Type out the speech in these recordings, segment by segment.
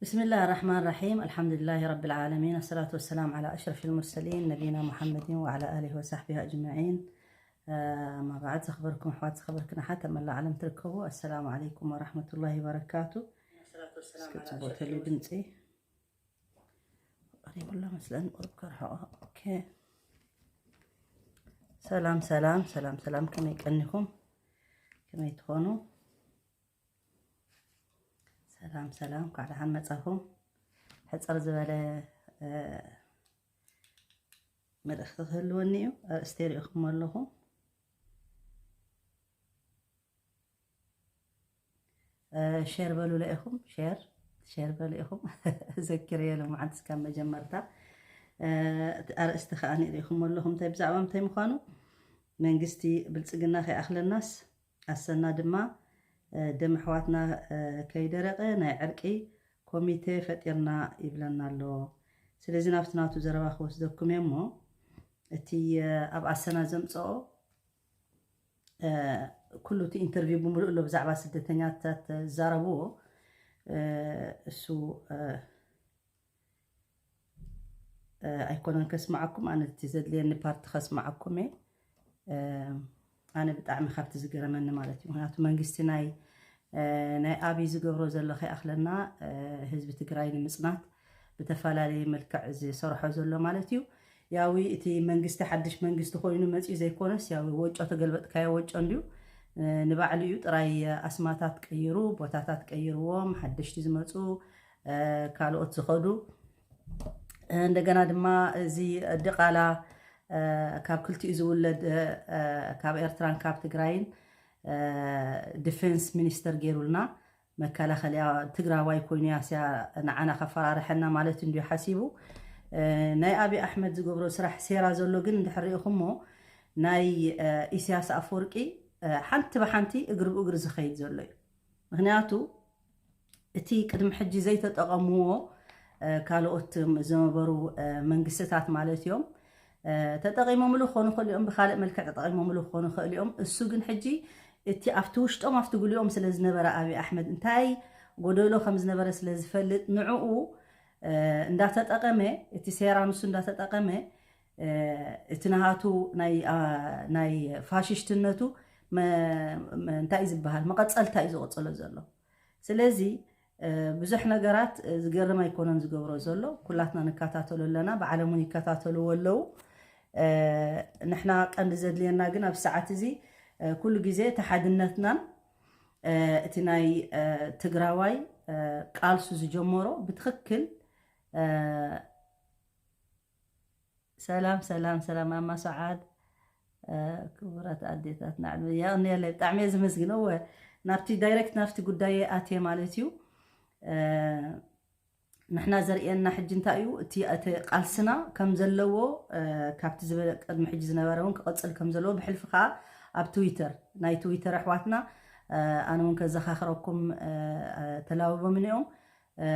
بسم الله الرحمن الرحيم. الحمد لله رب العالمين. الصلاة والسلام على أشرف المرسلين نبينا محمد وعلى آله وصحبه أجمعين. آه، أما بعد، ዝኸበርኩም ኣሕዋት፣ ዝኸበርክን ኣሓት ኣብ መላእ ዓለም ትርከቡ፣ ኣሰላሙ ዓለይኩም ወራሕመቱላሂ ወበረካቱ። እስኪ ጽቡቕ ተልዩ ድምፂ። ቀሪቡላ መስለን ቁርብ ከርሕቆ። ኦኬ። ሰላም፣ ሰላም፣ ሰላም፣ ሰላም። ከመይ ቀኒኹም? ከመይ ትኾኑ? ሰላም፣ ሰላም። እንኳዕ ደሓን መጻኹም። ሕጽር ዝበለ፣ እ፣ መልእኽቲ ክህልወኒ እዩ። ኣርእስቲ ሪኢኹም ኣለኹም። እ፣ ሼር በሉለ ኢኹም። ሼር፣ ሼር በሉ ኢኹም። ዘኪረዮ ሎማዓንቲ እስካብ መጀመርታ። እ፣ እቲ ኣርእስቲ ከኣ ሪኢኹም ኣለኹም። እንታይ ብዛዕባ እንታይ ምዃኑ፣ መንግስቲ ብልጽግና ከይኣኽለናስ ኣሰና ድማ፣ እ፣ ደም ኣሕዋትና፣ እ፣ ከይደረቐ ናይ ዕርቂ ኮሚቴ ፈጢርና ይብለና ኣሎ። ስለዚ ናብቲ ናቱ ዘረባ ክወስደኩም እየ እሞ፣ እቲ፣ እ፣ ኣብ ኣሰና ዘምጽኦ፣ እ፣ ኩሉ እቲ ኢንተርቪው ብምሉእ ኣሎ ብዛዕባ ስደተኛታት ዝዛረብዎ፣ እ፣ እሱ፣ እ፣ እ፣ ኣይኮነን ከስምዓኩም፣ ኣነ እቲ ዘድልየኒ ፓርቲ ከስምዓኩም እየ። እ፣ ኣነ ብጣዕሚ ካብቲ ዝገረመኒ ማለት እዩ። ምኽንያቱ መንግስቲ ናይ፣ እ፣ ናይ ኣብይ ዝገብሮ ዘሎ ከይኣኽለና፣ እ፣ ህዝቢ ትግራይ ንምጽናት ብተፈላለየ መልክዕ ዝሰርሖ ዘሎ ማለት እዩ። ያዊ እቲ መንግስቲ ሓድሽ መንግስቲ ኮይኑ መጺኡ ዘይኮነስ፣ ያዊ ወጮ ተገልበጥካዮ ወጮ እንድዩ። እ፣ ንባዕሉ እዩ ጥራይ ኣስማታት ቀይሩ፣ ቦታታት ቀይርዎም፣ ሓደሽቲ ዝመጹ፣ እ፣ ካልኦት ዝኸዱ። እንደገና ድማ እዚ ድቓላ፣ እ፣ ካብ ክልቲኡ ዝውለድ፣ እ፣ ካብ ኤርትራን ካብ ትግራይን፣ እ፣ ዲፌንስ ሚኒስተር ገይሩልና፣ መከላኸሊያ ትግራዋይ ኮይኑ ያስያ ንዓና ከፈራርሐና ማለት እንድዩ ሓሲቡ። እ፣ ናይ ኣብይ ኣሕመድ ዝገብሮ ስራሕ ሴራ ዘሎ ግን እንድሕር ሪኢኹሞ፣ ናይ፣ እ፣ ኢሳያስ ኣፈወርቂ፣ እ፣ ሓንቲ ብሓንቲ እግሪ ብእግሪ ዝኸይድ ዘሎ እዩ። ምኽንያቱ እቲ ቅድሚ ሕጂ ዘይተጠቐምዎ፣ እ፣ ካልኦት ዝነበሩ፣ እ፣ መንግስትታት ማለት እዮም። እ፣ ተጠቒሞምሉ ክኾኑ ይኽእሉ እዮም፣ ብኻልእ መልክዕ ተጠቒሞምሉ ክኾኑ ይኽእሉ እዮም። እሱ ግን ሕጂ እቲ ኣብቲ ውሽጦም ኣብቲ ጉልኦም ስለ ዝነበረ ኣብይ ኣሕመድ እንታይ ጎደሎ ከም ዝነበረ ስለ ዝፈልጥ ንዕኡ፣ እ፣ እንዳተጠቐመ፣ እቲ ሴራ ንሱ እንዳተጠቐመ፣ እ፣ እቲ ናሃቱ ናይ፣ ኣ፣ ናይ ፋሽስትነቱ መ-፣ መ-፣ እንታይ እዩ ዝበሃል? መቐጸልታ እዩ ዝቕጽሎ ዘሎ። ስለዚ፣ እ፣ ብዙሕ ነገራት፣ እ፣ ዝገርም ኣይኮነን ዝገብሮ ዘሎ። ኩላትና ንከታተሎ ኣለና፣ ብዓለም እውን ይከታተልዎ ኣለዉ። እ፣ ንሕና ቀንዲ ዘድልየና ግን ኣብ ሰዓት እዚ፣ እ፣ ኩሉ ግዜ እቲ ሓድነትናን፣ እ፣ እቲ ናይ፣ እ፣ ትግራዋይ፣ እ፣ ቃልሱ ዝጀመሮ ብትኽክል፣ እ፣ ሰላም፣ ሰላም፣ ሰላም፣ ማማ ሰዓድ፣ እ፣ ክቡራት ኣዴታት፣ ናዕቢ የቕንየለይ። ብጣዕሚ እየ ዝመስግን። እወ፣ ናብቲ ዳይሬክት ናብቲ ጉዳይ ኣትየ ማለት እዩ። እ፣ ንሕና ዘርእየና ሕጂ እንታይ እዩ? እቲ፣ እቲ ቃልስና ከም ዘለዎ፣ እ፣ ካብቲ ዝበለ ቅድሚ ሕጂ ዝነበረ እውን ክቕጽል ከም ዘለዎ፣ ብሕልፊ ከኣ ኣብ ትዊተር፣ ናይ ትዊተር ኣሕዋትና፣ እ፣ ኣነ እውን ከዘኻኽረኩም፣ እ፣ እ፣ ተላዊቦም እኒኦም። እ፣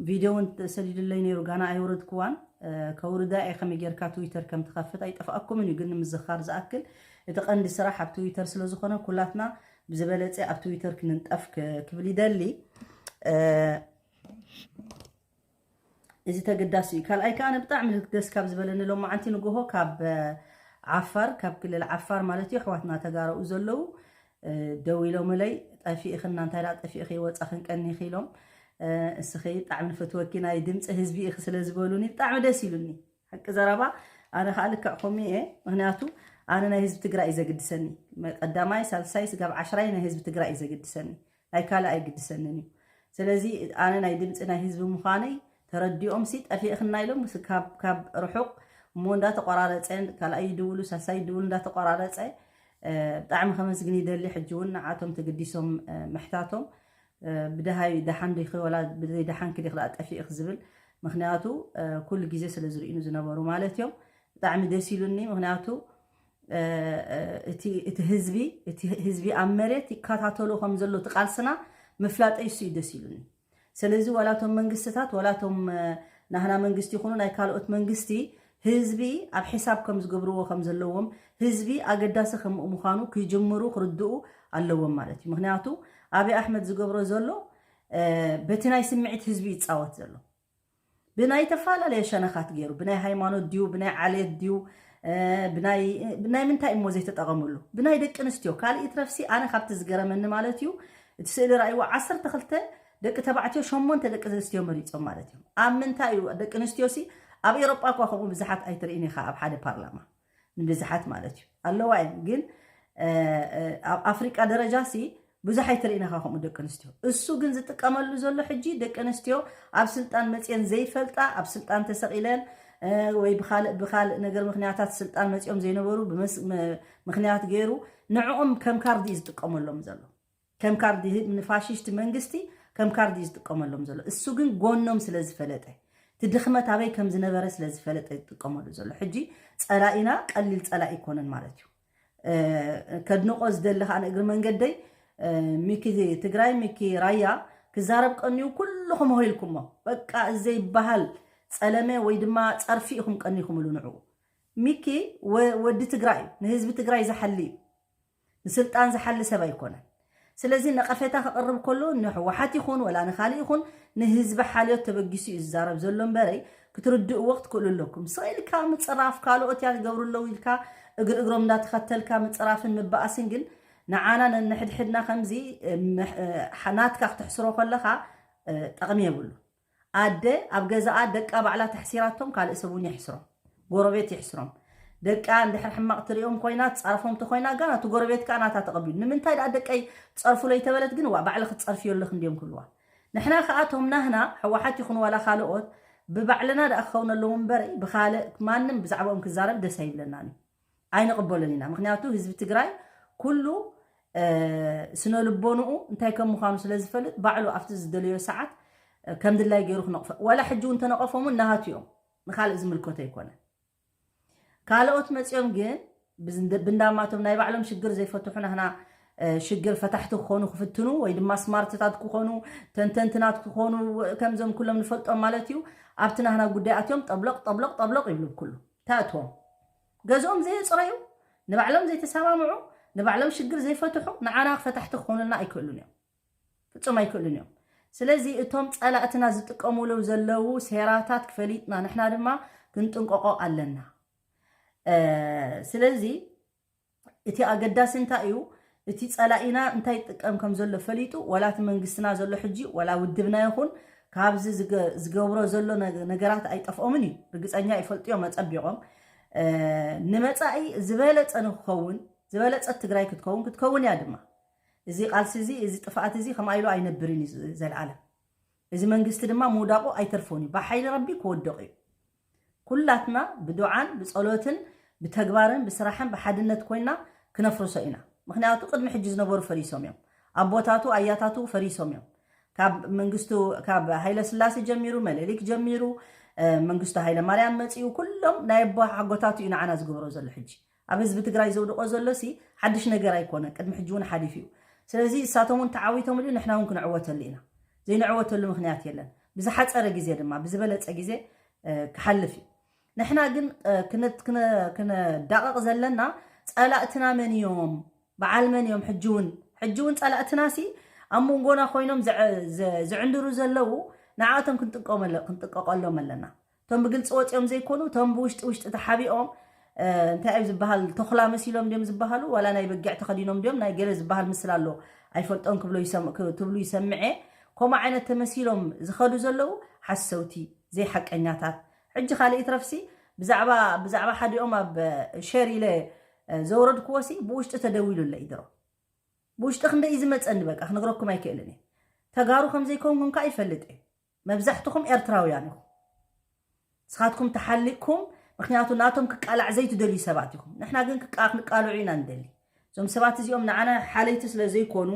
ቪድዮ እውን ተሰዲዱለይ ነይሩ፣ ጋና ኣይወረድክዋን። እ፣ ከውርዳ እየ፣ ከመይ ጌርካ ትዊተር ከም ትኸፍት ኣይጠፍኣኩምን እዩ፣ ግን ንምዝኻር ዝኣክል እቲ ቀንዲ ስራሕ ኣብ ትዊተር ስለ ዝኾነ ኩላትና ብዝበለጸ ኣብ ትዊተር ክንንጠፍ ክ-፣ ክብል ይደሊ። እ፣ እዚ ተገዳሲ እዩ። ካልኣይ ከኣ ብጣዕሚ ደስ ካብ ዝበለኒ ሎማዓንቲ ንግሆ ካብ፣ እ፣ ዓፋር፣ ካብ ክልል ዓፋር ማለት እዩ፣ ኣሕዋትና ተጋሩ ዘለዉ፣ እ፣ ደዊሎምለይ፣ "ጠፊእኽና፣ እንታይ ደኣ ጠፊእኺ፣ ወጻኽን ቀኒኺ?" ኢሎም። እ፣ እስኺ ብጣዕሚ ንፈትወኪ፣ ናይ ድምፂ ህዝቢ ኢኺ ስለ ዝበሉኒ ብጣዕሚ ደስ ኢሉኒ። ሓቂ ዘረባ፣ ኣነ ከኣ ልክዕ ከምኡ እየ። ምኽንያቱ ኣነ ናይ ህዝቢ ትግራይ እዩ ዘግድሰኒ። መ-፣ ቀዳማይ፣ ሳልሳይ፣ ስጋብ ዓሽራይ ናይ ህዝቢ ትግራይ እዩ ዘግድሰኒ። ናይ ካልእ ኣይግድሰንን እዩ። ስለዚ ኣነ ናይ ድምፂ ናይ ህዝቢ ምዃነይ ተረዲኦምሲ፣ "ጠፊእኽና?" ኢሎም፣ ምስ ካብ፣ ካብ ርሑቕ እሞ እንዳተቆራረፀ፣ ካልኣይ ይድውሉ፣ ሳልሳይ ይድውሉ እንዳተቆራረፀ፣ እ፣ ብጣዕሚ ከመስግን ይደሊ። ሕጂ እውን ንዓቶም ተገዲሶም፣ እ፣ ምሕታቶም፣ እ፣ ብደሃይ ደሓን ዲኺ ወላ ብዘይ ደሓንኪ ዲኺ ደኣ ጠፊእኺ ዝብል፣ ምኽንያቱ፣ እ፣ ኩሉ ግዜ ስለ ዝርእዩኒ ዝነበሩ ማለት እዮም። ብጣዕሚ ደስ ኢሉኒ፣ ምኽንያቱ፣ እ፣ እ፣ እቲ፣ እቲ ህዝቢ፣ እቲ ህዝቢ ኣብ መሬት ይከታተሎ ከም ዘሎ እቲ ቃልስና ምፍላጠይ እሱ እዩ ደስ ኢሉኒ። ስለዚ ዋላ እቶም መንግስትታት፣ ዋላ እቶም፣ እ፣ ናህና መንግስቲ ይኹኑ ናይ ካልኦት መንግስቲ ህዝቢ ኣብ ሒሳብ ከም ዝገብርዎ ከም ዘለዎም፣ ህዝቢ ኣገዳሲ ከም ምዃኑ ክጅምሩ ክርድኡ ኣለዎም ማለት እዩ። ምኽንያቱ ኣብይ ኣሕመድ ዝገብሮ ዘሎ፣ በቲ ናይ ስምዒት ህዝቢ ይፃወት ዘሎ። ብናይ ተፈላለየ ሸነኻት ገይሩ፣ ብናይ ሃይማኖት ድዩ፣ ብናይ ዓሌት ድዩ፣ ብናይ ምንታይ እሞ ዘይተጠቐምሉ? ብናይ ደቂ ኣንስትዮ። ካልእ ይትረፍሲ፣ ኣነ ካብቲ ዝገረመኒ ማለት እዩ፣ እቲ ስእሊ ራእይዎ፣ ዓሰርተ ክልተ ደቂ ተባዕትዮ፣ ሸሞንተ ደቂ ኣንስትዮ መሪፆም ማለት እዮም። ኣብ ምንታይ እዩ ደቂ ኣንስትዮ ሲ? ኣብ ኤሮጳ እኳ ከምኡ ብዙሓት ኣይትርእን ኢኻ ኣብ ሓደ ፓርላማ። ንብዝሓት ማለት እዩ ኣለዋ እዮም። ግን ኣብ ኣፍሪቃ ደረጃ ሲ ብዙሕ ኣይትርእን ኢኻ ከምኡ ደቂ ኣንስትዮ። እሱ ግን ዝጥቀመሉ ዘሎ ሕጂ ደቂ ኣንስትዮ ኣብ ስልጣን መፅየን ዘይፈልጣ፣ ኣብ ስልጣን ተሰቒለን ወይ ብካልእ ብካልእ ነገር ምክንያታት ስልጣን መፅዮም ዘይነበሩ ምክንያት ገይሩ ንዕኦም ከም ካርድ እዩ ዝጥቀመሎም ዘሎ። ከም ካርድ ንፋሽስት መንግስቲ ከም ካርድ እዩ ዝጥቀመሎም ዘሎ። እሱ ግን ጎኖም ስለ ዝፈለጠ፣ እቲ ድኽመት ኣበይ ከም ዝነበረ ስለ ዝፈለጠ ዝጥቀመሉ ዘሎ። ሕጂ ፀላኢና ቀሊል ፀላኢ ኣይኮነን ማለት እዩ። ከድንቆ ዝደሊ ከዓ ንእግሪ መንገደይ፣ ሚኪ ትግራይ፣ ሚኪ ራያ፣ ክዛረብ ቀንዩ ኩልኹም ሆይልኩሞ። በቃ እዘይበሃል ፀለመ ወይ ድማ ፀርፊ ኢኹም ቀኒኹምሉ ንዕኡ። ሚኪ ወዲ ትግራይ እዩ፣ ንህዝቢ ትግራይ ዝሓሊ እዩ። ንስልጣን ዝሓሊ ሰብ ኣይኮነን። ስለዚ ነቐፌታ ከቕርብ ከሎ ንህወሓት ይኹን ወላ ንኻልእ ይኹን ንህዝቢ ሓልዮት ተበጊሱ እዩ ዝዛረብ ዘሎ እምበረይ፣ ክትርድእዎ ክትክእሉ ኣለኩም። ስቕ ኢልካ ምፅራፍ፣ ካልኦት እያ ዝገብሩ ኣለዉ ኢልካ እግሪ እግሮም እንዳተኸተልካ ምፅራፍን ምባኣስን ግን ንዓና ነንሕድሕድና ከምዚ ናትካ ክትሕስሮ ከለኻ ጠቕሚ የብሉ። ኣደ ኣብ ገዛኣ ደቃ ባዕላ ተሕሲራቶም ካልእ ሰብ እውን የሕስሮም፣ ጎረቤት የሕስሮም። ደቃ እንድሕር ሕማቕ ትሪኦም ኮይና ትፃረፎም ተኮይና ጋና እቲ ጎረቤት ከዓ ናታ ተቐቢሉ ንምንታይ ደኣ ደቀይ ትፀርፉለይ ተበለት ግን ዋ ባዕሊ ክትፀርፍዮ ኣለኽ እንዲዮም ክብልዋ። ንሕና ከዓ እቶም ናህና ሕወሓት ይኹን ዋላ ካልኦት ብባዕልና ደኣ ክኸውን ኣለዎ እምበር ብካልእ ማንም ብዛዕባኦም ክዛረብ ደስ ኣይብለናን እዩ። ኣይንቕበሎን ኢና። ምክንያቱ ህዝቢ ትግራይ ኩሉ ስነ ልቦንኡ እንታይ ከም ምዃኑ ስለ ዝፈልጥ ባዕሉ ኣብቲ ዝደለዮ ሰዓት ከም ድላይ ገይሩ ክነቕፎ ዋላ ሕጂ እውን ተነቐፎም እውን ናሃቱ እዮም፣ ንካልእ ዝምልከቶ ኣይኮነን። ካልኦት መፂኦም ግን ብንዳማቶም ናይ ባዕሎም ሽግር ዘይፈትሑ ናህና ሽግር ፈታሕቲ ክኾኑ ክፍትኑ ወይ ድማ ስማርትታት ክኾኑ ተንተንትናት ክኾኑ ከምዞም ኩሎም ንፈልጦም ማለት እዩ። ኣብቲ ናህና ጉዳይ ኣትዮም ጠብሎቕ ጠብሎቕ ጠብሎቕ ይብሉ ብኩሉ ተእትዎም ገዝኦም ዘየፅረዩ ንባዕሎም ዘይተሰማምዑ ንባዕሎም ሽግር ዘይፈትሑ ንዓና ፈታሕቲ ክኾኑልና ኣይክእሉን እዮም። ፍፁም ኣይክእሉን እዮም። ስለዚ እቶም ፀላእትና ዝጥቀሙሉ ዘለዉ ሴራታት ክፈሊጥና ንሕና ድማ ክንጥንቀቆ ኣለና። ስለዚ እቲ ኣገዳሲ እንታይ እዩ? እቲ ፀላኢና እንታይ ይጥቀም ከም ዘሎ ፈሊጡ ዋላ እቲ መንግስትና ዘሎ ሕጂ ዋላ ውድብና ይኹን ካብዚ ዝገብሮ ዘሎ ነገራት ኣይጠፍኦምን እዩ። ርግፀኛ ይፈልጥዮም ኣፀቢቖም ንመፃኢ ዝበለፀ ንክኸውን ዝበለፀት ትግራይ ክትከውን ክትከውን እያ ድማ። እዚ ቃልሲ እዚ እዚ ጥፍኣት እዚ ከምኣ ኢሉ ኣይነብርን እዩ ዘለዓለም። እዚ መንግስቲ ድማ ምውዳቑ ኣይተርፎን እዩ። ብሓይሊ ረቢ ክወደቕ እዩ። ኩላትና ብዱዓን ብፀሎትን ብተግባርን ብስራሕን ብሓድነት ኮይና ክነፍርሶ ኢና። ምክንያቱ ቅድሚ ሕጂ ዝነበሩ ፈሪሶም እዮም። ኣቦታቱ ኣያታቱ ፈሪሶም እዮም። ካብ መንግስቱ ካብ ሃይለ ስላሴ ጀሚሩ መለሊክ ጀሚሩ መንግስቱ ሃይለ ማርያም መፂኡ ኩሎም ናይ ኣቦ ሓጎታቱ እዩ ንዓና ዝገብሮ ዘሎ ሕጂ ኣብ ህዝቢ ትግራይ ዘውድቆ ዘሎ ሲ ሓድሽ ነገር ኣይኮነ ቅድሚ ሕጂ እውን ሓሊፍ እዩ። ስለዚ እሳቶም እውን ተዓዊቶም ሉ ንሕና እውን ክንዕወተሉ ኢና። ዘይንዕወተሉ ምክንያት የለን። ብዝሓፀረ ግዜ ድማ ብዝበለፀ ግዜ ክሓልፍ እዩ። ንሕና ግን ክነዳቐቕ ዘለና ፀላእትና መን እዮም በዓል መን እዮም ሕጂ እውን ሕጂ እውን ፀላእትና ሲ ኣብ መንጎና ኮይኖም ዝዕንድሩ ዘለዉ ንዓቶም ክንጥቀቀሎም ኣለና። እቶም ብግልፂ ወፂኦም ዘይኮኑ እቶም ብውሽጢ ውሽጢ ተሓቢኦም እንታይ እዮም ዝበሃል ተኹላ መሲሎም ድዮም ዝበሃሉ ዋላ ናይ በጊዕ ተኸዲኖም ድዮም ናይ ገለ ዝበሃል ምስል ኣሎ ኣይፈልጦን ክብሎ ትብሉ ይሰምዐ። ከምኡ ዓይነት ተመሲሎም ዝኸዱ ዘለዉ ሓሰውቲ ዘይሓቀኛታት። ሕጂ ካልእ ይትረፍሲ ብዛዕባ ብዛዕባ ሓዲኦም ኣብ ሸር ኢለ ዘውረድክዎ ሲ ብውሽጢ ተደዊሉለይ ድሮ ብውሽጢ ክንደይ እዩ ዝመፀኒ በቃ ክነግረኩም ኣይክእልን እየ። ተጋሩ ከምዘይከውንኩም ከዓ ይፈልጥ እየ። መብዛሕትኹም ኤርትራውያን ኢኹም። ንስኻትኩም ተሓሊቕኩም ምክንያቱ ናቶም ክቃላዕ ዘይትደልዩ ሰባት ኢኹም። ንሕና ግን ክቃ ክንቃልዑ ኢና ንደሊ። እዞም ሰባት እዚኦም ንዓና ሓለይቲ ስለ ዘይኮኑ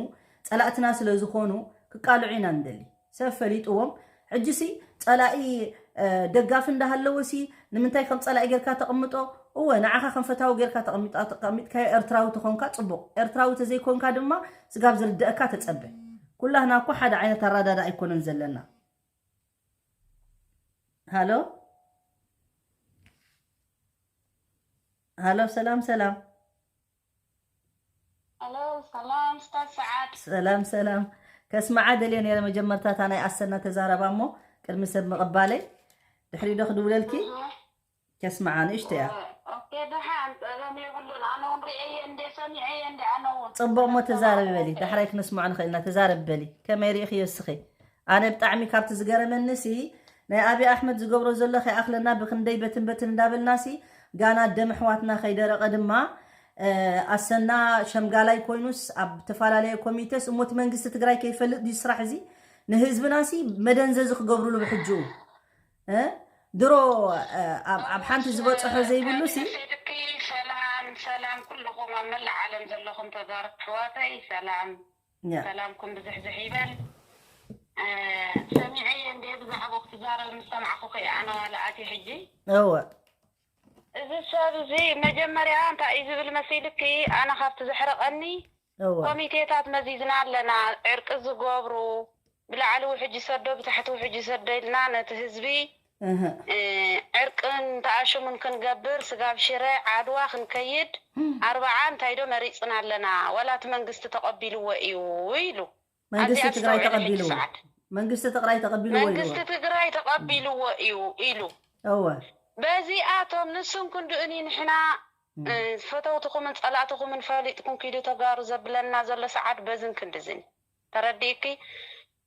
ፀላእትና ስለ ዝኾኑ ክቃልዑ ኢና ንደሊ። ሰብ ፈሊጥዎም ሕጂ ሲ ፀላኢ ደጋፊ እንዳሃለወ ሲ ንምንታይ ከም ፀላኢ ጌርካ ተቕምጦ? እወ ንዓኻ ከም ፈታዊ ጌርካ ተቐሚጥካዮ ኤርትራዊ ተኾንካ ፅቡቕ፣ ኤርትራዊ ተዘይኮንካ ድማ ስጋብ ዝርድአካ ተፀበ። ኩላህና እኮ ሓደ ዓይነት ኣራዳዳ ኣይኮነን ዘለና። ሃሎ ሃሎ፣ ሰላም ሰላም። ሄሎ ሰላም ስታት ሰዓት። ሰላም ሰላም። ከስምዓ ደልየ ነይረ መጀመርታ እታ ናይ ኣሰና ተዛረባ እሞ ቅድሚ ሰብ ምቕባለይ ድሕሪ ዶ ክድውለልኪ? ከስምዓ ንእሽቶ እያ። ኦኬ፣ ደሓን፣ ጸገም የብሉን። ኣነ እውን ርእየ እንደ ሰሚዐየ እንደ ኣነ እውን ጽቡቕ እሞ ተዛረቢ በሊ፣ ዳሕራይ ክነስምዖ ንኽእል ኢና። ተዛረቢ በሊ፣ ከመይ ርኢኽዮ እስኺ? ኣነ ብጣዕሚ ካብቲ ዝገረመኒ ሲ ናይ ኣብይ ኣሕመድ ዝገብሮ ዘሎ ከይኣኽለና ብክንደይ በትን በትን እንዳበልና ሲ ጋና ደም ኣሕዋትና ከይደረቐ ድማ ኣሰና ሸምጋላይ ኮይኑስ ኣብ ተፈላለየ ኮሚቴስ እሞቲ መንግስቲ ትግራይ ከይፈልጥ ድዩ ስራሕ እዚ ንህዝብና ሲ መደንዘዚ ክገብርሉ ብሕጅኡ ድሮ ኣብ ሓንቲ ዝበፅሖ ዘይብሉ ሲ ሰላም ሰላም ኩልኹም ኣብ መላእ ዓለም ዘለኹም ተጋሩ ኣሕዋተይ ሰላም ሰላምኩም ብዝሕዝሕ ይበል። ሰሚዐየ እንደ ብዛዕባ ክትዛረብ ምስ ሰማዕኩ ከይ ኣነ ዋላ ኣትየ ሕጂ። እወ። እዚ ሰብ እዚ መጀመርያ እንታይ እዩ ዝብል መሲልኪ? ኣነ ካብቲ ዘሕረቐኒ እወ። ኮሚቴታት መዚዝና ኣለና፣ ዕርቂ ዝገብሩ ብላዕሊ ውሕጅ ይሰዶ ብታሕቲ ውሕጅ ይሰዶ ኢልና ነቲ ህዝቢ እህ። እ፣ ዕርቅን ተኣሽሙን ክንገብር ስጋብ ሽረ ዓድዋ ክንከይድ ኣርባዓ እንታይ ዶ መሪፅና ኣለና ዋላ እቲ መንግስቲ ተቐቢልዎ እዩ ኢሉ መንግስቲ ኣዚኣ ትግራይ ዝስተውዐለ ሕጂ ተቐቢልዎ ሰዓት መንግስቲ ትግራይ ተቐቢልዎ ኢልዎ መንግስቲ ትግራይ ተቐቢልዎ እዩ ኢሉ እወ በዚኣቶም ንስን ክንድኡኒ ንሕና እ፣ ፈተውትኹምን ፀላእትኹምን ፈሊጥኩም ኪዱ ተጋሩ ዘብለና ዘሎ ሰዓት በዝን ክንድዝን ተረዲእኪ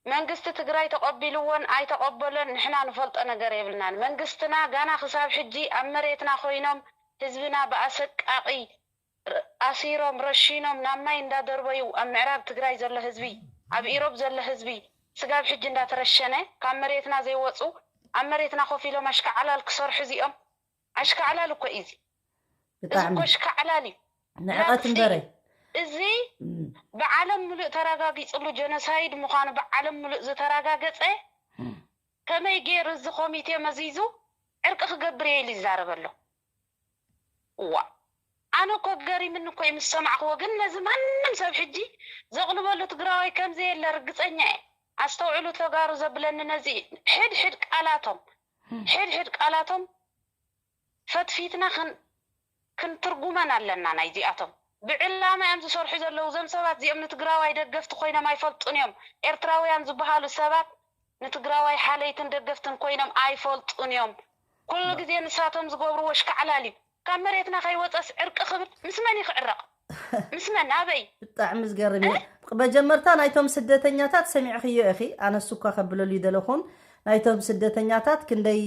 መንግስቲ ትግራይ ተቐቢልዎን ኣይተቐበሎን ንሕና ንፈልጦ ነገር የብልናን። መንግስትና ጋና ክሳብ ሕጂ ኣብ መሬትና ኮይኖም ህዝብና ብኣሰቃቒ ኣሲሮም ረሺኖም ናብ ማይ እንዳደርበዩ ኣብ ምዕራብ ትግራይ ዘሎ ህዝቢ ኣብ ኢሮብ ዘሎ ህዝቢ ስጋብ ሕጂ እንዳተረሸነ ካብ መሬትና ዘይወፁ ኣብ መሬትና ኮፍ ኢሎም ኣሽካዕላል ክሰርሑ እዚኦም ኣሽካዕላል እኮ እዩ እዚ እዚ ብጣዕሚ እኮ ኣሽካዕላል እዩ ንዕቐት ናቅፍቲ እምበረ እዩ። እዚ እም፣ ብዓለም ምሉእ ተረጋጊፅሉ ጀኖሳይድ ምዃኑ ብዓለም ምሉእ ዝተረጋገፀ እም፣ ከመይ ገይሩ እዚ ኮሚቴ መዚዙ ዕርቂ ክገብር እየ ኢሉ ይዛረብ ኣሎ ዋ ኣነ እኮ ገሪምኒ እኮ እዩ ምስ ሰማዕክዎ ግን ነዚ ማንም ሰብ ሕጂ ዘቕልበሉ ትግራዋይ ከምዘየለ ርግፀኛ እየ ኣስተውዕሉ ተጋሩ ዘብለኒ ነዚ ሕድ ሕድ ቃላቶም ሕድ ሕድ ቃላቶም ፈትፊትና ክንትርጉመን ኣለና ናይዚኣቶም ብዕላማ እዮም ዝሰርሑ ዘለዉ እዞም ሰባት እዚኦም ንትግራዋይ ደገፍቲ ኮይኖም ኣይፈልጡን እዮም ኤርትራውያን ዝበሃሉ ሰባት ንትግራዋይ ሓለይትን ደገፍትን ኮይኖም ኣይፈልጡን እዮም ኩሉ ግዜ ንሳቶም ዝገብርዎ ሽካዕላል እዩ ካብ መሬትና ከይወፀስ ዕርቂ ክብል ምስ መን ይክዕረቕ ምስ መን ኣበይ ብጣዕሚ ዝገርም እዩ መጀመርታ ናይቶም ስደተኛታት ሰሚዕክዮ ኢኺ ኣነሱ እኳ ከብለሉ ይደለኹን ናይቶም ስደተኛታት ክንደይ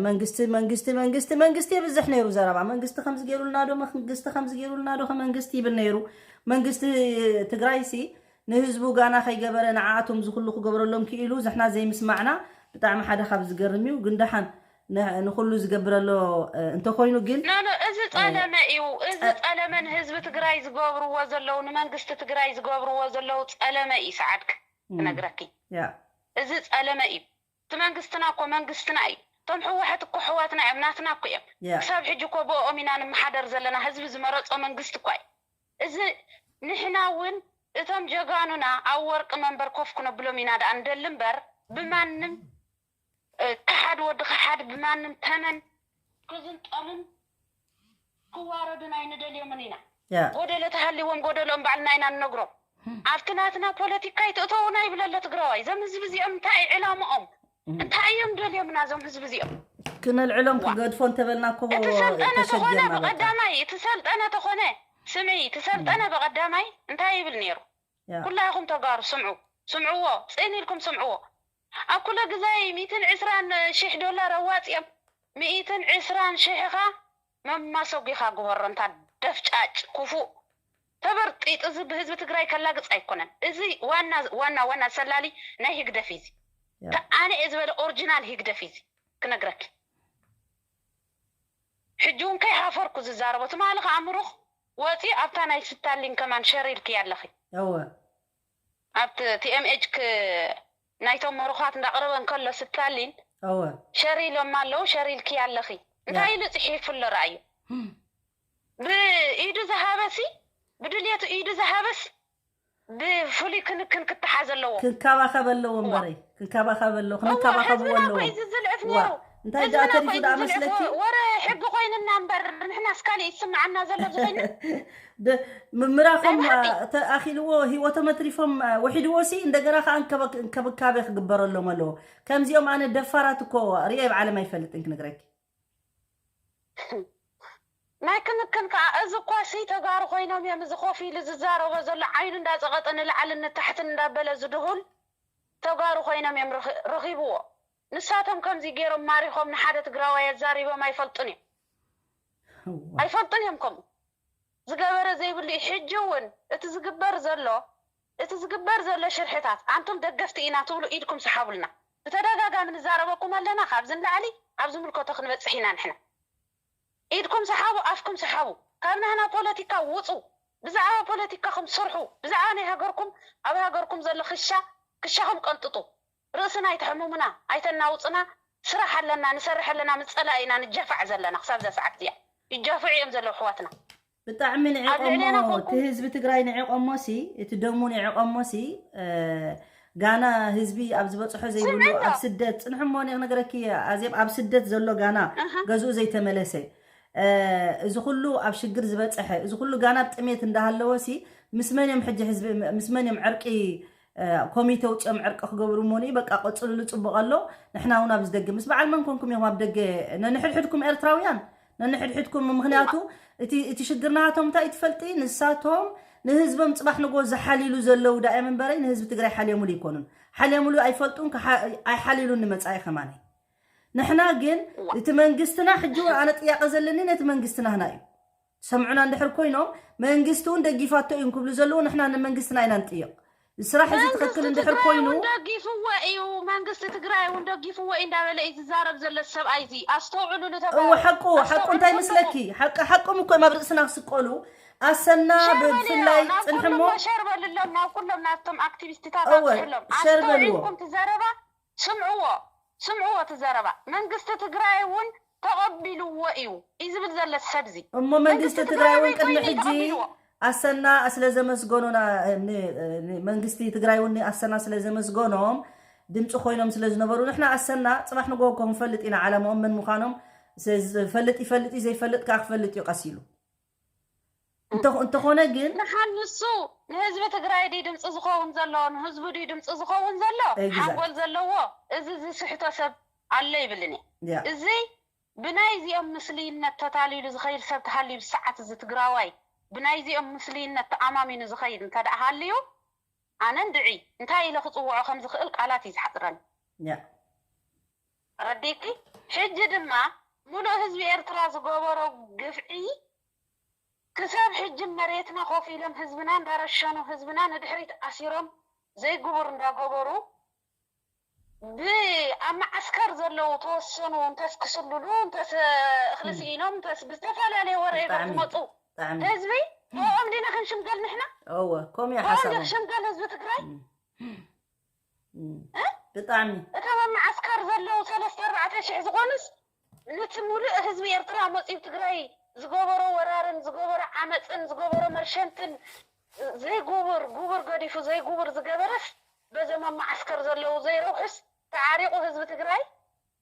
መንግስቲ መንግስቲ መንግስቲ መንግስቲ የብዝሕ ነይሩ ዘረባ መንግስቲ ከምዚ ገይሩልና ዶ መንግስቲ ከምዚ ገይሩልና ዶ መንግስቲ ይብል ነይሩ መንግስቲ ትግራይ ሲ ንህዝቡ ጋና ከይገበረ ንዓኣቶም ዝኩሉ ክገብረሎም ክኢሉ ዝሕና ዘይምስማዕና ብጣዕሚ ሓደ ካብ ዝገርም እዩ ግን ደሓን ንኩሉ ዝገብረሎ እንተኮይኑ ግን ኖ ኖ እዚ ጸለመ እዩ እዚ ጸለመ ንህዝቢ ትግራይ ዝገብርዎ ዘለዉ ንመንግስቲ ትግራይ ዝገብርዎ ዘለዉ ጸለመ እዩ ሰዓድክ ክነግረኪ እዚ ጸለመ እዩ እቲ መንግስትና እኮ መንግስትና እዩ እቶም ሕወሐት እኮ ሕዋትና እዮም ናትና እኮ እዮም ክሳብ ሕጂ እኮ ብኦም ኢና ንመሓደር ዘለና ህዝቢ ዝመረፆ መንግስቲ እኳ እዩ እዚ ንሕና እውን እቶም ጀጋኑና ኣብ ወርቂ መንበር ኮፍ ክነብሎም ኢና ደኣ ንደሊ እምበር ብማንም ከሓድ ወዲ ከሓድ ብማንም ተመን ክዝንጠሉን ክዋረዱን ኣይንደልዮምን ኢና። ጎደሎ ተሃልዎም ጎደሎኦም ባዕልና ኢና ንነግሮም። ኣብቲ ናትና ፖለቲካ ይትእተዉና ይብል ኣሎ ትግራዋይ። እዞም ህዝቢ እዚኦም እንታይ እዩ ዕላምኦም? እንታይ እዮም ደልዮምና እዞም ህዝቢ እዚኦም? ክነልዕሎም ክገድፎ እንተበልና እኮ እቲ ሰልጠነ ተኾነ ተሸጊርና በቃ። ብቐዳማይ እቲ ሰልጠነ ተኾነ ስምዒ እቲ ሰልጠነ ብቐዳማይ እንታይ ይብል ነይሩ? ያ። ኩላኹም ተጋሩ ስምዑ ስምዕዎ ጽን ኢልኩም ስምዕዎ ኣብ ኩለ ግዛይ ሚእትን ዕስራን ሽሕ ዶላር ኣዋጽኦም ሚእትን ዕስራን ሽሕኻ መማሰጒኻ ግበሮ እንታ ደፍጫጭ ክፉእ ተበርጢጡ እዚ ብህዝቢ ትግራይ ከላግፅ ኣይኮነን እዚ ዋና ዋና ዋና ሰላሊ ናይ ህግደፍ እዩ እዚ ያ። ተኣነ እየ ዝበለ ኦሪጂናል ህግደፍ እዩ እዚ ክነግረኪ ሕጂ እውን ከይሃፈርኩ ዝዛረቦ ትማሊ ከዓ ምሩኽ ወፂ ኣብታ ናይ ስታሊን ከማን ሸር ኢልክያ ኣለኺ እወ ኣብቲ ቲኤምኤች ናይቶም መሩኻት እንዳቕረበ እንከሎ ስታሊን እወ ሸር ኢሎም ኣለዉ ሸር ኢልክያ ኣለኺ እንታይ ኢሉ ፅሒፉ ኣሎ ረኣዩ ብኢዱ ዝሃበሲ ብድልየቱ ኢዱ ዝሃበስ ብፍሉይ ክንክን ክተሓዝ ኣለዎ። ክንከባኸብ ኣለዎ እምበረይ፣ ክንከባኸብ ኣለዎ፣ እዋ ክንከባኸብዎ ህዝብና እኮ ኣለዎ። እዩ ዝዝልእፍ ዋ፣ ነይሩ። እንታይ ደኣ ተሪፉ ደኣ መስለኪ? ወረ ሕጊ ኮይንና እምበር ንሕናስ ካልእ ይስምዓና ዘሎ ዝኾይና። ምራኾም ተኣኺልዎ ህይወቶም ኣትሪፎም ውሒድዎ ሲ እንደገና ከዓ እንክብካቤ ክግበረሎም ኣለዎ። ከምዚኦም ኣነ ደፋራት እኮ ርእየ ብዓለም ኣይፈልጥን ክነግረኪ። ናይ ክንክን ከዓ እዚ እኳ ሲ ተጋሩ ኮይኖም እዮም እዚ ኮፍ ኢሉ ዝዛረቦ ዘሎ ዓይኑ እንዳፀቐጠ ንላዕልን ንታሕትን እንዳበለ ዝድሁል ተጋሩ ኮይኖም እዮም ረኺብዎ። ንሳቶም ከምዚ ገይሮም ማሪኾም ንሓደ ትግራዋይ ኣዛሪቦም ኣይፈልጡን እዮም። ኣይፈልጡን እዮም ከምኡ ዝገበረ ዘይብሉ እዩ። ሕጂ እውን እቲ ዝግበር ዘሎ እቲ ዝግበር ዘሎ ሽርሕታት ኣንቱም ደገፍቲ ኢና ትብሉ ኢድኩም ሰሓቡልና። ብተደጋጋሚ ንዛረበኩም ኣለና። ካብዚ ንላዕሊ ኣብ ዝምልከቶ ክንበፅሕ ኢና ንሕና። ኢድኩም ሰሓቡ፣ ኣፍኩም ሰሓቡ። ካብ ናህና ፖለቲካ ውፁ። ብዛዕባ ፖለቲካኹም ስርሑ። ብዛዕባ ናይ ሃገርኩም ኣብ ሃገርኩም ዘሎ ክሻ ክሻኹም ቀልጥጡ። ርእስና ኣይተሕምሙና፣ ኣይተናውፅና። ስራሕ ኣለና፣ ንሰርሕ ኣለና፣ ምስ ፀላኢ ኢና ንጃፋዕ ዘለና ክሳብ እዛ ሰዓት እዚኣ። ይጃፍዑ እዮም ዘለዉ ኣሕዋትና። ብጣዕሚ ንዒቆሞ እቲ ህዝቢ ትግራይ ንዒቆሞ ሲ እቲ ደሙ ንዒቆሞ ሲ ጋና ህዝቢ ኣብ ዝበፅሖ ዘይብሉ ኣብ ስደት ፅንሕሞ እኔ ክነግረኪ ኣዜብ ኣብ ስደት ዘሎ ጋና ገዝኡ ዘይተመለሰ እዚ ኩሉ ኣብ ሽግር ዝበፀሐ እዚ ኩሉ ጋና ኣብ ጥሜት እንዳሃለወ ሲ ምስ መን እዮም ሕጂ ህዝቢ ምስ መን እዮም ዕርቂ ኮሚተ ውፅኦም ዕርቂ ክገብሩ እሞኒ በቃ ቀፅሉሉ ፅቡቅ ኣሎ ንሕና እውን ኣብዚ ደገ ምስ በዓል መን ኮንኩም ኢኹም ኣብ ደገ ነንሕድሕድኩም ኤርትራውያን ነንሕድሕድኩም ምክንያቱ እቲ እቲ ሽግር ናቶም እንታይ ትፈልጢ ንሳቶም ንህዝቦም ፅባሕ ንጎ ዝሓልይሉ ዘለዉ ዳእዮም እምበረይ ንህዝቢ ትግራይ ሓልዮምሉ ይኮኑን ሓልዮምሉ ኣይፈልጡን ኣይሓልይሉን ንመፃኢ ከማኒ ንሕና ግን እቲ መንግስትና ሕጂ እውን ኣነ ጥያቄ ዘለኒ ነቲ መንግስቲ ናህና እዩ ዝሰምዑና እንድሕር ኮይኖም መንግስቲ እውን ደጊፋቶ እዩ ክብሉ ዘለዉ ንሕና ንመንግስትና ኢና ንጥይቕ ስራሕ እዚ ትኽክል እንድሕር ኮይኑ እውን ደጊፍዎ እዩ መንግስቲ ትግራይ እውን ደጊፍዎ እዩ እንዳበለ እዩ ዝዛረብ ዘሎ ሰብኣይ እዚ ኣስተውዕሉሉ ተጋሩ እወ ሓቁ ሓቁ እንታይ ምስለኪ ሓቂ ሓቆም እኮ እዮም ኣብ ርእስና ክስቀሉ ኣሰና ብፍላይ ፅንሕሞ ሸር በልሎም ናብ ኩሎም ናብቶም ኣክቲቪስትታት ኣብፅሕሎም ኣስተውዒልኩም ትዘረባ ስምዕዎ ስምዕዎ እቲ ዘረባ መንግስቲ ትግራይ እውን ተቐቢልዎ እዩ እዩ ዝብል ዘሎ ሰብ እዚ እሞ መንግስቲ ትግራይ እውን ቅድሚ ሕጂ ኣሰና ስለ ዘመስገኑና መንግስቲ ትግራይ እውን ኣሰና ስለ ዘመስገኖም ድምፂ ኮይኖም ስለ ዝነበሩ ንሕና ኣሰና ፅባሕ ንጎ እኮ ክንፈልጥ ኢና ዓላማኦም መን ምዃኖም ፈልጥ ይፈልጥ እዩ ዘይፈልጥ ከዓ ክፈልጥ እዩ ቀሲሉ እንተኾነ ግን ንሓን ንሱ ንህዝቢ ትግራይ ድዩ ድምፂ ዝኸውን ዘሎ ንህዝቢ ድዩ ድምፂ ዝኸውን ዘሎ ሓንጎል ዘለዎ እዚ ዝስሕቶ ሰብ ኣሎ ይብልን እየ እዚ ብናይዚኦም ምስልይነት ተታሊሉ ዝኸይድ ሰብ ተሃልዩ ብሰዓት እዚ ትግራዋይ ብናይዚኦም ምስልይነት ተኣማሚኑ ዝኸይድ እንተ ደኣ ሃልዩ ኣነ እንድዒ እንታይ ኢለ ክፅውዖ ከም ዝኽእል ቃላት እዩ ዝሓፅረኒ ረዲኪ ሕጂ ድማ ሙሉእ ህዝቢ ኤርትራ ዝገበሮ ግፍዒ ክሳብ ሕጂ መሬትና ኮፍ ኢሎም ህዝብና እንዳረሸኑ ህዝብና ንድሕሪት ኣሲሮም ዘይግቡር እንዳገበሩ ብኣብ መዓስከር ዘለዉ ተወሰኑ እንተስ ክስልሉ እንተስ እኽሊ ስኢኖም እንተስ ብዝተፈላለየ ወረ ይበር ዝመፁ ህዝቢ ብኦም ዲና ክንሽምገል ንሕና እወ ከምኡ እዩ ሓሳቦም ሽምገል ህዝቢ ትግራይ ብጣዕሚ እቶም ኣብ መዓስከር ዘለዉ ሰለስተ ኣርባዕተ ሽሕ ዝኾኑስ ነቲ ሙሉእ ህዝቢ ኤርትራ መፂኡ ትግራይ ዝገበሮ ወራርን ዝገበሮ ዓመፅን ዝገበሮ መርሸንትን ዘይጉቡር ጉቡር ገዲፉ ዘይጉቡር ዝገበረስ በዞም ኣብ መዓስከር ዘለዉ ዘይረውሕስ ተዓሪቑ ህዝቢ ትግራይ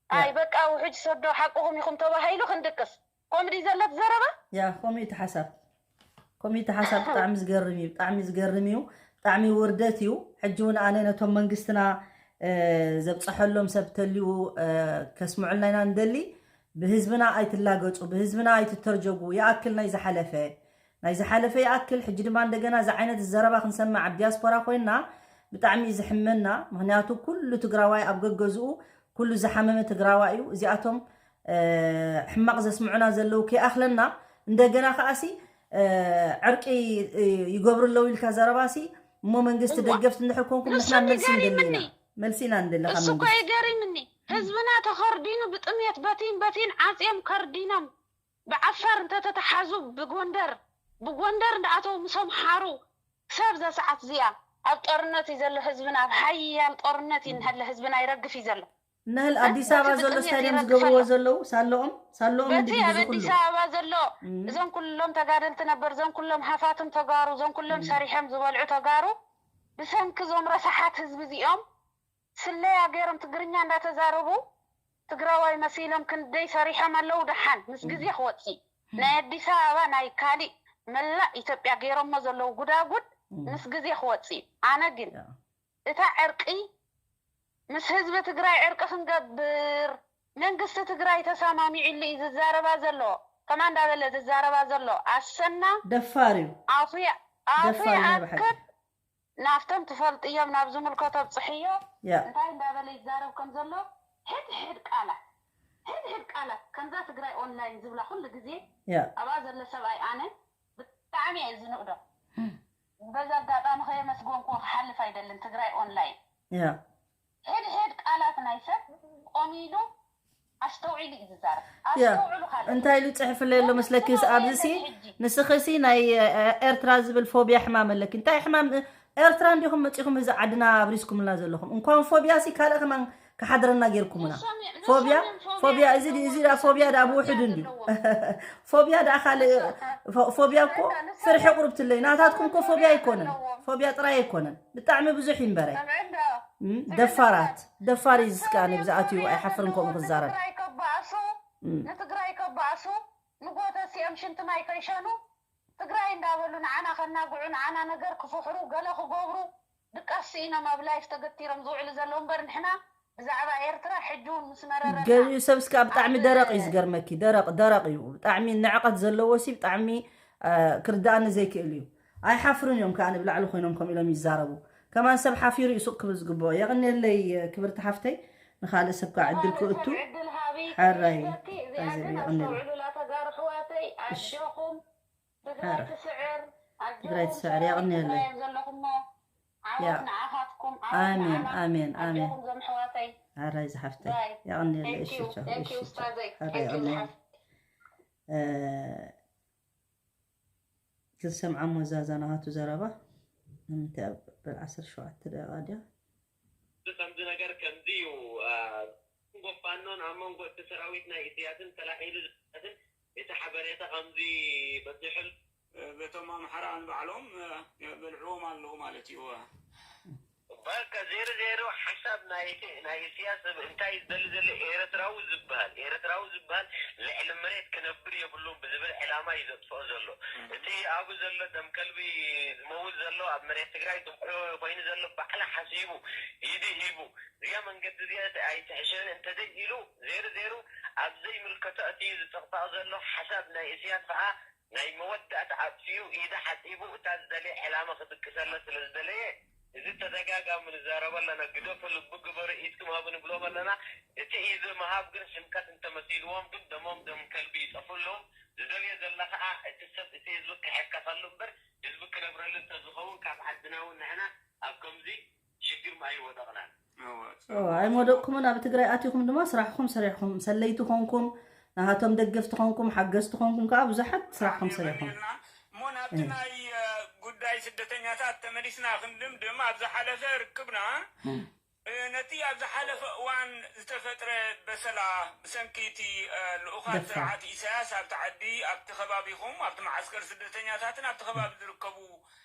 ኣይ በቃ ውሕጅ ሰዶ ሓቅኹም ኢኹም ተባሂሉ ክንድቅስ ከምኡ ድዩ ዘሎ እቲ ዘረባ ያ ከምኡ እቲ ሓሳብ ከምኡ እቲ ሓሳብ ብጣዕሚ ዝገርም እዩ ብጣዕሚ ዝገርም እዩ ብጣዕሚ ውርደት እዩ ሕጂ እውን ኣነ ነቶም መንግስትና ዘብፀሐሎም ሰብ ተልዩ ከስምዑልና ኢና ንደሊ ብህዝብና ኣይትላገፁ ብህዝብና ኣይትተርጀጉ ይኣክል ናይ ዝሓለፈ ናይ ዝሓለፈ ይኣክል ሕጂ ድማ እንደገና እዚ ዓይነት ዘረባ ክንሰምዕ ኣብ ዲያስፖራ ኮይንና ብጣዕሚ እዩ ዘሕመና ምክንያቱ ኩሉ ትግራዋይ ኣብ ገገዝኡ ኩሉ ዝሓመመ ትግራዋይ እዩ እዚኣቶም ሕማቕ ዘስምዑና ዘለዉ ከይኣኽለና እንደገና ከዓሲ ዕርቂ ይገብሩ ኣለዉ ኢልካ ዘረባሲ እሞ መንግስቲ ደገፍቲ እንድሕር ኮንኩም ንሕና መልሲ እንደለና መልሲ ኢና እንደለ ካብ እሱ እኮ መንግስቲ ይገርምኒ ህዝብና ተኸርዲኑ ብጥምየት በቲን በቲን ዓፅዮም ከርዲኖም ብዓፋር እንተተተሓዙ ብጎንደር ብጎንደር እንዳኣተው ምስ ኣምሓሩ ክሳብ እዛ ሰዓት እዚኣ ኣብ ጦርነት እዩ ዘሎ ህዝብና ኣብ ሓያል ጦርነት እዩ እንሀለ ህዝብና ይረግፍ እዩ ዘሎ እነህል ኣዲስ ኣበባ ዘሎ ስታድዮም ዝገብርዎ ዘለዉ ሳለኦም ሳለኦም በቲ ኣብ ኣዲስ ኣበባ ዘሎ እዞም ኩሎም ተጋደልቲ ነበር እዞም ኩሎም ሃፋትም ተጋሩ እዞም ኩሎም ሰሪሖም ዝበልዑ ተጋሩ ብሰንኪ እዞም ረሳሓት ህዝቢ እዚኦም ስለያ ገይሮም ትግርኛ እንዳተዛረቡ ትግራዋይ መሲሎም ክንደይ ሰሪሖም ኣለዉ። ደሓን ምስ ግዜ ክወፅእ ናይ ኣዲስ ኣበባ ናይ ካሊእ መላእ ኢትዮጵያ ገይሮሞ ዘለዉ ጉዳጉድ ምስ ግዜ ክወፅእ። ኣነ ግን እታ ዕርቂ ምስ ህዝቢ ትግራይ ዕርቂ ክንገብር መንግስቲ ትግራይ ተሰማሚዑሉ እዩ ዝዛረባ ዘሎ። ከማን እንዳበለ ዝዛረባ ዘሎ ኣሰና ደፋር እዩ። ኣፉ ያ- ኣፉ ደፋር እዩ ናይ ብሓቂ። ይኣክል ናብቶም ትፈልጥዮም ናብ ዝምልከቶ ብፅሕዮ ያ እንታይ እንዳበለ ይዛረብ ከም ዘሎ ሕድ ሕድ ቃላት ሕድ ሕድ ቃላት ከምዛ ትግራይ ኦንላይን ዝብላ ኩሉ ግዜ ያ ኣብኣ ዘሎ ሰብኣይ ኣነ ብጣዕሚ እየ ዝንእዶ። በዚ ኣጋጣሚ ከየመስገንኩ ክሓልፍ ኣይደልን። ትግራይ ኦንላይን ያ ሕድ ሕድ ቃላት ናይ ሰብ ቆሚሉ ኣስተውዒሉ እዩ ዝዛረብ። ያ ኣስተውዕሉ ካልእ እንታይ ኢሉ ይፅሕፍለይ ኣሎ መስለኪ? ኣብዚ ሲ ንስኺ ሲ ናይ ኤርትራ ዝብል ፎብያ ሕማም ኣለኪ። እንታይ ሕማም ኤርትራ እንዲኹም መፂኹም እዚ ዓድና ኣብሪስኩምልና ዘለኹም? እንኳን ፎብያ ሲ ካልእ ከማን ክሓድረና ጌርኩምና። ፎብያ ፎብያ እዚ እዚ ዳ ፎብያ ዳ ብውሕዱ እንድዩ። ፎብያ ዳ ካልእ ፎ- ፎብያ እኮ ፍርሒ ቁርብትለይ ናታትኩም እኮ ፎብያ ኣይኮነን። ፎብያ ጥራይ ኣይኮነን። ብጣዕሚ ብዙሕ ይንበረ። እም፣ ደፋራት ደፋር እዩ ዝስከኣኒ ብዝኣትዩ ኣይሓፍርን ከምኡ ክዛረብ። ንትግራይ ከባእሱ ንትግራይ ከባእሱ ንጎተሲኦም ሽንቲ ማይ ከይሸኑ ትግራይ እንዳበሉ ንዓና ከናግዑ ንዓና ነገር ክፍሕሩ ገለ ክገብሩ ድቃስ ስኢኖም ኣብ ላይፍ ተገቲሮም ዝውዕሉ ዘለዉ እምበር ንሕና ብዛዕባ ኤርትራ ሕጂ እውን ምስ መረረና ገሊኡ ሰብ እስከ ብጣዕሚ ደረቕ እዩ ዝገርመኪ። ደረቕ ደረቕ እዩ ብጣዕሚ ንዕቐት ዘለዎ ሲ ብጣዕሚ እ፣ ክርድኣኒ ዘይክእል እዩ። ኣይሓፍሩን እዮም ከዓ ንብላዕሊ ኮይኖም ከምኡ ኢሎም ይዛረቡ። ከማን ሰብ ሓፊሩ እዩ ሱቕ ክብል ዝግብኦ። የቕንየለይ ክብርቲ ሓፍተይ። ንኻልእ ሰብ ከዓ ዕድል ክእቱ ዕድል ሃቢ ሓራይ ክብለኪ፣ እዚኣ ኣዘብ ግን የቐንየለይ። ኣስተውዕሉላ ተጋሩ ኣሕዋተይ እሺ። ኣጆኹም ትግራይ ሓራ ትስዕር ትግራይ ኣጆኹም ትስዕር። የቐንየለይ። ትግራይ ዘለኹሞ ያ። ዓወት ንዓኻትኩም ዓወት ኣሜን ንዓና ኣሜን ኣሜን። ኣጆኹም ዞም ኣሕዋተይ ሓራይ ዝሓፍተይ ባይ። የቐንየለይ። Thank እሺ you, ቻው። thank you እሺ ቻው። ኡስታዘይ። ሓራይ Thank you የቐንየለይ። ዝሓፍተይ። እ፣ ክንሰምዓ እሞ እዛ እዛ ናኻቱ ዘረባ ንምንታይ ኣብ በል ዓሰርተ ሸውዓተ ደቂቓ ድያ? እዚ ከምዚ ነገር ከምዚ እዩ። ኣብ መንጎ ፋኖን ኣብ መንጎ እቲ ሰራዊት ናይ ኢሳያስን ተላዒሉ ዝፍጠትን እቲ ሓበሬታ ከምዚ በፂሑል። በቶም ኣምሓራ ንባዕሎም በልዕዎም ኣለዉ ማለት እዩ። በቃ ዜሮ ዜሮ ሓሳብ ናይ ናይ ኢሳያስ እንታይ ዝደሊ ዘሎ ኤርትራዊ ዝበሃል ኤርትራዊ ዝበሃል ልዕሊ መሬት ክነብር የብሉን ብዝብል ዕላማ እዩ ዘጥፍኦ ዘሎ። እቲ ኣብኡ ዘሎ ደም ከልቢ ዝመውት ዘሎ ኣብ መሬት ትግራይ ድምዑ ኮይኑ ዘሎ ባዕላ ሓሲቡ ኢዱ ሂቡ እዚኣ መንገዲ እዚኣ ኣይትሕሸኒ እንተዘይ ኢሉ ዜሩ ዜሩ ኣብ ዘይምልከቶ እቲ ዝጥቕጠቕ ዘሎ ሓሳብ ናይ እስያስ ከዓ ናይ መወዳእታ ኣጥፊኡ ኢዱ ሓፂቡ እታ ዝደለየ ዕላማ ክድቅሰላ ስለ ዝደለየ እዚ ተደጋጋሚ ንዛረቦ ኣለና። ግደፉ ልቢ ግበሩ ኢድኩም ሃቡ ንብሎም ኣለና። እቲ ኢዱ ምሃብ ግን ሕምቀት እንተመሲልዎም ግን ደሞም ደም ከልቢ ይጠፍኡ ኣለዉ። ዝደልዮ ዘላ ከዓ እቲ ሰብ እቲ ህዝቢ ክሕከኸሉ እምበር ህዝቢ ክነብረሉ እንተዝኸውን ካብ ዓድና እውን ንሕና ኣብ ከምዚ ሽግር ምኣይወደቕናን። ኣይወደቕኩምን ኣብ ትግራይ ኣቲኹም ድማ ስራሕኹም ሰሪሕኹም ሰለይቲ ኾንኩም ናሃቶም ደገፍቲ ኾንኩም ሓገዝቲ ኾንኩም ከዓ ብዙሓት ስራሕኹም ሰሪሕኹም። እሞ ናብቲ ናይ ጉዳይ ስደተኛታት ተመሊስና ክንድምድም ኣብ ዝሓለፈ ርክብና ነቲ ኣብ ዝሓለፈ እዋን ዝተፈጥረ በሰላ ብሰንኪ እቲ ልኡኻት ስርዓት ኢሳያስ ኣብቲ ዓዲ ኣብቲ ከባቢኹም ኣብቲ መዓስከር ስደተኛታትን ኣብቲ ከባቢ ዝርከቡ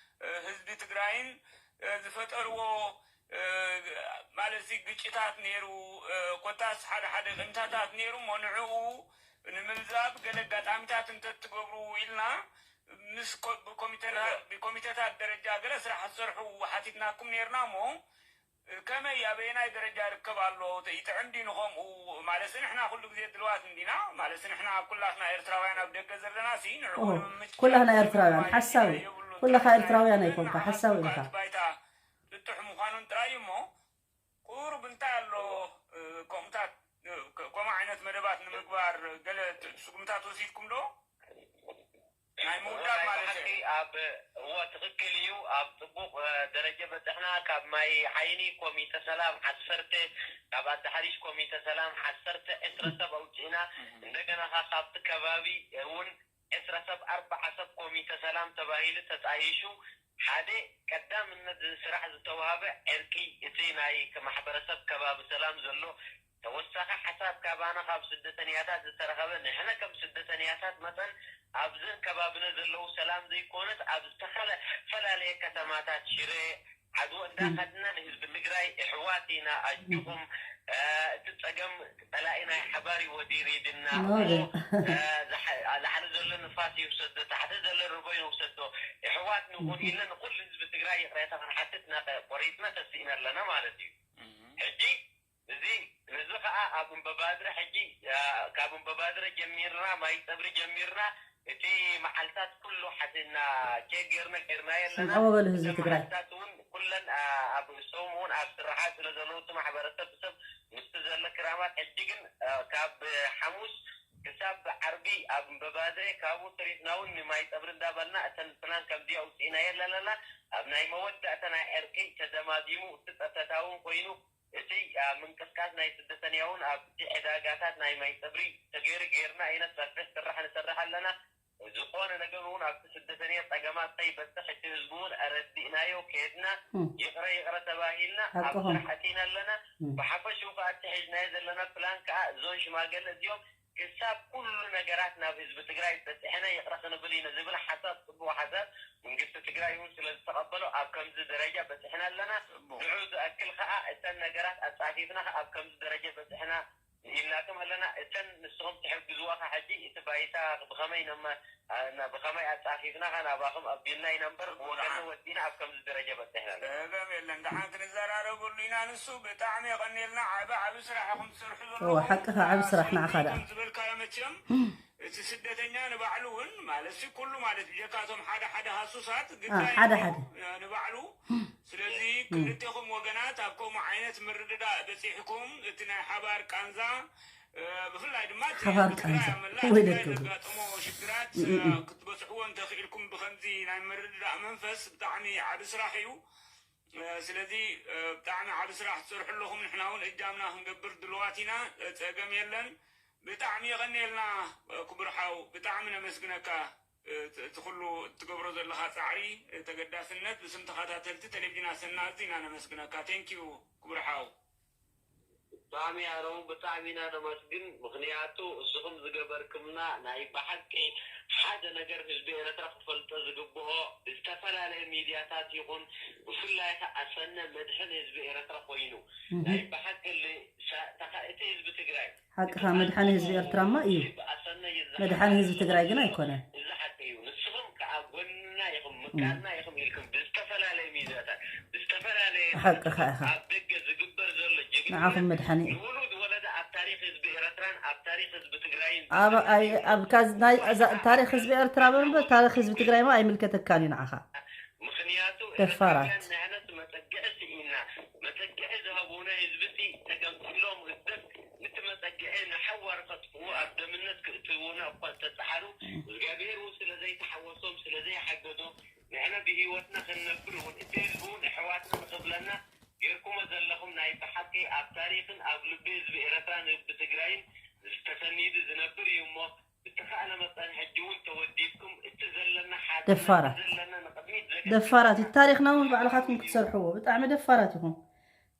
ህዝቢ ትግራይን ዝፈጠርዎ ማለት ግጭታት ነይሩ ኮታስ ሓደ ሓደ ቅንታታት ነይሩ እሞ ንዕኡ ንምልዛብ ገለ ኣጋጣሚታት እንተትገብሩ ኢልና ምስ ኮሚቴታት ደረጃ ገለ ስራሕ ክትሰርሑ ሓቲትናኩም ነይርና እሞ ከመይ ኣበየናይ ደረጃ ይርከብ ኣሎ ይጥዕም ድዩ ንኸምኡ ማለት ንሕና ኩሉ ግዜ ድልዋት እንዲና ማለት ንሕና ኩላትና ኤርትራውያን ኣብ ደገ ዘለና ሲ ንዕኡ ንምምች ኩላትና ኤርትራውያን ሓሳዊ ኩላኻ ኤርትራውያን ኣይኮንካ ሓሳዊ ኢኻ ባይታ ጥጡሕ ምዃኑን ጥራይ እሞ ቁሩብ እንታይ ኣሎ ከምኡታት ከምኡ ዓይነት መደባት ንምግባር ገለ ስጉምታት ወሲድኩም ዶ ናይ ምውዳብ ማለት እዩ ኣብ እዎ ትኽክል እዩ ኣብ ፅቡቅ ደረጀ በፅሕና ካብ ማይ ዓይኒ ኮሚተ ሰላም ዓሰርተ ካብ ኣዳሓሪሽ ኮሚተ ሰላም ዓሰርተ ዕስረ ሰብ ኣውፅእና እንደገና ካብቲ ከባቢ እውን ዕስራ ሰብ ኣርባዓ ሰብ ኮሚተ ሰላም ተባሂሉ ተጣይሹ ሓደ ቀዳምነት ስራሕ ዝተዋሃበ ዕርቂ እቲ ናይ ማሕበረሰብ ከባቢ ሰላም ዘሎ ተወሳኺ ሓሳብ ካባና ካብ ስደተንያታት ዝተረኸበ ንሕነ ከም ስደተንያታት መጠን ኣብዘን ከባብነ ዘለዉ ሰላም ዘይኮነስ ኣብ ዝተፈላለየ ከተማታት ሽረ ዓድወ እንዳኸድና ንህዝቢ ትግራይ እሕዋት ኢና ኣጆኹም እቲ ጸገም ጸላኢ ናይ ሓባር እዩ ወዲሪድና። ኖ፣ እሞ፣ ደ- እ፣ ዝሓ-፣ ላዕሊ ዘሎ ንፋስ ይውሰዶ፣ ታሕቲ ዘሎ ርቦ ይውሰዶ። የሕዋት ንኹን ኢልና ንኹሉ ህዝቢ ትግራይ ይቕሬታ ክንሓትት ነቐ-፣ ቆሪጽና ተስኢና ኣለና ማለት እዩ። ሕጂ እዚ፣ ነዚ ኸኣ ኣብ እምበባድረ ሕጂ፣ እ፣ ካብ እምበባድረ ጀሚርና፣ ማይ ጸብሪ ጀሚርና፣ እቲ መዓልታት ኩሉ ሓሲና ቼክ ጌርና ጌርናዮ ኣለና። ስምዕዎ በሉ ህዝቢ እቲ ትግራይ። መዓልታት እውን ኩለን፣ እ፣ ኣብ እሶም እውን ኣብ ስራሓት ስለ ዘለዉ እቲ ማሕበረሰብ ሰብ ምስቲ ዘሎ ክራማት ሕጂ ግን፣ እ፣ ካብ ሓሙስ ክሳብ ዓርቢ ኣብ እምበባድረ ካብኡ ተሪፍና እውን ንማይ ጸብሪ እንዳበልና እተን ፕላን ከምዚ ኣውፂእናዮ ኣለና። ኣብ ናይ መወዳእታ ናይ ዕርቂ ተደማዲሙ እቲ ጸጥታ እውን ኮይኑ እቲ፣ እ፣ ምንቅስቃስ ናይ ስደተኛ እውን ኣብቲ ዕዳጋታት ናይ ማይ ጸብሪ ተገይሩ ጌርና ኢና ሰፊሕ ስራሕ ንሰርሕ ኣለና። ዝኾነ ነገር እውን ኣብቲ ስደተኛ ጸገማት ከይበጽሕ እቲ ህዝቢ እውን ኣረዲእናዮ ከድና እም። ይቕረ ይቕረ ተባሂልና ኣብ ሓቅኹም። ስራሕ ኣቲና ኣለና። እም። ብሓፈሽኡ ከዓ እቲ ሒዝናዮ ዘለና ፕላን ከዓ እዞን ሽማገለ እዚኦም ክሳብ ኩሉ ነገራት ናብ ህዝቢ ትግራይ በፂሕና ይቕረ ክንብል ኢና ዝብል ሓሳብ፣ ፅቡቕ ሓሳብ፣ መንግስቲ ትግራይ እውን ስለ ዝተቐበሎ ኣብ ከምዚ ደረጃ በፂሕና ኣለና። ጽቡቕ። ንዑ ዝኣክል ከዓ እተን ነገራት ኣፃፊፍና ኣብ ከምዚ ደረጃ በፂሕና ኢልናቶም ኣለና። እተን ንስኹም ትሕግዝዋ ከዓ ሕጂ እቲ ባይታ ብኸመይ ነመ-፣ ና-፣ ብኸመይ ኣፃፊፍና ከዓ ናባኹም ኣቢልና ኢና እምበር ጽቡቕ ብወገንና ደሓን። ወዲና ኣብ ከምዚ ደረጃ በፂሕና ኣለና። ጸገም የለን። ደሓን ክንዘራረበሉ ኢና። ንሱ ብጣዕሚ የቐንየልና። ዓቢ ዓቢ ስራሕ ኢኹም ትሰርሑ እወ፣ ዘለኹም። ሓቅኻ ዓቢ ስራሕ ንዓኻ ደኣ። ከም ዝበልካዮ መቸም እቲ ስደተኛ ንባዕሉ እውን ማለት ሲ ኩሉ ማለት ብጀካቶም ሓደ ሓደ ሃሱሳት አ፣ ግዳይ ሓደ እዩ። ሓደ። ንባዕሉ። ስለዚ እም። ክልቴኹም ወገናት ኣብ ከምኡ ዓይነት ምርድዳእ በጺሕኩም እቲ ናይ ሓባር ቃንዛ፣ እ፣ ብፍላይ ድማ እቲ ሓባር ኣብ ትግራይ ቃንዛ። ኣብ መላእ ትግራይ ወይለኩም። ዘጋጠሞ ሽግራት፣ እም፣ እም። እ፣ ክትበጽሕዎ እንተኽኢልኩም ብኸምዚ ናይ ምርድዳእ መንፈስ ብጣዕሚ ዓቢ ስራሕ እዩ። እ፣ ስለዚ፣ እ፣ ብጣዕሚ ዓቢ ስራሕ ትሰርሑ ኣለኹም። ንሕና እውን እጃምና ክንገብር ድልዋት ኢና። እ፣ ጸገም የለን። ብጣዕሚ የቐንየልና፣ እ፣ ክቡር ሓው። ብጣዕሚ ነመስግነካ። እ፣ እቲ፣ እቲ ኩሉ እትገብሮ ዘለኻ ጻዕሪ፣ እ፣ ተገዳስነት ብስም ተኸታተልቲ ቴሌቪዥን ኣሰና ኣዚና ነመስግነካ። ቴንኪዩ ክቡር ሓው። ብጣዕሚ ኣረሙ፣ ብጣዕሚ ኢና ነመስግን። ምኽንያቱ እስኹም ዝገበርክምና ናይ ብሓቂ ሓደ ነገር ህዝቢ ኤርትራ ክፈልጦ ዝግብኦ ብዝተፈላለየ ሚድያታት ይኹን ብፍላይ ከኣ ኣሰነ መድሕን ህዝቢ ኤርትራ ኮይኑ እህ። ናይ ብሓቂ ል-፣ ሳ-፣ ተኻ-፣ እቲ ህዝቢ ትግራይ ሓቅኻ መድሓኒ ህዝቢ ኤርትራማ እዩ። መድሓኒ ህዝቢ ትግራይ ግን ኣይኮነን። እዚ ሓቂ እዩ። ንስኹም ከዓ ጎንና ኢኹም፣ ምካንና ኢኹም ኢልኩም ብዝተፈላለየ ሚድያታት፣ ብዝተፈላለየ ሓቅኻ ኢኻ። ኣብ ደገ ዝግበር ዘሎ ጀግንነት ንዓኹም መድሓኒ እዩ። ንውሉድ ወለደ ኣብ ታሪኽ ህዝቢ ኤርትራን ኣብ ታሪኽ ህዝቢ ትግራይን ኣብ፣ ኣይ፣ ኣብ ካዝ-፣ ናይ፣ እዛ፣ ታሪኽ ህዝቢ ኤርትራ በርምበር ታሪኽ ህዝቢ ትግራይማ ኣይምልከተካን እዩ ንዓኻ። ምኽንያቱ ደፋራት። ኤርትራውያን ንሕና መጸግዒ ስኢና፣ መጸግዒ ዝሃቡና ህዝብቲ ተገምጢሎም ህግደፍ ነቲ መጸግዒ ንሓዋሩ ከጥፍኡ ኣብ ደምነት ክእትዉና እኳ እንተጸዓሩ፣ እግዚኣብሔር እውን ስለ ዘይተሓወሶም፣ ስለ ዘይሓገዞም፣ ንሕና ብህይወትና ክንነብር እውን እቲ ህዝቢ እውን ኣሕዋትና ንኽብለና ጌርኩሞ ዘለኹም ናይ ብሓቂ ኣብ ታሪኽን ኣብ ልቢ ህዝቢ ኤርትራን ህዝቢ ትግራይን ዝተሰኒዱ ዝነብር እዩ እሞ፣ ብተኻእለ መጠን ሕጂ እውን ተወዲብኩም እቲ ዘለና ሓድነት ደፋራት። ዘለና ንቕድሚት ዘገስግስ ደፋራት። እቲ ታሪኽና እውን ባዕልኻትኩም ክትሰርሕዎ። ብጣዕሚ ደፋራት ኢኹም።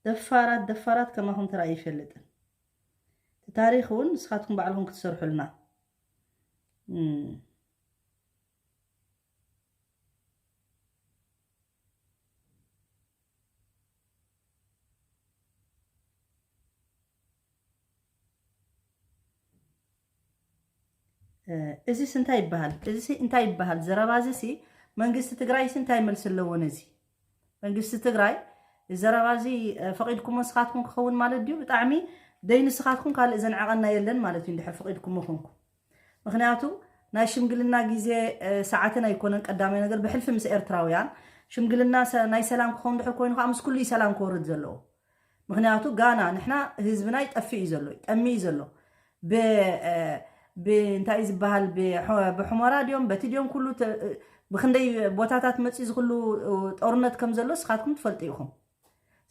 ደፋራት፣ ደፋራት ከማኹም ተራእዩ ይፈልጥን። እቲ ታሪኽ እውን ንስኻትኩም ባዕልኹም ክትሰርሑልና። እም። እ፣ እዚስ እንታይ ይበሃል? እዚሲ እንታይ ይበሃል? ዘረባ እዚሲ መንግስቲ ትግራይሲ እንታይ መልሲ ኣለዎ ነዚ? መንግስቲ ትግራይ ዘረባ እዚ፣ እ፣ ፈቒድኩሞ ንስኻትኩም ክኸውን ማለት ድዩ? ብጣዕሚ ደይ ንስኻትኩም ካልእ ዘንዕቐና የለን ማለት እዩ፣ እንድሕር ፈቒድኩሞ ኮንኩም። ምኽንያቱ ናይ ሽምግልና ግዜ፣ እ፣ ሰዓትን ኣይኮነን። ቀዳማይ ነገር ብሕልፊ ምስ ኤርትራውያን ሽምግልና ሰ-፣ ናይ ሰላም ክኸውን ድሕር ኮይኑ ከዓ ምስ ኩሉ እዩ ሰላም ክወርድ ዘለዎ። ምኽንያቱ ጋና ንሕና ህዝብና ይጠፍእ እዩ ዘሎ፣ ይጠሚ እዩ ዘሎ። ብ-፣ እ፣ ብ-፣ እንታይ እዩ ዝበሃል፣ ብሖ-፣ ብሑመራ ድዮም፣ በቲ ድዮም ኩሉ ተ-፣ እ፣ ብኽንደይ ቦታታት መፂኡ ዝኽሉ፣ እ፣ ጦርነት ከም ዘሎ ንስኻትኩም ትፈልጡ ኢኹም።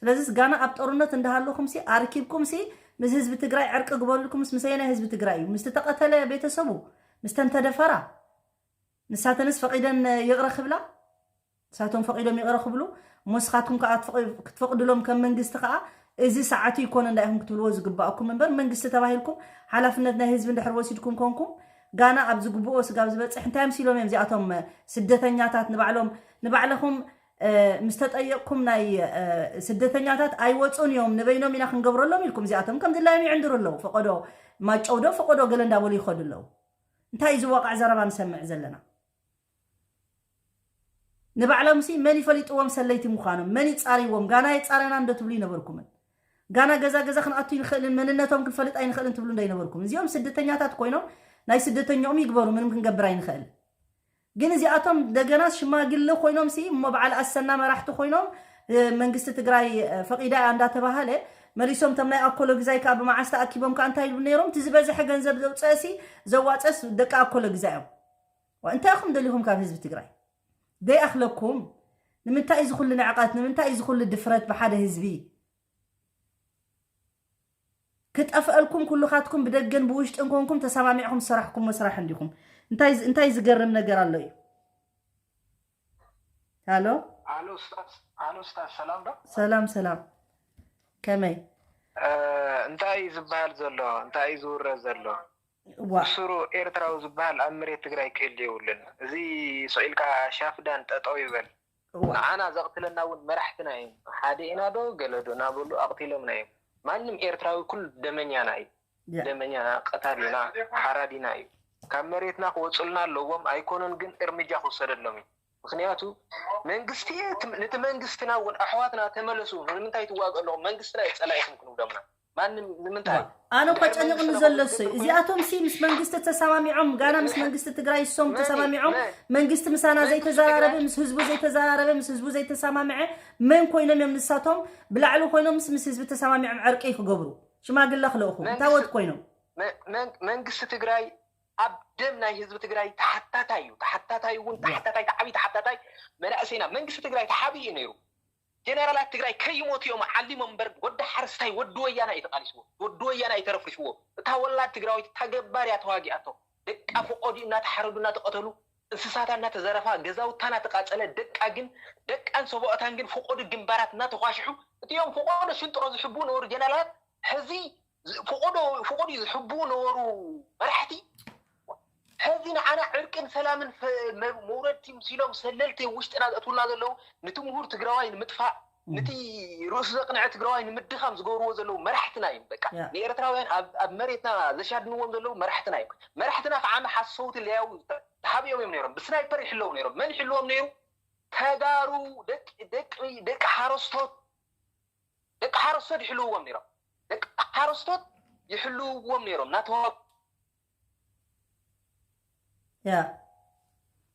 ስለዚስ ጋና ኣብ ጦርነት እንዳሃለኹምሲ ኣርኪብኩምሲ ምስ ህዝቢ ትግራይ ዕርቂ ግበሩ ኢልኩምስ ምሰየናይ ህዝቢ ትግራይ እዩ? ምስ ተቐተለ ቤተሰቡ፣ ምስ ተን ተደፈራ? ንሳተንስ ፈቒደን ይቕረ ክብላ? ንሳቶም ፈቒዶም ይቕረ ክብሉ፣ እሞ ንስኻትኩም ከኣ ትፈቕ-፣ ክትፈቕድሎም ከም መንግስቲ ከኣ እዚ ሰዓቱ ይኮነ እንዳ ኢኹም ክትብልዎ ዝግባእኩም እምበር፣ መንግስቲ ተባሂልኩም ሓላፍነት ናይ ህዝቢ እንድሕር ወሲድኩም ኮንኩም፣ ጋና ኣብ ዝግብኦ ስጋብ ዝበጽሕ እንታይ ኣምሲሎም እዮም እዚኣቶም ስደተኛታት ንባዕሎም፣ ንባዕለኹም ምስ ተጠየቅኩም ናይ ስደተኛታት ኣይወፁን እዮም፣ ንበይኖም ኢና ክንገብረሎም ኢልኩም፣ እዚኣቶም ከም ድላዮም ይዕንድሩ ኣለዉ። ፈቆዶ ማጨው ዶ ፈቆዶ ገለ እንዳበሉ ይኸዱ ኣለዉ። እንታይ እዩ ዝዋቃዕ ዘረባ ንሰምዕ ዘለና? ንባዕሎም ሲ መን ይፈሊጥዎም ሰለይቲ ምዃኖም? መን ይጻርይዎም? ጋና የጻረና እንዶ ትብሉ ይነበርኩምን? ጋና ገዛ ገዛ ክንኣቱ ይንኽእልን መንነቶም ክንፈልጥ ኣይንኽእልን ትብሉ እንዶ ይነበርኩም? እዚኦም ስደተኛታት ኮይኖም ናይ ስደተኛኦም ይግበሩ፣ ምንም ክንገብር ኣይንኽእል። ግን እዚኣቶም ደገና ሽማግለ ኮይኖም ሲ እሞ በዓል ኣሰና መራሕቲ ኮይኖም መንግስቲ ትግራይ ፈቂዳ እያ እንዳተባሃለ መሊሶም፣ ቶም ናይ ኣኮሎ ግዛይ ከዓ ብመዓስ ተኣኪቦም ከዓ እንታይ ይብሉ ነይሮም? እቲ ዝበዝሐ ገንዘብ ዘውፀእሲ ዘዋፀስ ደቂ ኣኮሎ ግዛይ እዮም። እንታይ ኢኹም ደሊኹም ካብ ህዝቢ ትግራይ? ደይኣኽለኩም? ንምንታይ እዚ ኩሉ ንዕቐት? ንምንታይ እዚ ኩሉ ድፍረት ብሓደ ህዝቢ? ክጠፍአልኩም ኩልኻትኩም ብደገን ብውሽጥን ኮንኩም ተሰማሚዕኹም ዝሰራሕኩሞ ስራሕ እንዲኹም። እንታይ እንታይ ዝገርም ነገር ኣሎ እዩ? ሃሎ? ኣሎ ስታፍ ኣሎ ስታፍ ሰላም ዶ? ሰላም ሰላም። ከመይ? እንታይ እዩ ዝበሃል ዘሎ? እንታይ እዩ ዝውረ ዘሎ? ዋ ብስሩ ኤርትራዊ ዝበሃል ኣብ መሬት ትግራይ ክህሉ የብሉን። እዚ ስቕ ኢልካ ሻፍዳን ጠጠው ይበል። እዋ ንዓና ዘቕትለና እውን መራሕትና እዮም። ሓደ ኢና ዶ ገለ ዶ እናበሉ ኣቕቲሎምና እዮም። ማንም ኤርትራዊ ኩሉ ደመኛና እዩ። ያ ደመኛ ቀታሊና ሓራዲና እዩ። ካብ መሬትና ክወፁልና ኣለዎም። ኣይኮነን ግን እርምጃ ክውሰደሎም እዩ። ምክንያቱ መንግስቲ እቲ- ነቲ መንግስትና እውን ኣሕዋትና ተመለሱ ንምንታይ ትዋግእ ኣለኹም መንግስትና እዩ ፀላኢኹም ክንብሎምና ማንም ንምንታይ ኣነ እኮ ጨኒቕኒ ዘሎ እሱ እዚኣቶም ሲ ምስ መንግስቲ ተሰማሚዖም ጋና ምስ መንግስቲ ትግራይ እሶም ተሰማሚዖም መንግስቲ ምሳና ዘይተዘራረበ ምስ ህዝቡ ዘይተዘራረበ ምስ ህዝቡ ዘይተሰማምዐ መን ኮይኖም እዮም ንሳቶም ብላዕሊ ኮይኖም ምስ ምስ ህዝቢ ተሰማሚዖም ዕርቂ ክገብሩ ሽማግለ ክልእኹ እንታይ ወት ኮይኖም መንግስቲ ትግራይ ኣብ ደም ናይ ህዝቢ ትግራይ ተሓታታይ እዩ። ተሓታታይ እውን ተሓታታይ ተዓቢ ተሓታታይ መናእሰይና መንግስቲ ትግራይ ተሓቢ እዩ ነይሩ። ጀነራላት ትግራይ ከይሞቱ እዮም ዓሊሞም እምበር ወዲ ሓረስታይ ወዲ ወያና እዩ ተቃሊስዎ። ወዲ ወያና እዩ ተረፍሪፍዎ። እታ ወላድ ትግራዊት እታ ገባር እያ ተዋጊኣቶ። ደቃ ፈቆዲ እናተሓረዱ እናተቀተሉ እንስሳታ እናተዘረፋ ገዛውታ እናተቃፀለ ደቃ ግን ደቃን ሰቦኦታን ግን ፈቆዲ ግንባራት እናተኳሽሑ እቲኦም ፈቆዶ ሽንጥሮ ዝሕቡ ነበሩ ጀነራላት ሕዚ ፈቆዶ ፈቆዲ ዝሕቡ ነበሩ መራሕቲ ሕዚ ንዓና ዕርቅን ሰላምን መውረድቲ ምሲሎም ሰለልቲ ውሽጥና ዘእትውልና ዘለዉ ንቲ ምሁር ትግራዋይ ንምጥፋእ ንቲ ርእሱ ዘቅንዐ ትግራዋይ ንምድኻም ዝገብርዎ ዘለዉ መራሕትና እዮም በቃ ንኤርትራውያን ኣብ መሬትና ዘሻድንዎም ዘለዉ መራሕትና እዮም መራሕትና ከዓ ንሓሰውቲ ለያዊ ተሓቢኦም እዮም ነይሮም ብስናይፐር ይሕለዉ ነይሮም መን ይሕልዎም ነይሩ ተጋሩ ደቂ ደቂ ደቂ ሓረስቶት ደቂ ሓረስቶት ይሕልውዎም ነይሮም ደቂ ሓረስቶት ይሕልውዎም ነይሮም ናተዋ ያ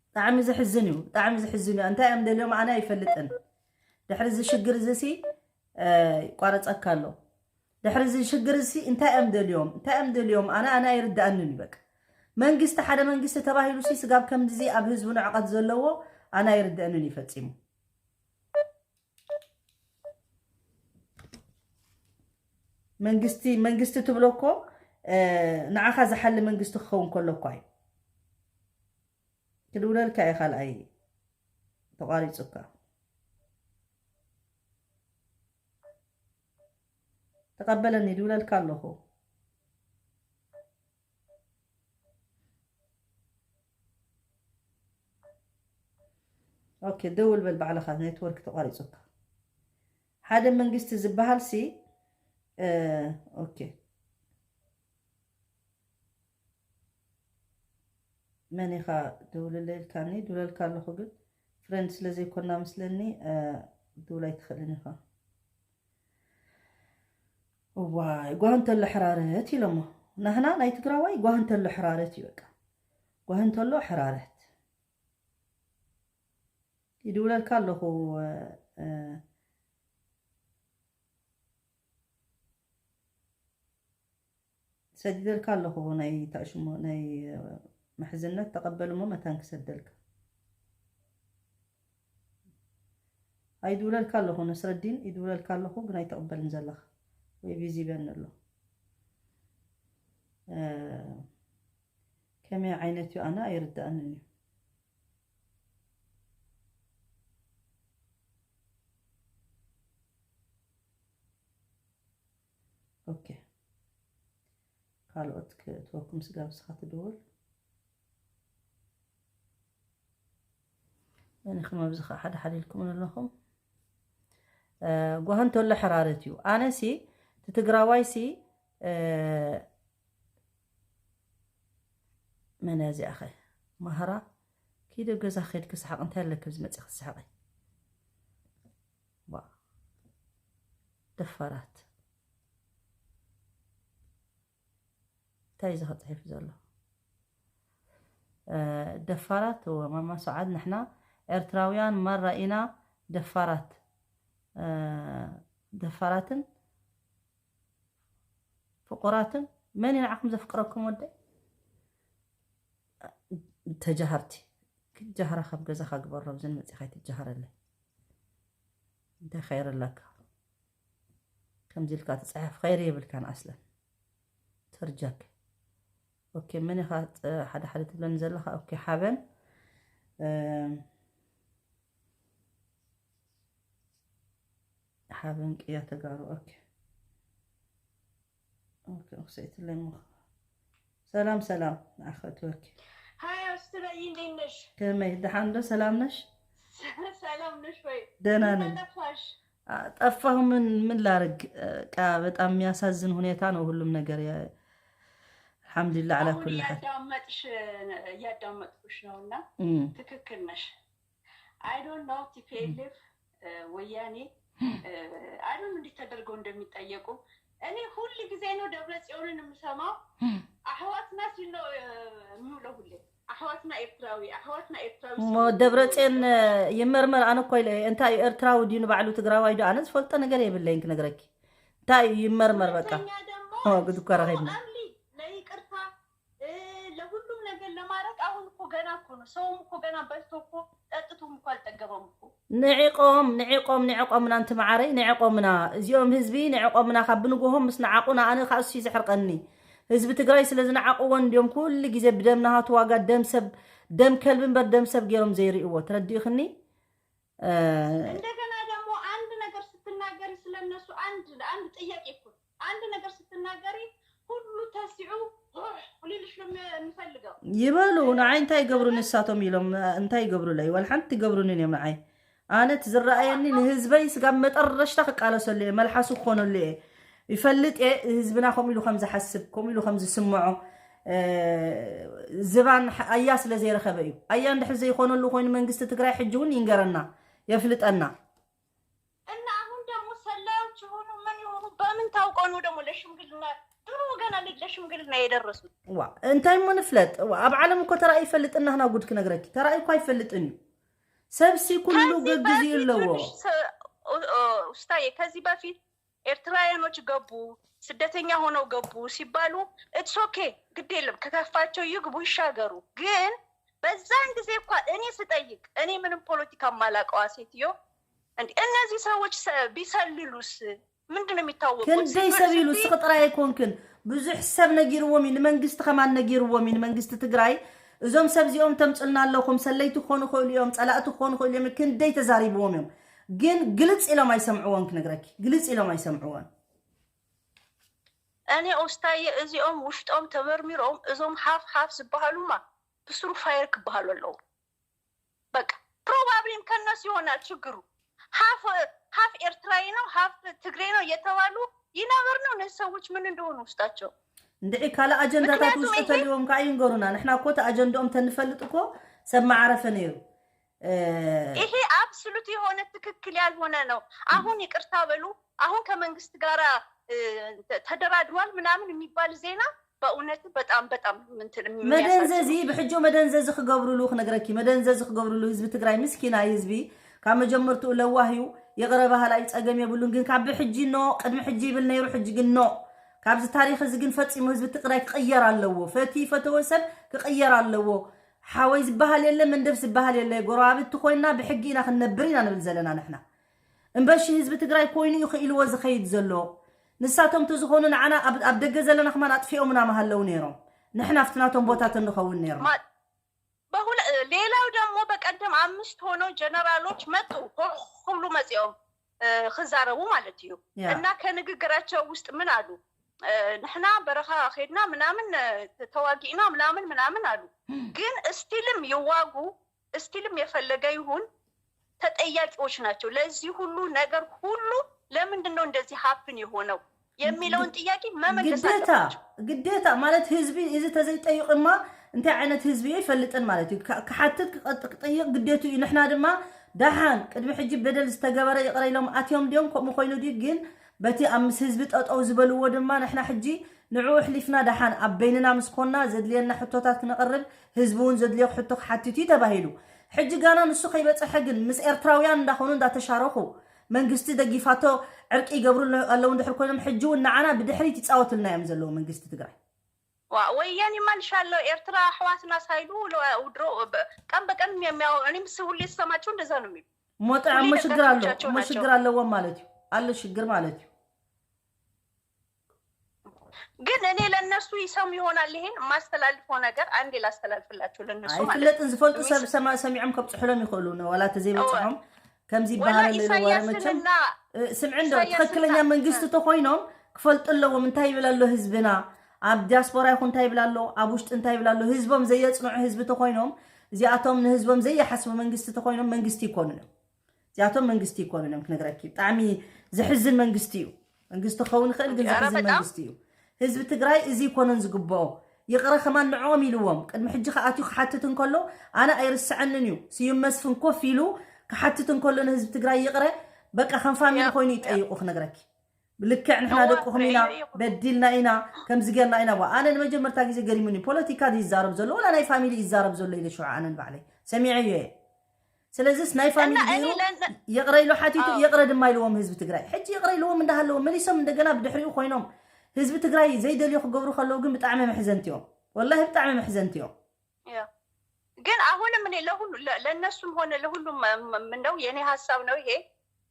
ብጣዕሚ ዘሕዝን እዩ ብጣዕሚ ዘሕዝን እዩ እንታይ እዮም ደልዮም ኣነ ኣይፈልጥን ድሕሪ እዚ ሽግር እዚ ሲ ይቋረፀካ ኣሎ ድሕሪ እዚ ሽግር እዚ እንታይ እዮም ደልዮም እንታይ እዮም ደልዮም ኣነ ኣነ ኣይርዳእንን እዩ በቃ መንግስቲ ሓደ መንግስቲ ተባሂሉ ሲ ስጋብ ከምዚ ኣብ ህዝቡ ንዕቀት ዘለዎ ኣነ ኣይርዳእንን እዩ ፈፂሙ መንግስቲ መንግስቲ ትብሎ እኮ ንዓኻ ዝሓሊ መንግስቲ ክኸውን ከሎ እኳ እዩ ክድውለልካ እየ ካልኣይ ተቋሪፁካ ተቐበለኒ ይድውለልካ ኣለኹ ኦኬ ደውል በል ባዕልኻ ኔትወርክ ተቋሪፁካ ሓደ መንግስቲ ዝበሃል ሲ ኦኬ መን ኢኻ ደውልለ ኢልካኒ ድውለልካ ኣለኹ ግን ፍረንድ ስለ ዘይኮና ምስለኒ ድውል ኣይትኽእልን ኢኻ እዋይ ጓህ እንተሎ ሕራረት ኢሎሞ ናህና ናይ ትግራዋይ ጓህ እንተሎ ሕራረት እዩ በቃ ጓህ እንተሎ ሕራረት ይድውለልካ ኣለኹ ሰዲደልካ ኣለኹ ናይ ታሽሞ ናይ ምሕዝነት ተቐበል እሞ መታን ክሰደልካ ኣይድውለልካ ኣለኹ ነስረዲን ይድውለልካ ኣለኹ ግን ኣይተቕበልን ዘለኻ ወይ ቢዚ ይበኒ ኣሎ ከመይ ዓይነት እዩ ኣነ ኣይርዳእንን እዩ ኦኬ ካልኦት ክትወኩም ስጋብ ስኻ ትደውል መን ኢኹም ኣብዚ ኸዓ ሓደ ሓደ ኢልኩም ኣለኹም? እ፣ ጓህን ተሎ ሕራረት እዩ። ኣነሲ እቲ ትግራዋይሲ፣ እ፣ መን እያ እዚኣ ኸ? ማህራ፣ ኪዶ ገዛ ኸይድኪ ሰሓቕ። እንታይ ኣለኪ ኣብዚ መፂኺ ትስሕቒ? ዋ፣ ደፋራት። እንታይ እዩ እዚ ኸ ፅሒፉ ዘሎ? እ፣ ደፋራት፣ እወ፣ ማማ ሰዓድ፣ ንሕና ኤርትራውያን ማራ ኢና ደፋራት። እ፣ ደፋራትን ፍቑራትን። መን እዩ ንዓኹም ዘፍቅረኩም ወደይ? ተጃሃርቲ። ክትጃሃራ ካብ ገዛኻ ግበሮ፣ ኣብዚ መፂኻ ኣይትጃሃረለይ። እንታይ ኸይሪ ኣለካ? ከምዚ ኢልካ ትፅሕፍ ኸይሪ የብልካን ኣስለን። ተርጃክ። ኦኬ፣ መን ኢኻ ፅ-፣ ሓደ ሓደ ትብለኒ ዘለኻ? ኦኬ፣ ሓበን። እም፣ ሓበን ቅያ ተጋሩ። ኦኬ። ኦኬ፣ ክስዕትለይ እሞ። ሰላም፣ ሰላም፣ ንዓኺ እትወኪ። ሃይ፣ ኣስትረይ፣ እንዴት ነሽ? ከመይ፣ ደሓን ዶ? ሰላም ነሽ? ሰላም ነሽ ወይ? ደህና ነኝ። ጠፋሽ? አ፣ ጠፋሁ፣ ምን፣ ምን ላርግ? እ፣ ቃ፣ በጣም የሚያሳዝን ሁኔታ ነው ሁሉም ነገር። ያ-፣ አልሐምዱሊላህ፣ አላ አሁን ኩል ሐል። እያዳመጥሽ፣ እያዳመጥኩሽ ነው እና እም። ትክክል ነሽ። I don't know ቲ ፒ ኤል ኤፍ፣ እ፣ ወያኔ፣ እ፣ I don't know እንዴት ተደርገው እንደሚጠየቁ። እኔ ሁል ጊዜ ነው ደብረ ጽዮንን የምሰማው። አሕዋትና ሲል ነው፣ እ፣ የሚውለው ሁሌ። አሕዋትና ኤርትራዊ፣ አሕዋትና ኤርትራዊ እሞ ሲል ነው ደብረ ጽዮን፣ የሚውለው። እ፣ ይመርመር። ኣነ እኮ ኢለ፣ እንታይ እዩ ኤርትራዊ ድዩ ንባዕሉ ትግራዋይ ድዩ? ኣነ ዝፈልጦ ነገር የብለይን ክነግረኪ። እንታይ እዩ ይመርመር በቃ። ሁለተኛ ደግሞ ኦ፣ ጉድ እኮ ረኺብና። ኦንሊ ለይቅርታ፣ እ፣ ለሁሉም ነገር ለማድረግ አሁን እኮ ገና እኮ ነው። ሰውም እኮ ገና በልቶ እኮ ጠጥቶም እኮ አልጠገበም እኮ። ንዒቆም፣ ንዒቆም፣ ንዕቆምና፣ ኣንቲ መዓረይ፣ ንዕቆምና። እዚኦም ህዝቢ ንዕቆምና፣ ካብ ብንጎሆም ምስ ነዓቑና፣ ኣነ ኻብ እሱ እዩ ዘሕርቐኒ። ህዝቢ ትግራይ ስለ ዝነዓቑዎ እንዲዮም ኩሉ ግዜ ብደም ናሃቱ ዋጋ ደም ሰብ፣ ደም ከልቢ እምበር ደም ሰብ ገይሮም ዘይርእይዎ። ተረዲእኽኒ? እ፣ እንደገና ደግሞ አንድ ነገር ስትናገሪ ስለነሱ አንድ፣ አንድ ጥያቄ እኮ፣ አንድ ነገር ስትናገሪ ሁሉ ተሲዑ ሆሕ ሊልሽ ነው የሚ-፣ የሚፈልገው። ይበሉ፣ ንዓይ እንታይ ይገብሩ ንሳቶም ኢሎም፣ እንታይ ይገብሩለይ? ዋላ ሓንቲ ይገብሩንን እዮም ንዓይ። ኣነ እቲ ዝረኣየኒ ንህዝበይ ስጋብ መጠረሽታ ክቃለሰሉ እየ፣ መልሓሱ ክኾነሉ እየ። ይፈልጥ እየ ህዝብና ከምኡ ኢሉ ከም ዝሓስብ፣ ከምኡ ኢሉ ከም ዝስምዖ። እ፣ ዝባን ሕ-፣ ኣያ ስለ ዘይረኸበ እዩ። ኣያ እንድሕር ዘይኾነሉ ኮይኑ መንግስቲ ትግራይ ሕጂ እውን ይንገረና፣ የፍልጠና። እና አሁን ደግሞ ሰላዮች የሆኑ ምን የሆኑ በምን ታውቀው ነው ደግሞ ለሽምግልና፣ ድሮ ገና ልጅ ለሽምግልና የደረሱት? ዋ፣ እንታይ እሞ ንፍለጥ? ዋ፣ ኣብ ዓለም እኮ ተራእዩ ይፈልጥ፣ እናህና ጉድ ክነግረኪ። ተራእዩ እኮ ኣይፈልጥን እዩ። ሰብሲ ኩሉ ከዚህ ገግዚ በፊት ኣለዎ። ይኸውልሽ፣ ሰ-፣ ኡ-፣ ኡ-፣ ውስታዬ፣ ከዚህ በፊት ኤርትራውያኖች ገቡ፣ ስደተኛ ሆነው ገቡ ሲባሉ፣ it's okay፣ ግድ የለም፣ ከከፋቸው ይግቡ፣ ይሻገሩ። ግን በዛን ጊዜ እኳ እኔ ስጠይቅ፣ እኔ ምንም ፖለቲካ ማላቀዋ ሴትዮ፣ እንዴ፣ እነዚህ ሰዎች ሰ-፣ ቢሰልሉስ ምንድን ነው የሚታወቁት? ክንደይ ሰብ ኢሉ፣ ሴቶች እስኺ ጥራይ ኣይኮንክን፣ ብዙሕ ሰብ ነጊርዎም እዩ፣ ንመንግስቲ ከማን ነጊርዎም እዩ፣ ንመንግስቲ ትግራይ። እዞም ሰብ እዚኦም ተምፁልና ኣለኹም፣ ሰለይቲ ክኾኑ ይኽእሉ እዮም፣ ፀላእቲ ክኾኑ ይኽእሉ እዮም፣ ክንደይ ተዛሪብዎም እዮም። ግን ግልፅ ኢሎም ኣይሰምዕዎን፣ ክነግረኪ፣ ግልፅ ኢሎም ኣይሰምዕዎን። እኔ ኡስታዬ፣ እዚኦም ውሽጦም ተመርሚሮም እዞም ሃፍ ሃፍ ዝበሃሉማ ብስሩ ፋየር ክበሃሉ ኣለዉ። በቃ ፕሮባብሊም ከነሱ ይሆናል ችግሩ። ሃፍ፣ ሃፍ ኤርትራዊ ነው፣ ሃፍ ትግሬ ነው እየተባሉ ይነበር ነው እነዚህ ሰዎች ምን እንደሆኑ ውስጣቸው። እንድዒ ካልእ ኣጀንዳታት ምክንያቱም ውሽጢ ይሄ ተልዎም ከዓ ይንገሩና። ንሕና እኮ እቲ ኣጀንዳኦም ተንፈልጥ እኮ ሰብ መዓረፈ ነይሩ። እ፣ ይሄ አብሶሉት የሆነ ትክክል ያልሆነ ነው። አሁን ይቅርታ በሉ፣ አሁን ከመንግስት ጋር፣ እ፣ ተ-፣ ተደራድሯል ምናምን የሚባል ዜና በእውነት በጣም፣ በጣም እንትን የሚያሳዝን መደንዘዚ፣ ነው። ብሕጂ መደንዘዚ ክገብሩሉ ክነግረኪ፣ መደንዘዚ ክገብሩሉ ህዝቢ ትግራይ ምስኪናይ ህዝቢ ካብ መጀመርትኡ ለዋህ እዩ፣ ይቕረ በሃላይ ጸገም የብሉን። ግን ካብ ብሕጂ ኖ፣ ቅድሚ ሕጂ ይብል ነይሩ፣ ሕጂ ግን ኖ። ካብዚ ታሪኽ እዚ ግን ፈጺሙ ህዝቢ ትግራይ ክቕየር ኣለዎ። ፈቲ ፈተወ ሰብ ክቕየር ኣለዎ። ሓወይ ዝበሃል የለ፣ መንደፍ ዝበሃል የለ። ጎረባብቲ ኮይና ብሕጊ ኢና ክንነብር ኢና ንብል ዘለና ንሕና። እምበሺ ህዝቢ ትግራይ ኮይኑ እዩ ክኢልዎ ዝኸይድ ዘሎ። ንሳቶም ተዝኾኑ ንዓና ኣብ፣ ኣብ ደገ ዘለና ከማን ኣጥፊኦምና ምሃለዉ ነይሮም። ንሕና ኣብቲ ናቶም ቦታ ተንኸውን ነይሮም። ማ-፣ በሁለ-፣ ሌላው ደግሞ በቀደም አምስት ሆነው ጀነራሎች መጡ፣ ሆ-፣ ሁሉ መጽኦም፣ እ፣ ክዛረቡ ማለት እዩ። ያ። እና ከንግግራቸው ውስጥ ምን አሉ? እ፣ ንሕና በረኻ ኸድና ምናምን፣ እ፣ ተዋጊእና ምናምን ምናምን አሉ። ግን እስቲልም ይዋጉ፣ እስቲልም የፈለገ ይሁን፣ ተጠያቂዎች ናቸው ለዚህ ሁሉ ነገር ሁሉ። ለምንድን ነው እንደዚህ ሀፕን የሆነው የሚለውን ጥያቄ መመለስ ግዴታ አለባቸው። ግዴታ ማለት ህዝቢ እዚ ተዘይጠይቕማ እንታይ ዓይነት ህዝቢ እዩ ይፈልጥን ማለት እዩ። ካ- ክሓትት ክቐጥ- ክጠይቕ ግዴቱ እዩ። ንሕና ድማ ደሓን ቅድሚ ሕጂ በደል ዝተገበረ ይቕረ ኢሎም ኣትዮም ድዮም? ከምኡ ኮይኑ ድዩ ግን በቲ ኣብ ምስ ህዝቢ ጠጠው ዝበልዎ ድማ ንሕና ሕጂ ንዕኡ ኣሕሊፍና ደሓን ኣብ በይንና ምስ ኮና ዘድልየና ሕቶታት ክነቕርብ ህዝቢ እውን ዘድልዮ ሕቶ ክሓትት እዩ ተባሂሉ። ሕጂ ጋና ንሱ ከይበፀሐ ግን ምስ ኤርትራውያን እንዳኾኑ እንዳተሻረኹ መንግስቲ ደጊፋቶ ዕርቂ ይገብሩ ኣለዉ እንድሕር ኮይኖም ሕጂ እውን ንዓና ብድሕሪት ይፃወትልና እዮም ዘለዉ መንግስቲ ትግራይ። ዋ ወያኔ ማልሻለሁ ኤርትራ ኣሕዋትና ሳይሉ ድሮ ቀን በቀን የሚያወ እኔም ስ ሁሌ ስሰማቸው እንደዛ ነው የሚሉ ሞጠ ሁሌ እሞ ሽግር አለው ደጋፊዎቻቸው እሞ ናቸው። ሽግር አለዎም ማለት እዩ። ኣሎ ሽግር ማለት እዩ። ግን እኔ ለእነሱ ይሰሙ ይሆናል። ይሄን የማስተላልፈው ነገር አንዴ ላስተላልፍላቸው ለእነሱ ማለት ኣይፍለጥን። ዝፈልጡ ሰብ የሚስ- ሰማ- ሰሚዖም ከብፅሑሎም ይኽእሉ ን- ዋላ ተዘይበፅሖም ከምዚ ወላ ይበሃል ኣሎ ኢለ ወረ መቸም ኢሳያስንና እ፣ ስምዒ እንዶ ኢሳያስና- ትኽክለኛ መንግስቲ ተኮይኖም ክፈልጡ ኣለዎም። እንታይ ይብል ኣሎ ህዝብና ኣብ ዲያስፖራ ይኹን እንታይ ይብል ኣሎ ኣብ ውሽጢ እንታይ ይብል ኣሎ ህዝቦም ዘየፅንዑ ህዝቢ ተኮይኖም እዚኣቶም ንህዝቦም ዘይሓስቡ መንግስቲ ተኮይኖም መንግስቲ ይኮኑን እዮም። እዚኣቶም መንግስቲ ይኮኑን እዮም። ክነግረኪ ብጣዕሚ ዘሕዝን መንግስቲ እዩ። መንግስቲ ክኸውን ይኽእል ግን ኧረ ዘሕዝን በጣም መንግስቲ እዩ። ህዝቢ ትግራይ እዚ ይኮነን ዝግብኦ ይቕረ ከማን ንዕኦም ኢልዎም ቅድሚ ሕጂ ከኣትዩ ክሓትት እንከሎ ኣነ ኣይርስዐንን እዩ። ስዩም መስፍን ኮፍ ኢሉ ክሓትት እንከሎ ንህዝቢ ትግራይ ይቕረ በቃ ከም ፋሚሊ ያ ኮይኑ ያ ይጠይቁ ክነግረኪ ልክዕ ንሕና እዋ ደቅኹም ኢና ርእየ ይኹን በዲልና ኢና ከምዚ ጌርና ኢና ዋ ኣነ ንመጀመርታ ግዜ ገሪሙኒ ፖለቲካ ድዩ ይዛረብ ዘሎ ወላ ናይ ፋሚሊ ይዛረብ ዘሎ ኢለ ሽዑ ኣነ ንባዕለይ ሰሚዐዮ እየ ስለዚስ ናይ እና ፋሚሊ እኔ ገይሩ ለእነ ይቕረ ኢሉ ሓቲቱ አዎ ይቕረ ድማ ኢልዎም ህዝቢ ትግራይ ሕጂ ይቕረ ኢልዎም እንዳሃለዎም መሊሶም እንደገና ብድሕሪኡ ኮይኖም ህዝቢ ትግራይ ዘይደልዮ ክገብሩ ከለዉ ግን ብጣዕሚ መሕዘንቲ እዮም ወላሂ ብጣዕሚ መሕዘንቲ እዮም ያ ግን አሁንም እኔ ለሁሉ ለ- ለእነሱም ሆነ ለሁሉም እንደው የኔ ሀሳብ ነው ይሄ።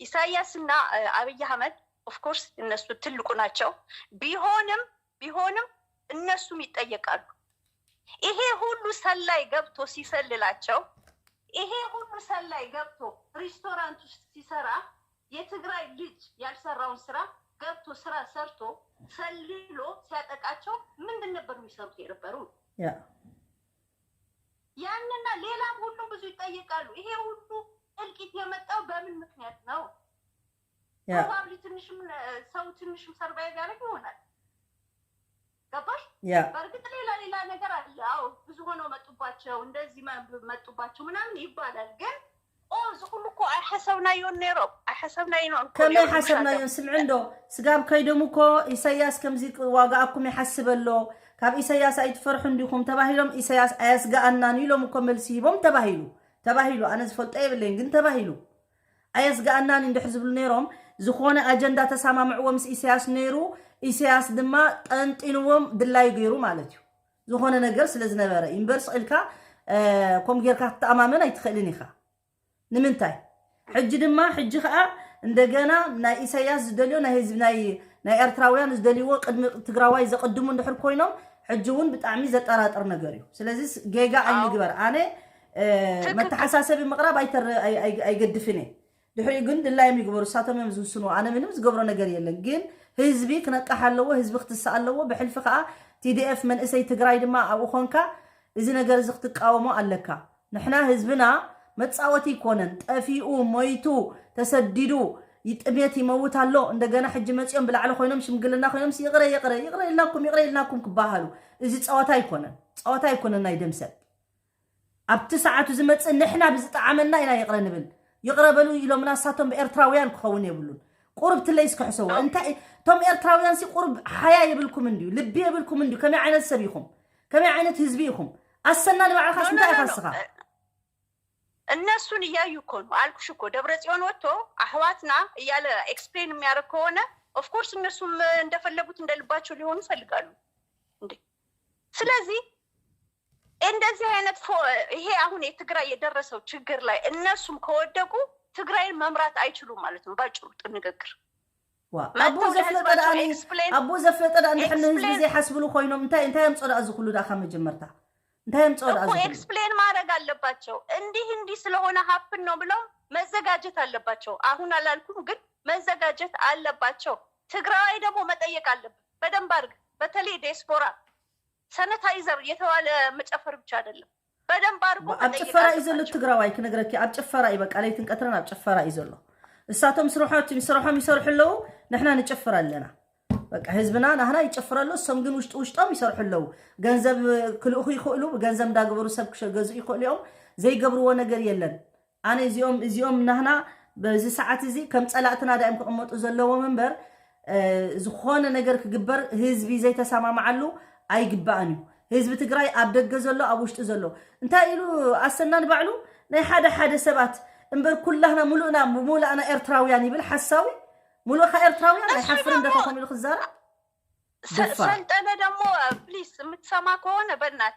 ኢሳያስና አብይ አህመድ ኦፍኮርስ እነሱ ትልቁ ናቸው። ቢሆንም ቢሆንም እነሱም ይጠየቃሉ። ይሄ ሁሉ ሰላይ ገብቶ ሲሰልላቸው፣ ይሄ ሁሉ ሰላይ ገብቶ ሬስቶራንት ውስጥ ሲሰራ የትግራይ ልጅ ያልሰራውን ስራ ገብቶ ስራ ሰርቶ ሰልሎ ሲያጠቃቸው ምንድን ነበር የሚሰሩት የነበሩ? ያ ያንና ሌላም ሁሉም ብዙ ይጠየቃሉ። ይሄ ሁሉ እልቂት የመጣው በምን ምክንያት ነው? ያ ፕሮባብሊ ትንሽም ሰው ትንሽም ሰርቫይቭ ያደርግ ይሆናል። ገባሽ? ያ በእርግጥ ሌላ ሌላ ነገር አለ። አዎ ብዙ ሆነው መጡባቸው፣ እንደዚህ መ- መጡባቸው ምናምን ይባላል። ግን ኦ እዚ ኩሉ እኮ ኣይሓሰብናዮን ነይሮም ኣይሓሰብናዮን እኮ ከመይ ነይሮም ሓሰብናዮ ይሻሎም። ስምዒ እንዶ ስጋብ ከይዶም እኮ ኢሳያስ ከምዚ ዋጋኣኩም ይሓስብ ኣሎ ካብ ኢሳያስ ኣይትፈርሑ እንዲኹም ተባሂሎም ኢሳያስ ኣየስጋኣናን ኢሎም እኮ መልሲ ሂቦም ተባሂሉ ተባሂሉ ኣነ ዝፈልጦ የብለይን ግን ተባሂሉ ኣየስጋኣናን እንድሕር ዝብሉ ነይሮም ዝኾነ ኣጀንዳ ተሰማምዕዎ ምስ ኢሳያስ ነይሩ ኢሳያስ ድማ ጠንጢንዎም ድላዩ ገይሩ ማለት እዩ ዝኾነ ነገር ስለ ዝነበረ እምበር ስቕ ኢልካ እ፣ ከምኡ ጌርካ ክትተኣማመን ኣይትኽእልን ኢኻ ንምንታይ ሕጂ ድማ ሕጂ ከዓ እንደገና ናይ ኢሳያስ ዝደልዮ ናይ ህዝቢ ናይ ናይ ኤርትራውያን ዝደልይዎ ቅድሚ ትግራዋይ ዘቐድሙ እንድሕር ኮይኖም ሕጂ እውን ብጣዕሚ ዘጠራጥር ነገር እዩ ስለዚ ጌጋ አዎ ኣይንግበር ኣነ እ፣ ትክክል መተሓሳሰቢ ምቕራብ ኣይተር- ኣይ- ኣይ- ኣይገድፍን እየ ድሕሪኡ ግን ድላዮም ይግበሩ እሳቶም እዮም ዝውስንዎ ኣነ ምንም ዝገብሮ ነገር የለን ግን ህዝቢ ክነቃሕ ኣለዎ ህዝቢ ክትስእ ኣለዎ ብሕልፊ ከዓ ቲዲኤፍ መንእሰይ ትግራይ ድማ ኣብኡ ኮንካ እዚ ነገር እዚ ክትቃወሞ ኣለካ ንሕና ህዝብና መፃወቲ ይኮነን ጠፊኡ ሞይቱ ተሰዲዱ ይጥሜት ይመውት ኣሎ እንደገና ሕጂ መፂኦም ብላዕሊ ኮይኖም ሽምግልና ኮይኖም ይቕረ ይቕረ ይቕረ ኢልናኩም ይቕረ ኢልናኩም ክበሃሉ እዚ ፀወታ ይኮነን ፀወታ ይኮነን ናይ ደም ሰብ ኣብቲ ሰዓቱ ዝመፅእ ንሕና ብዝጠዓመና ኢና ይቕረ ንብል ይቕረ በሉ ኢሎምና እሳቶም ኤርትራውያን ክኸውን የብሉን ቁርብ ትለይ እስከ ሕሰዎ እንታይ እቶም ኤርትራውያን ሲ ቁርብ ሓያ የብልኩም እንድዩ ልቢ የብልኩም እንድዩ ከመይ ዓይነት ሰብ ኢኹም ከመይ ዓይነት ህዝቢ ኢኹም ኣሰና ንባዕልኻስ እንታይ ኢኻ እስኻ እነሱን እያዩ እኮ ነው አልኩሽ እኮ ደብረ ጽዮን ወጥቶ አህዋትና እያለ ኤክስፕሌን የሚያደርግ ከሆነ ኦፍኮርስ እነሱም እንደፈለጉት እንደልባቸው ሊሆኑ ይፈልጋሉ እንዴ ስለዚህ እንደዚህ አይነት ይሄ አሁን የትግራይ የደረሰው ችግር ላይ እነሱም ከወደቁ ትግራይን መምራት አይችሉም ማለት ነው ባጭሩ ንግግር ኣቦ ዘፍለጠ ኣቦ ዘፍለጠ ዳ እንድሕር ንህዝቢ ዘይሓስብሉ ኮይኖም እንታይ እንታይ ኣምፀኦ ዳ እዚ ኩሉ ዳኻ መጀመርታ እንታይ ኣምፀኦ ዳ ኤክስፕሌን ማድረግ አለባቸው እንዲህ እንዲህ ስለሆነ ሀፕን ነው ብለው መዘጋጀት አለባቸው አሁን አላልኩም ግን መዘጋጀት አለባቸው ትግራዋይ ደግሞ መጠየቅ አለብን በደንብ አድርግ በተለይ ዲያስፖራ ሰነታይዘር የተባለ መጨፈር ብቻ አይደለም በደንብ አድርጎ ኣብ ጭፈራ እዩ ዘሎ ትግራዋይ ክነግረኪ፣ ኣብ ጭፈራ እዩ በቃ፣ ለይትን ቀትርን ኣብ ጭፈራ እዩ ዘሎ። እሳቶም ስርሖት ስርሖም ይሰርሑ ኣለዉ፣ ንሕና ንጭፍር ኣለና። በቃ ህዝብና ናህና ይጭፍር ኣሎ፣ እሶም ግን ውሽጢ ውሽጦም ይሰርሑ ኣለዉ። ገንዘብ ክልእኹ ይኽእሉ፣ ብገንዘብ እንዳገበሩ ሰብ ክገዝኡ ይኽእሉ እዮም። ዘይገብርዎ ነገር የለን። ኣነ እዚኦም እዚኦም ናህና በዚ ሰዓት እዚ ከም ጸላእትና ዳእም ክቕመጡ ዘለዎም እምበር ዝኾነ ነገር ክግበር ህዝቢ ዘይተሰማማዓሉ ኣይግባእን እዩ። ህዝቢ ትግራይ ኣብ ደገ ዘሎ ኣብ ውሽጢ ዘሎ እንታይ ኢሉ ኣሰናን ባዕሉ ናይ ሓደ ሓደ ሰባት እምበር ኩላህና ሙሉእና ሙሉእና ኤርትራውያን ይብል ሓሳዊ። ሙሉእካ ኤርትራውያን ኣይሓፍርን ደኸ ከም ኢሉ ክዛረብ ደፋር። ሰልጠነ ደግሞ ፕሊስ የምትሰማ ከሆነ በእናት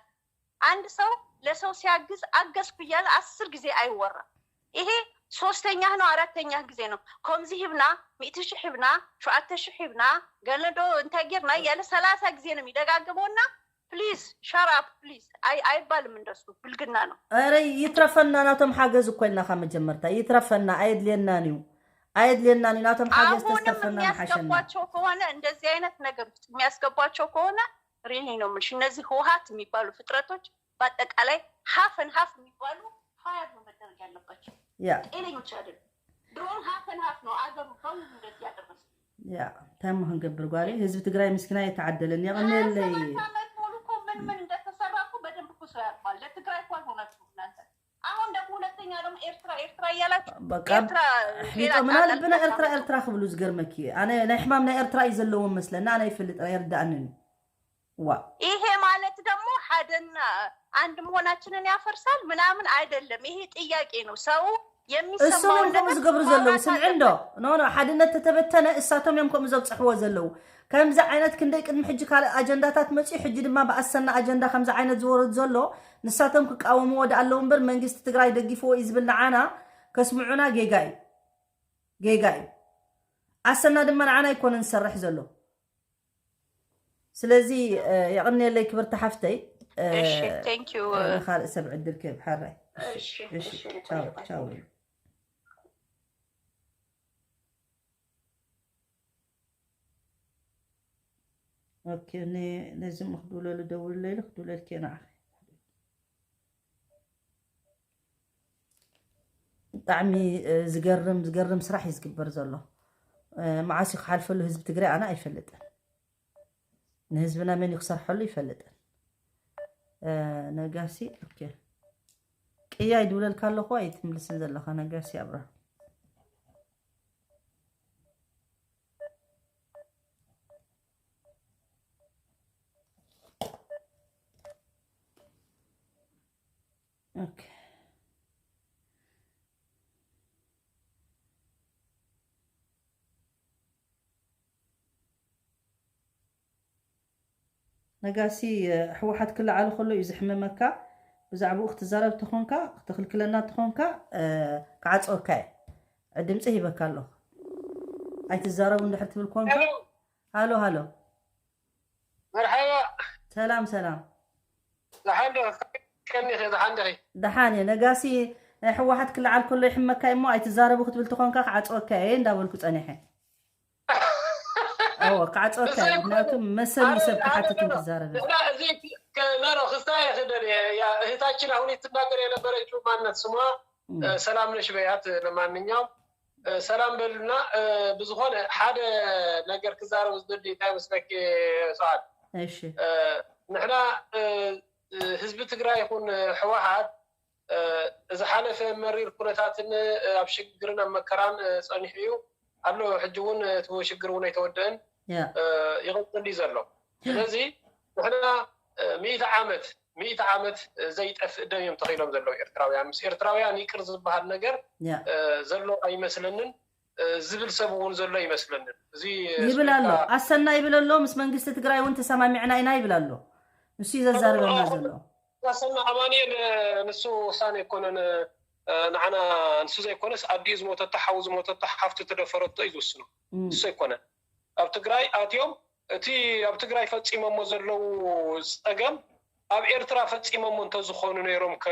አንድ ሰው ለሰው ሲያግዝ አገዝኩ እያለ አስር ጊዜ አይወራም። ይሄ ሶስተኛ ነው አራተኛ ጊዜ ነው። ከምዚ ሂብና፣ ሚእቲ ሺሕ ሂብና፣ ሸውዓተ ሺሕ ሂብና፣ ገለዶ እንታይ ጌርና እያለ ሰላሳ ጊዜ ነው የሚደጋግመውና please shut up please አይባልም። እንደሱ ብልግና ነው። ኧረ ይትረፈና፣ ናቶም ሓገዝ እኮ ኢልና ካብ መጀመርታ ይትረፈና፣ ኣየድልየናን እዩ፣ ኣየድልየናን እዩ። ናቶም ሓገዝ ተስተርፈና ምሓሸና። የሚያስገቧቸው ከሆነ እንደዚህ አይነት ነገር ውስጥ የሚያስገቧቸው ከሆነ really ነው የምልሽ። እነዚህ ህወሓት የሚባሉ ፍጥረቶች በአጠቃላይ half and half የሚባሉ fire ነው መደረግ ያለባቸው። ያ ጤነኞች አይደሉም። ድሮን half and half ነው አገሩ በሙሉ እንደዚህ ያደረሱ። ያ ታሞ ክንገብር ጓለይ፣ ህዝቢ ትግራይ ምስኪና የተዓደለን። የቐንየለይ። ሰባት ዓመት ሙሉ እኮ ምን ምን እንደተሰራ እኮ በደንብ እኮ ሰው ያውቃል። ለትግራይ እኮ አልሆናችሁም እናንተ። አሁን ደግሞ ሁለተኛ ደግሞ ኤርትራ ኤርትራ እያላችሁ በቃ ኤርትራ ሌላ ጣጣ ምናልብና ኤርትራ ኤርትራ ክብሉ ዝገርመኪ። ኣነ ናይ ሕማም ናይ ኤርትራ እዩ ዘለዎም መስለና፣ ኣነ ይፈልጥ ኣይርዳእንን። ዋ ይሄ ማለት ደግሞ ሓደና አንድ መሆናችንን ያፈርሳል ምናምን አይደለም። ይሄ ጥያቄ ነው። ሰው እሶም እዮም ከምኡ ዝገብሩ ዘለዉ። ስምዒ እንዶ ኖ ኖ ሓድነት ተተበተነ እሳቶም እዮም ከምኡ ዘብፅሕዎ ዘለዉ። ከምዚ ዓይነት ክንደይ ቅድሚ ሕጂ ካልእ ኣጀንዳታት መፅዩ፣ ሕጂ ድማ ብኣሰና ኣጀንዳ ከምዚ ዓይነት ዝወርድ ዘሎ ንሳቶም ክቃወምዎ ደኣ ኣለዉ እምበር መንግስቲ ትግራይ ደጊፍዎ እዩ ዝብል ንዓና ከስምዑና ጌጋ እዩ፣ ጌጋ እዩ። ኣሰና ድማ ንዓና ኣይኮነን ዝሰርሕ ዘሎ። ስለዚ የቐንየለይ ክብርቲ ሓፍተይ። እሺ፣ thank you። ንኻልእ ሰብ ዕድል ክህብ ሓራይ። እሺ፣ እሺ፣ ቻው፣ ቻው። ኦኬ፣ ነዚ ምኽድውለሉ ደውልለይ ኢሉ ክድውለልኪ ንዓኺ። ብጣዕሚ ዝገርም ዝገርም ስራሕ እዩ ዝግበር ዘሎ። መዓስ እዩ ክሓልፈሉ ህዝቢ ትግራይ ኣነ ኣይፈልጥን። ንህዝብና መን እዩ ክሰርሐሉ ይፈልጥን። ነጋሲ ኦኬ ቅያ ይድውለልካ ኣለኹ ኣይትምልስን ዘለኻ ነጋሲ ኣብርሃ። ኦኬ ነጋሲ ህወሓት ክለዓሉ ከሎ እዩ ዝሕመመካ። ብዛዕባኡ ክትዛረብ ተኾንካ ክትኽልክለና ተኾንካ ክዓፀወካ እየ። ድምፂ ሂበካ ኣለኹ። ኣይትዛረቡ እንድሕር ትብል ኮንካ። ሃሎ ሃሎ። መርሓባ። ሰላም ሰላም። ደሓን ዶ? ከመይ ኢኺ? ደሓን ዲኺ? ደሓን እየ። ነጋሲ ናይ ህወሓት ክለዓል ከሎ ይሕመካ እሞ ኣይትዛረቡ ክትብል ተኾንካ ክዓፅወካ እየ እንዳበልኩ ፀኒሐ። እወ ክዓፅወካ እየ። ምክንያቱ መሰል እዩ ሰብ ክሓትትን ክዛረብን። ንሕና እዚ ኖ ኖ ክስታይ ክደል እህታችን አሁን ትናገር የነበረችው ማነት ስሟ ሰላም ነሽ በያት። ለማንኛውም ሰላም በሉና። ብዝኾነ ሓደ ነገር ክዛረብ ዝደሊ እንታይ መስለኪ ሰዓት እሺ ንሕና ህዝቢ ትግራይ ይኹን ህወሓት ዝሓለፈ መሪር ኩነታትን ኣብ ሽግርን ኣብ መከራን ፀኒሑ እዩ ኣሎ። ሕጂ እውን እቲ ሽግር እውን ኣይተወደእን ይቕፅል እዩ ዘሎ። ስለዚ ንሕና ሚእቲ ዓመት ሚእቲ ዓመት ዘይጠፍእ ደም እዮም ተኺሎም ዘለዉ ኤርትራውያን። ምስ ኤርትራውያን ይቅር ዝበሃል ነገር ዘሎ ኣይመስለንን ዝብል ሰብ እውን ዘሎ ኣይመስለንን። እዚ ይብል ኣሎ ኣሰና ይብል ኣሎ። ምስ መንግስቲ ትግራይ እውን ተሰማሚዕና ኢና ይብል ኣሎ። ንሱ እዩ ዘዛርበና ዘሎ። ኣሰና ኣማኒኤል ንሱ ውሳነ ኣይኮነን ንዓና ንሱ ዘይኮነስ ኣዲኡ ዝሞተቶ ሓው ዝሞተቶ ሓፍቱ ተደፈረቶ እዩ ዝውስኖ። ንሱ ኣይኮነን ኣብ ትግራይ ኣትዮም እቲ ኣብ ትግራይ ፈፂሞሞ ዘለዉ ፀገም ኣብ ኤርትራ ፈፂሞሞ እንተዝኾኑ ነይሮም ከ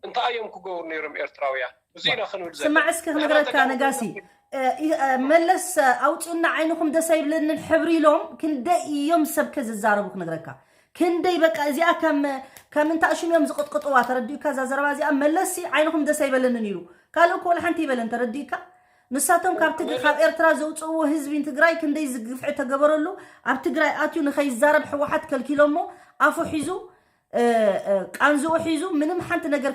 እንታይ እዮም ክገብሩ ነይሮም ኤርትራውያን? እዚ ኢና ክንብል ዘለና። ስማዕ እስኪ ክነግረካ ነጋሲ፣ መለስ ኣውፅኡና ዓይንኹም ደስ ኣይብለንን ሕብሪ ኢሎም ክንደይ እዮም ሰብ ከ ዝዛረቡ ክነግረካ። ክንደይ በቃ እዚኣ ከም ከም እንታእሽም እዮም ዝቕጥቅጥዋ። ተረዲኡካ? እዛ ዘረባ እዚኣ መለስሲ ዓይንኹም ደስ ኣይበለንን ኢሉ። ካልእ እኮ ወላ ሓንቲ ይበለን። ተረዲኡካ? ንሳቶም ካብ ትግ ካብ ኤርትራ ዘውፅእዎ ህዝቢ ትግራይ ክንደይ ዝግፍዒ ተገበረሉ። ኣብ ትግራይ ኣትዩ ንኸይዛረብ ህወሓት ከልኪሎሞ ኣፉ ሒዙ ቃንዝኡ ሒዙ ምንም ሓንቲ ነገር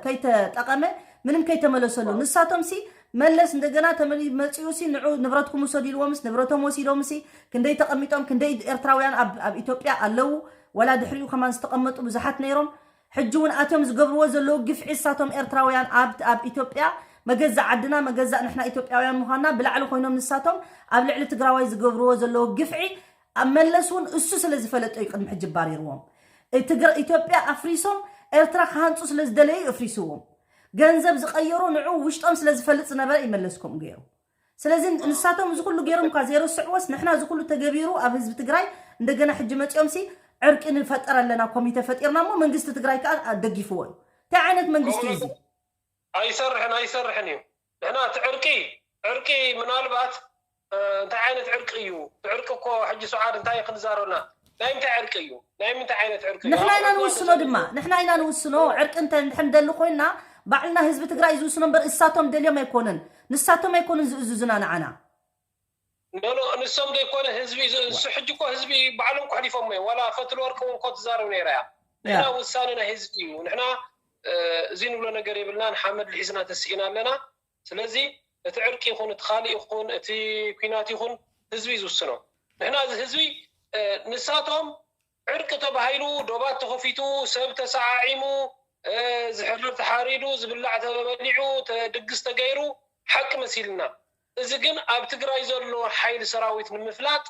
ከይተጠቐመ ምንም ከይተመለሰሉ። ንሳቶም ሲ መለስ እንደገና ተመሊ መፂኡ ሲ ንዑ ንብረትኩም ውሰዱ ኢልዎም ስ ንብረቶም ወሲዶም ሲ ክንደይ ተቐሚጦም ክንደይ ኤርትራውያን ኣብ ኢትዮጵያ ኣለዉ። ወላ ድሕሪኡ ከማን ዝተቐመጡ ብዙሓት ነይሮም። ሕጂ እውን ኣትዮም ዝገብርዎ ዘለዉ ግፍዒ ንሳቶም ኤርትራውያን ኣብ ኢትዮጵያ መገዛእ ዓድና መገዛእ ንሕና ኢትዮጵያውያን ምዃንና ብላዕሊ ኮይኖም ንሳቶም ኣብ ልዕሊ ትግራዋይ ዝገብርዎ ዘለዉ ግፍዒ ኣብ መለስ እውን እሱ ስለ ዝፈለጦ እዩ ቅድሚ ሕጂ ባሪርዎም። ኢትዮጵያ ኣፍሪሶም ኤርትራ ክሃንፁ ስለ ዝደለዩ እፍሪስዎም። ገንዘብ ዝቐየሩ ንዑ ውሽጦም ስለ ዝፈልጥ ዝነበረ ይመለስኩም ገይሩ። ስለዚ ንሳቶም እዚ ኩሉ ገይሮም እኳ ዘይረስዕዎስ ንሕና እዚ ኩሉ ተገቢሩ ኣብ ህዝቢ ትግራይ እንደገና ሕጂ መፂኦም ሲ ዕርቂ ንፈጠር ኣለና ኮሚተ ፈጢርና እሞ መንግስቲ ትግራይ ከዓ ደጊፍዎ እዩ። እንታይ ዓይነት መንግስቲ እዩ እዚ? ኣይሰርሕን ኣይሰርሕን እዩ። ንሕና እቲ ዕርቂ ዕርቂ ምናልባት እንታይ ዓይነት ዕርቂ እዩ? እቲ ዕርቂ እኮ ሕጂ ሰዓት እንታይ ክንዛረና ናይ ምንታይ ዕርቂ እዩ? ናይ ምንታይ ዓይነት ዕርቂ እዩ? ንሕና ኢና ንውስኖ ድማ ንሕና ኢና ንውስኖ። ዕርቂ እንተ ንድሕር ንደሊ ኮይና ባዕልና ህዝቢ ትግራይ ዝውስኖ እምበር እሳቶም ደልዮም ኣይኮነን። ንሳቶም ኣይኮኑን ዝእዝዙና ንዓና። ኖኖ ንሶም ዘይኮነ ህዝቢ እዩ። እሱ ሕጂ እኮ ህዝቢ ባዕሎም ኮሕሊፎሞ እዮም። ዋላ ፈትል ወርቂ እውን እኮ ትዛረብ ነይራ እያ። ንሕና ውሳነ ናይ ህዝቢ እዩ። ንሕና እዚ ንብሎ ነገር የብልናን። ሓመድ ልሒስና ተስኢና ኣለና። ስለዚ እቲ ዕርቂ ይኹን እቲ ካልእ ይኹን እቲ ኲናት ይኹን ህዝቢ እዩ ዝውስኖ። ንሕና እዚ ህዝቢ ንሳቶም ዕርቂ ተባሂሉ ዶባት ተኸፊቱ ሰብ ተሰዓዒሙ ዝሕረድ ተሓሪዱ ዝብላዕ ተበሊዑ ድግስ ተገይሩ ሓቂ መሲልና። እዚ ግን ኣብ ትግራይ ዘሎ ሓይሊ ሰራዊት ንምፍላጥ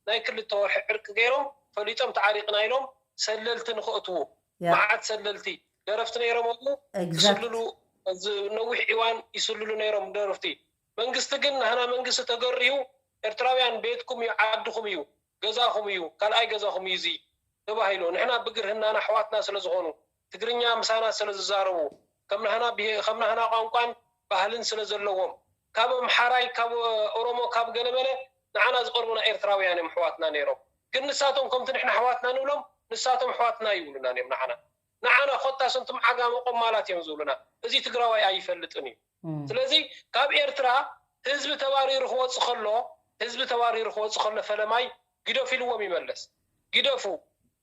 ናይ ክልተ ወርሒ ዕርቂ ገይሮም ፈሊጦም ተዓሪቕና ኢሎም ሰለልቲ ንኸእትዉ መዓት ሰለልቲ ደረፍቲ ነይሮም ኣብኡ ይስልሉ ነዊሕ እዋን ይስልሉ ነይሮም ደረፍቲ። መንግስቲ ግን ናህና መንግስቲ ተገርዩ ኤርትራውያን ቤትኩም እዩ ዓድኹም እዩ ገዛኹም እዩ ካልኣይ ገዛኹም እዩ እዚ ተባሂሉ ንሕና ብግርህናና ኣሕዋትና ስለ ዝኾኑ ትግርኛ ምሳና ስለ ዝዛረቡ ከም ናህና ቋንቋን ባህልን ስለ ዘለዎም ካብ ኣምሓራይ ካብ ኦሮሞ ካብ ገለመለ ንዓና ዝቐርቡና ኤርትራውያን እዮም ኣሕዋትና ነይሮም። ግን ንሳቶም ከምቲ ንሕና ኣሕዋትና ንብሎም ንሳቶም ኣሕዋትና ይብሉና እዮም ንዓና ንዓና ኮታስ እንቱም ዓጋመ ቆማላት እዮም ዝብሉና። እዚ ትግራዋይ ኣይፈልጥን እዩ። ስለዚ ካብ ኤርትራ ህዝቢ ተባሪሩ ክወፅእ ከሎ ህዝቢ ተባሪሩ ክወፅእ ከሎ ፈለማይ ግደፉ ኢልዎም ይመለስ። ግደፉ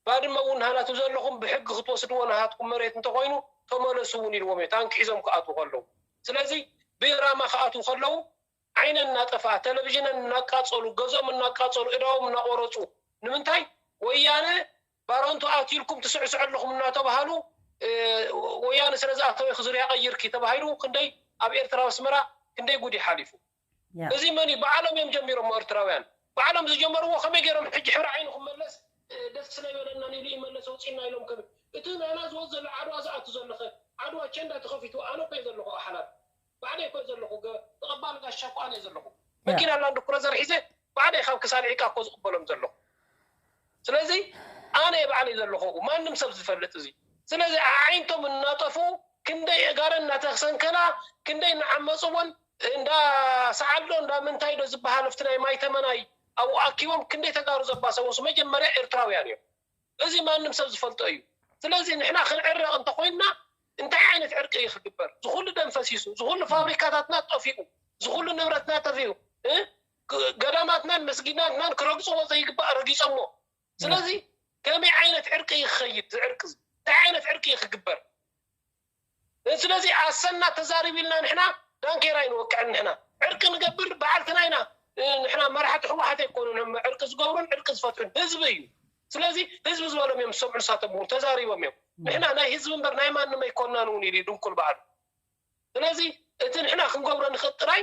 ባድመ እውን ናህናቱ ዘለኹም ብሕጊ ክትወስድዎ ናሃትኩም መሬት እንተኾይኑ ተመለሱ እውን ኢልዎም እዩ ታንኪ ሒዞም ክኣትዉ ከለዉ። ስለዚ ብራማ ክኣትዉ ከለዉ ዓይነን እናጠፍኣ፣ ቴሌቪዥነን እናቃፀሉ፣ ገዝኦም እናቃፀሉ፣ እዳዎም እናቆረፁ ንምንታይ ወያነ ባረንቱ ኣትዩልኩም ትስዕስዑ ኣለኹም እናተባሃሉ ወያነ ስለ ዝኣተወ ኢኺ ዙርያ ቀይርኪ ተባሂሉ ክንደይ ኣብ ኤርትራ ኣስመራ ክንደይ ጉድ እዩ ሓሊፉ። እዚ መን እዩ? ባዕሎም እዮም ጀሚሮሞ ኤርትራውያን። ባዕሎም ዝጀመርዎ ከመይ ገይሮም ሕጂ ሕብሪ ዓይኑ ክመለስ ደስ ስለ ይበለና ኢሉ ይመለስ ወፂና ኢሎም ከመይ እቲ ናና ዝወፅ ዘሎ ዓድዋ ዝኣቱ ዘለኸ ዓድዋ ቸንዳ ተኸፊቱ ኣነ እኮ እየ ዘለኹ ሓላል ባዕደይ እኮ ዘለኹ ተቐባል ጋሻ እኮ ኣነ ዘለኹ መኪና ላንድ ክሩዘር ሒዘ ባዕደይ ካብ ክሳድ ዒቃ እኮ ዝቕበሎም ዘለኹ ስለዚ ኣነ ባዕለይ ዘለኹ ማንም ሰብ ዝፈልጥ እዚ ስለዚ ኣዓይንቶም እናጠፉ ክንደይ እጋረ እናተሰንከላ ክንደይ እናዓመፅወን እንዳ ሰዓል ዶ እንዳ ምንታይ ዶ ዝበሃል ኣብቲ ናይ ማይ ተመናይ ኣብኡ ኣኪቦም ክንደይ ተጋሩ ዘባሰቡስ መጀመርያ ኤርትራውያን እዮም እዚ ማንም ሰብ ዝፈልጦ እዩ። ስለዚ ንሕና ክንዕረቕ እንተኾይንና እንታይ ዓይነት ዕርቂ እዩ ክግበር? ዝኹሉ ደም ፈሲሱ፣ ዝኹሉ ፋብሪካታትና ጠፊኡ፣ ዝኹሉ ንብረትና ጠፊኡ፣ እ? ገዳማትናን መስጊድናትናን ክረግፅዎ ዘይግባእ ረጊፆሞ። ስለዚ ከመይ ዓይነት ዕርቂ እዩ ክኸይድ? እዚ ዕርቂ እዚ እንታይ ዓይነት ዕርቂ እዩ ክግበር? ስለዚ ኣሰና ተዛሪብ ኢልና ንሕና ዳንኬራ ኣይንወቅዕን ንሕና ዕርቂ ንገብር በዓልትና ኢና ንሕና መራሕቲ ህወሓት ኣይኮኑን ዕርቂ ዝገብሩን ዕርቂ ዝፈትሑን ህዝቢ እዩ ስለዚ ህዝቢ ዝበሎም እዮም ዝሰምዑ ንሳቶም እውን ተዛሪቦም እዮም ንሕና ናይ ህዝቢ እምበር ናይ ማንም ኣይኮናን እውን ኢሉ ድንኩል በዓሉ ስለዚ እቲ ንሕና ክንገብሮ ንኽእል ጥራይ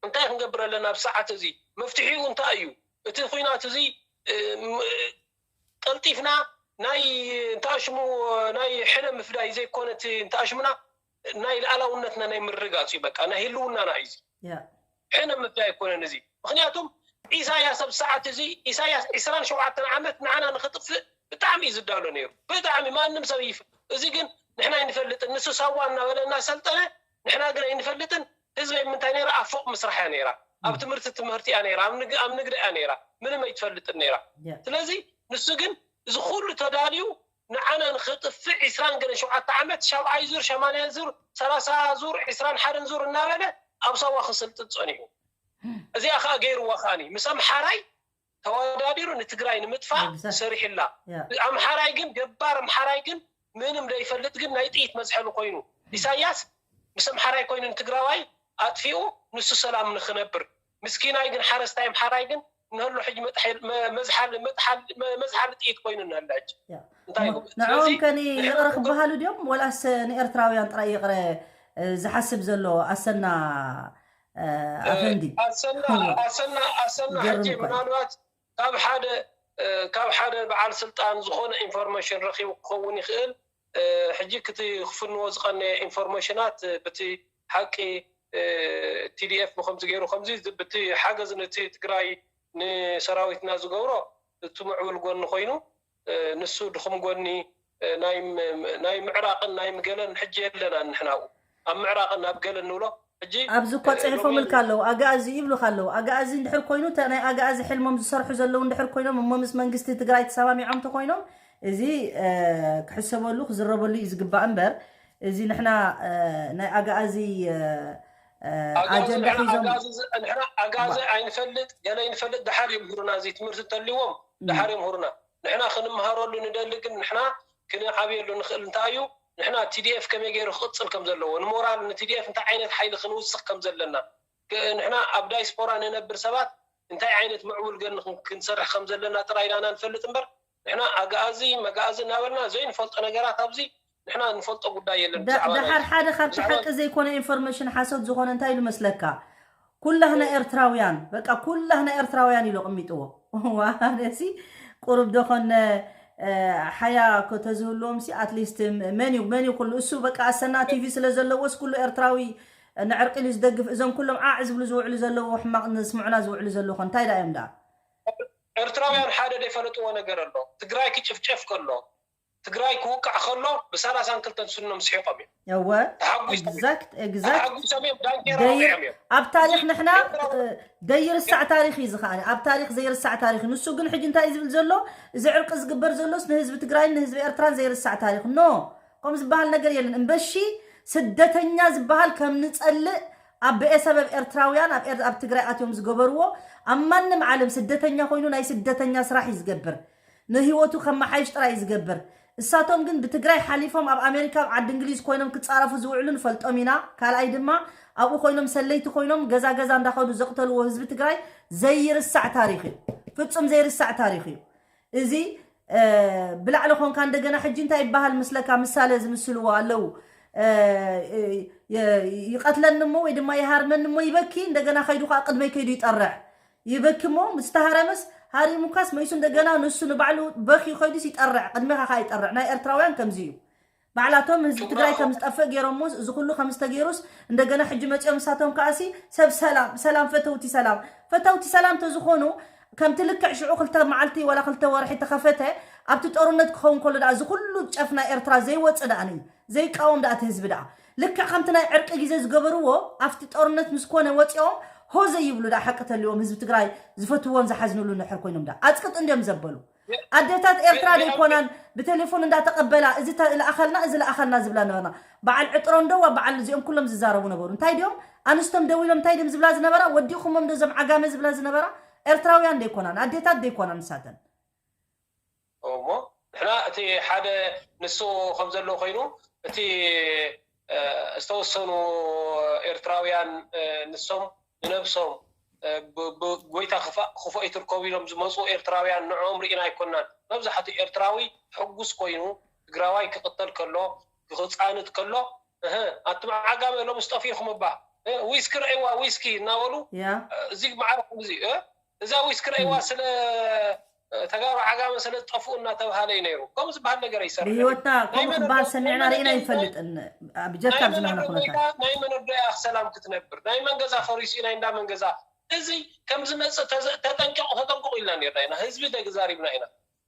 እንታይ ክንገብር ኣለና ኣብ ሰዓት እዚ መፍትሒኡ እንታይ እዩ እቲ ኩናት እዚ ቀልጢፍና ናይ እንተኣሽሙ ናይ ሕነ ምፍዳይ ዘይኮነ እቲ እንተኣሽሙና ናይ ልኣላውነትና ናይ ምርግጋፅ እዩ በቃ ናይ ህልውናና እዩ እዚ ሕነ ምፍዳይ ኣይኮነን እዚ ምክንያቱም ኢሳያስ ኣብ ሰዓት እዚ ኢሳያስ ዕስራን ሸውዓተን ዓመት ንዓና ንክጥፍእ ብጣዕሚ እዩ ዝዳሎ ነይሩ ብጣዕሚ ማንም ሰብ ይፍ እዚ ግን ንሕና ኣይንፈልጥን ንሱ ሳዋ እናበለ እናሰልጠነ ንሕና ግን ኣይንፈልጥን ህዝበይ ምንታይ ነይራ ኣብ ፎቅ ምስራሕ እያ ነይራ ኣብ ትምህርቲ ትምህርቲ እያ ነይራ ኣብ ንግዲ እያ ነይራ ምንም ኣይትፈልጥን ነይራ ስለዚ ንሱ ግን እዚ ኩሉ ተዳልዩ ንዓና ንኽጥፍእ ዕስራን ገለ ሸውዓተ ዓመት ሻብዓይ ዙር ሸማንያን ዙር ሰላሳ ዙር ዕስራን ሓደን ዙር እናበለ ኣብ ሳዋ ክስልጥን ጸኒሑ። እዚኣ ከዓ ገይርዋ ከዓኒ ምስ ኣምሓራይ ተወዳዲሩ ንትግራይ ንምጥፋእ ሰሪሕላ። ኣምሓራይ ግን ገባር ኣምሓራይ ግን ምንም ዘይፈልጥ ግን ናይ ጥይት መዝሐሊ ኮይኑ ኢሳያስ ምስ ኣምሓራይ ኮይኑ ንትግራዋይ ኣጥፊኡ ንሱ ሰላም ንክነብር ምስኪናይ ግን ሓረስታይ ኣምሓራይ ግን ንህሉ ሕጂ መዝሓሊ ጥይት ኮይኑ ንህሉ ሕጂ። ንዕኦም ከኒ ይቕረ ክበሃሉ ድዮም ወላስ ንኤርትራውያን ጥራይ ይቕረ ዝሓስብ ዘሎ ኣሰና ኣፈንዲ? ኣሰና ኣሰና ሕጂ ምናልባት ካብ ሓደ ካብ ሓደ በዓል ስልጣን ዝኾነ ኢንፎርሜሽን ረኺቡ ክኸውን ይኽእል። ሕጂ ክቲ ክፍንዎ ዝቐነየ ኢንፎርሜሽናት ብቲ ሓቂ ቲዲኤፍ ብከምዚ ገይሩ ከምዚ ብቲ ሓገዝ ነቲ ትግራይ ንሰራዊትና ዝገብሮ እቲ ምዕቡል ጎኒ ኮይኑ ንሱ ድኹም ጎኒ ናይ ምዕራቕን ናይ ምገለን ሕጂ የለና ንሕናኡ ኣብ ምዕራቕን ኣብ ገለን ንብሎ ሕጂ ኣብዚ እኳ ፅሒፎምልካ ኣለዉ ኣጋእዚ ይብሉካ ኣለዉ ኣጋእዚ እንድሕር ኮይኑ ናይ ኣጋእዚ ሕልሞም ዝሰርሑ ዘለዉ እንድሕር ኮይኖም እሞ ምስ መንግስቲ ትግራይ ተሰማሚዖም ተኮይኖም እዚ ክሕሰበሉ ክዝረበሉ እዩ ዝግባእ እምበር እዚ ንሕና ናይ ኣጋእዚ ኣጀንዳ ሒዞም ኣጋዚ ኣይንፈልጥ ገለ ይንፈልጥ ድሓር ይምህሩና እዚ ትምህርቲ እንተልዎም ድሓር ይምህሩና ንሕና ክንምሃረሉ ንደሊ ግን ንሕና ክንዓብየሉ ንኽእል እንታይ እዩ ንሕና ቲዲኤፍ ከመይ ገይሩ ክቕፅል ከም ዘለዎ ንሞራል ንቲዲኤፍ እንታይ ዓይነት ሓይሊ ክንውስኽ ከም ዘለና ንሕና ኣብ ዳይስፖራ ንነብር ሰባት እንታይ ዓይነት ምዕቡል ገን ክንሰርሕ ከም ዘለና ጥራይ ኢና ንፈልጥ እምበር ንሕና ኣግኣዚ መግኣዚ እናበልና ዘይንፈልጦ ነገራት ኣብዚ ንሕና ንፈልጦ ጉዳይ የለን ብዛዕባ ናይ- ደሓር ሓደ ካብቲ ሓቂ ዘይኮነ ኢንፎርሜሽን ሓሶት ዝኾነ እንታይ ኢሉ መስለካ? ኩላህና ኤርትራውያን በቃ ኩላህና ኤርትራውያን ኢሉ ኣቐሚጥዎ። ዋነሲ ቁሩብ ደኾነ ሓያ ተዝህልዎም ሲ ኣትሊስት መን እዩ መን እዩ ኩሉ እሱ በቃ ኣሰና ቲቪ ስለ ዘለዎስ ኩሉ ኤርትራዊ ንዕርቂ ኢሉ ዝደግፍ እዞም ኩሎም ዓዕ ዝብሉ ዝውዕሉ ዘለዉ ሕማቕ ንስምዑና ዝውዕሉ ዘለዉ እንታይ ደኣ እዮም ደኣ? ኤርትራውያን ሓደ ዘይፈለጥዎ ነገር ኣሎ። ትግራይ ክጭፍጨፍ ከሎ ትግራይ ክውቃዕ ከሎ ብሳላሳን ክልተን ስኖም ስሒቆም እዮም። እወ ተሓጒሶም እዮም። exact exact ተሓጒሶም እዮም። ዳንኬራ ወቂዖም እዮም። ኣብ ታሪክ ንሕና ዘይርሳዕ ታሪክ እዩ ዝኸኣነ ኣብ ታሪክ ዘይርሳዕ ታሪክ እዩ። ንሱ ግን ሕጂ እንታይ እዩ ዝብል ዘሎ እዚ ዕርቂ ዝግበር ዘሎስ ንህዝቢ ትግራይን ንህዝቢ ኤርትራን ዘይርሳዕ ታሪክ no ከምኡ ዝበሃል ነገር የለን እምበሺ ስደተኛ ዝበሃል ከም ንፀልእ ኣብ ብኤ ሰበብ ኤርትራውያን ኣብ ኤር- ኣብ ትግራይ ኣትዮም ዝገበርዎ ኣብ ማንም ዓለም ስደተኛ ኮይኑ ናይ ስደተኛ ስራሕ እዩ ዝገብር ንህይወቱ ከመሓይሽ ጥራይ እዩ ዝገብር እሳቶም ግን ብትግራይ ሓሊፎም ኣብ ኣሜሪካ ኣብ ዓዲ እንግሊዝ ኮይኖም ክፃረፉ ዝውዕሉ ንፈልጦም ኢና ካልኣይ ድማ ኣብኡ ኮይኖም ሰለይቲ ኮይኖም ገዛ ገዛ እንዳኸዱ ዘቕተልዎ ህዝቢ ትግራይ ዘይርሳዕ ታሪክ እዩ ፍፁም ዘይርሳዕ ታሪክ እዩ እዚ ብላዕሊ ኮንካ እንደገና ሕጂ እንታይ ይበሃል ምስለካ ምሳሌ ዝምስልዎ ኣለዉ ይቀትለኒ እሞ ወይ ድማ ይሃርመኒ እሞ ይበኪ እንደገና ከይዱ ከዓ ቅድመይ ከይዱ ይጠርዕ ይበኪ እሞ ምስ ተሃረመስ ሃሪሙካስ መይሱ እንደገና ንሱ ንባዕሉ በኪ ከይዱስ ይጠርዕ ቅድሜካ ከዓ ይጠርዕ ናይ ኤርትራውያን ከምዚ እዩ ባዕላቶም ህዝቢ ትግራይ ከም ዝጠፍእ ገይሮሞ እዚ ኩሉ ከም ዝተገይሩስ እንደገና ሕጂ መፂኦም ንሳቶም ከዓሲ ሰብ ሰላም ሰላም ፈተውቲ ሰላም ፈተውቲ ሰላም ተዝኾኑ ከምቲ ልክዕ ሽዑ ክልተ መዓልቲ ዋላ ክልተ ወርሒ ተኸፈተ ኣብቲ ጦርነት ክኸውን ከሎ ደኣ እዚ ኩሉ ጨፍ ናይ ኤርትራ ዘይወፅእ ደኣ ንዩ ዘይቃወም ደኣ እቲ ህዝቢ ደኣ ልክዕ ከምቲ ናይ ዕርቂ ግዜ ዝገበርዎ ኣብቲ ጦርነት ምስ ኮነ ወፂኦም ሆ ዘይብሉ ደኣ ሓቂ ተልዎም ህዝቢ ትግራይ ዝፈትዎም ዝሓዝንሉ ንሕር ኮይኖም ደኣ ኣፅቅጥ እንዲዮም ዘበሉ ኣደታት ኤርትራ ደይኮናን ብቴሌፎን እንዳተቀበላ እዚ ለኣኸልና እዚ ለኣኸልና ዝብላ ነበርና በዓል ዕጥሮ እንዶ ዋ በዓል እዚኦም ኩሎም ዝዛረቡ ነበሩ እንታይ ድዮም ኣንስቶም ደው ኢሎም እንታይ ድም ዝብላ ዝነበራ ወዲኹሞም ዶ ዘም ዓጋመ ዝብላ ዝነበራ ኤርትራውያን ደይኮናን ኣዴታት ደይኮናን ንሳተን እሞ ንሕና እቲ ሓደ ንሱ ከም ዘሎ ኮይኑ እቲ ዝተወሰኑ ኤርትራውያን ንሶም ንነብሶም ጎይታ ክፉእ ይትርከቡ ኢሎም ዝመፁ ኤርትራውያን ንዕኦም ርኢና ኣይኮናን። መብዛሕትኡ ኤርትራዊ ሕጉስ ኮይኑ ትግራዋይ ክቕተል ከሎ ክፃንት ከሎ እህ ኣቱም ዓጋመ ሎምስ ጠፊእኹም እባ ዊስኪ ረእይዋ ዊስኪ እናበሉ እዚ ማዕረ እዚ እዛ ዊስኪ ረእይዋ ስለ ተጋሩ ዓጋመ ስለ ዝጠፍኡ እናተብሃለ እዩ ነይሩ። ከምኡ ዝበሃል ነገር ኣይሰርሕን እዩ። ብህይወትና ከምኡ ክበሃል ሰሚዕና ርኢና ኣይንፈልጥን። ብጀካ ኣብዚ ናህና ኩነታት። ናይ መን ኣዶ እያ ሰላም ክትነብር? ናይ መን ገዛ ፈሪሱ እዩ ናይ እንዳ መን ገዛ? እዚ ከም ዝመፅእ ተጠንቀቑ ተጠንቀቑ ኢልና ነርና ኢና። ህዝቢ ተዛሪብና ኢና።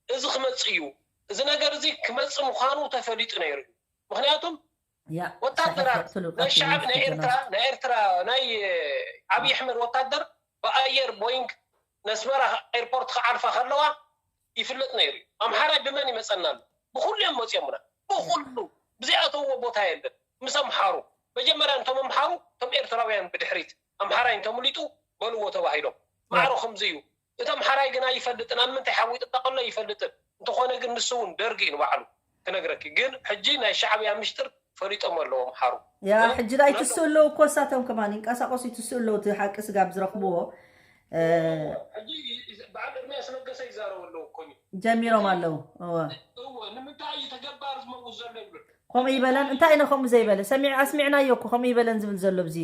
እዚ ክመፅእ እዩ። እዚ ነገር እዚ ክመፅእ ምዃኑ ተፈሊጡ ነይሩ እዩ። ምኽንያቱም ወታደራት ናይ ሻዕብ ናይ ኤርትራ ናይ ኤርትራ ናይ ኣብይ ኣሕመድ ወታደር ብኣየር ቦይንግ ነስመራ ኤርፖርት ክዓርፋ ከለዋ ይፍለጥ ነይሩ እዩ። ኣምሓራይ ብመን ይመፀና ኣሎ? ብኩሉ እዮም መፅኦምና። ብኩሉ ብዘይኣተውዎ ቦታ የለን። ምስ ኣምሓሩ መጀመርያ እንቶም ኣምሓሩ እቶም ኤርትራውያን ብድሕሪት ኣምሓራይ እንተምሊጡ በልዎ ተባሂሎም። ማዕሮ ከምዚ እዩ። እቲ ኣምሓራይ ግን ኣይፈልጥን። ኣብ ምንታይ ሓዊጡ ጠቐሎ ኣይፈልጥን። እንተኾነ ግን ንሱ እውን ደርጊ እዩ ንባዕሉ ክነግረኪ። ግን ሕጂ ናይ ሻዕብያ ምሽጥር ፈሊጦም ኣለዉ ኣምሓሩ። ያ እ? ሕጂ ዳ ይትስኡ ኣለዉ እኮ እሳቶም ከማን ይንቀሳቐሱ ይትስኡ ኣለዉ። እቲ ሓቂ ስጋብ ዝረኽብዎ እ፣ ሕጂ በዓል ኤርምያስ ለገሰ ይዛረቡ ኣለዉ እኮ እዩ። ጀሚሮም ኣለዉ። እወ እወ ንምንታይ እዩ ተገባር ዝመውት ዘሎ ይብሉ። ከምኡ ይበለን። እንታይ ኢነ ከምኡ ዘይበለ ሰሚዕ ኣስሚዕናዮ እኮ ከምኡ ይበለን ዝብል ዘሎ ብዚ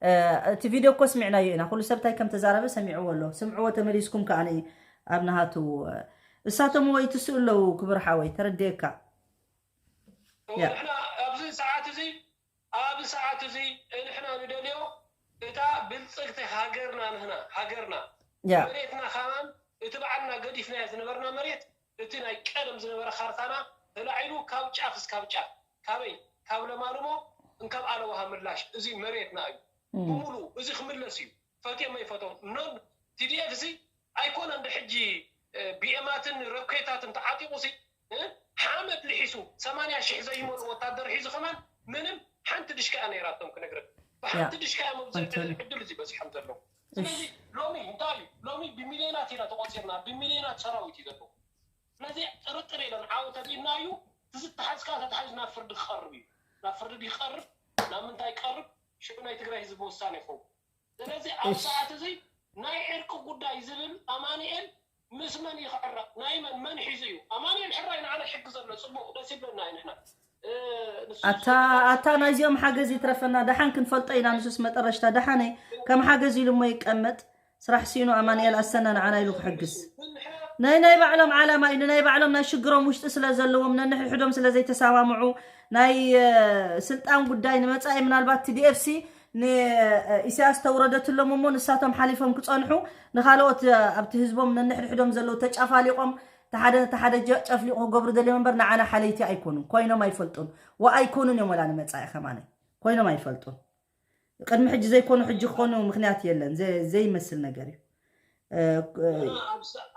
እ፣ እቲ ቪድዮ እኮ ስሚዕናዮ ኢና። ኩሉ ሰብ እንታይ ከም ተዛረበ ሰሚዕዎ ኣሎ። ስምዕዎ ተመሊስኩም ከኣ ኣብ ናሃቱ እ፣ እሳቶም ወይ ትስኡ ኣለዉ ክብር ሓወይ ተረድኤካ። እወ ያ ንሕና ኣብዚ ሰዓት እዚ ኣብዚ ሰዓት እዚ ንሕና ንደልዮ እታ ብልጽግቲ ሃገርና ንህና ሃገርና ያ መሬትና ካባን እቲ በዓልና ገዲፍናዮ ዝነበርና መሬት እቲ ናይ ቀደም ዝነበረ ካርታና ተላዒሉ ካብ ጫፍ እስካብ ጫፍ ካበይ ካብ ለማልሞ እንካብ ኣለዋሃ ምላሽ እዚ መሬትና እዩ እም። ብሙሉ እዚ ክምለስ እዩ ፈትዮም ኣይፈቶም ኖን ቲዲኤፍ እዚ ኣይኮነን ድሕጂ እ፣ ቢኤማትን ረኮታትን ተዓጢቑ ሲ እ፣ ሓመድ ልሒሱ ሰማንያ ሽሕ ዘይመልኡ ወታደር ሒዙ ከማን ምንም ሓንቲ ድሽካ እያ ነይራቶም ክነግረክ ብሓንቲ ያ ድሽካ እያ መብዝሒ ኣይኮነን። ዕድል እዚ በዚሖም ዘለዉ ስለዚ እሽ ሎሚ እንታይ እዩ ሎሚ ብሚልዮናት ኢና ተቆፂርና ብሚልዮናት ሰራዊት እዩ ዘለዎ ስለዚ ጥርጥር የለን ዓወት ኣድኢና እዩ እቲ ዝተሓዝካ ተታሒዙ ናብ ፍርዲ ክቐርብ እዩ ናብ ፍርዲ ክቐርብ ናብ ምንታይ ክቐርብ ሽዑ ናይ ትግራይ ህዝቢ ወሳኒ ይኸውን ስለዚ ኣብ እሽ ሰዓት እዚ ናይ ዕርቂ ጉዳይ ዝብል ኣማኑኤል ምስ መን ይኽዕረቕ ናይ መን መን ሒዙ እዩ ኣማኑኤል ሕራይ ንዓና ሕጊ ዘሎ ፅቡቕ ደስ ይብለና እዩ ንሕና እ፣ ንሱ ኣታ ኣታ ናይዚኦም ሓገዝ ይትረፈና ደሓን ክንፈልጦ ኢና ንሱስ መጠረሽታ ደሓነይ ከም ሓገዝ ኢሉ እሞ ይቀመጥ ስራሕ ሲኑ ኣማኑኤል ኣሰና ንዓና ኢሉ ክሕግዝ ናይ ናይ ባዕሎም ዓላማ እዩ ንናይ ባዕሎም ናይ ሽግሮም ውሽጢ ስለ ዘለዎም ነንሕድሕዶም ስለ ዘይተሰማምዑ ናይ እ፣ ስልጣን ጉዳይ ንመጻኢ ምናልባት ቲ ዲ ኤፍ ሲ ንኢሳያስ ተውረደትሎም እሞ ንሳቶም ሓሊፎም ክጸንሑ ንኻልኦት ኣብቲ ህዝቦም ነንሕድሕዶም ዘለዉ ተጫፋሊቖም ተሓደ ተሓደ ጨፍሊቑ ክገብሩ ደልዮም እምበር ንዓና ሓለይቲ ኣይኮኑን ኮይኖም ኣይፈልጡን ወኣይኮኑን እዮም ወላ ንመጻኢ ከማነ ኮይኖም ኣይፈልጡን ቅድሚ ሕጂ ዘይኮኑ ሕጂ ክኾኑ ምክንያት የለን ዘይመስል ነገር እዩ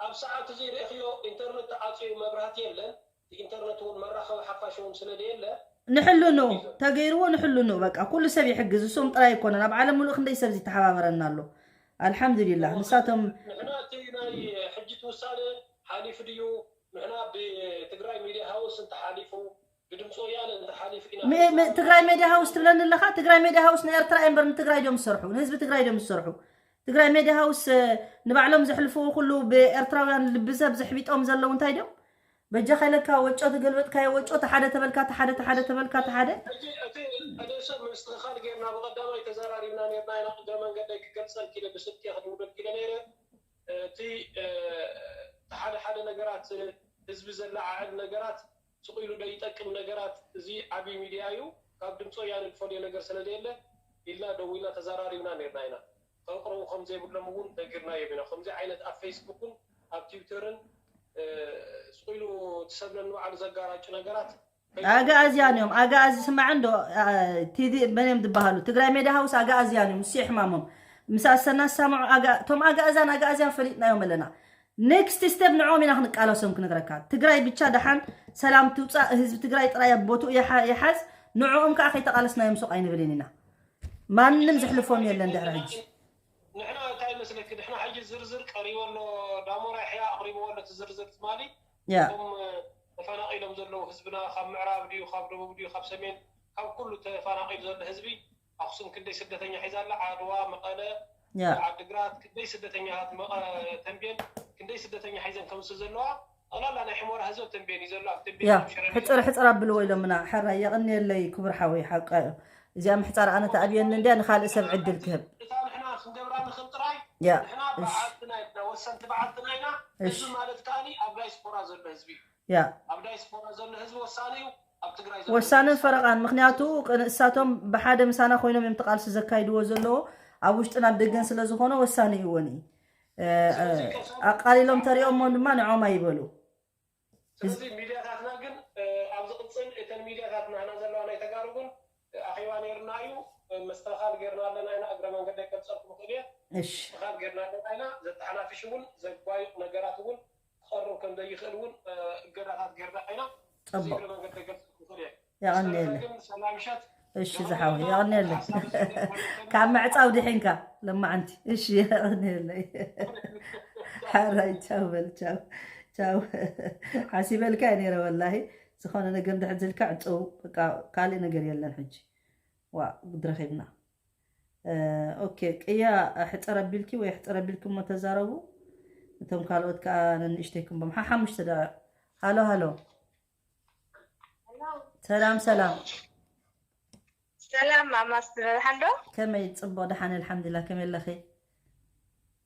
ኣብ ሰዓት እዚ ርእኽዮ ኢንተርነት ተዓፅዩ መብራህቲ የለን ኢንተርነት እውን መራኸቢ ሓፋሽ እውን ስለ ዘየለ ንሕልኑ ተገይርዎ ንሕልኑ በቃ ኩሉ ሰብ ይሕግዝ እሶም ጥራይ ኣይኮነን ኣብ ዓለም ሙሉእ ክንደይ ሰብ ዝተሓባበረና ኣሎ ኣልሓምዱሊላህ ንሳቶም ንሕና እቲ ናይ ሕጂ እቲ ውሳነ ሓሊፉ ድዩ ንሕና ብትግራይ ሚድያ ሃውስ እንተሓሊፉ ብድምፂ ወያነ እንተሓሊፉ ኢና ትግራይ ሜድያ ሃውስ ትብለኒ ኣለካ ትግራይ ሜድያ ሃውስ ንኤርትራ እምበር ንትግራይ ዶም ዝሰርሑ ንህዝቢ ትግራይ ዶም ዝሰርሑ ትግራይ ሜድያ ሃውስ ንባዕሎም ዘሕልፍዎ ኩሉ ብኤርትራውያን ልቢ ሰብ ዘሕቢጦም ዘለዉ እንታይ ድዮም በጃኻ ኢለካ ወጮ ተገልበጥካዮ ወጮ ተሓደ ተበልካ ተሓደ ተሓደ ተበልካ ተሓደ ሕጂ እቲ ሓደ ሰብ ምስትኽኻል ጌርና ብቐዳማይ ተዘራሪብና ኔርና ኢና እግረ መንገደይ ክገልጸልክ ኢለ ብስልኪ ክድውለልክ ኢለ ነይረ እቲ ሓደ ሓደ ነገራት ህዝቢ ዘለዓዕል ነገራት ስቕ ኢሉ ዶ ይጠቅም ነገራት እዚ ዓብዪ ሚድያ እዩ ካብ ድምፂ ወያነ ዝፈልዮ ነገር ስለ ዘየለ ኢልና ደዊልና ተዘራሪብና ኔርና ኢና ከቕርቡ ከም ዘይብሎም እውን ነጊርናዮም ኢና ከምዚ ዓይነት ኣብ ፌስቡክን ኣብ ትዊተርን ስቕ ኢሉ እቲ ሰብ ነንባዕሉ ዘጋራጩ ነገራት ኣጋኣዝያን እዮም ኣጋኣዚ ስማዕ እንዶ ቲዲ መን እዮም ዝበሃሉ ትግራይ ሜዳ ሃውስ ኣጋኣዝያን እዮም እሱ ሕማሞም ምስ ኣሰና ዝሰምዑ እቶም ኣጋእዛን ኣጋኣዝያን ፈሊጥናዮም ኣለና ኔክስት ስቴፕ ንዕኦም ኢና ክንቃለሶም ክነግረካ ትግራይ ብቻ ደሓን ሰላም ትውፃእ ህዝቢ ትግራይ ጥራይ ኣብ ቦትኡ ይሓዝ ንዕኦም ከዓ ከይተቃለስናዮም ሱቅ ኣይንብልን ኢና ማንም ዘሕልፎም የለን ድሕሪ ሕጂ ንሕና እንታይ መስለኪ ንሕና ሕጂ ዝርዝር ቀሪቦ ኣሎ ዳሞራ ይሕያ ኣቅሪብዎ ኣሎ ዝርዝር ትማሊ ያ እቶም ተፈናቂሎም ዘለዉ ህዝብና ካብ ምዕራብ ድዩ ካብ ደቡብ ድዩ ካብ ሰሜን ካብ ኩሉ ተፈናቂሉ ዘሎ ህዝቢ ኣክሱም ክንደይ ስደተኛ ሒዛ ኣላ ዓድዋ መቐለ ያ ዓድግራት ክንደይ ስደተኛታት መቐ ተንቤን ክንደይ ስደተኛ ሒዘን ከምስ ዘለዋ ጠቕላላ ናይ ሕሞራ ህዝብ ተንቤን እዩ ዘሎ ኣብ ተንቤን ያ ኣብ ሽረ ሕፅር ሕፅር ኣብልዎ ኢሎምና ሕራይ የቐንየለይ ክቡር ሓወይ ሓቃ እዩ እዚኣ ምሕፃር ኣነ ተኣብየኒ እንድያ ንካልእ ሰብ ዕድል ክህብ እታ ንሕና ክንገብራ ንኽእል ጥራይ ያ ንሕና እሽ በዓልትና ኢና ወሰንቲ በዓልትና ኢና እዚ እሽ ማለት ከኣኒ ኣብ ዳይስፖራ ዘሎ ህዝቢ እዩ ያ ኣብ ዳይስፖራ ዘሎ ህዝቢ ወሳኒ እዩ ኣብ ትግራይ ዘሎ ወሳንን ፈረቓን ምክንያቱ ንሳቶም ብሓደ ምሳና ኮይኖም እዮም ተቃልሲ ዘካይድዎ ዘለዎ ኣብ ውሽጥን ኣብ ደገን ስለ ዝኾነ ወሳኒ እወን እዩ እ፣ እ፣ ስለዚ ከሰብ ኣቃሊሎም ተሪኦሞ ድማ ንዖም ኣይበሉ ስለዚ ሚድያታትና ግን እ፣ ኣብ ዝቕፅል እተን ሚድያታት ናህና ዘለዋ ናይ ተጋሩ ግን እ፣ ኣኼባ ነይርና እዩ እ፣ መስተኻል ገይርና ኣለና ኢና እግረ መንገደይ ከብፀልኩም ይኽእል እየ እሽ መስተኻል ገይርና ኣለና ኢና ዘተሓናፍሽ እውን ዘጓይቕ ነገራት እውን ክቐርብ ከም ዘይኽእል እውን እገዳታት ጌርና ኢና። ጽቡቕ እግረ መንገድ ደገፍ ክኽእል እየ። የቐንየለ ግን ሰላም ምሸት እሺ ዝሓወ የቐንየለ ካብ ምዕፃው ድሒንካ ለማዓንቲ እሺ የቐንየለ ሓራይ ቻው በል ቻው ቻው ሓሲበልካ እየ ነይረ ወላሂ ዝኾነ ነገር እንድሕር ዝልካ ዕፅው በቃ ካልእ ነገር የለን ሕጂ ዋ ጉድ ረኺብና ኦኬ ቅያ ሕፅር ኣቢልኪ ወይ ሕፅር ኣቢልኪ እሞ ተዛረቡ እቶም ካልኦት ከዓ ነንእሽተይ ክንቦም ሓሓሙሽተ ደቂቕ ሃሎ ሃሎ ሰላም ሰላም ሰላም ማማስ ትበሃል ዶ? ከመይ ፅቡቅ ደሓን ኣልሓምዱላ ከመይ ኣለኺ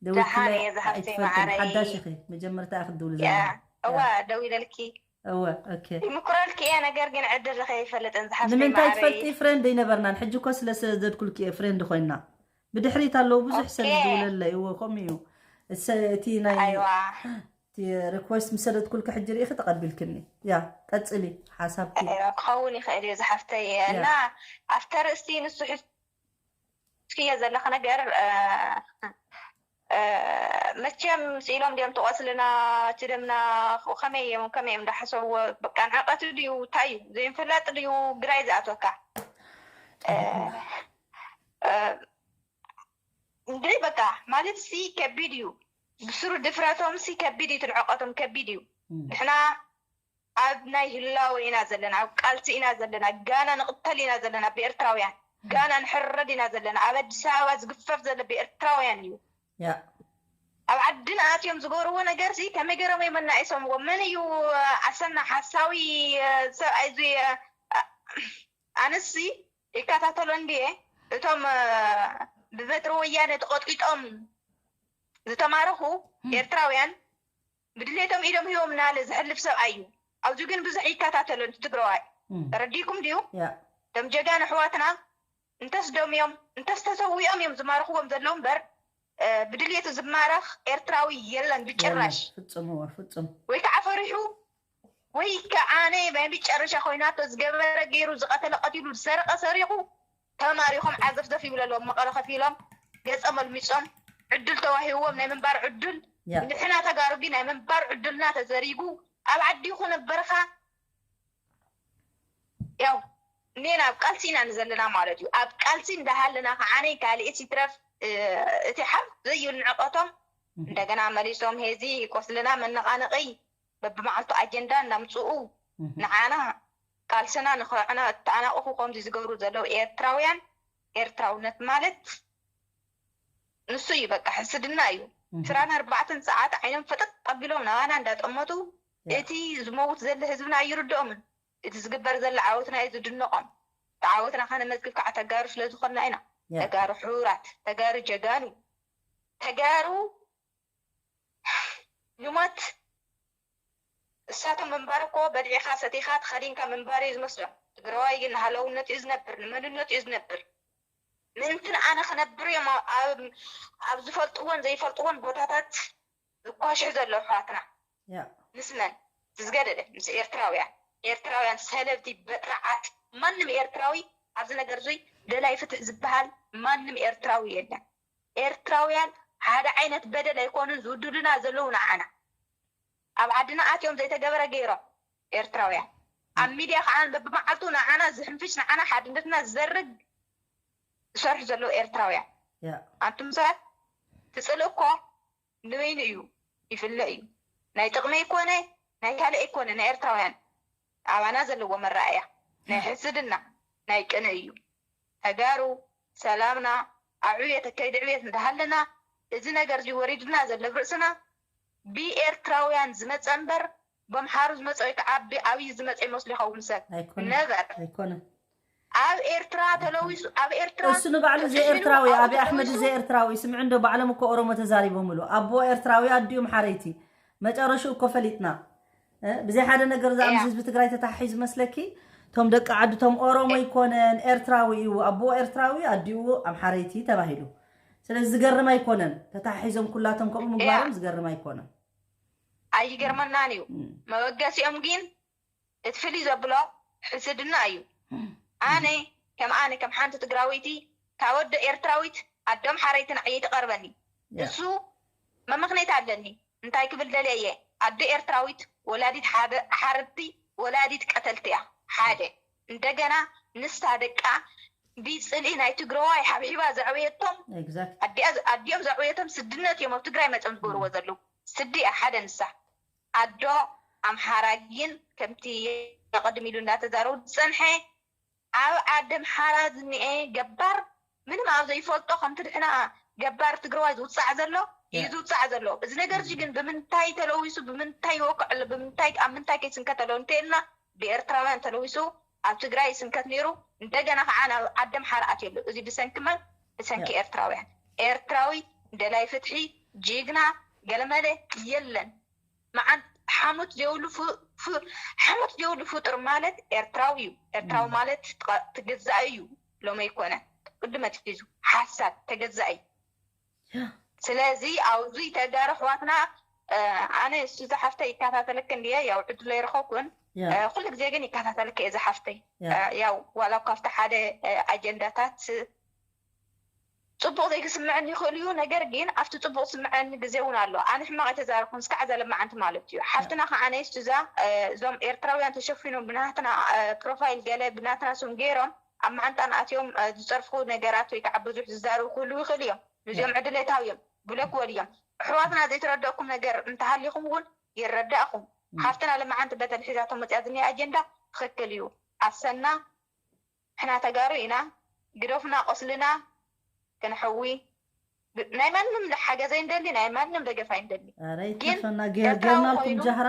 ደሓን እየ ዝሓፍተይ ማዓረይ ሓዳሽ ኢኺ መጀመርታ ኢኺ ትድውሊ ያ ዘለኺ እዋ ደው ኢለልኪ እወ ኦኬ ይምክረልኪ እየ ነገር ግን ዕድል ረኸ ይፈልጥን ዝሓፍተይ ንምንታይ ማዓረይ ትፈልጢ ፍሬንድ ኣይነበርናን ሕጂ እኮ ስለ ሰደድኩልኪ እየ ፍሬንድ ኮይና ብድሕሪት ኣለዉ ብዙሕ ሰብ ኦኬ። ዝድውለለይ እወ ከምኡ እዩ እሰ- እቲ ናይ ኣይዋ ሪኩዌስት ምስ ሰደድኩልኪ ሕጂ ርኢኺ ተቐቢልክኒ ያ ቀፅሊ ሓሳብኪ ክኸውን ይኽእል እዩ ዝሓፍተይ እና ኣብቲ ርእስቲ ንሱ ሒዝክዮ ዘለኺ ነገር መቸም ስኢሎም ድዮም ትቆስልና እቲ ደምና ከመይ እዮም ከመይ እዮም እንዳሓሰብዎ በቃ ንዕቀት ድዩ እንታይ እዩ ዘይምፍላጥ ድዩ ግራ እዩ ዝኣትወካ እንድዒ በቃ ማለት ሲ ከቢድ እዩ ብስሩ ድፍረቶም ሲ ከቢድ እዩ ትንዕቀቶም ከቢድ እዩ ንሕና ኣብ ናይ ህላወ ኢና ዘለና ኣብ ቃልሲ ኢና ዘለና ጋና ንቕተል ኢና ዘለና ብኤርትራውያን ጋና ንሕረድ ኢና ዘለና ኣብ ኣዲስ ኣበባ ዝግፈፍ ዘሎ ብኤርትራውያን እዩ ያ ኣብ ዓድና ኣትዮም ዝገብርዎ ነገር ሲ ከመይ ገይሮም እዮም ኣናኢሶምዎ መን እዩ ኣሰና ሓሳዊ ሰብኣይ እዚ ኣነሲ ይከታተሎ እንድየ እቶም ብበትሪ ወያነ ተቐጢጦም ዝተማረኹ ኤርትራውያን ብድሌቶም ኢዶም ሂቦም እናለ ዝሕልፍ ሰብኣይ እዩ ኣብዚ ግን ብዙሕ ይከታተሎ ትግራዋይ ተረዲኩም ድዩ ያ ደም ጀጋን ኣሕዋትና እንተስ ደም እዮም እንተስ ተሰዊኦም እዮም ዝማርኽዎም ዘለዉ እምበር ብድልየቱ ዝማረኽ ኤርትራዊ የለን ብጭራሽ ፍጹም እወ ፍጹም ወይ ከዓ ፈሪሑ ወይ ከዓ ናይ መጨረሻ ኮይናቶ ዝገበረ ገይሩ ዝቐተለ ቀቲሉ ዝሰረቐ ሰሪቑ ተማሪኾም ዓዘፍዘፍ ይብሉ ኣለዎም መቐለ ከፊሎም ገፀም ኣልሚፆም ዕድል ተዋሂብዎም ናይ ምንባር ዕድል ያ ንሕና ተጋሩ ግን ናይ ምንባር ዕድልና ተዘሪጉ ኣብ ዓዲ ይኹን ኣብ በረኻ ያው እኔና ኣብ ቃልሲ ኢና ንዘለና ማለት እዩ ኣብ ቃልሲ እንዳሃለና ከዓነይ ካልኤስ ይትረፍ እቲ ሓፍ ዘይብል ንዕቀቶም እንደገና መሊሶም ሄዚ ቆስልና መነቃነቂ በብመዓልቱ ኣጀንዳ እናምፅኡ ንዓና ቃልስና ንኸዕና እተዓናቕፉ ከምዚ ዝገብሩ ዘለዉ ኤርትራውያን ኤርትራውነት ማለት ንሱ እዩ በቃ ሕስድና እዩ ዕስራን ኣርባዕተን ሰዓት ዓይኖም ፈጠጥ ኣቢሎም ንባና እንዳጠመቱ እቲ ዝመውት ዘሎ ህዝብና ኣይርድኦምን እቲ ዝግበር ዘሎ ዓወትና እዩ ዝድነቖም እቲ ዓወትና ከነመዝግብ ከዓ ተጋሩ ስለ ዝኾንና ኢና ተጋሩ ሕቡራት ተጋሩ ጀጋኑ ተጋሩ ይሞት እሳቶም ምንባር እኮ በሊዕኻ ሰቲኻ ተኸዲንካ ምንባር እዩ ዝመስሎም ትግራዋይ ግን ንሃለውነቱ እዩ ዝነብር ንመንነቱ እዩ ዝነብር ምእንቲ ንኣነ ክነብር እዮም ኣብ ዝፈልጥዎን ዘይፈልጥዎን ቦታታት ዝኳሽሕ ዘሎ ኣሕዋትና ያ ምስ መን ዝዝገደደ ምስ ኤርትራውያን ኤርትራውያን ሰለብቲ በጥራዓት ማንም ኤርትራዊ ኣብዚ ነገር እዙይ ደላይ ፍትሕ ዝበሃል ማንም ኤርትራዊ የለን ኤርትራውያን ሓደ ዓይነት በደል ኣይኮኑን ዝውድዱና ዘለዉ ንዓና ኣብ ዓድና ኣትዮም ዘይተገበረ ገይሮም ኤርትራውያን ኣብ ሚድያ ከዓ በብመዓልቱ ንዓና ዝሕንፍሽ ንዓና ሓድነትና ዝዘርግ ዝሰርሑ ዘለዉ ኤርትራውያን ያ ኣንቱም ሰባት ትፅልእ እኮ ንበይኑ እዩ ይፍለ እዩ ናይ ጥቕሚ ኣይኮነ ናይ ካልእ ኣይኮነ ናይ ኤርትራውያን ኣባና ዘለዎ መረኣያ ናይ ሕስድና ናይ ቅንእ እዩ ተጋሩ ሰላምና ኣብ ዕብየት ከይዲ ዕብየት እንዳሃለና እዚ ነገር እዚ ወሪድና ዘሎ ኣብ ርእስና ብኤርትራውያን ዝመፀ እምበር በምሓሩ ዝመፀ ወይ ከዓ ብኣብይ ዝመፀ ይመስሉ ይኸውን ሰብ ኣይኮነ ነበር ኣይኮነ ኣብ ኤርትራ ተለዊሱ ኣብ ኤርትራ እሱ ንባዕሉ ዘኤርትራዊ ኣብይ ኣሕመድ ዘኤርትራዊ ስምዒ እንዶ ባዕሎም እኮ ኦሮሞ ተዛሪቦምሉ ኣቦ ኤርትራዊ ኣዲኡ ኣምሓረይቲ መጨረሽኡ እኮ ፈሊጥና እ፣ ብዘይ ሓደ ነገር ዝኣምስ እያ። ህዝቢ ትግራይ ተታሒዙ መስለኪ እቶም ደቂ ዓዲ እቶም ኦሮሞ ኣይኮነን ኤርትራዊ እዩ ኣቦ ኤርትራዊ ኣዲኡ ኣምሓረይቲ ተባሂሉ ስለዚ ዝገርም ኣይኮነን ተታሒዞም ኩላቶም ከምኡ ምግባሮም ዝገርም ኣይኮነን ኣይገርመናን እዩ እም፣ መበገሲኦም ግን እቲ ፍልይ ዘብሎ ሕስድና እዩ ኣነ ከም ኣነ ከም ሓንቲ ትግራወይቲ ካብ ኣደ ኤርትራዊት ኣደ ኣምሓረይቲ ንዓይ ትቐርበኒ ያ፣ እሱ መመኽነይታ ኣለኒ እንታይ ክብል ደልየ እየ ኣደ ኤርትራዊት ወላዲት ሓደ ሓረድቲ ወላዲት ቀተልቲ እያ። ሓደ እንደገና ንሳ ደቃ ብፅልኢ ናይ ትግረዋይ ሓብሒባ ዘዕበየቶም exactly ኣዲኣ ኣዲኦም ዘዕበየቶም ስድነት እዮም ኣብ ትግራይ መፅኦም ዝገብርዎ ዘለዉ። ስዲ እያ ሓደ ንሳ። ኣዶ ኣምሓራ ግን ከምቲ ቅድም ኢሉ እንዳተዛረቡ ዝፀንሐ ኣብ ዓዲ ኣምሓራ ዝኒኤ ገባር ምንም ኣብ ዘይፈልጦ ከምቲ ድሕና ገባር ትግራዋይ ዝውፃዕ ዘሎ እዩ ዝውፃዕ ዘሎ። እዚ ነገር እዚ ግን ብምንታይ ተለዊሱ ብምንታይ ይወቅዕ ኣሎ ብምንታይ ኣብ ምንታይ ከይስንከት ኣሎ እንተልና ብኤርትራውያን ተለዊሱ ኣብ ትግራይ ይስንከት ነይሩ። እንደገና ከዓ ናብ ዓዲ ኣምሓራ ኣትዩ ኣሎ። እዚ ብሰንኪ መን? ብሰንኪ ኤርትራውያን። ኤርትራዊ ደላይ ፍትሒ ጅግና ገለመለ የለን። መዓንት ሓሙት ዘይብሉ ፍ- ፍ- ሓሙት ዘይብሉ ፍጡር ማለት ኤርትራዊ እዩ። ኤርትራዊ ማለት ትቐ- ትገዛኢ እዩ። ሎሚ ኣይኮነ ቅድም ኣትሒዙ ሓሳብ ተገዛኢ። ስለዚ ኣብዚ ተጋሩ ኣሕዋትና እ፣ ኣነ እሱ ዝሓፍተ ይከታተለክ እንድየ ያው ዕድሎ ይረኸብኩን ያ እ፣ ኩሉ ግዜ ግን ይከታተለክ እየ ዝሓፍተይ ያ እ፣ ያው ዋላ ካብቲ ሓደ እ፣ ኣጀንዳታት ፅቡቅ ዘይክስምዐኒ ይኽእል እዩ። ነገር ግን ኣብቲ ፅቡቅ ዝስምዐኒ ግዜ እውን ኣሎ። ኣነ ሕማቅ ኣይተዛረብኩን እስካዕ ዘለማዓንቲ ማለት እዩ። ሓፍትና ከዓ ነይስ እዛ እ፣ እዞም ኤርትራውያን ተሸፊኖም ብናትና እ፣ ፕሮፋይል ገለ ብናትና ስም ገይሮም ኣብ መዓንጣን ኣትዮም እ፣ ዝፀርፉ ነገራት ወይ ከዓ ብዙሕ ዝዛረቡ ክህልዉ ይኽእሉ እዮም። ንዚኦም ዕድለታዊ እዮም ብለክዎ እዮም። ኣሕዋትና ዘይተረደእኩም ነገር እንተሃሊኹም እውን ይረዳእኹም። ሓፍትና ለማዓንቲ በተል ሒዛቶ መፅያ ዝኒኣ ኣጀንዳ ትኽክል እዩ። ኣሰና ንሕና ተጋሩ ኢና። ግደፉና ቆስልና ክንሕዊ ብ- ናይ ማንም ሓገዝ ኣይንደሊ ናይ ማንም ደገፍ ኣይንደሊ። ኧረ ግን ይትረፈና ጌር ኤርትራዊ ጌርናልኩም ኮይኑ ጃህራ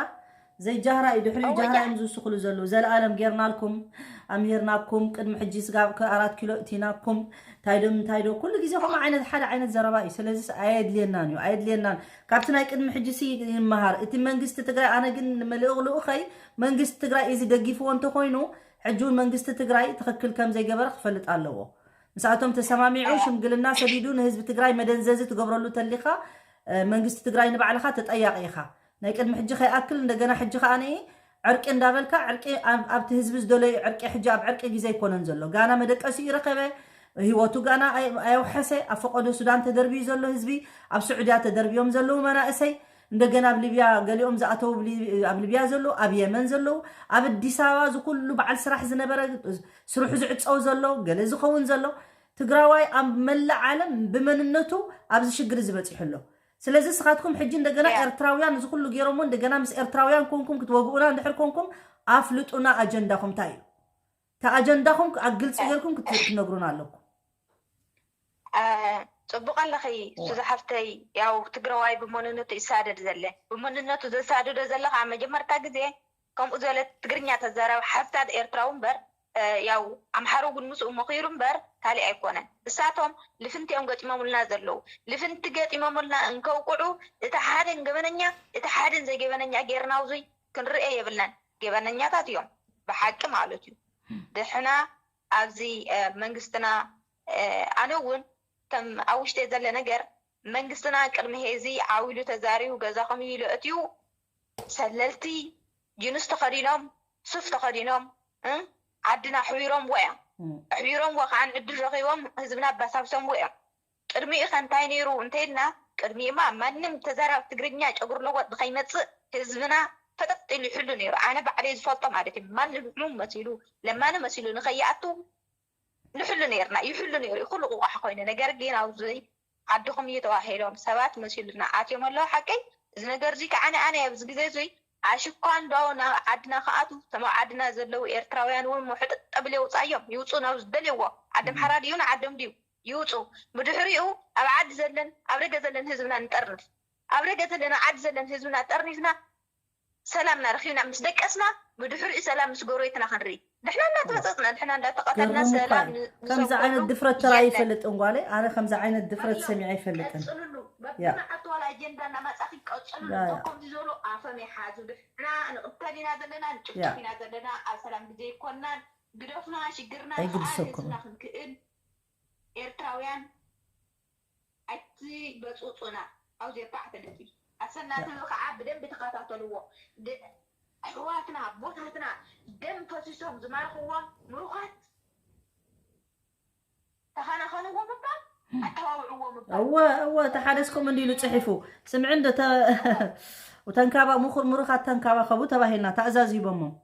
ዘይጃህራ እዩ ድሕሪኡ እወ ጃህራ ጃ- እዮም ዝውስኽሉ ዘለዉ ዘለኣለም ጌርናልኩም ኣምሂርናኩም ቅድሚ ሕጂ ስጋብ ከ ኣራት ኪሎ እቲናኩም እንታይ ዶ እንታይ ዶ ኩሉ ግዜ ከምኡ ዓይነት ሓደ ዓይነት ዘረባ እዩ። ስለዚስ ኣየድልየናን እዩ ኣየድልየናን። ካብቲ ናይ ቅድሚ ሕጂ ሲ ይመሃር እቲ መንግስቲ ትግራይ ኣነ ግን መልእቕ ልኡኸይ መንግስቲ ትግራይ እዚ ደጊፍዎ እንተኮይኑ ሕጂ እውን መንግስቲ ትግራይ ትኽክል ከም ዘይገበረ ክፈልጥ ኣለዎ። ምስኣቶም ተሰማሚዑ ሽምግልና ሰዲዱ ንህዝቢ ትግራይ መደንዘዚ ትገብረሉ ተሊኻ መንግስቲ ትግራይ ንባዕልኻ ተጠያቂ ኢኻ። ናይ ቅድሚ ሕጂ ከይኣክል እንደገና ሕጂ ከኣ ንኢ ዕርቂ እንዳበልካ ዕርቂ ኣብቲ ህዝቢ ዝደለዩ ዕርቂ ሕጂ ኣብ ዕርቂ ግዜ ኣይኮነን ዘሎ። ጋና መደቀሲኡ ይረኸበ ህይወቱ ጋና ኣየውሐሰ ኣብ ፈቀዶ ሱዳን ተደርብዩ ዘሎ ህዝቢ ኣብ ስዑድያ ተደርብዮም ዘለዉ መናእሰይ እንደገና ኣብ ሊብያ ገሊኦም ዝኣተዉ ኣብ ሊብያ ዘለዉ ኣብ የመን ዘለዉ ኣብ ኣዲስ ኣበባ ዝኩሉ በዓል ስራሕ ዝነበረ ስርሑ ዝዕፀው ዘሎ ገለ ዝኸውን ዘሎ ትግራዋይ ኣብ መላእ ዓለም ብመንነቱ ኣብዚ ሽግር እዚ በፂሑ ኣሎ። ስለዚ ንስኻትኩም ሕጂ እንደገና ኤርትራውያን እዚ ኩሉ ገይሮሞ እንደገና ምስ ኤርትራውያን ኮንኩም ክትወግኡና እንድሕር ኮንኩም ኣፍልጡና ኣጀንዳኹም እንታይ እዩ? እቲ ኣጀንዳኹም ኣብ ግልፂ ገይርኩም ክትነግሩና ኣለኩም። ፅቡቅ ኣለኺ ሱዚ ሓፍተይ። ያው ትግራዋይ ብመንነቱ ይሳደድ ዘለ ብመንነቱ ዘሳድዶ ዘለ ከዓ መጀመርታ ግዜ ከምኡ ዝበለ ትግርኛ ተዛራቢ ሓፍታት ኤርትራዊ እምበር ያው ኣምሓሩ እውን ምስኡ መኺሩ እምበር ካሊእ ኣይኮነን። እሳቶም ልፍንቲ እዮም ገጢሞምልና ዘለዉ። ልፍንቲ ገጢሞምልና እንከውቅዑ እቲ ሓደን ገበነኛ እቲ ሓደን ዘይገበነኛ ጌርና ውዙይ ክንርኤ የብልናን። ገበነኛታት እዮም ብሓቂ ማለት እዩ። ድሕና ኣብዚ መንግስትና ኣነ እውን ከም ኣብ ውሽጢ ዘለ ነገር መንግስትና ቅድሚ ሄዚ ዓው ኢሉ ተዛሪቡ ገዛኹም እዩ ኢሉ ኣእትዩ ሰለልቲ ጅንስ ተኸዲኖም ሱፍ ተኸዲኖም ዓድና ኣሕቢሮምዎ እዮም። ኣሕቢሮምዎ ከዓ ዕድል ረኺቦም ህዝብና ኣባሳብሶምዎ እዮም። ቅድሚኡ ከ እንታይ ነይሩ እንተኢልና ቅድሚኡማ ማንም ተዛራቢ ትግርኛ ጨጉሪ ለወጥ ብኸይመፅእ ህዝብና ፈጠጥ ኢሉ ይሕሉ ነይሩ። ኣነ ባዕለይ ዝፈልጦ ማለት እዩ። ማንም ሕሙም መሲሉ ለማኒ መሲሉ ንኸይኣቱ ንሕሉ ነይርና ይሕሉ ነይሩ እዩ ኩሉ ቁቋሕ ኮይኑ። ነገር ግን ኣብዚ ዓድኹም እዩ ተባሂሎም ሰባት መሲሉና ኣትዮም ኣለዉ። ሓቀይ እዚ ነገር እዚ ከዓ ኣነ ኣብዚ ግዜ እዙይ ኣሽኳ እንዶ ናብ ዓድና ክኣቱ ተመ ዓድና ዘለዉ ኤርትራውያን እውን ሕጥጥ ብለ ውፃዮም ይውፁ ናብ ዝደልይዎ ዓዲ ኣምሓራ ድዩ ንዓዶም ድዩ ይውፁ። ብድሕሪኡ ኣብ ዓዲ ዘለን ኣብ ደገ ዘለን ህዝብና ንጠርንፍ ኣብ ደገ ዘለን ኣብ ዓዲ ዘለን ህዝብና ጠርኒፍና ሰላምና ረኺብና ምስ ደቀስና ብድሕሪኡ ሰላም ምስ ጎረቤትና ክንርኢ ንሕና እናተበፀፅና ንሕና እንዳተቐተልና ሰላም ከምዚ ዓይነት ድፍረት ተራይ ይፈልጥ እንጓለ ኣነ ከምዚ ዓይነት ድፍረት ሰሚዐ ይፈልጥን ቀፅልሉ በብመዓልቲ ዋላ ኣጀንዳ እናመፃኺ ቀፅልሉ እቶም ከምዚ ዝበሉ ኣፎም ይሓዙ ንሕና ንቕተል ኢና ዘለና ንጭፍጨፍ ኢና ዘለና ኣብ ሰላም ግዜ ይኮናን ግደፉና ሽግርና ንኽኣል ህዝብና ክንክእል ኤርትራውያን ኣይትበፅፁና ኣብዚ ኣርባዕተ ነጥቢ ኣሰናትቢ ከዓ ብደንቢ ተኸታተልዎ ኣሕዋትና ኣቦታትና ደም ፈሲሶም ዝማርኽዎ ምሩኻት ተኸናኸንዎ ምባል ኣተባብዕዎ ምባል እወ እወ ተሓደስኩም እንዲሉ ፅሒፉ ስምዒ እንዶ ወተንካባ ምኹር ምሩኻት ተንካባኸቡ ተባሂልና ታእዛዝ ሂቦሞም።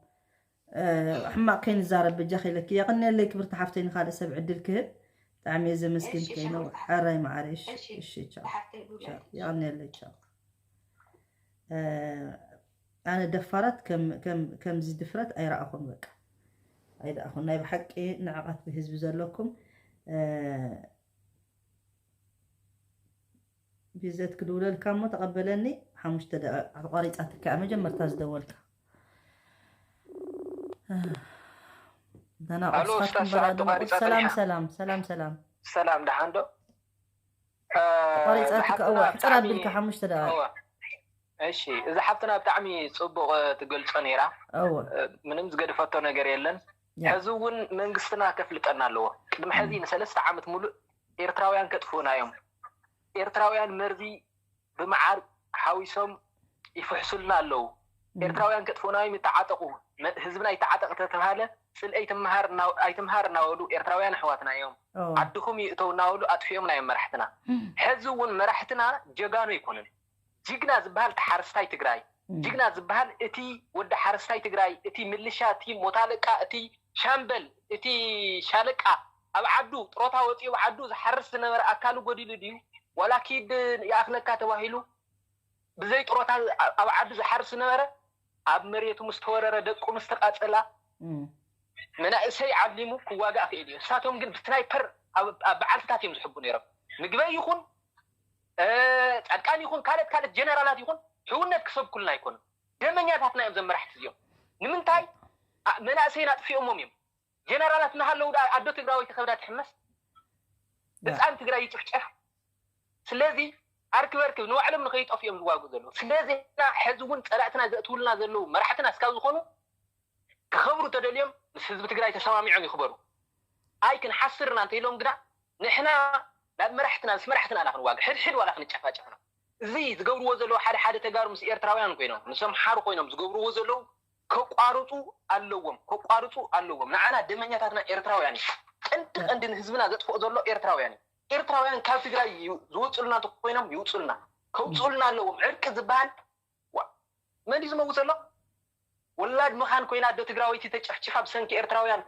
ሕማቕ ከይንዛረብ በጃኺ ኢለኪ። የቐንየለይ ክብርቲ ሓፍተይ፣ ንኻልእ ሰብ ዕድል ክህብ። ብጣዕሚ እየ ዘመስግን ከይነ። ሓራይ መዓረይ። እሺ ቻው። የቐንየለይ ቻው። ኣነ ደፋራት ከምዚ ድፍረት ኣይረኣኹን። በቃ ኣይረኣኹን። ናይ ብሓቂ ንዕቐት ብህዝቢ ዘለኩም። ቢዘት ክድውለልካ እሞ ተቐበለኒ። ሓሙሽተ ደቂቃ ተቋሪፃትካ እያ መጀመርታ ዝደወልካ። ሰላም ሰላም ሰላም ሰላም። ሰላም ደሓን ዶ? ተቋሪፃትካ እዋ ሕፅር ኣቢልካ ሓሙሽተ ደቂቃ። እሺ፣ እዚ ሓፍትና ብጣዕሚ ፅቡቕ ትገልፆ ነይራ። ምንም ዝገድፈቶ ነገር የለን። ሕዚ እውን መንግስትና ከፍልጠና ኣለዎ። ቅድሚ ሕዚ ንሰለስተ ዓመት ሙሉእ ኤርትራውያን ከጥፍኡና እዮም። ኤርትራውያን መርዚ ብመዓር ሓዊሶም ይፍሕሱልና ኣለዉ። ኤርትራውያን ከጥፍኡና እዮም፣ ይተዓጠቑ። ህዝብና ይተዓጠቕ ተተባሃለ ስለ ኣይትምሃር እናበሉ ኤርትራውያን ኣሕዋትና እዮም። ዓድኹም ይእተው እናበሉ ኣጥፊኦምና እዮም መራሕትና። ሕዚ እውን መራሕትና ጀጋኑ ኣይኮኑን። ጅግና ዝበሃል እቲ ሓረስታይ ትግራይ፣ ጅግና ዝበሃል እቲ ወዲ ሓረስታይ ትግራይ፣ እቲ ምልሻ፣ እቲ ሞታለቃ፣ እቲ ሻምበል፣ እቲ ሻለቃ ኣብ ዓዱ ጥሮታ ወፂኡ ኣብ ዓዱ ዝሓርስ ዝነበረ ኣካሉ ጎዲሉ ድዩ? ዋላ ኪድ ይኣኽለካ ተባሂሉ ብዘይ ጥሮታ ኣብ ዓዱ ዝሓርስ ዝነበረ ኣብ መሬቱ ምስ ተወረረ ደቁ ምስ ተቃፀላ መናእሰይ ዓሊሙ ክዋጋእ ክእል እዩ። ንሳቶም ግን ብስናይፐር ኣብ በዓልትታት እዮም ዝሕቡ ነይሮም። ምግበይ ይኹን ፃድቃን ይኹን ካልኦት ካልኦት ጀነራላት ይኹን ሕውነት ክሰብኩልና ኣይኮኑን። ደመኛታትና እዮም ዘመራሕቲ እዚኦም። ንምንታይ መናእሰይና ኣጥፊኦሞም እዮም። ጀነራላት እናሃለዉ ኣዶ ትግራወይቲ ከብዳ ትሕመስ፣ ህፃን ትግራይ ይጭፍጨፍ። ስለዚ ኣርክብ ኣርክብ ንባዕሎም ንኸይጠፉ እዮም ዝዋጉ ዘለዉ። ስለዚ ሕዚ እውን ፀላእትና ዘእትውልና ዘለዉ መራሕትና እስካብ ዝኾኑ ክኸብሩ ተደልዮም ምስ ህዝቢ ትግራይ ተሰማሚዖም ይኽበሩ። ኣይ ክንሓስርና እንተኢሎም ግና ንሕና ናብ መራሕትና ምስ መራሕትና ኢና ክንዋግእ፣ ሕድሕድ ዋላ ክንጨፋጨፍ ነው። እዚ ዝገብርዎ ዘለዉ ሓደ ሓደ ተጋሩ ምስ ኤርትራውያን ኮይኖም ምስ ኣምሓሩ ኮይኖም ዝገብርዎ ዘለዉ ከቋርፁ ኣለዎም፣ ከቋርፁ ኣለዎም። ንዓና ደመኛታትና ኤርትራውያን እዩ። ቀንዲ ቀንዲ ንህዝብና ዘጥፍኦ ዘሎ ኤርትራውያን እዩ። ኤርትራውያን ካብ ትግራይ ዝወፅሉና እንተኮይኖም ይውፅሉና፣ ከውፅሉና ኣለዎም። ዕርቂ ዝበሃል ዋ መን እዩ ዝመውት ዘሎ? ወላድ መኻን ኮይና ኣዶ ትግራወይቲ ተጨፍጭፋ ብሰንኪ ኤርትራውያን።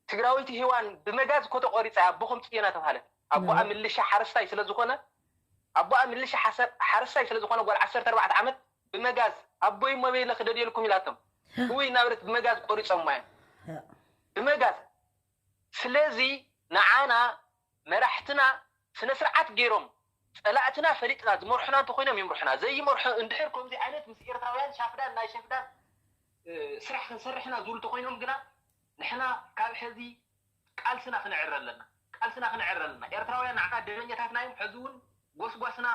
ትግራወይቲ ሄዋን ብመጋዝ እኮ ተቆሪፃ ኣቦኹም ፅዮና ተባሃለት። ኣቦኣ ምልሻ ሓረስታይ ስለዝኾነ ኣቦኣ ምልሻ ሓረስታይ ስለዝኾነ ጓል ዓሰርተ ኣርባዕተ ዓመት ብመጋዝ ኣቦይ ሞበይለ ክደልየልኩም ኢላቶም እውይ እናበለት ብመጋዝ ቆሪፆማ እዮም። ብመጋዝ ስለዚ ንዓና መራሕትና ስነ ስርዓት ገይሮም ፀላእትና ፈሊጥና ዝመርሑና እንተኮይኖም ይምርሑና። ዘይመርሑ እንድሕር ከምዚ ዓይነት ምስ ኤርትራውያን ሻፍዳን ናይ ሸፍዳን ስራሕ ክንሰርሕና ዝብሉ እንተኮይኖም ግና ንሕና ካብ ሕዚ ቃልስና ክንዕረ ኣለና። ቃልስና ክንዕረ ኣለና። ኤርትራውያን ንዓና ደመኛታትና እዮም። ሕዚ እውን ጎስጓስና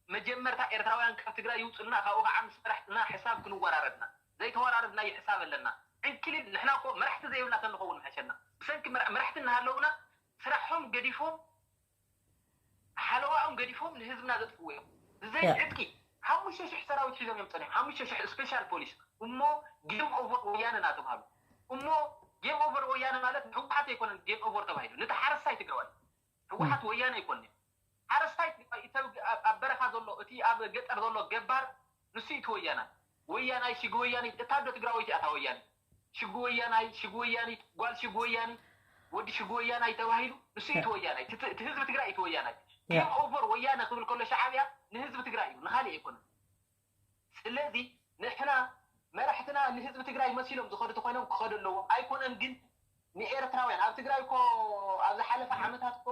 መጀመርታ ኤርትራውያን ካብ ትግራይ ይውፅልና፣ ካብኡ ከዓ ምስ መራሕትና ሕሳብ ክንወራረድና። ዘይተወራረድና ይሕሳብ ኣለና። ዕንክሊል ንሕና እኮ መራሕቲ ዘይብልና ተንኸውን ምሐሸና። ብሰንኪ መራሕቲ እናሃለውና ስራሖም ገዲፎም ሓለዋኦም ገዲፎም ንህዝብና ዘጥፍዎ እዮም። ብዘይ ዕጥቂ ሓሙሽተ ሽሕ ሰራዊት ሒዞም እዮም ፀኒሖም። ሓሙሽተ ሽሕ ስፔሻል ፖሊስ እሞ ጌም ኦቨር ወያነ እናተባሃሉ እሞ ጌም ኦቨር ወያነ ማለት ንህወሓት ኣይኮነን ጌም ኦቨር ተባሂሉ፣ ነቲ ሓረስታይ ትግራዋይ ህወሓት ወያነ ኣይኮነን። ሓረስታይ ኣብ በረኻ ዘሎ እቲ ኣብ ገጠር ዘሎ ገባር ንሱ እዩ እቲ ወያናይ። ወያናይ ሽግ ወያኒት እታ ዶ ትግራወይቲ እያ እታ ወያኒት። ሽግ ወያናይ ሽግ ወያኒት ጓል ሽግ ወያኒት ወዲ ሽግ ወያናይ ተባሂሉ ንሱ እዩ እቲ ወያናይ። እቲ ህዝቢ ትግራይ እዩ እቲ ወያናይ። ጌም ኦቨር ወያነ ክብል ከሎ ሻዕብያ ንህዝቢ ትግራይ እዩ ንኻሊእ ኣይኮነን። ስለዚ ንሕና መራሕትና ንህዝቢ ትግራይ መሲሎም ዝኸዱ ተኮይኖም ክኸዱ ኣለዎም። ኣይኮነን ግን ንኤርትራውያን ኣብ ትግራይ እኮ ኣብ ዝሓለፈ ዓመታት እኮ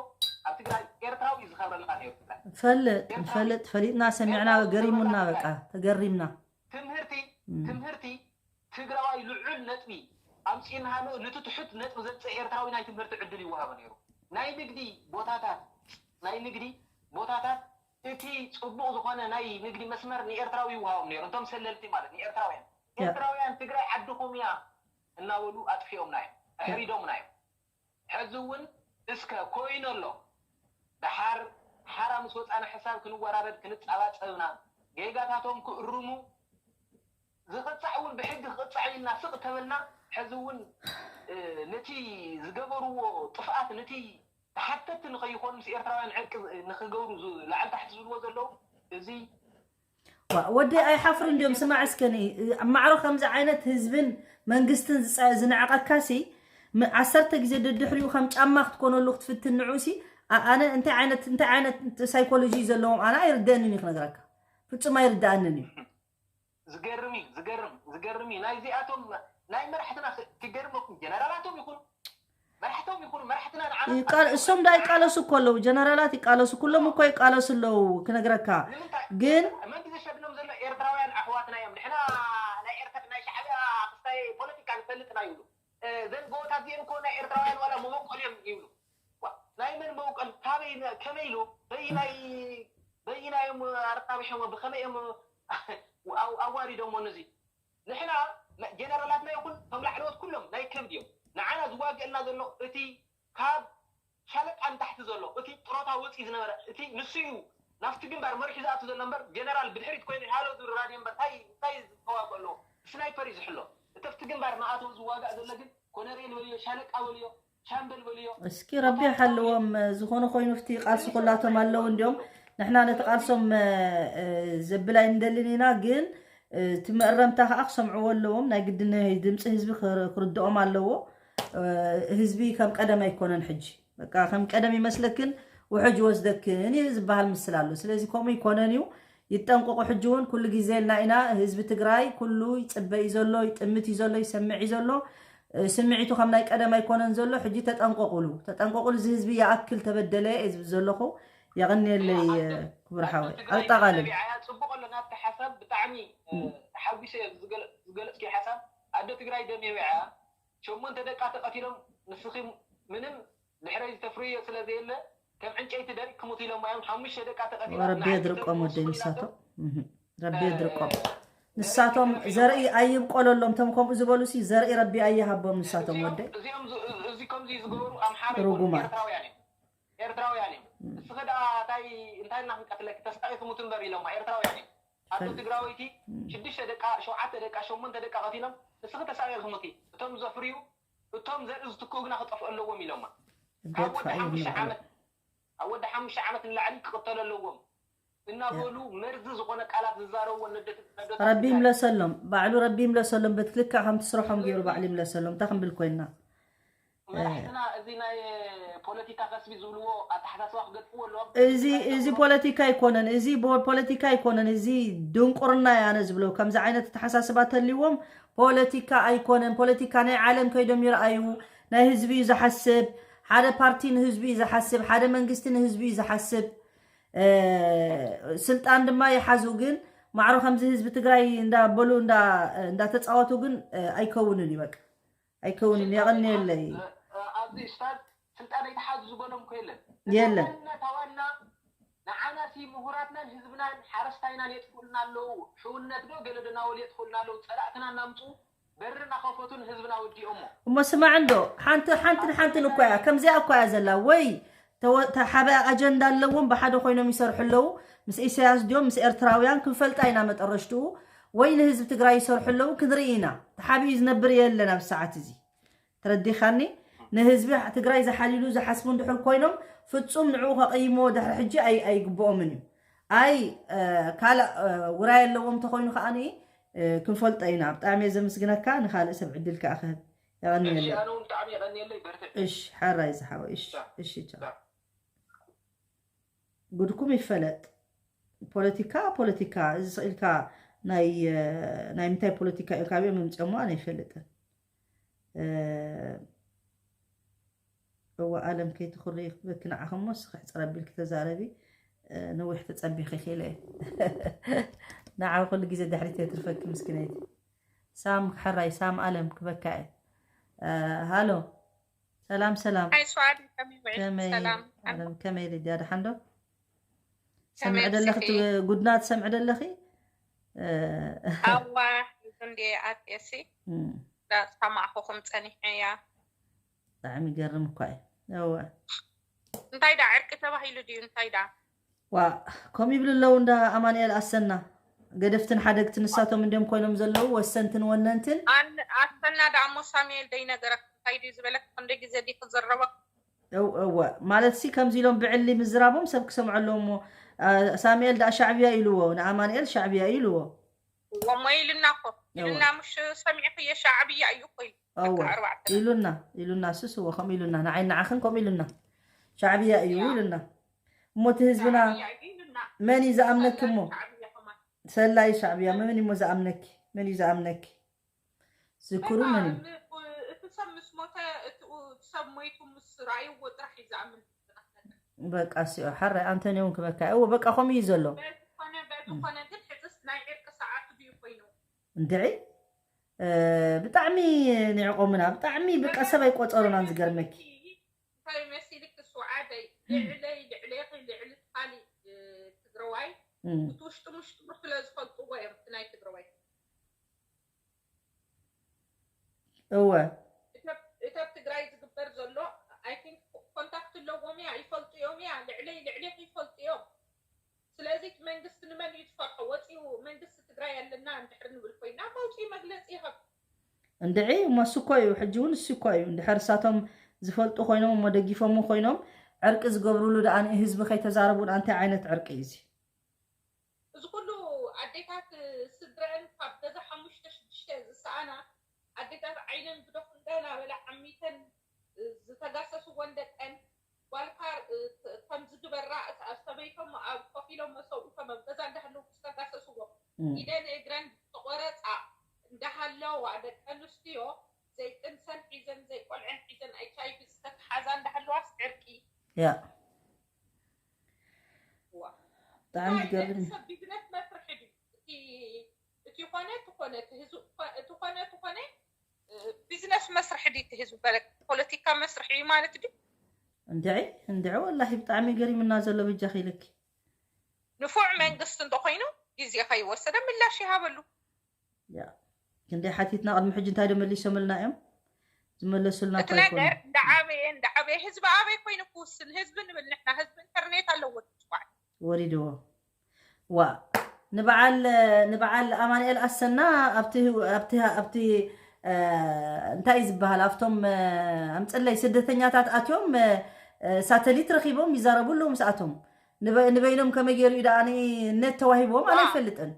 ኣብ ትግራይ ኤርትራዊ እዩ ዝኸብረልና ነይሩ። ትግራይ ፈልጥ ፈልጥ ፈሊጥና ሰሚዕና ገሪሙና በቃ ተገሪምና። ትምህርቲ ትምህርቲ ትግራዋይ ልዑል ነጥቢ ኣምፂእናሃሎ ነቲ ትሑት ነጥቢ ዘምፅእ ኤርትራዊ ናይ ትምህርቲ ዕድል ይወሃቦ ነይሩ። ናይ ንግዲ ቦታታት ናይ ንግዲ ቦታታት እቲ ፅቡቕ ዝኾነ ናይ ንግዲ መስመር ንኤርትራዊ ይወሃቦም ነይሩ። እቶም ሰለልቲ ማለት ንኤርትራውያን ኤርትራውያን ትግራይ ዓድኹም እያ እናበሉ ኣጥፊኦምና እዮም፣ ኣሕሪዶምና እዮም። ሕዚ እውን እስከ ኮይኑ ኣሎ። ደሓር ሓራ ምስ ወፃና ሕሳብ ክንወራረድ ክንፀባፀብና ጌጋታቶም ክእርሙ ዝቕፃዕ እውን ብሕጊ ክቕፃዕ ኢልና ስቕ ተበልና ሕዚ እውን ነቲ ዝገበርዎ ጥፍኣት ነቲ ተሓተቲ ንኸይኾኑ ምስ ኤርትራውያን ዕርቂ ንክገብሩ ላዕሊ ታሕቲ ዝብልዎ ዘለዉ እዚ ዋ፣ ወደይ ኣይሓፍሩ እንዲዮም። ስማዕ እስከ፣ ን-፣ ኣብ ማዕሮ ከምዚ ዓይነት ህዝብን መንግስትን ዝጸ-፣ ዝንዕቐካሲ፣ ም-፣ ዓሰርተ ግዜ ደድሕሪኡ ከም ጫማ ክትኮነሉ ክትፍትን ንዑሲ፣ ኣ-፣ ኣነ እንታይ ዓይነት፣ እንታይ ዓይነት ሳይኮሎጂ እዩ ዘለዎም ኣነ ኣይርደአንን እዩ ክነግረካ። ፍጹም ኣይርደኣንን እዩ። ዝገርም እዩ፣ ዝገርም፣ ዝገርም እዩ። ናይዚኣቶም ናይ መራሕትና ክ-፣ ክገርመኩም፣ ጀነራላቶም ይኹኑ፣ መራሕቶም ይኹኑ፣ መራሕትና ንዓና ይቃል-፣ እሶም ዳ ይቃለሱ እኮ ኣለዉ፣ ጀነራላት ይቃለሱ፣ ኩሎም እኮ ይቃለሱ ኣለዉ ክነግረካ። ንምንታይ? ግን መን ዘሸግኖም ዘሎ? ኤርትራውያን ኣሕዋትና እዮም። ንሕና ናይ ኤርትራ፣ ናይ ሻዕብያ ክስታይ ፖለቲካ ንፈልጥና ይብሉ። እ፣ ዘን ጎቦታት እዚአን እኮ ናይ ኤርትራውያን ዋላ መበቆል እዮም ይብሉ። ዋ፣ ናይ መን መበቆል? ካበይ ነ-፣ ከመይ ኢሉ? በይናይ፣ በይናዮም ኣረባቢሖሞ? ብኸመይ እዮም ኣው-፣ ኣዋሪዶሞ ነዚ? ንሕና መ-፣ ጀነራላትና ይኹን እቶም ላዕለዎት ኩሎም ናይ ከብድ እዮም። ንዓና ዝዋግአልና ዘሎ እቲ ካብ ሻለቃ ንታሕቲ ዘሎ፣ እቲ ጥሮታ ወፂኡ ዝነበረ፣ እቲ ንሱ እዩ ናብቲ ግንባር መሪሑ ዝኣቱ ዘሎ እምበር፣ ጀነራል ብድሕሪት ኮይኑ ሃሎ ዝብል ራድዮ እምበር፣ እንታይ፣ እንታይ ዝተዋግኦ ኣለዎ? ስናይፐር እዩ ዝሕሎ። እቲ ኣብቲ ግንባር ንኣተወ ዝዋጋእ ዘሎ ግን ኮነሬል በልዮ፣ ሻለቃ በልዮ፣ ሻምበል በልዮ። እስኪ ረቢ ሓልዎም፣ ዝኾነ ኮይኑ፣ ኣብቲ ቃልሲ ኩላቶም ኣለዉ እንዲዮም። ንሕና ነቲ ቃልሶም፣ እ፣ እ፣ ዘብል ኣይንደልን ኢና፣ ግን፣ እ፣ እቲ መእረምታ ከዓ ክሰምዕዎ ኣለዎም። ናይ ግድን ድምፂ ህዝቢ ክር-፣ ክርድኦም ኣለዎ። እ፣ ህዝቢ ከም ቀደም ኣይኮነን ሕጂ። በቃ ከም ቀደም ይመስለክን ውሕጅ ይወስደክን እዩ ዝበሃል ምስል ኣሎ። ስለዚ ከምኡ ይኮነን እዩ። ይጠንቀቁ። ሕጂ እውን ኩሉ ግዜ ኢልና ኢና። ህዝቢ ትግራይ ኩሉ ይፅበ እዩ ዘሎ፣ ይጥምት እዩ ዘሎ፣ ይሰምዕ እዩ ዘሎ። እ፣ ስምዒቱ ከም ናይ ቀደም ኣይኮነን ዘሎ። ሕጂ ተጠንቀቁሉ፣ ተጠንቀቁሉ። እዚ ህዝቢ ይኣክል ተበደለ እየ ዝብል ዘለኹ። የቐንየለይ፣ ኣደ-፣ ክቡር ኣደ ሓወይ። ትግራይ ኣጠቓልል። ደም የብዓያ። ጽቡቕ ኣሎ ናትካ ሓሳብ፣ ብጣዕሚ፣ እ፣ እም። ተሓጒሰ እየ ዝገለ-፣ ዝገለጽክዮ ሓሳብ። ኣደ ትግራይ ደም የብዓያ። ሸሞንተ ደቃ ተቐቲሎም፣ ንስኺ ምንም ድሕረይ ዝተፍርዮ ስለ ዘየለ፣ ከም ዕንጨይቲ ደሪቕ ክሙት ኢሎማ እዮም። ሓሙሽተ ደቃ ተቐቲላ፣ ወረቢ ንዓይ የድርቆም ተንኮስ ወደይ ኮይናቶ። ንሳቶም። እህ። ረቢ እ፣ የድርቆም። ደሪቕ ንሳቶም ተንኮስ ኢሎማ። ዘርኢ ኣይብቆለሎም። እቶም ከምኡ ዝበሉ ሲ ዘርኢ ረቢ ኣይሃቦም ንሳቶም እዚኦም፣ ወደይ። እዚኦም ዝ-፣ እዚ ከምዚ ዝገበሩ ኣምሓራ ይኮኑ፣ ርጉማት። ኤርትራውያን እዮም። ኤርትራውያን እዮም። እም። ንስኺ ደኣ እንታይ፣ እንታይ እና ክንቀትለኪ፣ ተሳቒ ክሙት እምበር ኢሎማ፣ ኤርትራውያን እዮም። ኣዶ ፈል-፣ ትግራወይቲ እም። ሽዱሽተ ደቃ፣ ሸውዓተ ደቃ፣ ሸሞንተ ደቃ ቀቲሎም፣ ንስኺ ተሳቒ ክሙቲ። እቶም ዘፍርዩ፣ እቶም ዘርኢ ዝትክኡ ግና ክጠፍኡ ኣለዎም ኢሎማ። ካብ ወዲ ሓሙሽተ ዓመት፣ ካብ ወዲ ሓሙሽተ ዓመት ንላዕሊ ክቕተሉ ኣለዎም እናበሉ መርዚ ዝኾነ ቃላት ዝዛረብዎ ነደት-፣ ነደታት ረቢ ትግራይ። ይምለሰሎም፣ ባዕሉ ረቢ ይምለሰሎም። በቲ ልክዕ ከምቲ ስርሖም ገይሩ ባዕሉ ይምለሰሎም። እንታይ ክንብል ኮይንና? መራሕትና እዚ ናይ ፖለቲካ ከስቢ ዝብልዎ ኣተሓሳስባ ክገድፍዎ ኣለዎም። እዚ፣ እዚ ፖለቲካ ኣይኮነን። እዚ ቦ-፣ ፖለቲካ ኣይኮነን። እዚ ድንቁርና እየ ኣነ ዝብሎ። ከምዚ ዓይነት ኣተሓሳስባ ተልይዎም ፖለቲካ ኣይኮነን። ፖለቲካ ናይ ዓለም ከይዶም ይረኣዩ። ናይ ህዝቢ እዩ ዝሓስብ። ሓደ ፓርቲ ንህዝቢ እዩ ዝሓስብ። ሓደ መንግስቲ ንህዝቢ እዩ ዝሓስብ። እ፣ ስልጣን ድማ ይሓዙ፣ ግን ማዕሮ ከምዚ ህዝቢ ትግራይ እንዳበሉ እንዳ-፣ እንዳተፃወቱ ግን፣ እ፣ ኣይከውንን እዩ በቃ። ኣይከውንን። ስልጣን የቐንየለይ። ይትሓዝ፣ እ፣ ኣብዚ ስታድ ስልጣን ኣይትሓዙ ዝበሎም እኮ የለን። የለን። ዋና፣ ዋና ንዓና ሲ ምሁራትናን ህዝብናን ሓረስታይናን የጥፍኡልና ኣለዉ። ሕውነት ዶ ገለ ዶ እናበሉ የጥፍኡልና ኣለዉ። ጸላእትና እናምጹ በሪ እናኸፈቱ ንህዝብና ወዲኦሞ። እሞ ስማዕ እንዶ፣ ሓንቲ፣ ሓንትን ሓንትን እኮ እያ፣ ከምዚኣ እኮ እያ ዘላ። ወይ ተወ-፣ ተሓባኢ ኣጀንዳ ኣለዎም፣ ብሓደ ኮይኖም ይሰርሑ ኣለዉ። ምስ ኢሳያስ ድዮም፣ ምስ ኤርትራውያን ክንፈልጣ ኢና መጠረሽትኡ። ወይ ንህዝቢ ትግራይ ይሰርሑ ኣለዉ፣ ክንርኢ ኢና። ተሓቢኡ ዝነብር የለን ኣብ ሰዓት እዚ። ተረዲኻኒ? ንህዝቢ ትግራይ ዝሓልዩሉ ዝሓስቡ እንድሕር ኮይኖም፣ ፍጹም ንዕኡ ከቐይምዎ ድሕሪ ሕጂ ኣይ-፣ ኣይግብኦምን እዩ። ኣይ፣ እ፣ ካልእ፣ እ፣ ውራይ ኣለዎም እንተኾይኑ ከኣ፣ እ፣ ክንፈልጦ ኢና። ብጣዕሚ እየ ዘመስግነካ። ንኻልእ ሰብ ዕድል ከኣ ክህብ። የቐንየለይ። እሺ፣ ኣነ እውን ብጣዕሚ የቐንየለይ። በርትዕ። እሺ፣ ሓራይ ዝሓወይ። እሺ፣ ቻው። እሺ፣ ቻው። ቻው። ጉድኩም ይፈለጥ። ፖለቲካ፣ ፖለቲካ፣ እዚ ስቕ ኢልካ ናይ፣ እ፣ ናይ ምንታይ ፖለቲካ እዩ ካብኦም መምጽኦሞ ኣነ ኣይፈልጥን። እ፣ እወ፣ ኣለም ከይትኹሪ ክበኪ ንዓኺ እሞ እስኺ ሕጽር ኣቢልኪ ተዛረቢ። እ፣ ነዊሕ ተጸቢኺ ኢኺ ኢለ እየ። ንዓ ኩሉ ግዜ ድሕሪት እየ ትርፈኪ ምስኪነይቲ። ሳም ሕራይ፣ ሳም ኣለም ክበካ እየ። እ፣ ሃሎ። ሰላም፣ ሰላም። ሃይ፣ ሷድ፣ ከመይ ውዒልኪ? ከመይ፣ ሰላም። ኣለም፣ ከመይ ልድያ፣ ደሓን ዶ? ከመይ ሰምዒ ደለኺ፣ ኣምሲኺ? እቲ ጉድና ትሰምዒ ደለኺ? እ፣ ኣዋ፣ እንዴ ኣትየሲ? እም። ዳሰማዕኹኹም ጸኒሐ እያ። ብጣዕሚ ይገርም እኳ እዩ። እወ። እንታይ ዳ ዕርቂ ተባሂሉ ድዩ? እንታይ ዳ? ዋ፣ ከምኡ ይብሉ ኣለዉ እንዳ ኣማኑኤል ኣሰና። ገደፍትን ሓደግትን ንሳቶም እንዲዮም ኮይኖም ዘለዉ፣ ወሰንትን ወነንትን። ኣን-፣ ኣሰና ዳ እሞ ሳሙኤል ደይነገረክ እንታይ ድዩ ዝበለክ? ክንደይ ግዜ ድዩ ክዘረበክ? እው-፣ እወ። ማለትሲ ከምዚ ኢሎም ብዕሊ ምዝራቦም ሰብ ክሰምዖ ኣለዎ እሞ፣ ሳሙኤል ዳኣ ሻዕብያ ኢልዎ፣ ንኣማንኤል ሻዕብያ ኢልዎ። እሞ ኢሉና እኮ ኢሉና። ምሽ ሰሚዕክዮ? ሻዕብያ እዩ እኮ ኢሉ። እወ ኢሉና፣ ኢሉና። ስስ እወ ከምኡ ኢሉና፣ ንዓይ ንዓኽን ከምኡ ኢሉና። ሻዕብያ እዩ ኢሉና። እሞ እቲ ህዝብና መን እዩ ዝኣምነኪ? እሞ ሰላይ ሻዕብያ መን እሞ ዝኣምነኪ? መን እዩ ዝኣምነኪ? ዝክሩ መን እዩ? እቲ ሰብ ምስ ሞተ እቲ ሰብ ሞይቱ ምስ ረኣይዎ ጥራሕ እዩ ዝኣምን። በቃ እሲኦ ሓራይ ኣንቶኒ እውን ክበካ እዎ። በቃ ከምኡ እዩ ዘሎ። በዝኾነ በዝኾነ ግን ሕዝስ ናይ ዕርቂ ሰዓቱ ድዩ ኮይኑ? እንድዒ ብጣዕሚ ንዕቆምና፣ ብጣዕሚ በቃ ሰብ ኣይቆፀሩናን። ዝገርመኪ እንታይ መሲልክ? እሱ ዓደይ ልዕለይ ልዕሌኺ ልዕሊ ካሊእ ትግረዋይ እቲ ውሽጢ ምሽጥሩ ስለ ዝፈልጥዎ እዮም። እቲ ናይ ትግረዋይ እወ እተብ ትግራይ ዝግበር ዘሎ I think ኮንታክት ኣለዎም እያ፣ ይፈልጡ እዮም እያ። ልዕለይ ልዕሌኺ ይፈልጡ እዮም። ስለዚ እቲ መንግስቲ ንመን እዩ ዝፈርሖ? ወፂኡ መንግስቲ ትግራይ ኣለና እንድሕር ንብል ኮይና መውፅኢ መግለፂ ይኸብ እንድዒ እሞ እሱ እኮ እዩ ሕጂ እውን እሱ እኮ እዩ እንድሕር እሳቶም ዝፈልጡ ኮይኖም እሞ ደጊፎም ኮይኖም ዕርቂ ዝገብሩሉ ደኣ ንህዝቢ ከይተዛረቡን ኣንታይ ዓይነት ዕርቂ እዩ እዚ? እዚ ኩሉ ኣዴታት ስድረአን ካብ ገዛ ሓሙሽተ ሽዱሽተ ዝሰኣና ኣዴታት ዓይነን ግደፉ እንዳናበላ ዓሚተን ዝተጋሰስወን ደቀን ጓልካ ከም ዝግበራ ሰበይቶም ኣብ ኮፍ ኢሎም መሰብኡ ከም ኣብ ገዛ እንዳሃለዉ ዝተጋሰስዎም ኢደን እግረን ዝተቆረፃ እንዳሃለዋ ደቂ ኣንስትዮ ዘይጥንሰን ሒዘን ዘይቆልዐን ሒዘን ኤች ኣይ ቪ ዝተተሓዛ እንዳሃለዋስ ዕርቂ ያ ብጣዕሚ ዝገርም እዩ። ሰብ ቢዝነስ መስርሒ ድዩ እቲ እቲ ኮነ እቲ ኮነ እቲ ህዝቢ እቲ ኮነ እቲ ኮነ ቢዝነስ መስርሒ ድዩ እቲ ህዝቢ በለ ፖለቲካ መስርሒ እዩ ማለት ድዩ? እንድዒ እንድዒ ወላሂ ብጣዕሚ ገሪምና ዘሎ ብጃኺ ኢለኪ። ንፉዕ መንግስቲ እንተኮይኑ ግዜ ከይወሰደ ምላሽ ይሃበሉ። ያ ክንደይ ሓቲትና ቅድሚ ሕጂ እንታይ ዶ መሊሶምልና እዮም? ዝመለሱልና እቲ እኮ ኣይኮኑን። ነገር እንዳዓበየ እንዳዓበየ ህዝቢ ኣበይ ኮይኑ ክውስን ህዝቢ ንብል ንሕና ህዝቢ ኢንተርኔት ኣለዎ ድምፅዋዕ ወሪድዎ ዋ ንበዓል ንበዓል ኣማንኤል ኣሰና ኣብቲ ኣብቲ ኣብቲ እ፣ እንታይ እዩ ዝበሃል ኣብቶም እ፣ ኣምፅለይ ስደተኛታት ኣትዮም እ፣ እ፣ ሳተሊት ረኪቦም ይዛረቡ ኣለዉ ምስኣቶም ንበ- ንበይኖም ከመይ ገይሩ እዩ ደኣ ነት ተዋሂብዎም ኣነ ዋ። ኣይፈልጥን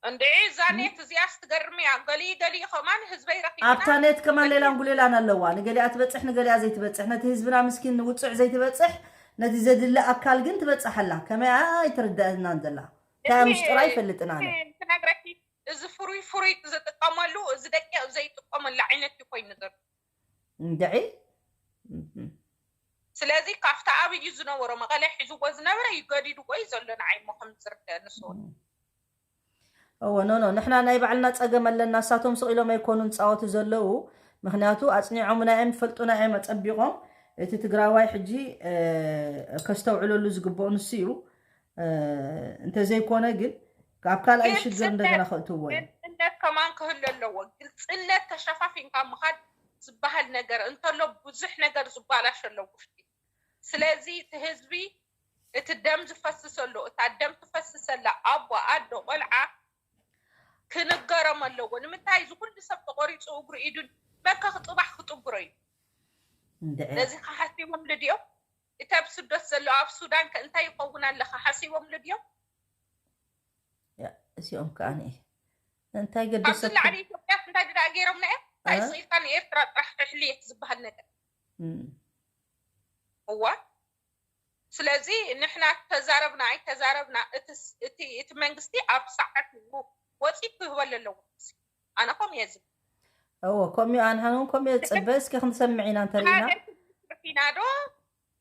እንድዒ እዛ ኔት እዚኣስ ትገርም እያ። ገሊኡ ገሊኡ ከማን ህዝበይ ረኪብና ኣብታ ኔት ከማን ሌላን ጉሌላን ኣለዋ። ንገሊኣ ትበፅሕ ንገሊኣ ዘይትበፅሕ፣ ነቲ ህዝብና ምስኪን ንውፅዕ ዘይትበፅሕ፣ ነቲ ዘድሊ ኣካል ግን ትበፅሕ ኣላ። ከመይ ኣይትርደአናን ዘላ። እንታይ ኣብ ምስጢሩ ኣይፈልጥን ኣነ። ትነግረኪ እዚ ፍሩይ ፍሩይ ዝጥቀመሉ እዚ ደቂቕ ዘይጥቀመሉ ዓይነት እዩ ኮይኑ ዘሎ። እንድዒ ስለዚ ካብቲ ኣብዩ ዝነበሮ መቐለ ሒዝዎ ዝነበረ እዩ ገዲድዎ እዩ ዘሎ ንዓይ እሞ ከም ዝርደአ ንሱ እውን እወ ኖ ኖ ንሕና ናይ ባዕልና ፀገም ኣለና። እሳቶም ስቕ ኢሎም ኣይኮኑን ዝፃወቱ ዘለዉ። ምክንያቱ ኣፅኒዖምና እዮም ይፈልጡና እዮም ኣፀቢቖም። እቲ ትግራዋይ ሕጂ እ፣ ከስተውዕለሉ ዝግብኦ ንሱ እዩ። እ፣ እንተዘይኮነ ግን ኣብ ካልኣይ ግን ሽግር ስደት እንደገና ከእትዎ እዮም። ግልፅነት ከማን ክህሉ ኣለዎ። ግልፅነት ተሸፋፊንካ ምኻድ ዝበሃል ነገር እንተሎ ብዙሕ ነገር ዝበላሽ ኣሎ ውሽጢ። ስለዚ እቲ ህዝቢ እቲ ደም ዝፈስሰሉ እታ ደም ትፈስሰላ ኣቦ ኣዶ ቆልዓ ክንገሮም ኣለዎ። ንምንታይ እዚ ኩሉ ሰብ ተቆሪፁ እግሩ ኢዱ በከ ክፅባሕ ክጥግሮ እዩ። እንድዒ ነዚ ከሓሲቦም ልድዮም እቲ ኣብ ስደት ዘሎ ኣብ ሱዳን ከ እንታይ ይኸውን ኣለካ ሓሲቦም ልድዮም? ያ፣ እዚኦም ከዓ ንኢ እንታይ ካብዚ ገደሰኩም? ላዕሊ ኢትዮጵያ እንታይ ድኣ ገይሮምና እዮም? እንታይ እ? ስኢልካ ንኤርትራ ጥራሕ ሕልየት ዝበሃል ነገር እም፣ እዋ ስለዚ ንሕና ተዛረብና ኣይተዛረብና እቲ ስ- እቲ እቲ መንግስቲ ኣብ ሰዓት ወፂ ክህበሉ ኣለዎ። ኣነ ከም እየ ዝብል እዎ ከምኡ ኣንሓን እውን ከምኡ እየ ዝፅበ። እስኪ ክንሰምዕ ኢና እንተሪኢና። ሓደ ስርፊና ዶ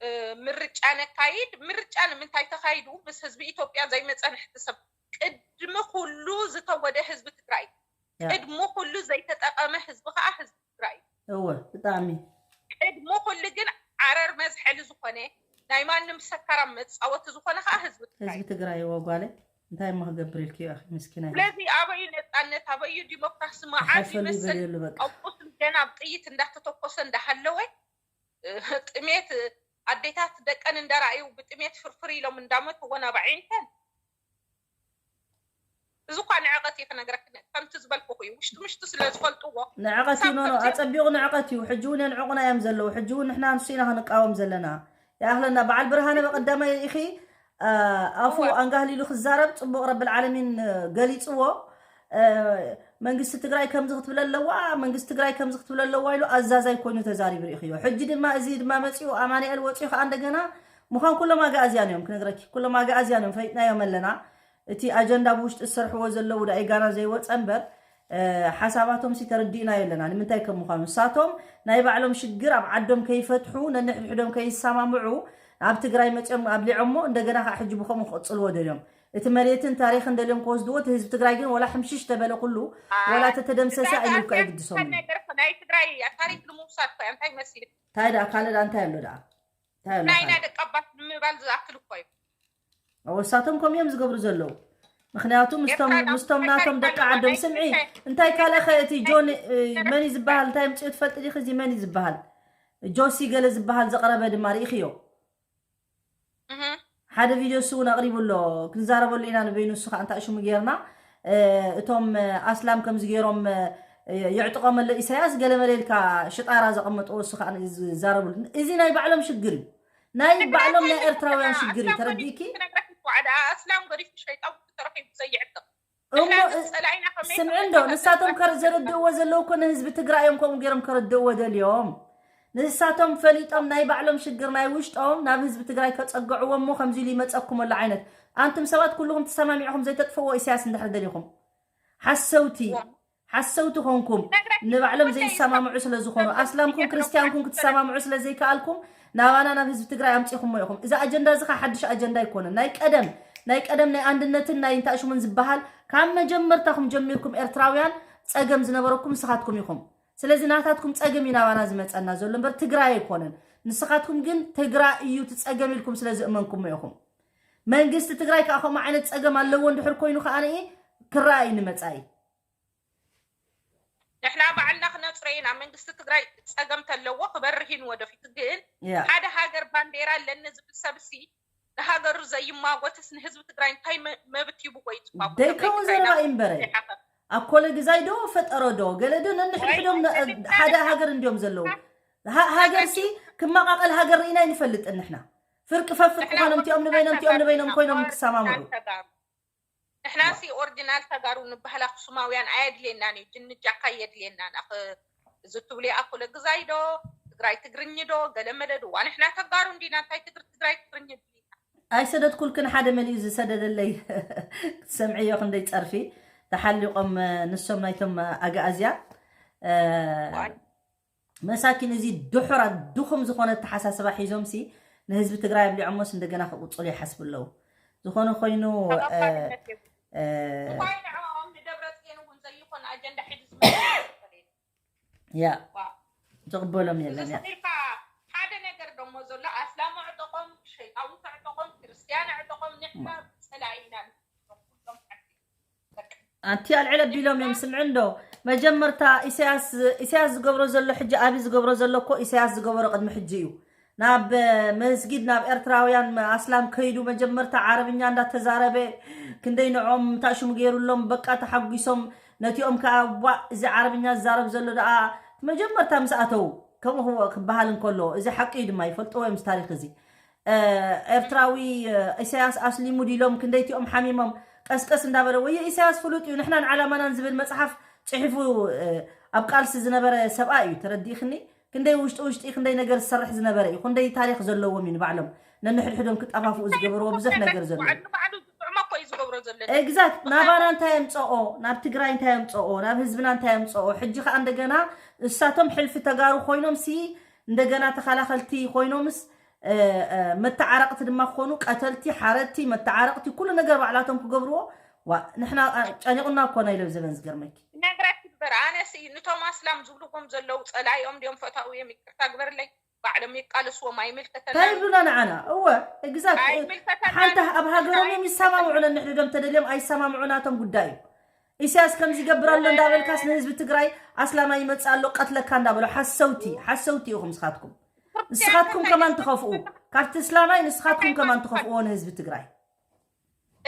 እ፣ ምርጫ ነካይድ? ምርጫ ንምንታይ ተካይዱ? ምስ ህዝቢ ኢትዮጵያ ዘይመፀ ንሕቲ ሰብ ቅድሚ ኩሉ ዝተወደ ህዝቢ ትግራይ እዩ። ያ። ቅድሚ ኩሉ ዘይተጠቀመ ህዝቢ ከዓ ህዝቢ ትግራይ እዩ። እወ ብጣዕሚ ቅድሚ ኩሉ ግን ዓረር መዝሐሊ ዝኾነ ናይ ማንም ሰካራም መፃወቲ ዝኾነ ከዓ ህዝቢ ትግራይ ህዝቢ እዩ። ትግራይ እወ ጓለይ እንታይ እሞ ክገብር ኢልክዮ ኣኺ ምስኪናይ። ስለዚ ኣበዩ ነፃነት ኣበዩ ዲሞክራሲ መዓዝ ሓልፈሉ ይመሰል ይበልየሉ በቃ። ኣብ ቁስሊ ገና ኣብ ጥይት እንዳተተኮሰ እንዳሃለወ እ፣ ጥሜት እ፣ ኣዴታት ደቀን እንዳረኣዩ ብጥሜት ፍርፍር ኢሎም እንዳመትወን ኣብ ኣዒንተን እዚ እኳ ንዕቐት እዩ ክነግረክ ከምቲ ዝበልኩ እዩ ውሽጢ ምሽጢ ስለ ዝፈልጥዎ ንዕቐት እዩ ኖኖ ኣፀቢቑ ንዕቐት እዩ። ሕጂ እውን የንዕቑና እዮም ዘለዉ። ሕጂ እውን ንሕና ንሱ ኢና ክንቃወም ዘለና። ይኣኽለና በዓል ብርሃነ በቐዳማይ ኢኺ ኣፉ ኣንጋህሊሉ ክዛረብ ጽቡቕ ረብል ዓለሚን ገሊጽዎ። መንግስቲ ትግራይ ከምዚ ክትብል ኣለዋ፣ መንግስቲ ትግራይ ከምዚ ክትብል ኣለዋ ኢሉ ኣዛዛይ ኮይኑ ተዛሪቡ ርኢኽዮ። ሕጂ ድማ እዚ ድማ መጺኡ ኣማኑኤል ወጺኡ ከዓ እንደገና ምዃን ኩሎም ኣጋኣዝያን እዮም ክነግረኪ፣ ኩሎም ኣጋኣዝያን እዮም ፈይጥናዮም ኣለና። እቲ ኣጀንዳ ብውሽጢ ዝሰርሕዎ ዘለዉ ዳኣ ጋና ዘይወፀ እምበር ሓሳባቶም ሲ ተረዲእናዮ ኣለና ንምንታይ ከም ምዃኑ። ንሳቶም ናይ ባዕሎም ሽግር ኣብ ዓዶም ከይፈትሑ ነንሕድሕዶም ከይሰማምዑ ኣብ ትግራይ መፅኦም ኣብሊዖሞ እንደገና ከዓ ሕጂ ብኸምኡ ክቕፅልዎ ደልዮም እቲ መሬትን ታሪኽን ደልዮም ክወስድዎ እቲ ህዝቢ ትግራይ ግን ወላ ሕምሽሽ ተበለ ኩሉ ወላ ተተደምሰሰ ኣይምልኩ ኣይግድሶም። ናይ ትግራይ ታሪክ ንምውሳድ እንታይ መስል እንታይ ደኣ ካልእ እንታይ ኣሎ ደኣ እንታይ ኣሎ ናይና ደቂ ኣባት ንምባል ዝኣክል እኮ እዩ። ወሳቶም ከም እዮም ዝገብሩ ዘለዉ ምክንያቱ ምስቶም ምስቶም ናቶም ደቂ ዓዶም ስምዒ እንታይ ካልእኸ እቲ ጆን መን ዝበሃል እንታይ ምፅኡ ትፈልጢ ዲኺ እዚ መን ዝበሃል ጆሲ ገለ ዝበሃል ዘቕረበ ድማ ርኢኽዮ ሓደ ቪድዮ እሱ እውን ኣቕሪቡ ኣሎ ክንዛረበሉ ኢና ንበይኑ እሱ ከዓ እንታይ ሽሙ ጌርና እቶም ኣስላም ከምዚ ገይሮም የዕጥቖም ኣሎ ኢሳያስ ገለመለ ኢልካ ሽጣራ ዘቐመጥዎ እሱ ከዓ ዝዛረብሉ እዚ ናይ ባዕሎም ሽግር እዩ ናይ ባዕሎም ናይ ኤርትራውያን ሽግር እዩ ተረዲእኪ ኣስላም ገዲፉ ሸይጣን ተረኺቡ ዘይዕጥቕ ስምዒ እንዶ ንሳቶም ከርዘረድእዎ ዘለዉ እኮ ንህዝቢ ትግራይ እዮም ከምኡ ገይሮም ከረድእዎ ደልዮም ንሳቶም ፈሊጦም ናይ ባዕሎም ሽግር ናይ ውሽጦም ናብ ህዝቢ ትግራይ ከፀግዕዎ እሞ ከምዚ ኢሉ ይመፀኩም ኣሎ ዓይነት ኣንቱም ሰባት ኩልኹም ተሰማሚዕኹም ዘይተጥፍዎ ኢሳያስ እንድሕር ደሊኹም ሓሰውቲ ሓሰውቲ ኮንኩም ንባዕሎም ዘይሰማምዑ ስለ ዝኾኑ ኣስላምኩም ክርስትያንኩም ክትሰማምዑ ስለ ዘይከኣልኩም ናባና ናብ ህዝቢ ትግራይ ኣምፂኹሞ ኢኹም እዚ ኣጀንዳ እዚ ሓድሽ ኣጀንዳ ኣይኮነን ናይ ቀደም ናይ ቀደም ናይ ኣንድነትን ናይ እንታሽሙን ዝበሃል ካብ መጀመርታኹም ጀሚርኩም ኤርትራውያን ፀገም ዝነበረኩም ንስኻትኩም ኢኹም ስለዚ ናታትኩም ጸገም እዩ ናባና ዝመጸና ዘሎ እምበር ትግራይ ኣይኮነን። ንስኻትኩም ግን ትግራይ እዩ እቲ ጸገም ኢልኩም ስለ ዝእመንኩሞ ኢኹም። መንግስቲ ትግራይ ከዓ ከምኡ ዓይነት ጸገም ኣለዎ እንድሕር ኮይኑ ከዓ ክረኣ እዩ ንመጻኢ። ንሕና ባዕልና ክነጽሮ ኢና። መንግስቲ ትግራይ ጸገም ተለዎ ክበርህ እዩ ንወደፊቱ። ግን ሓደ ሃገር ባንዴራ ኣለኒ ዝብል ሰብሲ ንሃገሩ ዘይማጎትስ ንህዝቢ ትግራይ እንታይ መብት ሂብዎ እዩ ዝማጎት? ደይከውን ዘረባ እዩ እምበረ። ኣኮለ ግዛይ ዶ ፈጠሮ ዶ ገለ ዶ ነንሕድሕዶም ሓደ ሃገር እንዲዮም ዘለዉ። ሃገር ሲ ክመቃቀል ሃገር ርኢና ይንፈልጥ ንሕና። ፍርቂ ፈፍርቂ ኮኖም እቲኦም ንበይኖም እቲኦም ንበይኖም ኮይኖም ክሰማምዑ። ንሕና ሲ ኦሪጂናል ተጋሩ ንባህል ኣክሱማውያን ኣየድልየናን እዩ። ጅንጃካ የድልየናን። እዚ ትብሊ ኣኮለ ግዛይ ዶ ትግራይ ትግርኝ ዶ ገለመለ ድዋ ንሕና ተጋሩ እንዲና እንታይ ትግር ትግራይ ትግርኝ ድሊና ኣይሰደድኩልክን ሓደ መሊኡ ዝሰደደለይ ክትሰምዕዮ ክንደይ ፀርፊ ተሓሊቆም ንሶም ናይቶም ኣግኣዝያ መሳኪን እዚ ድሑራት ድኹም ዝኾነ ኣተሓሳስባ ሒዞም ሲ ንህዝቢ ትግራይ ኣብሊዖሞስ እንደገና ክቕፅሉ ይሓስቡ ኣለዉ ዝኾነ ኮይኑ ንደብረፅዮን እውን ዘይኮን ኣጀንዳ ሒዙ ዝመፅእ ያ ዝቕበሎም የለን ያ ሓደ ነገር ደሞ ዘሎ ኣስላም ኣዕጠቆም ሸይጣውንት ኣዕጠቆም ክርስትያን ኣዕጠቆም ንሕና ፀላኢ ኢና ኣንቲ ኣልዕል ኣቢሎም እዮም ስምዒ እንዶ መጀመርታ ኢሳያስ ኢሳያስ ዝገብሮ ዘሎ ሕጂ ኣብይ ዝገብሮ ዘሎ እኮ ኢሳያስ ዝገበሮ ቅድሚ ሕጂ እዩ ናብ መስጊድ ናብ ኤርትራውያን ኣስላም ከይዱ መጀመርታ ዓረብኛ እንዳተዛረበ ክንደይ ንዖም ታሽሙ ገይሩሎም በቃ ተሓጒሶም ነቲኦም ከዓ ዋ እዚ ዓረብኛ ዝዛረብ ዘሎ ደኣ መጀመርታ ምስ ኣተው ከምኡ ክበሃል እንከሎ እዚ ሓቂ እዩ ድማ ይፈልጥዎ እዮም ታሪክ እዚ ኤርትራዊ ኢሳያስ ኣስሊሙ ዲሎም ክንደይቲኦም ሓሚሞም ቀስቀስ እንዳበለ ወይ ኢሳያስ ፍሉጥ እዩ ንሕናን ዓላማናን ዝብል መፅሓፍ ፅሒፉ ኣብ ቃልሲ ዝነበረ ሰብኣይ እዩ ተረዲእክኒ ክንደይ ውሽጢ ውሽጢ ክንደይ ነገር ዝሰርሕ ዝነበረ እዩ ክንደይ ታሪክ ዘለዎም እዩ ንባዕሎም ነንሕድሕዶም ክጠፋፍኡ ዝገበርዎ ብዙሕ ነገር ዘሎ exact ናባና እንታይ ኣምፀኦ ናብ ትግራይ እንታይ ኣምፀኦ ናብ ህዝብና እንታይ ኣምፀኦ ሕጂ ከዓ እንደገና እሳቶም ሕልፊ ተጋሩ ኮይኖም ሲ እንደገና ተኸላኸልቲ ኮይኖምስ መተዓረቕቲ ድማ ክኾኑ ቀተልቲ ሓረድቲ መተዓረቕቲ ኩሉ ነገር ባዕላቶም ክገብርዎ ዋ ንሕና ጨኒቑና እኮ ናይ ለብዘበን ዝገርመኪ ነግረኪ ግበር ኣነስ ንቶም ኣስላም ዝብልዎም ዘለዉ ፀላኢኦም ድዮም ፈታዊ እዮም ይቅርታ ግበርለይ ባዕሎም ይቃለስዎም ኣይምልከተና እንታይ ይብሉና ንዓና እወ exact ሓንቲ ኣብ ሃገሮም እዮም ይሰማምዑ ነንሕድዶም ተደልዮም ኣይሰማምዑ ናቶም ጉዳይ እዩ ኢሳያስ ከምዚ ይገብር ኣሎ እንዳበልካስ ንህዝቢ ትግራይ ኣስላማይ ይመፅእ ኣሎ ቀትለካ እንዳበሉ ሓሰውቲ ሓሰውቲ ኢኹም ንስኻትኩም ንስኻትኩም ከማን ትኸፍኡ ካብቲ እስላማይ ንስኻትኩም ከማን ትኸፍእዎ ንህዝቢ ትግራይ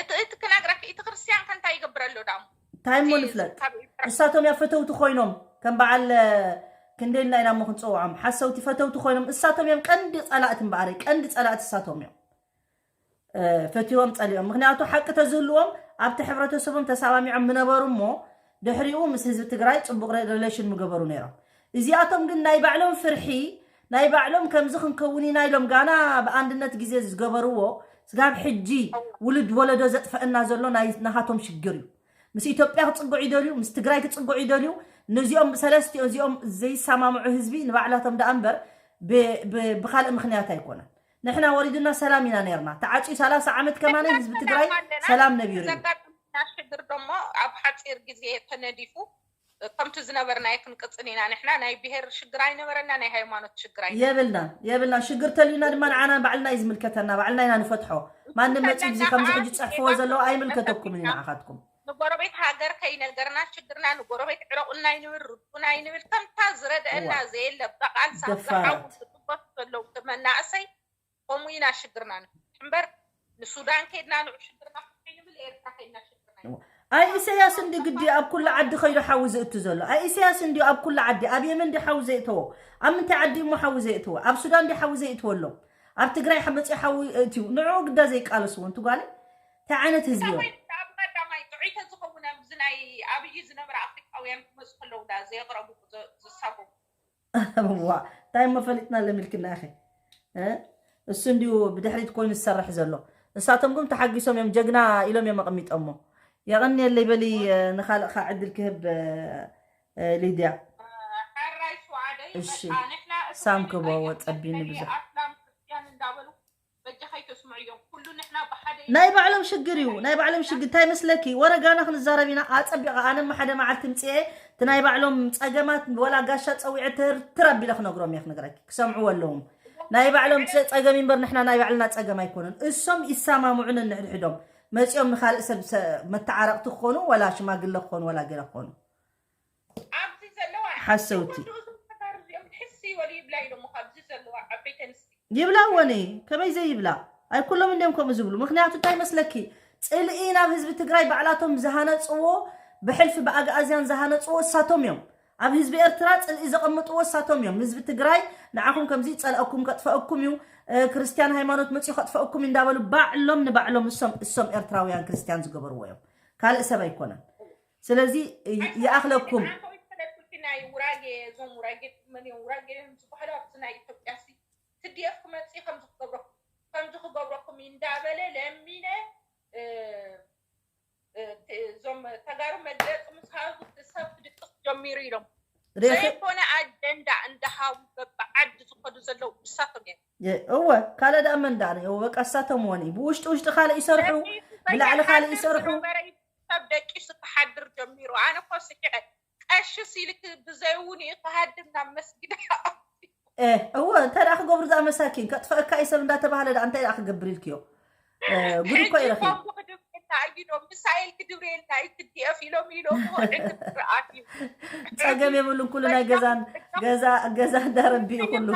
እቲ ክነግረክ እቲ ክርስትያን ከ እንታይ ይገብር ኣሎ ዳሙ እንታይ እሞ ንፍለጥ እሳቶም እያ ፈተውቲ ኮይኖም ከም በዓል ክንደልና ኢና እሞ ክንፀውዖም ሓሰውቲ ፈተውቲ ኮይኖም እሳቶም እዮም ቀንዲ ፀላእቲ እምበኣረይ ቀንዲ ፀላእቲ እሳቶም እዮም ፈትዎም ጸሊኦም። ምክንያቱ ሓቂ ተዝህልዎም ኣብቲ ሕብረተሰቦም ተሰማሚዖም ምነበሩ እሞ ድሕሪኡ ምስ ህዝቢ ትግራይ ጽቡቕ ሬ-፣ ሬሌሽን ምገበሩ ነይሮም። እዚኣቶም ግን ናይ ባዕሎም ፍርሒ፣ ናይ ባዕሎም ከምዚ ክንከውን ኢና ኢሎም ጋና ብኣንድነት ግዜ ዝገበርዎ ስጋብ ሕጂ ውልድ ወለዶ ዘጥፈአና ዘሎ ናይ ናሃቶም ሽግር እዩ። ምስ ኢትዮጵያ ክጽግዑ ይደልዩ፣ ምስ ትግራይ ክጽግዑ ይደልዩ። ነዚኦም ሰለስቲኦ እዚኦም ዘይሰማምዑ ህዝቢ ንባዕላቶም ደኣ እምበር ብ-፣ ብ-፣ ብኻልእ ምኽንያት ኣይኮነን። ንሕና ወሪዱና ሰላም ኢና ነርና። ተዓጽዩ ሰላሳ ዓመት ከማን ህዝቢ ትግራይ ሰላም ነቢሩ እዩ። ዘጋጥመና ሽግር ደሞ ኣብ ሓፂር ግዜ ተነዲፉ ከምቲ ዝነበርናዮ ክንቅፅል ኢና። ንሕና ናይ ብሄር ሽግር ኣይነበረና፣ ናይ ሃይማኖት ሽግር ኣይነበረና። የብልና የብልና። ሽግር ተልዩና ድማ ንዓና ባዕልና እዩ ዝምልከተና፣ ባዕልና ኢና ንፈትሖ። ማንም መፂኡ እዚ ከምዚ ሕጂ ፅሕፍዎ ዘለዎ ኣይምልከተኩምን እዩ ንዓኻትኩም። ንጎረቤት ሃገር ከይነገርና ሽግርና ንጎረቤት ዕረቁና ይንብል፣ ርድኡና ይንብል። ከምታ ዝረደአና ዘየለ በቃልሳ ደፋራት። ዝሓውስ ዝጥበሱ ዘለዉ መናእሰይ ከምኡ ኢና ሽግርና ንፍትሕ እምበር ንሱዳን ከይድና ንዑ ሽግርና ፍትሒ ንብል፣ ኤርትራ ከይድና ሽግርና ይንብል። ኣይ ኢሳያስ እንዲ ግዲ ኣብ ኩሉ ዓዲ ከይዱ ሓዊ ዝእቱ ዘሎ። ኣይ ኢሳያስ እንዲ ኣብ ኩሉ ዓዲ ኣብ የመን እንዲ ሓዊ ዘእተዎ። ኣብ ምንታይ ዓዲ እሞ ሓዊ ዘእተዎ? ኣብ ሱዳን እንዲ ሓዊ ዘእትወሎም? ኣብ ትግራይ ሓመፂ ሓዊ እትዩ። ንዑ ግዳ ዘይቃለስዎ እንቱ ጓለ እንታይ ዓይነት ህዝቢ እዮም? ኣብ ቀዳማይ ጥዑይ ተዝኸውን ኣብዚ ናይ ኣብይ ዝነበረ ኣፍሪቃውያን ክመፁ ከለዉ ዳ ዘየቕረቡ ዘሳጎሙ ዋ እንታይ እሞ ፈሊጥና ለሚልክና ኢኺ እ? እሱ እንዲሁ ብድሕሪት ኮይኑ ዝሰርሕ ዘሎ። እሳቶም ግን ተሓጊሶም እዮም ጀግና ኢሎም እዮም ኣቐሚጦሞ። የቐንየለይ በሊ። እ፣ ንኻልእ ኸዓ ዕድል ክህብ እ፣ እ፣ ሊድያ። ሕራይ ሸዋደይ እሺ። በቃ ንሕና እቲ ሳም ኾይኑ ክበዎ ቀይሕ ጸቢኒ መትከሊ ብዙሕ። ኣስላም ክርስትያን እንዳበሉ በጃኻ ኣይተስምዕዮም። ኩሉ ንሕና ብሓደ ናይ ባዕሎም ሽግር እዩ። ናይ ባዕሎም ሽግር እንታይ መስለኪ? ወረ ጋና ክንዛረብ ኢና። ኣጸቢቐ ኣነ እሞ ሓደ መዓልቲ ምጽኤ እቲ ናይ ባዕሎም ጸገማት ወላ ጋሻ ጸዊዐ ትርትር ኣቢለ ክነግሮም እየ ክነግረኪ። ክሰምዕዎ ኣለዎም። ናይ ባዕሎም ጸ-፣ ጸገም እምበር ንሕና ናይ ባዕልና ጸገም ኣይኮነን። እሶም ይሰማምዑ ነንሕድሕዶም። መጺኦም ንኻልእ ሰብ ሰ-፣ መተዓረቕቲ ክኾኑ ወላ ሽማግለ ክኾኑ ወላ ገለ ክኾኑ። ኣብዚ ዘለዋ ሓሰውቲ። ወዱ እዞም ተጋሩ እዚኦም ሕስ ይበሉ ይብላ ኢሎም ኣብዚ ዘለዋ ዓበይቲ ኣንስቲ ይብላ ወኒ ከመይ ዘይብላ? ኣይ ኩሎም እንዲዮም ከምኡ ዝብሉ። ምክንያቱ እንታይ መስለኪ? ጽልኢ ናብ ህዝቢ ትግራይ ባዕላቶም ዝሃነጽዎ ብሕልፊ ብኣግኣዝያን ዝሃነጽዎ እሳቶም እዮም። ኣብ ህዝቢ ኤርትራ ጽልኢ ዘቐምጥዎ እሳቶም እዮም። ህዝቢ ትግራይ ንዓኹም ከምዚ ይጸልኣኩም ከጥፈኣኩም እዩ፣ እ፣ ክርስትያን ሃይማኖት መጺኡ ከጥፈኣኩም እዩ እንዳበሉ ባዕሎም ንባዕሎም እሶም እሶም ኤርትራውያን ክርስትያን ዝገበርዎ እዮም። ካልእ ሰብ ኣይኮነን። ስለዚ ይ-፣ ይኣኽለኩም። ናይ ውራጌ እዞም ውራጌ መን እዮም ውራጌ እዮም ዝበሃሉ ኣብዚ ናይ ኢትዮጵያ ሲ ትዲኤፍ ክመፅእ ከምዚ ክገብረኩም ከምዚ ክገብረኩም እንዳበለ ለሚነ እ፣ እ፣ ት- እዞም ተጋሩ መግለፂ ምስ ሃቡ እቲ ሰብ ክድቅስ ጀሚሩ ኢሎም ሬኸ ዘይኮነ ኣጀንዳ እንዳሃቡ በብዓዲ ዝኸዱ ዘለዉ እሳቶም እዮም። የ-፣ እወ ካልእ ደኣ መን ደኣ እወ በቃ እሳቶም ወኒ ብውሽጢ ውሽጢ ካልእ ይሰርሑ። ብላዕሊ ካልእ ይሰርሑ። ሰብ ደቂሱ ክሓድር ጀሚሩ ኣነ እኮ ስኪዐ ቀሽስ ኢልክ ብዘይ እውን እዩ ክሃድም ናብ መስጊድ እ እወ እንታይ ደኣ ክገብሩ ደኣ መሳኪን ከጥፈእካ እዩ ሰብ እንዳተባህለ ደኣ እንታይ ደኣ ክገብር ኢልክዮ። እ፣ ጉድ እኮ እዩ ረኺቡ። ክድብርልና እዩ ዶ ሚሳኤል ክድብርልና እዩ ትዲኤፍ ኢሎም ኢሎም ዕግብቲ ኣትዩ ጸገም የብሉን ኩሉ ናይ ገዛን ገዛ ገዛ እንዳረቢ እዩ ኩሉ።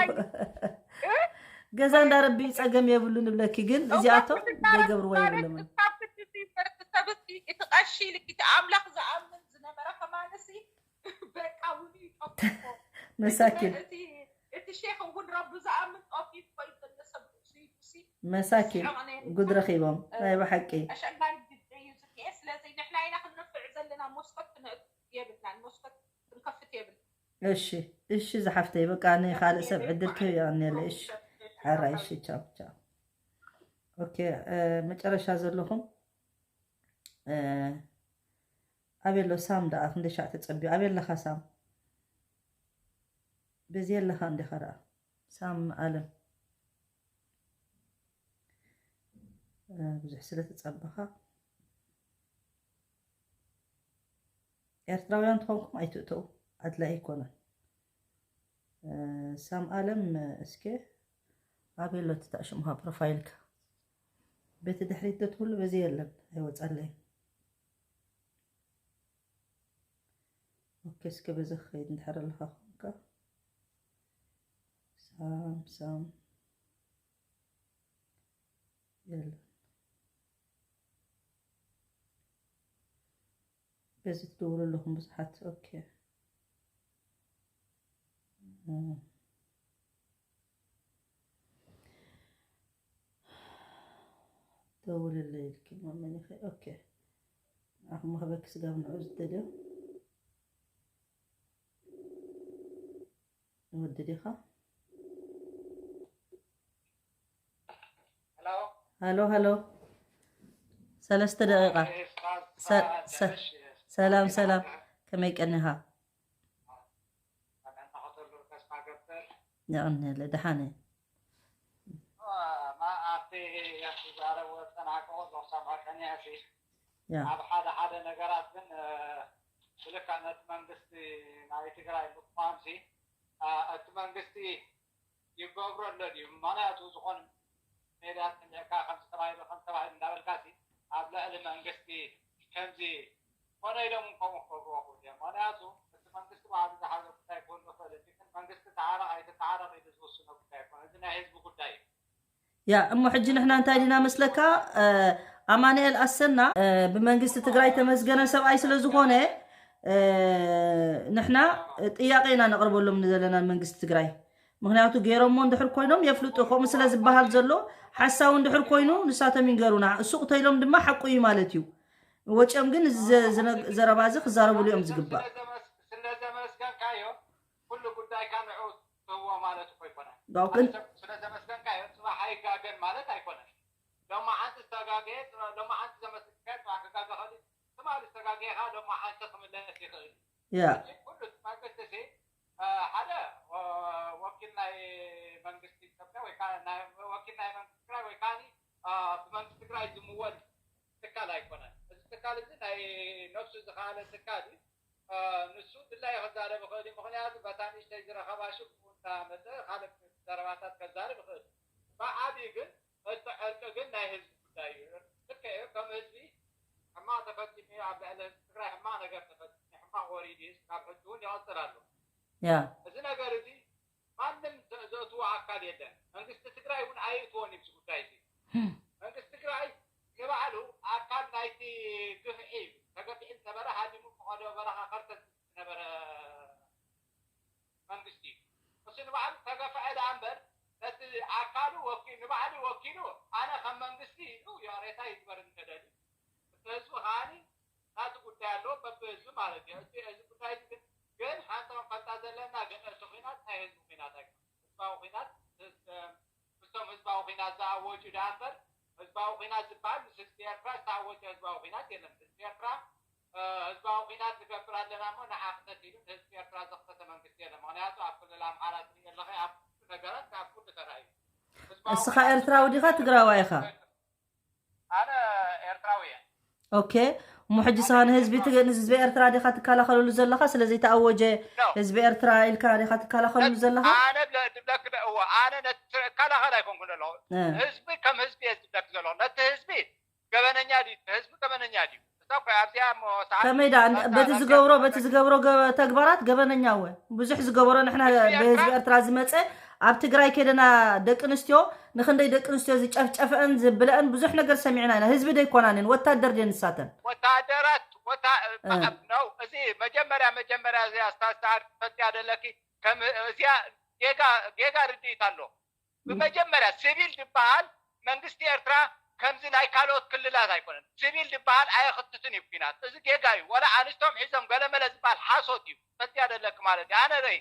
ገዛ እንዳረቢ ጸገም የብሉን ንብለኪ ግን እዚኣቶም ዘይገብርዎ የብሎምን። ሰብቲ እቲ ቀሺ ልኪ እቲ ኣምላኽ ዝኣምን ዝነበረ ከማንሲ በቃ ውሉ ይጠፍኦ መሳኪን እቲ ሼክ እውን ረቢ ዝኣምን ጠፊኡ ኮይኑ ዘሎ ሰብ ርእሱ እዩ ሲ መሳኪን ጉድ ረኺቦም ናይ ብሓቂ። ኣሸጋሪ ግዜ እዩ ዝኒኤ። ስለዚ ንሕና ኢና ክንነፍዕ ዘለና ሞስኮት ክነእቱ የብልናን። ሞስኮት ክንከፍት የብልና። እሺ እሺ ዝሓፍተይ በቃ ንኻልእ ሰብ ዕድል ክህብ የቐንየለ። እሺ ሓራይ እሺ ቻው ቻው። ኦኬ እ፣ መጨረሻ ዘለኹም እ፣ ኣበይ ኣሎ ሳም ደኣ ክንደይ ሻዕ ተጸቢዩ ኣበይ ኣለኻ ሳም? በዚ ኣለኻ እንዲኻ ደኣ ሳም ኣለም እ፣ ብዙሕ ስለ ተጸበኻ ኤርትራውያን ተኾንኩም ኣይትእተው ኣድላይ ኣይኮነን። እ፣ ሳም ኣለም እስከ ኣበይ ኣሎ እቲ ታሽምኻ ፕሮፋይልካ? በቲ ድሕሪት ዶ ትብሉ በዚ የለን ኣይወጻለይን። ኦኬ እስከ በዚ ክኸይድ እንድሕር ኣለኻ ኮንካ ሳም ሳም የለን። በዚ ትድውሉ ኣለኹም ብዙሓት። ኦኬ። እም። ደውልለይ ኢልኪ ማመኒኸ። ኦኬ፣ ኣኹም ክበኪ ስጋብ ንዑ ዝደልዮ ወዲ ዲኻ? ሃሎ፣ ሃሎ። ሰለስተ ደቂቃ። ሰ- ሰ- ሰላም፣ ሰላም። ከመይ ቀኒኻ? የቐንየለ፣ ደሓን እየ። ኣብቲ ዝዛረብዎ ዝጸናሕክዎ ዞኽሳብ ሃቀንያ እሲ ያ። ኣብ ሓደ ሓደ ነገራት ግን፣ እ፣ ብልክዕ ነቲ መንግስቲ ናይ ትግራይ ምጥቋምሲ፣ እ፣ እቲ መንግስቲ ይገብሮ ኣሎ ድዩ? ምኽንያቱ ዝኾነ ሜድያ ተጠሚዕካ ከምዚ ተባሂሉ ከም ተባሂሉ እንዳበልካሲ ኣብ ልዕሊ መንግስቲ ከምዚ ኮነ ኢሎም እውን ከምኡ ክገብርዎ ክእሉ እዮም። ምኽንያቱ እቲ መንግስቲ ባዕሉ ዝሓዞ ጉዳይ ክህሉ ይኽእል እዩ። ግን መንግስቲ ተዓረቕ ኣይተተዓረቕ ኢሉ ዝውስኖ ጉዳይ ኣይኮነ። እዚ ናይ ህዝቢ ጉዳይ እዩ። ያ እሞ ሕጂ ንሕና እንታይ ዲና መስለካ? እ፣ ኣማኑኤል ኣሰና፣ እ፣ ብመንግስቲ ትግራይ ተመስገነ ሰብኣይ ስለ ዝኾነ፣ እ፣ ንሕና ጥያቄ ኢና ነቕርበሎም ንዘለና መንግስቲ ትግራይ። ምኽንያቱ ገይሮሞ እንድሕር ኮይኖም የፍልጡ። ከምኡ ስለ ዝበሃል ዘሎ ሓሳዊ እንድሕር ኮይኑ ንሳቶም ይንገሩና። እሱ ቅተይሎም ድማ ሓቁ እዩ ማለት እዩ። ወጭኦም ግን እዚ ዘ- ዝነ- ዘረባ እዚ ክዛረብሉ እዮም ዝግባእ። ስለ ዘመስ- ስለ ዘመስገንካዮ ኩሉ ጉዳይካ ንዑ ትህዎ ማለት እኮ ኣይኮነን። ያው ግን ሓደ ሰብ ስለ ዘመስገንካዮ ጽባሕ ኣይጋገን ማለት ኣይኮነን። ሎማዓንቲ ዝተጋገየ ጽባ- ሎማዓንቲ ዘመስገንካዮ ጽባሕ ክጋገ ኸእል። ትማሊ ዝተጋገየኻ ሎማዓንቲ ክምለስ ይኽእል። ያ ሕጂ ኩሉ መንግስቲ ሲ እ፣ ሓደ ወ- ወኪል ናይ መንግስቲ ኢትዮጵያ ወይ ከዓ ናይ ወኪል ናይ መንግስቲ ትግራይ ወይ ከዓ እ፣ ብመንግስቲ ትግራይ ዝምወል ትካል ኣይኮነን። እዚ ትካል እዚ ናይ ነብሱ ዝኸኣለ ትካል እዩ። እ፣ ንሱ ድላዩ ክዛረብ ይኽእል እዩ። ምኽንያቱ በታ ንእሽተይ ዝረኸባ ሽም እንዳመፀ ካልእ ዘረባታት ከዛርብ ይኽእል እዩ። ብዓብዩ ግን እቲ ዕርቂ ግን ናይ ህዝቢ ጉዳይ እዩ። ልክዕ እዩ። ከም ህዝቢ ሕማቕ ተፈፂሙ እዩ። ኣብ ልዕሊ ህዝቢ ትግራይ ሕማቕ ነገር ተፈፂሙ እዩ። ሕማቕ ወሪዱ እዩ። ካብ ሕጂ እውን ይቐፅል ኣሎ። ያ እዚ ነገር እዚ ማንም ዘ- ዘእትዎ ኣካል የለን። መንግስቲ ትግራይ እውን ኣይእትዎን እዩ እዚ ጉዳይ እዚ። መንግስቲ ትግራይ ንባዕሉ ኣካል ናይቲ ግፍዒ እዩ። ተገፊዒ ዝነበረ ሃዲሙ ፈቐዶ በረኻ ከርተት ዝነበረ መንግስቲ እዩ። እሱ ንባዕሉ ተገፍዐ ደኣ እምበር ነቲ ኣካሉ ወኪ- ንባዕሉ ወኪሉ ኣነ ከም መንግስቲ ኢሉ ይቕሬታ ይግበር እንተደልዩ እቲ ህዝቢ ከዓኒ ናቲ ጉዳይ ኣለዎ በብህዝቢ ማለት እዩ። እቲ እዚ ጉዳይ እዚ ግን ግን ሓንቲ ክንፈልጣ ዘለና ግን እቲ ኲናት ናይ ህዝቢ ኲናት ኣይኮነን። ህዝባዊ ኲናት ምስ- ምስቶም ህዝባዊ ኲናት ዝኣወጁ ደኣ እምበር ህዝባዊ ኲናት ዝበሃል ምስ ህዝቢ ኤርትራ ዝተኣወጀ ህዝባዊ ኲናት የለን። ህዝቢ ኤርትራ እ፣ ህዝባዊ ኲናት ንገብር ኣለና እሞ ንዓ ክተት ኢሉ ንህዝቢ ኤርትራ ዘኽተተ መንግስቲ የለን። ምኽንያቱ ኣብ ክልል ኣምሓራ ትርኢ ኣለኺ ኣብ ኩሉ ነገራት ኣብ ኩሉ ተራእዩ። ህዝባዊ እስኻ ኲናት ኤርትራዊ ዲኻ ትግራዋይ ኢኻ? ኣነ ኤርትራዊ እየ። ኦኬ። እሞ ሕጂ ኣነ ስኻ ንህዝቢ ኤርትራዊ። ትግ- ንህዝቢ ኤርትራ ዲኻ ትከላኸለሉ ዘለኻ? ስለ ዘይተኣወጀ ነው። ህዝቢ ኤርትራ ኢልካ ዲኻ ትከላኸለሉ ዘለኻ? ኣነ ብለ- ድብለክ ደ- እወ፣ ኣነ ነቲ እከላኸል ኣይኮንኩን ዘለኹ። እ። ህዝቢ ከም ህዝቢ እየ ዝብለክ ዘለኹ። ነቲ ህዝቢ ገበነኛ ድዩ? ህዝቢ ገበነኛ ድዩ? እዛ እኮ ኣብዚኣ እሞ ሰዓት ከመይ ደኣ፣ ሰዓት በቲ ሰዓት ዝገብሮ፣ ኣብዚኣ በቲ ዝገብሮ ገ- ተግባራት ገበነኛ እወ። ብዙሕ ዝገበሮ ንሕና ህዝቢ ብህዝቢ ኤርትራ? ኤርትራ ዝመጸ ኣብ ትግራይ ከደና ደቂ ኣንስትዮ ንኽንደይ ደቂ ኣንስትዮ ዝጨፍጨፈአን ዝብለአን ብዙሕ ነገር ሰሚዕና ኢና። ህዝቢ ደይኮናንን ወታደር ድየን ንሳተን። ወታደራት ወታ እ። ነው። እዚ መጀመርያ መጀመርያ እዚኣ ስታስታር ትፈልጥያ ደለኪ ከም እዚኣ ጌጋ ጌጋ ርድኢት ኣሎ። ብመጀመርያ ሲቪል ዝበሃል መንግስቲ ኤርትራ ከምዚ ናይ ካልኦት ክልላት ኣይኮነን። ሲቪል ዝበሃል ኣየኽትትን እዩ ኲናት። እዚ ጌጋ እዩ። ወላ ኣንስቶም ሒዞም ገለመለ ዝበሃል ሓሶት እዩ። ፈትያ ደለክ ማለት እዩ። ኣነ ደይ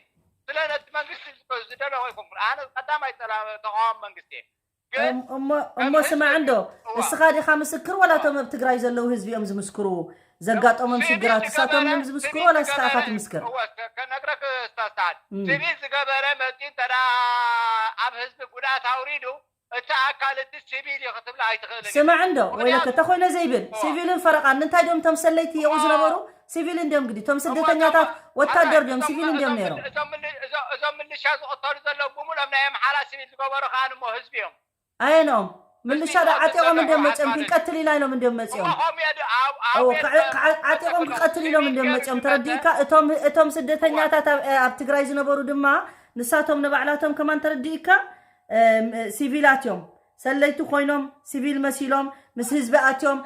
ስለ ነቲ መንግስቲ ዝደለኹ ኣይኮንኩን። ኣነ ቀዳማይ ጸላ ተቃዋሚ መንግስቲ እየ። ግን እም- እሞ እሞ ከም ስማዕ ህዝቢ እንዶ እዋ። እስኻ ዲኻ ምስክር ወላ እቶም ኣብ ትግራይ ዘለዉ ህዝቢ እዮም ዝምስክሩ? ዘጋጠሞም ሲቪል ሽግራት ንሳቶም ዝገበረ- እዮም ዝምስክሩ ሲቪል ወላ እስኻ ኢኻ ዝገበረ- ትምስክር? እወ፣ ከ- ከነግረክ ስታስታን እም። ሲቪል ዝገበረ መፂ እንተ ደኣ ኣብ ህዝቢ ጉድኣት ኣውሪዱ እቲ ኣካል እቲ ሲቪል እዩ ክትብላ ኣይትኽእልን። ስማዕ እንዶ ምኽንያቱ- ወይለከ ተኾይነ ዘይብል እዋ። ሲቪልን ፈረቓን እንታይ ዶም እቶም ሰለይቲ የቑ እዋ። ዝነበሩ? ሲቪል እንዲዮም ግዲ እቶም እዋ፣ ስደተኛታት እዋ። ወታደር ኣታ፣ ዲዮም እዞም- ሲቪል እንዲዮም እዞም ነይሮም። ምል- እዞም ምል- እዞ- እዞም ምልሻ ዝቕተሉ ዘለዉ ብምሎም ናይ ኣምሓራ ሲቪል ዝገበሩ ከዓ ንሞ ህዝቢ እዮም። ኣየኖም ምልሻ ዶ ዓጢቖም እንዲዮም መፅኦም ክንቀትል ኢና ኢሎም እንዲዮም መፅኦም። ዓጢቖም ክቐትል ኢሎም እንዲዮም መፅኦም ተረዲእካ። እቶም እቶም ስደተኛታት ኣብ ኣብ ትግራይ ዝነበሩ ድማ ንሳቶም ንባዕላቶም ከማን ተረዲእካ። ሲቪላት እዮም ሰለይቲ ኮይኖም ሲቪል መሲሎም ምስ ህዝቢ ኣትዮም።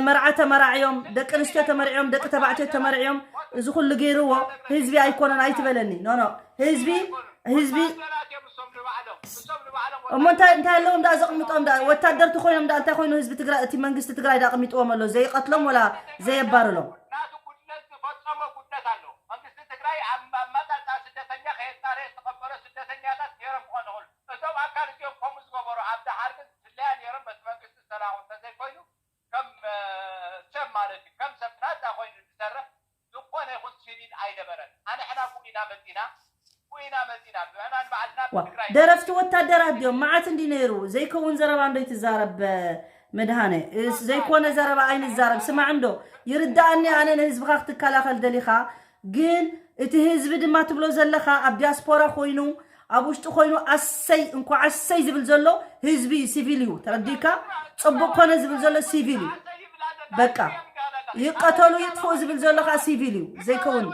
መርዓ ተመራዕዮም ደቂ ኣንስትዮ ተመርዕዮም ደቂ ተባዕትዮ ተመርዕዮም። እዚ ኩሉ ገይርዎ ህዝቢ ኣይኮነን ኣይትበለኒ። ኖ ኖ ህዝቢ ህዝቢ እሞ እንታይ እንታይ ኣለዎም ደኣ ዘቕምጦም ደኣ? ወታደር ተኾይኖም ደኣ እንታይ ኮይኑ ህዝቢ ትግራይ፣ እቲ መንግስቲ ትግራይ ደኣ ኣቕሚጥዎም ኣሎ? ዘይቐትሎም ወላ ዘየባርሎም? ናቱ ጉድለት ዝፈጸሞ ጉድለት ኣሎ። መንግስቲ ትግራይ ኣብ ኣመጻጽኣ ስደተኛ ከየጣርየ ዝተቐበሎ ስደተኛታት ነይሮም ክኾኑ ይኽእሉ። እዞም ኣካል እዚኦም ከምኡ ዝገበሩ ኣብ ደሓር ግን ዝፍለያ ነይሮም በቲ መንግስቲ ዝተላእኹ እንተዘይኮይኑ ከም ሰብ ማለት እዩ። ከም ሰብ ናፃ ኮይኑ ዝሰርሕ ዝኾነ ይኹን ሲቪል ኣይነበረን። ኣንሕና ብኡ ኢና መፂና፣ ብኡ ኢና መፂና፣ ብዕና ንባዕልና ዋ፣ ብትግራይ ደረፍቲ ወታደራት ድዮም? መዓት እንዲ ነይሩ። ዘይከውን ዘረባ እንዶ ይትዛረብ መድሃነ። እስ-፣ ዘይኮነ ዘረባ ኣይንዛረብ። ስማዕ እንዶ፣ ይርዳእኒ ኣነ ንህዝብኻ ክትከላኸል ደሊኻ፣ ግን እቲ ህዝቢ ድማ ትብሎ ዘለኻ ኣብ ዲያስፖራ ኮይኑ፣ ኣብ ውሽጢ ኮይኑ ኣሰይ፣ እንኳዕ ኣሰይ ዝብል ዘሎ ህዝቢ እዩ፣ ሲቪል እዩ። ተረዲካ? ጽቡቕ ኮነ ዝብል ዘሎ ሲቪል እዩ። በቃ፣ ይቀተሉ ይጥፍኡ ዝብል ዘሎ ከዓ ሲቪል እዩ። ዘይከውን።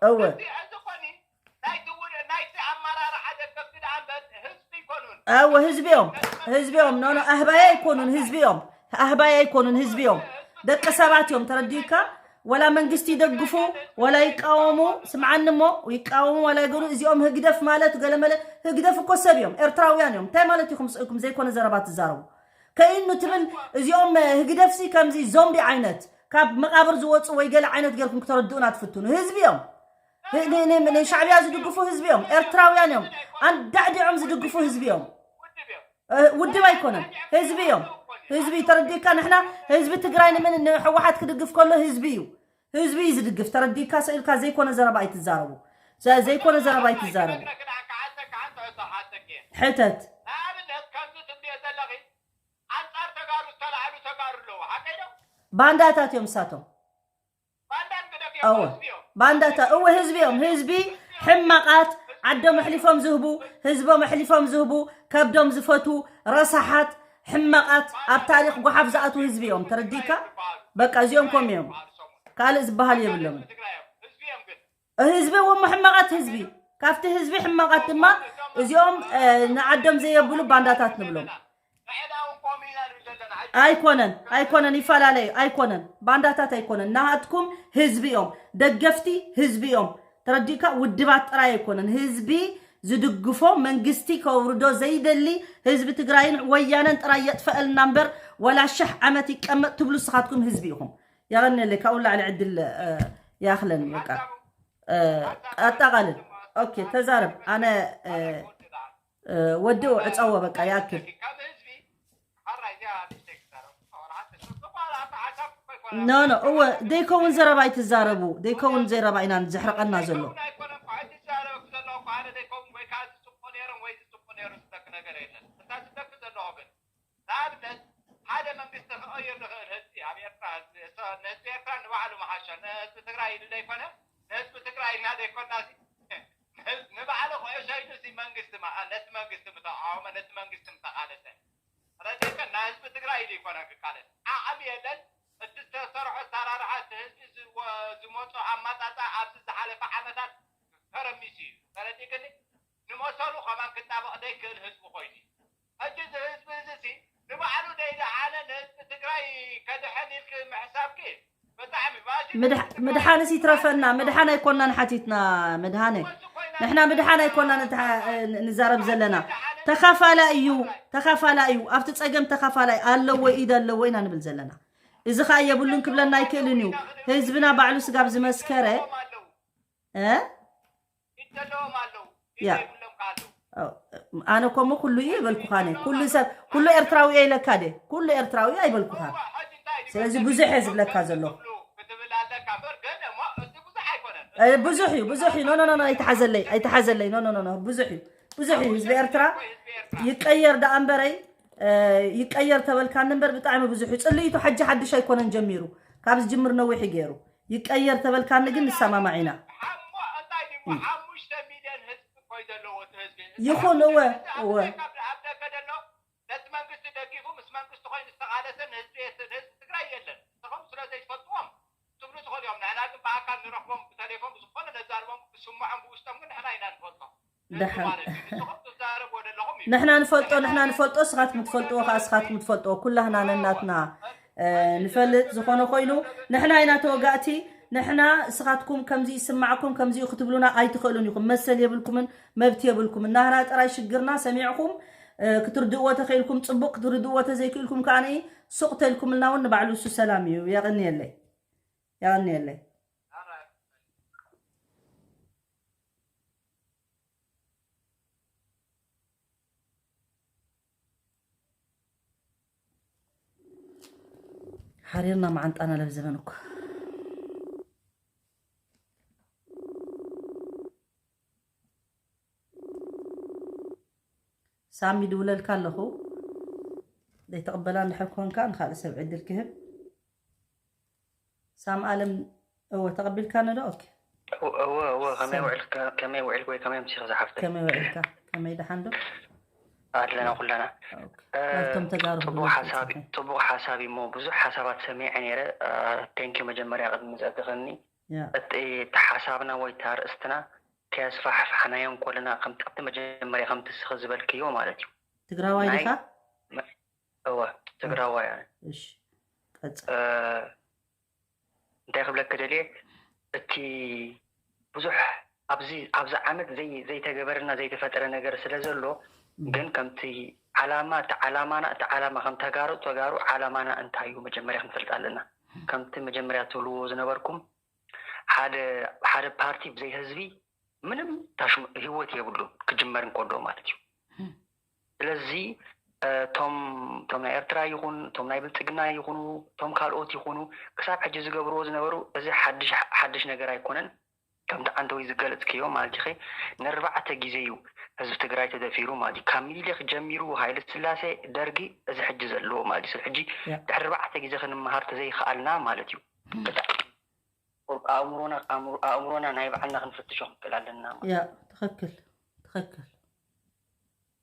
እወ። እወ፣ ህዝቢ እዮም። ህዝቢ እዮም። ኖ፣ ኖ፣ ኣህባይ ኣይኮኑን፣ ህዝቢ እዮም። ኣህባይ ኣይኮኑን፣ ህዝቢ እዮም። ደቂ ሰባት እዮም። ተረዲካ? ወላ መንግስቲ ይደግፉ፣ ወላ ይቃወሙ፣ ስምዓኒ እሞ፣ ይቃወሙ ወላ ይገኑ፣ እዚኦም ህግደፍ ማለት ገለመለ፣ ህግደፍ እኮ ሰብ እዮም፣ ኤርትራውያን እዮም። እንታይ ማለት ኢኹም ስእኩም ዘይኮነ ዘረባ ትዛረቡ? ከይኑ ትብል፣ እዚኦም ህግደፍሲ ከምዚ ዞምቢ ዓይነት፣ ካብ መቃብር ዝወፁ ወይ ገለ ዓይነት ጌርኩም ክተረድኡና ትፍትኑ። ህዝቢ እዮም። ህ-፣ ን-፣ ን-፣ ንሻዕብያ ዝድግፉ ህዝቢ እዮም፣ ኤርትራውያን እዮም። ኣንዳዕዲዖም ዝድግፉ ህዝቢ እዮም። እ፣ ውድብ ኣይኮነን፣ ህዝቢ እዮም። ህዝቢ ተረዲእካ? ንሕና ህዝቢ ትግራይ ንምን ንህወሓት ክድግፍ ከሎ ህዝቢ እዩ፣ ህዝቢ እዩ ዝድግፍ። ተረዲእካ? ስኢልካ ዘይኮነ ዘረባ ኣይትዛረቡ። ዘ-፣ ዘይኮነ ዘረባ ኣይትዛረቡ። ሕተት። ንኣብነት ከምዚ ትብልዮ ዘለኺ ኣንጻር ተጋሩ ዝተላዕሉ ተጋሩ ኣለዉ። ሓቀይ ዶ? ባንዳታት እዮም እሳቶም። ባንዳን ግደፍ እዮም፣ እወ። ህዝቢ እዮም። ባንዳታ-፣ እወ፣ ህዝቢ እዮም። ህዝቢ ሕማቃት፣ ዓዶም ኣሕሊፎም ዝህቡ፣ ህዝቦም ኣሕሊፎም ዝህቡ፣ ከብዶም ዝፈቱ፣ ረሳሓት፣ ሕማቃት፣ ኣብ ታሪኽ ጓሓፍ ዝኣትዉ ህዝቢ እዮም። ተረዲእካ? በቃ እዚኦም ኮም እዮም። ካልእ ዝበሃል የብሎምን። ህዝቢ እዮም ግን። ህዝቢ እሞ ሕማቃት ህዝቢ፣ ካብቲ ህዝቢ ሕማቃት ድማ እዚኦም፣ እ፣ ንዓዶም ዘየብሉ ባንዳታት ንብሎም። ኣይኮነን፣ ኣይኮነን፣ ይፈላለዩ፣ ኣይኮነን፣ ባንዳታት ኣይኮነን። ናሃትኩም ህዝቢ እዮም፣ ደገፍቲ ህዝቢ እዮም። ተረዲእካ? ውድባት ጥራይ ኣይኮነን። ህዝቢ ዝድግፎ መንግስቲ ከውርዶ ዘይደሊ ህዝቢ ትግራይን ወያነን ጥራይ የጥፈአልና እምበር ወላ ሽሕ ዓመት ይቀመጥ ትብሉ ንስኻትኩም ህዝቢ ኢኹም። የቐንየለይ፣ ካብኡ ንላዕሊ ዕድል፣ እ፣ ይኣኽለኒ፣ በቃ። እ፣ ኣጠቓልል። ኦኬ፣ ተዛረብ። ኣነ፣ እ፣ እ፣ ወድኡ ዕጸዎ፣ በቃ፣ ይኣክል። ኖ፣ ኖ፣ እወ፣ ደይከውን ዘረባ ኣይትዛረቡ። ደይከውን ዘረባ ኢና ዘሕርቐና ዘሎ። ንኣብነት፣ ሓደ መንግስቲ ክቐይር ዝኽእል ህዝቢ ኣብ ኤርትራ፣ ህዝቢ፣ ንህዝቢ ኤርትራ ንባዕሉ ምሓሾ፣ ንህዝቢ ትግራይ ኢሉ ዘይኮነ፣ ንህዝቢ ትግራይ ኢልና ዘይኮና፣ ንባዕሉ ክዕሾ ኢሉ፣ እዚ መንግስቲ፣ ነቲ መንግስቲ ምተቃወመ፣ ነቲ መንግስቲ ምተቃለሰ፣ ረዲእከ፣ ንህዝቢ ትግራይ ኢሉ ይኮነ ክቃለስ። ዓቕሚ የለን። እቲ ዝተሰርሖ ኣሰራርሓ፣ እቲ ህዝቢ ዝወ-፣ ዝመጾ ኣማጻጻ ኣብዚ ዝሓለፈ ዓመታት ተረሚሱ እዩ። ተረዲእክኒ? ንመሰሉ ከማን ክጣበቕ ዘይክእል ህዝቢ ኮይኑ እዩ። ሕጂ እዚ ህዝቢ እዚ ሲ ንባዕሉ ደይደሓነ ንህዝቢ ትግራይ ከድሕን ኢልክ ምሕሳብኪ ብጣዕሚ ባሲ። ምድሕ-፣ ምድሓንስ ይትረፈና፣ ምድሓን ኣይኮናን ሓቲትና፣ ምድሃነ። ንሕና ምድሓን ኣይኮናን ንትሓ-፣ ንዛረብ ዘለና። ተኻፋላይ እዩ፣ ተኻፋላይ እዩ። ኣብቲ ጸገም ተኻፋላይ ኣለዎ፣ ኢድ ኣለዎ ኢና ንብል ዘለና። እዚ ኸኣ የብሉን ክብለና ኣይክእልን እዩ። ህዝብና ባዕሉ ስጋብ ዝመስከረ፣ እ? ይደለዎም ኣለዉ፣ ያ። ይደይብሎም ከ ኣለዉ። ኦ፣ ኣነ ኮሞ ኩሉ እየ ይበልኩኻ፣ ኣነ ኩሉ ሰብ፣ ኩሉ ኤርትራዊ እየ ኢለካ ደ? ኩሉ ኤርትራዊ ኣይበልኩኻ። እዋ፣ ሕጂ እንታይ ድዩ? ስለዚ ብዙሕ እየ ዝብለካ ዘለኹ። ክትብል ኣለካ እምበር፣ ግን እሞ እቲ ብዙሕ ኣይኮነን። እ፣ ብዙሕ እዩ፣ ብዙሕ እዩ። ኖ፣ ኖ፣ ኖ፣ ኖ፣ ኣይተሓዘለይ፣ ኣይተሓዘለይ። ኖ፣ ኖ፣ ኖ፣ ኖ፣ ብዙሕ እዩ፣ ብዙሕ እዩ። ህዝቢ ኤርትራ ይቀየር ደኣ እምበረይ፣ እ፣ ይቀየር ተበልካኒ እምበር ብጣዕሚ ብዙሕ እዩ። ጽልኢቱ ሕጂ ሓድሽ ኣይኮነን ጀሚሩ። ካብ ዝጅምር ነዊሕ እዩ ገይሩ። ይቀየር ተበልካኒ ግን ንሰማማዕ ኢና። ሓሞ-፣ እንታይ ድዩ? ሓሙሽተ ሚልዮን ህዝቢ እኮ እዩ ዘለዎ እቲ ህዝቢ። ይኹን፣ እወ፣ እዚ ኣብ እወ። ደገ፣ ኣብ ደገ ዘሎ ነቲ መንግስቲ ደጊፉ ምስ መንግስቲ ኮይኑ ዝተቓለሰ ንህዝቢ፣ ንህዝቢ ትግራይ የለን። ንሶም ስለ ዘይትፈልጥዎም ትብሉ ትኽእሉ እዮም። ንሕና ግን ብኣካል ንረኽቦም፣ ብተሌፎን፣ ብዝኾነ ነዛርቦም፣ ብስምዖም፣ ብውሽጦም ግን ንሕና ኢና ንፈልጦም። ደሓን። ንሱ ማለት እዩ። ንስኹም ትዛረብዎ ዘለኹም እዩ። ንሕና ንፈልጦ፣ ንሕና ንፈልጦ፣ ንስኻትኩም ትፈልጥዎ ኸዓ ንስኻትኩም ትፈልጥዎ። ኩላህና ነናትና፣ እ፣ ንፈልጥ። ዝኾነ ኮይኑ ንሕና ኢና ተወጋእቲ፣ ንሕና እስኻትኩም ከምዚ ይስማዕኩም ከምዚ እዩ ክትብሉና ኣይትኽእሉን ኢኹም። መሰል የብልኩምን መብት የብልኩምን። ናህና ጥራይ ሽግርና ሰሚዕኹም ክትርድእዎ ተኽኢልኩም ጽቡቕ፣ ክትርድእዎ ተዘይክኢልኩም ከኣ ሱቕ ተልኩምልና እውን ንባዕሉ እሱ ሰላም እዩ። የቐንየለይ፣ የቐንየለይ። ሓሪርና መዓንጣና ለብ ዘበን እኮ። ሳሚ ድውለልካ ኣለኹ። ዘይተቐበላ እንድሕር ኮንካ ንኻልእ ሰብ ዕድል ክህብ። ሳም ኣለም፣ እወ፣ ተቐቢልካ ነዶ? ኦኬ። እወ፣ እወ፣ እወ፣ ከመይ ሰላም። ውዕልካ-፣ ከመይ ውዕልክ ወይ ከመይ ኣምሲኺ ዝሓፍተይ? ከመይ ውዕልካ? ከመይ ደሓን ዶ? ኣለና ኩላና። ኦኬ። እ፣ ናብቶም ተጋሩ ጽቡቕ ክትብል ሓሳብ፣ ትጽንሐ። ጽቡቕ ሓሳብ እዩ እሞ ብዙሕ ሓሳባት ሰሚዐ ነይረ። እ፣ ቴንኪዩ መጀመርያ ቅድሚ ምጽእትኽኒ። ያ። እቲ፣ እቲ ሓሳብና ወይ እታ ኣርእስትና ከየስፋሕፋሕናዮ እንኮለና ከምቲ፣ ከምቲ መጀመርያ ከምቲ እስኺ ዝበልክዮ ማለት እዩ። ትግራዋይ ናይ ዲኻ? መ-፣ እወ፣ ትግራዋይ ኣነ። እሺ፣ ቀጽል። እ፣ እንታይ ክብለኪ ደልየ፣ እቲ ብዙሕ ኣብዚ፣ ኣብዚ ዓመት ዘይ-፣ ዘይተገበረና ዘይተፈጠረ ነገር ስለ ዘሎ፣ እም። ግን ከምቲ ዓላማ፣ እቲ ዓላማና፣ እቲ ዓላማ ከም ተጋሩ፣ ተጋሩ ዓላማና እንታይ እዩ መጀመርያ ክንፈልጥ ኣለና። ከምቲ መጀመርያ ትብልዎ ዝነበርኩም፣ ሓደ፣ ሓደ ፓርቲ ብዘይ ህዝቢ ምንም ታሽሙ-፣ ህይወት የብሉን፣ ክጅመር እንከሎ ማለት እዩ። እም። ስለዚ፣ እ፣ ቶም፣ ቶም ናይ ኤርትራ ይኹን፣ ቶም ናይ ብልጽግና ይኹኑ፣ ቶም ካልኦት ይኹኑ፣ ክሳብ ሕጂ ዝገብርዎ ዝነበሩ፣ እዚ ሓድሽ፣ ሓድሽ ነገር ኣይኮነን። ከምቲ ዓንተወይ ዝገለጽክዮ ማለት ኢኺ፣ ንኣርባዕተ ግዜ እዩ ህዝቢ ትግራይ ተደፊሩ ማለት እዩ። ካብ ሚኒሊክ ጀሚሩ፣ ሃይለ ስላሴ፣ ደርጊ፣ እዚ ሕጂ ዘለዎ ማለት እዩ። ስለዚ ሕጂ ያ። ድሕሪ ኣርባዕተ ግዜ ክንመሃር ተዘይኸኣልና ማለት እዩ። እም። ብጣዕሚ ቁርብ ኣእምሮና፣ ኣእምሮ-፣ ኣእምሮና ናይ ባዕልና ክንፍትሾ ክንክእል ኣለና ማለት እዩ። ያ፣ ትኽክል፣ ትኽክል።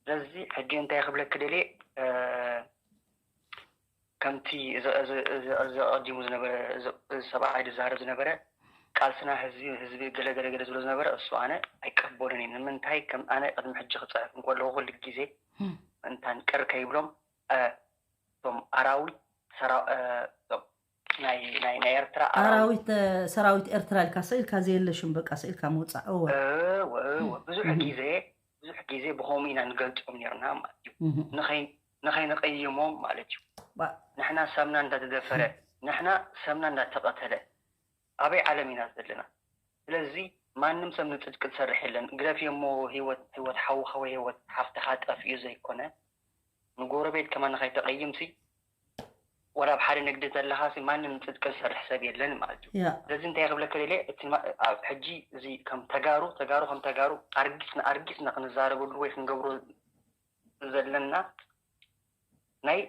ስለዚ ሕጂ እንታይ ክብለኪ ደልየ፣ እ፣ ከምቲ እዚ፣ እዚ፣ እዚ፣ እዚ ኣቐዲሙ ዝነበረ፣ እዚ፣ እዚ ሰብኣይ ዝዛረብ ዝነበረ፣ ቃልስና ህዝቢ፣ ህዝቢ ገለ፣ ገለ፣ ገለ ዝብሎ ዝነበረ፣ እሱ ኣነ ኣይቀበሎን እየ። ንምንታይ ከም ኣነ ቅድሚ ሕጂ ክጽሕፍ እንከለኹ ኩሉ ግዜ እም። ምእንታን ቅር ከይብሎም፣ እ፣ እቶም ኣራዊት ሰራ-፣ እ፣ እቶም ናይ፣ ናይ፣ ናይ ኤርትራ ኣራዊት። ኣራዊት፣ እ፣ ሰራዊት ኤርትራ ኢልካ ስኢልካ ዘየለ ሽም በቃ ስኢልካ ምውጻእ። እወ። እወ፣ እወ። እም። ብዙሕ እም። ግዜ፣ ብዙሕ ግዜ ብኸምኡ ኢና ንገልጾም ነርና ማለት እዩ። እም። ንኸይ-፣ ንኸይንቕይሞም ማለት እዩ። ባ- ንሕና ሰምና እንዳተደፈረ፣ እም። ንሕና ሰምና እንዳተቐተለ፣ ኣበይ ዓለም ኢና ዘለና? ስለዚ ማንም ሰብ ንጽድቂ ዝሰርሕ የለን። ግደፍዮ እሞ ህይወት፣ ህይወት ሓውኻ ወይ ህይወት ሓፍትኻ ጠፊኡ ዘይኮነ፣ ንጎረቤት ከማን ንኸይተቐይምሲ፣ ወላ ኣብ ሓደ ንግዲ ዘለኻሲ ማንም ንጽድቂ ዝሰርሕ ሰብ የለን ማለት እዩ። ያ። ስለዚ እንታይ ክብለካ ደልየ፣ እቲ ማ-፣ ኣብ ሕጂ እዚ ከም ተጋሩ፣ ተጋሩ ከም ተጋሩ ኣርጊጽና፣ ኣርጊጽና ክንዛረበሉ ወይ ክንገብሮ ዘለና ናይ፣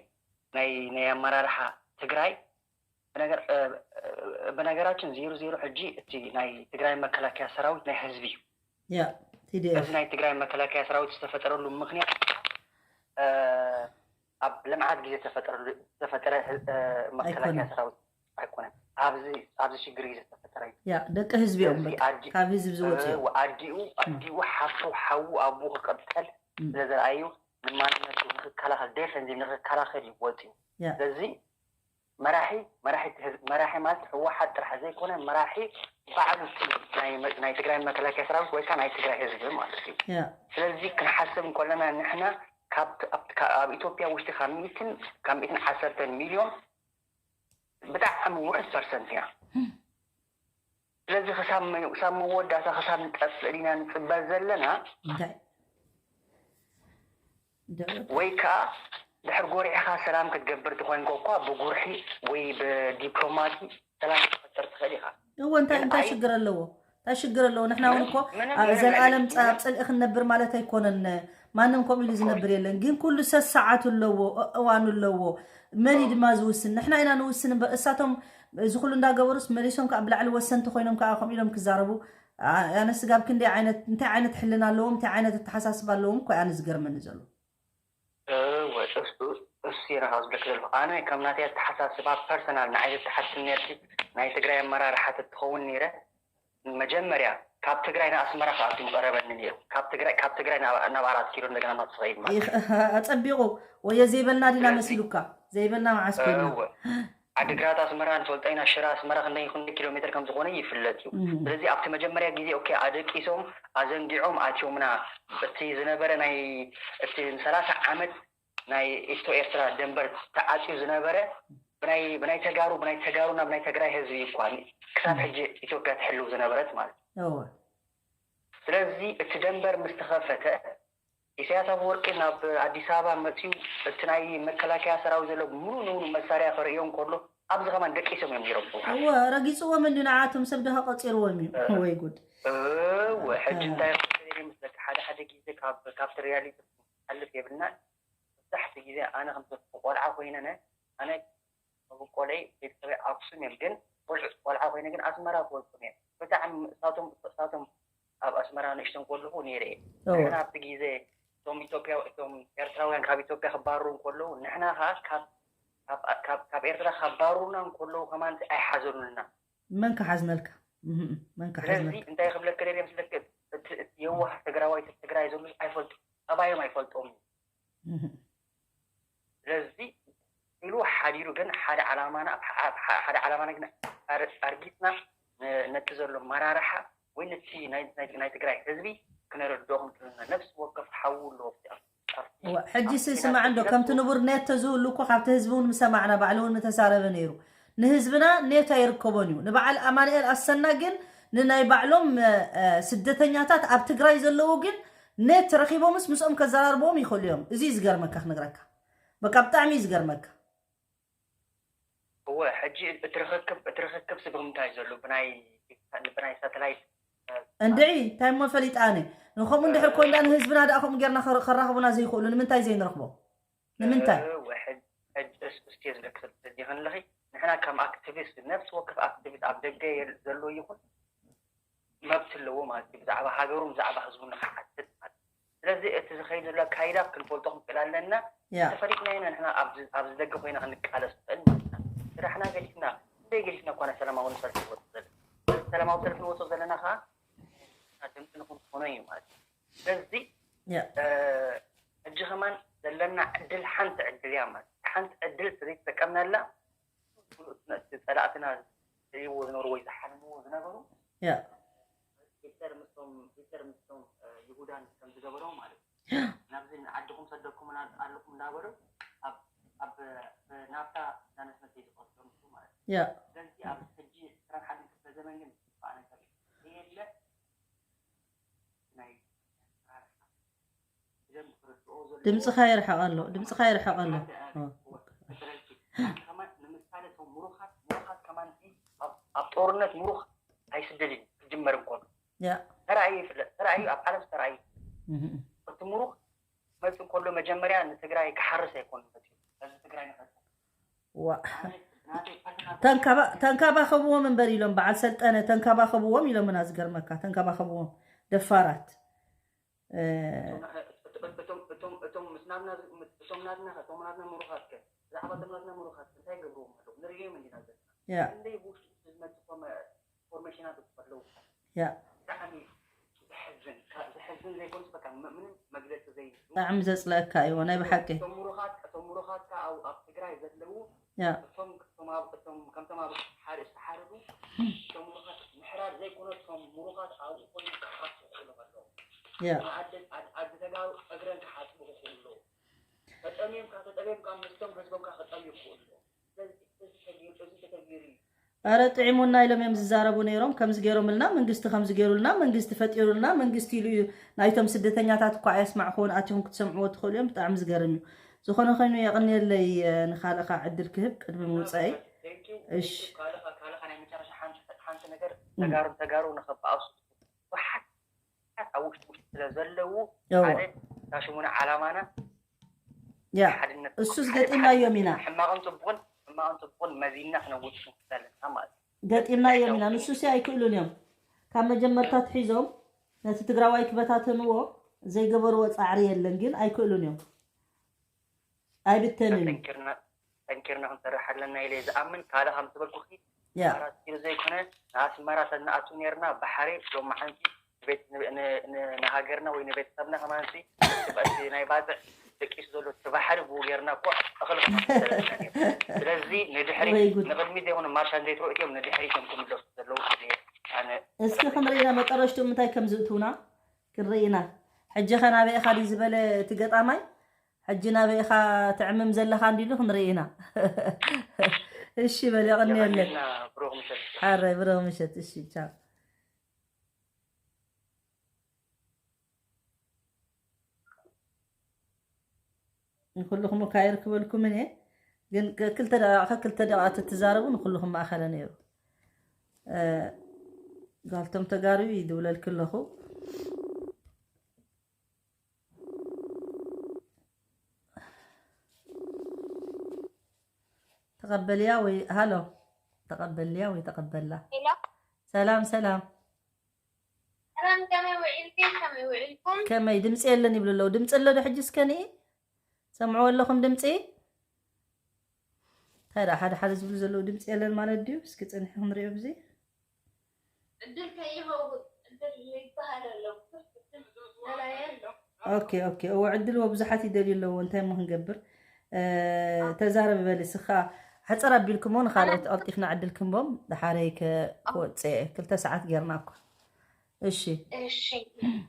ናይ፣ ናይ ኣመራርሓ ትግራይ ብነገር-፣ እ፣ እ፣ ብነገራችን ዜሮ ዜሮ ሕጂ እቲ ናይ ትግራይ መከላከያ ሰራዊት ናይ ህዝቢ እዩ። ያ፣ ቲ ዲ ኤፍ። እዚ ናይ ትግራይ መከላከያ ሰራዊት ዝተፈጠረሉ ምኽንያት፣ እ፣ ኣብ ልምዓት ግዜ ዝተፈጠረሉ፣ ዝተፈጠረ፣ እ፣ መከላከያ ኣይኮነን። ሰራዊት ኣይኮነን። ኣብዚ፣ ኣብዚ ሽግር ግዜ ዝተፈጠረ እዩ። ያ፣ ደቂ ህዝቢ እዮም፣ ስለዚ በቃ፣ ኣዲ-፣ ካብ ህዝቢ ዝወፁ እዮም። እ፣ ኣዲኡ፣ እም። ኣዲኡ፣ ሓፍቱ፣ ሓዉ፣ ኣቦኡ ክቅተል እም። ስለ ዘርኣዩ፣ ንማንነቱ ንክከላኸል፣ ዴፈንሲቭ ንክከላኸል እዩ ወፂኡ። ያ። ስለዚ መራሒ፣ መራሒ እቲ ህዝቢ፣ መራሒ ማለት ህወሓት ጥራሕ ዘይኮነ፣ መራሒ ባዕሉ እቲ ናይ መ-፣ ናይ ትግራይ መከላከያ ሰራዊት ወይ ከዓ ናይ ትግራይ ህዝቢ ማለት እዩ። ያ። ስለዚ ክንሓስብ እንከለና ንሕና ካብ፣ ኣብ፣ ካብ፣ ኣብ ኢትዮጵያ ውሽጢ ካብ ሚእትን፣ ካብ ሚእትን ዓሰርተን ሚልዮን ብጣዕሚ ውሑድ ፐርሰንት ኢና። ስለዚ ክሳብ መ-፣ ክሳብ መወዳእታ ክሳብ ንቀጽል ኢና ንጽበ ዘለና። እንታይ? ደረቱ። ወይ ከኣ ድሕር ጎሪዕኻ ሰላም ክትገብር ተኾይንካ እኳ ብጉርሒ ወይ ብዲፕሎማሲ ሰላም ክትፈጥር ትኽእል ኢኻ። እወ፣ እንታይ፣ ግን እንታይ ኣይ- ሽግር ኣለዎ? እንታይ ሽግር ኣለዎ? ንሕና እውን ምንም፣ እኮ ምንም፣ ኣብ ምንም ዘልኣለም ዓይነት ጸ-፣ ኣብ ጽልኢ ክንነብር ማለት ኣይኮነን። ማንም ከምኡ ኢሉ ዝነብር የለን። ግን ኩሉ ሰሰዓቱ ኣለዎ፣ እ-፣ እዋኑ ኣለዎ። መን እዩ ድማ ዝውስን? ንሕና ኢና ንውስን እምበር እሳቶም እዚ ኩሉ እንዳገበሩስ መሊሶም ከኣ ብላዕሊ ወሰንቲ ኮይኖም ከኣ ከምኡ ኢሎም ክዛረቡ። ኣ-፣ ኣነ ስጋብ ክንደይ ዓይነት፣ እንታይ ዓይነት ሕልና ኣለዎም፣ እንታይ ዓይነት ኣተሓሳስባ ኣለዎም እኮ ኣነ ዝገርመኒ ዘሎ። እወ፣ እሱ፣ እሱ እየ ናኻ ዝብለኪ ዘለኹ። ኣነ ከም ናተይ ኣተሓሳስባ ፐርሰናል ንዓይ ዘተሓትኒ ነርሲ ናይ ትግራይ ኣመራርሓ ተትኸውን ነይረ፣ መጀመርያ ካብ ትግራይ ንኣስመራ ክኣቱ ምቐረበኒ ነይሩ። ካብ ትግራይ፣ ካብ ትግራይ ናብ፣ ናብ ኣራት ኪሎ እንደገና ናብ ትኸይድ ማለት እዩ። ይኽ-፣ ኣጸቢቑ። ወዮ ዘይበልና ዲና ስለዚ መሲሉካ? ዘይበልና መዓስ ኮይና? እወ። ዓድግራት ኣስመራ ንፈልጦ ኢና፣ ሽረ ኣስመራ ክንደይ ክንደይ ኪሎ ሜትር ከም ዝኾነ ይፍለጥ እዩ። ስለዚ ኣብቲ መጀመርያ ግዜ ኦኬ ኣደቂሶም ኣዘንጊዖም ኣትዮምና። እቲ ዝነበረ ናይ እቲ ንሰላሳ ዓመት ናይ ኢትዮ ኤርትራ ደንበር ተዓፅዩ ዝነበረ ብናይ ብናይ ተጋሩ ብናይ ተጋሩ ናብ ናይ ትግራይ ህዝቢ እዩ እኳ ክሳብ ሕጂ ኢትዮጵያ ትሕልው ዝነበረት ማለት እዩ። እወ ስለዚ እቲ ደንበር ምስ ተኸፈተ ኢሳያስ ኣፈወርቂ ናብ ኣዲስ ኣበባ መፅዩ እቲ ናይ መከላከያ ሰራዊት ዘሎ ሙሉ ንሙሉ መሳርያ ከርእዮ እንከሎ ኣብዚ ከማን ደቂሶም እዮም ነይሮም። እወ ረጊፅዎም እንዲ ንዓቶም ሰብ ድሃ ቆፂርዎም እዩ። ወይ ጉድ። እወ ሕጂ እንታይ ይኽእል ምስ ደቂ ሓደ ሓደ ግዜ ካብ ካብቲ ሪያሊቲ ሓልፍ የብልና። መብዛሕቲ ግዜ ኣነ ከም ቆልዓ ኮይነ ነ ኣነ መብቆለይ ቤተሰበይ ኣክሱም እዮም፣ ግን ቆልዑ ቆልዓ ኮይነ ግን ኣስመራ ክወልኩም እዮም። ብጣዕሚ እሳቶም እሳቶም ኣብ ኣስመራ ንእሽተን ከለኹ ነይረ እየ። እወ ንሕና ኣብቲ ግዜ እቶም ኢትዮጵያ እቶም ኤርትራውያን ካብ ኢትዮጵያ ክባረሩ እንከለዉ ንሕና ኸዓ ካብ ካብ- ካብ ካብ ኤርትራ ክባርሩና እንከለዉ ከማን ኣይሓዘኑልና። መን ክሓዝነልካ? እህም፣ መን ስለዚ ክሓዝነልካ? እንታይ ክብለክ ደልየ ምስለክ እቲ እቲ የዋህ ትግራዋይ እቲ ትግራይ ዘሎ ኣይፈልጡ ጠባዮም ኣይፈልጦም እዩ። እህም። ስለዚ ኢሉ ሓዲሩ ግን ሓደ ዓላማና ኣብ ሓ- ኣብ ሓ- ሓደ ዓላማና ግን ኣር- ኣርጊፅና ነ- ነቲ ዘሎ መራርሓ ወይ ነቲ ናይ- ናይ ናይ ትግራይ ህዝቢ ክነረድኦ ክንክልና ነፍሲ ወከፍ ሓዉ ኣለዎ ኣብቲ- ኣብቲ- ኣብቲ- እዋ፣ ሕጂ ኣብቲ ሲ ኲናት ስማዕ እንዶ ነቲ ከምቲ ነፍሲ ንቡር ኔት ተዝህሉ እኮ ካብቲ ህዝቢ እውን ምሰማዕና ባዕሉ እውን ምተዛረበ ነይሩ። ንህዝብና ኔት ኣይርከቦን እዩ። ንበዓል ኣማንኤል ኣሰና ግን ንናይ ባዕሎም እ፣ እ፣ ስደተኛታት ኣብ ትግራይ ዘለዉ ግን ኔት ረኺቦምስ ምስኦም ከዘራርብዎም ይኽእሉ እዮም። እዚ እዩ ዝገርመካ ክነግረካ። በቃ ብጣዕሚ እዩ ዝገርመካ። እወ ሕጂ እቲ ርኽክብ እቲ ርኽክብ ሲ ብምንታይ ዘሎ ብናይ ብናይ ሳተላይት እንድዒ እንታይ እሞ ፈሊጣ ኣነ ንከምኡ እንድሕር ኮይንዳ ንህዝብና ደኣ ከምኡ ጌርና ከር- ከራኽቡና ዘይኽእሉ ንምንታይ ዘይንረኽቦ ንምንታይ እወ ሕጂ ሕጂ እስ- እስቲ ዝለክ ተዲኽን ኣለኺ ንሕና ከም ኣክቲቪስት ነፍሲ ወከፍ ኣክቲቪስት ኣብ ደገ የል- ዘሎ ይኹን መብት ኣለዎ ማለት እዩ ብዛዕባ ሃገሩን ብዛዕባ ህዝቡን ንክሓትት ማለት እዩ ስለዚ እቲ ዝኸይድ ዘሎ ኣካይዳ ክንፈልጦ ክንክእል ኣለና ያ ተፈሊጥና ኢና ንሕና ኣብዚ ኣብዚ ደገ ኮይና ክንቃለስ ንኽእል ማለት ኢና ስራሕና ገዲፍና ክንደይ ገዲፍና እኳ ናይ ሰላማዊ ሰልፊ ንወፅእ ዘለና ሰላማዊ ሰልፊ ንወፅእ ዘለና ከዓ ድምፂ ንክንኮኖ እዩ ማለት እዩ ስለዚ ያ ሕጂ ከማን ዘለና ዕድል ሓንቲ ዕድል እያ ማለት ሓንቲ ዕድል ስለይተጠቀምናላ ጸላእትና ዝዎ ዝነበሩ ወይ ዝሓልምዎ ዝነበሩ ያ ሂትለር ምስቶም ሂትለር ምስቶም ይሁዳን ከም ዝገበሮ ማለት ናብዚ ዓድኹም ሰደኩም ኣለኹም እንዳበሉ ኣብ ኣብ ናፍታ ዳነስመት ዝቆስሎም ማለት ያ ስለዚ ኣብ ሕጂ ዕስራን ሓደን ክፍለ ዘመን ግን ዝጥፋእ ነገር የለ ናይ ድምፅኻ ይርሕቕ ኣሎ ድምፅኻ ይርሕቕ ኣሎ ምሩኻት ምሩኻት ከማን ኣብ ጦርነት ምሩኽ ኣይስደድን ክጅመር እንኮሎ ያ ተራእዩ ይፍለጥ ተራእዩ ኣብ ዓለም ተራእዩ እቲ ምሩኽ መፅ እንኮሎ መጀመርያ ንትግራይ ክሓርስ ኣይኮን መፅዩ ነዚ ትግራይ ንፈ ዋ ተንከባኸብዎም እምበር ኢሎም በዓል ሰልጠነ ተንከባኸብዎም ኢሎምና ዝገርመካ ተንከባኸብዎም ደፋራት እቶም ምስናትና እቶም ናትና እቶም ናትና ምሩኻት ከ ብዛዕባ እቶም ናትና ምሩኻት እንታይ ገብርዎም ኣለዉ ንርእዮም እንዲና ዘለና ያ እንደይ ብውሽጡ ዝመፅእ ኮመ ኢንፎርሜሽናት ኣለዉ ያ ብጣዕሚ ዘሕዝን ካብ ዘሕዝን ዘይኮንስ በቃ ምንም መግለፂ ዘይ ብጣዕሚ ዘፅለአካ እዩ ናይ ብሓቂ እቶም ምሩኻት እቶም ምሩኻት ከዓ ኣብ ኣብ ትግራይ ዘለዉ ያ እቶም እቶም ኣብ እቶም ከምቶም ኣብ ሓደ ዝተሓረዱ እቶም ምሩኻት ምሕራር ዘይኮነ እቶም ምሩኻት ኣብኡ ኮይኖም ክሓቱ ክኽእሎም ኣለዎም ያ ንኣደ ኣድ- ኣደ ተጋሩ እግረን ክሓፅቡ ክኽእሉ ኣለዎም ተጠሚዮም ካብ ተጠሚዮም ካብ ምስቶም ህዝቦም ካብ ክጠምዩ ክኽእሉ ኣለዎም ስለዚ እዚ ተገይሩ እዚ ተተገይሩ እዩ ኣረ ጥዒሙና ኢሎም እዮም ዝዛረቡ ነይሮም ከምዚ ገይሮምልና መንግስቲ ከምዚ ገይሩልና መንግስቲ ፈጢሩልና መንግስቲ ኢሉ እዩ ናይቶም ስደተኛታት እኳ ኣየስማዕኹውን ኣቲኹም ክትሰምዕዎ ትኽእሉ እዮም ብጣዕሚ ዝገርም እዩ ዝኾነ ኮይኑ የቕንየለይ ንኻልእኻ ዕድል ክህብ ቅድሚ ምውፃኢ እሽ ካልኻ ካልኻ ናይ መጨረሻ ሓንቲ ሓንቲ ነገር ተጋሩ ተጋሩ ንኸበኣሱ ብዙሓት ኣብ ውሽጢ ውሽጢ ስለ ዘለዉ እወ ሓደ ናሽሙነ ዓላማና ያ ሓድነት እሱስ ገጢምናዮም ኢና ሕማቕን ፅቡቕን ሕማቕን ፅቡቕን መዚና ክነውፅእ ኣለና ማለት እዩ ገጢምናዮም ኢና ንሱሲ ኣይክእሉን እዮም ካብ መጀመርታ ትሒዞም ነቲ ትግራዋይ ክበታተንዎ ዘይገበርዎ ፃዕሪ የለን ግን ኣይክእሉን እዮም ኣይብተንን እዩ ጠንኪርና ጠንኪርና ክንሰርሕ ኣለና ኢለ ዝኣምን ካልእ ከም ዝበልኩኺ ያ ኣራት ኪሎ ዘይኮነ ንኣስመራ ተንኣቱ ነርና ባሕሪ ሎማዓንቲ ንሃገርና ወይ ንቤተሰብና ከማንሲ ትበቲ ናይ ባፅዕ ደቂሱ ዘሎ እቲ ባሕሪ ብኡ ጌርና እኮ እኽሊ ክነፍሪ ዘለና እዩ። ስለዚ ንድሕሪት፣ ወይ ጉድ። ንቕድሚት ዘይኮነ ማርሻ ዘይትረኡ እትዮም ንድሕሪት እዮም ክምለሱ ዘለዉ ኢለ ኣነ እስኪ ክንርኢና መጠረሽትኦም እንታይ ከም ዝእትውና ክንርኢና። ሕጂ ኸ ናበይ ኢኻ ድዩ ዝበለ እቲ ገጣማይ? ሕጂ ናበይ ኢኻ ትዕምም ዘለኻ እንዲሉ ክንርኢ ኢና። እሺ በል፣ የቐንየለይ። የቐንየልና፣ ብሩኽ ምሸት። ሓራይ ብሩኽ ምሸት። እሺ፣ ቻው። ንኩልኹም እኳ ኣይርክበልኩምን እየ፣ ግን ከ-፣ ክልተ ደቂቃ፣ ከክልተ ደቂቃ ተትዛረቡ ንኩልኹም ማእኸለ ነይሩ። እ፣ ጓልቶም ተጋሩ ይድውለልኪ ኣለኹ። ተቐበልያ ወይ፣ ሃሎ፣ ተቐበልያ ወይ ተቐበላ። ሄሎ። ሰላም፣ ሰላም። ሰላም፣ ከመይ ውዒልኪ? ከመይ ውዒልኩም? ከመይ፣ ድምፂ የለን ይብሉ ኣለዉ። ድምፂ ኣሎ ዶ ሕጂ? እስከ ንኢ፣ ሰምዕዎ ኣለኹም ድምፂ? እንታይ ደኣ ሓደ ሓደ ዝብሉ ዘለዉ ድምፂ የለን ማለት ድዩ? እስኪ ፅንሒ ክንሪኦ ብዚ። ዕድል ከይኸውን፣ ዕድል ይበሃል ኣሎ። ብዙሕ ዕድል ደላይ ኣሎ። ኦኬ፣ ኦኬ። እወ፣ ዕድል እወ፣ ብዙሓት ይደልዩ ኣለዉ። እንታይ እሞ ክንገብር? እ፣ ተዛረቢ በሊ፣ እስኻ ሕፅር ኣቢልኩሞ ንኻልኦት ቀልጢፍና ዕድል ክንቦም፣ ደሓረይ ከ-፣ ክወፅእ እየ። ክልተ ሰዓት ጌርና እኮ። እሺ። እሺ።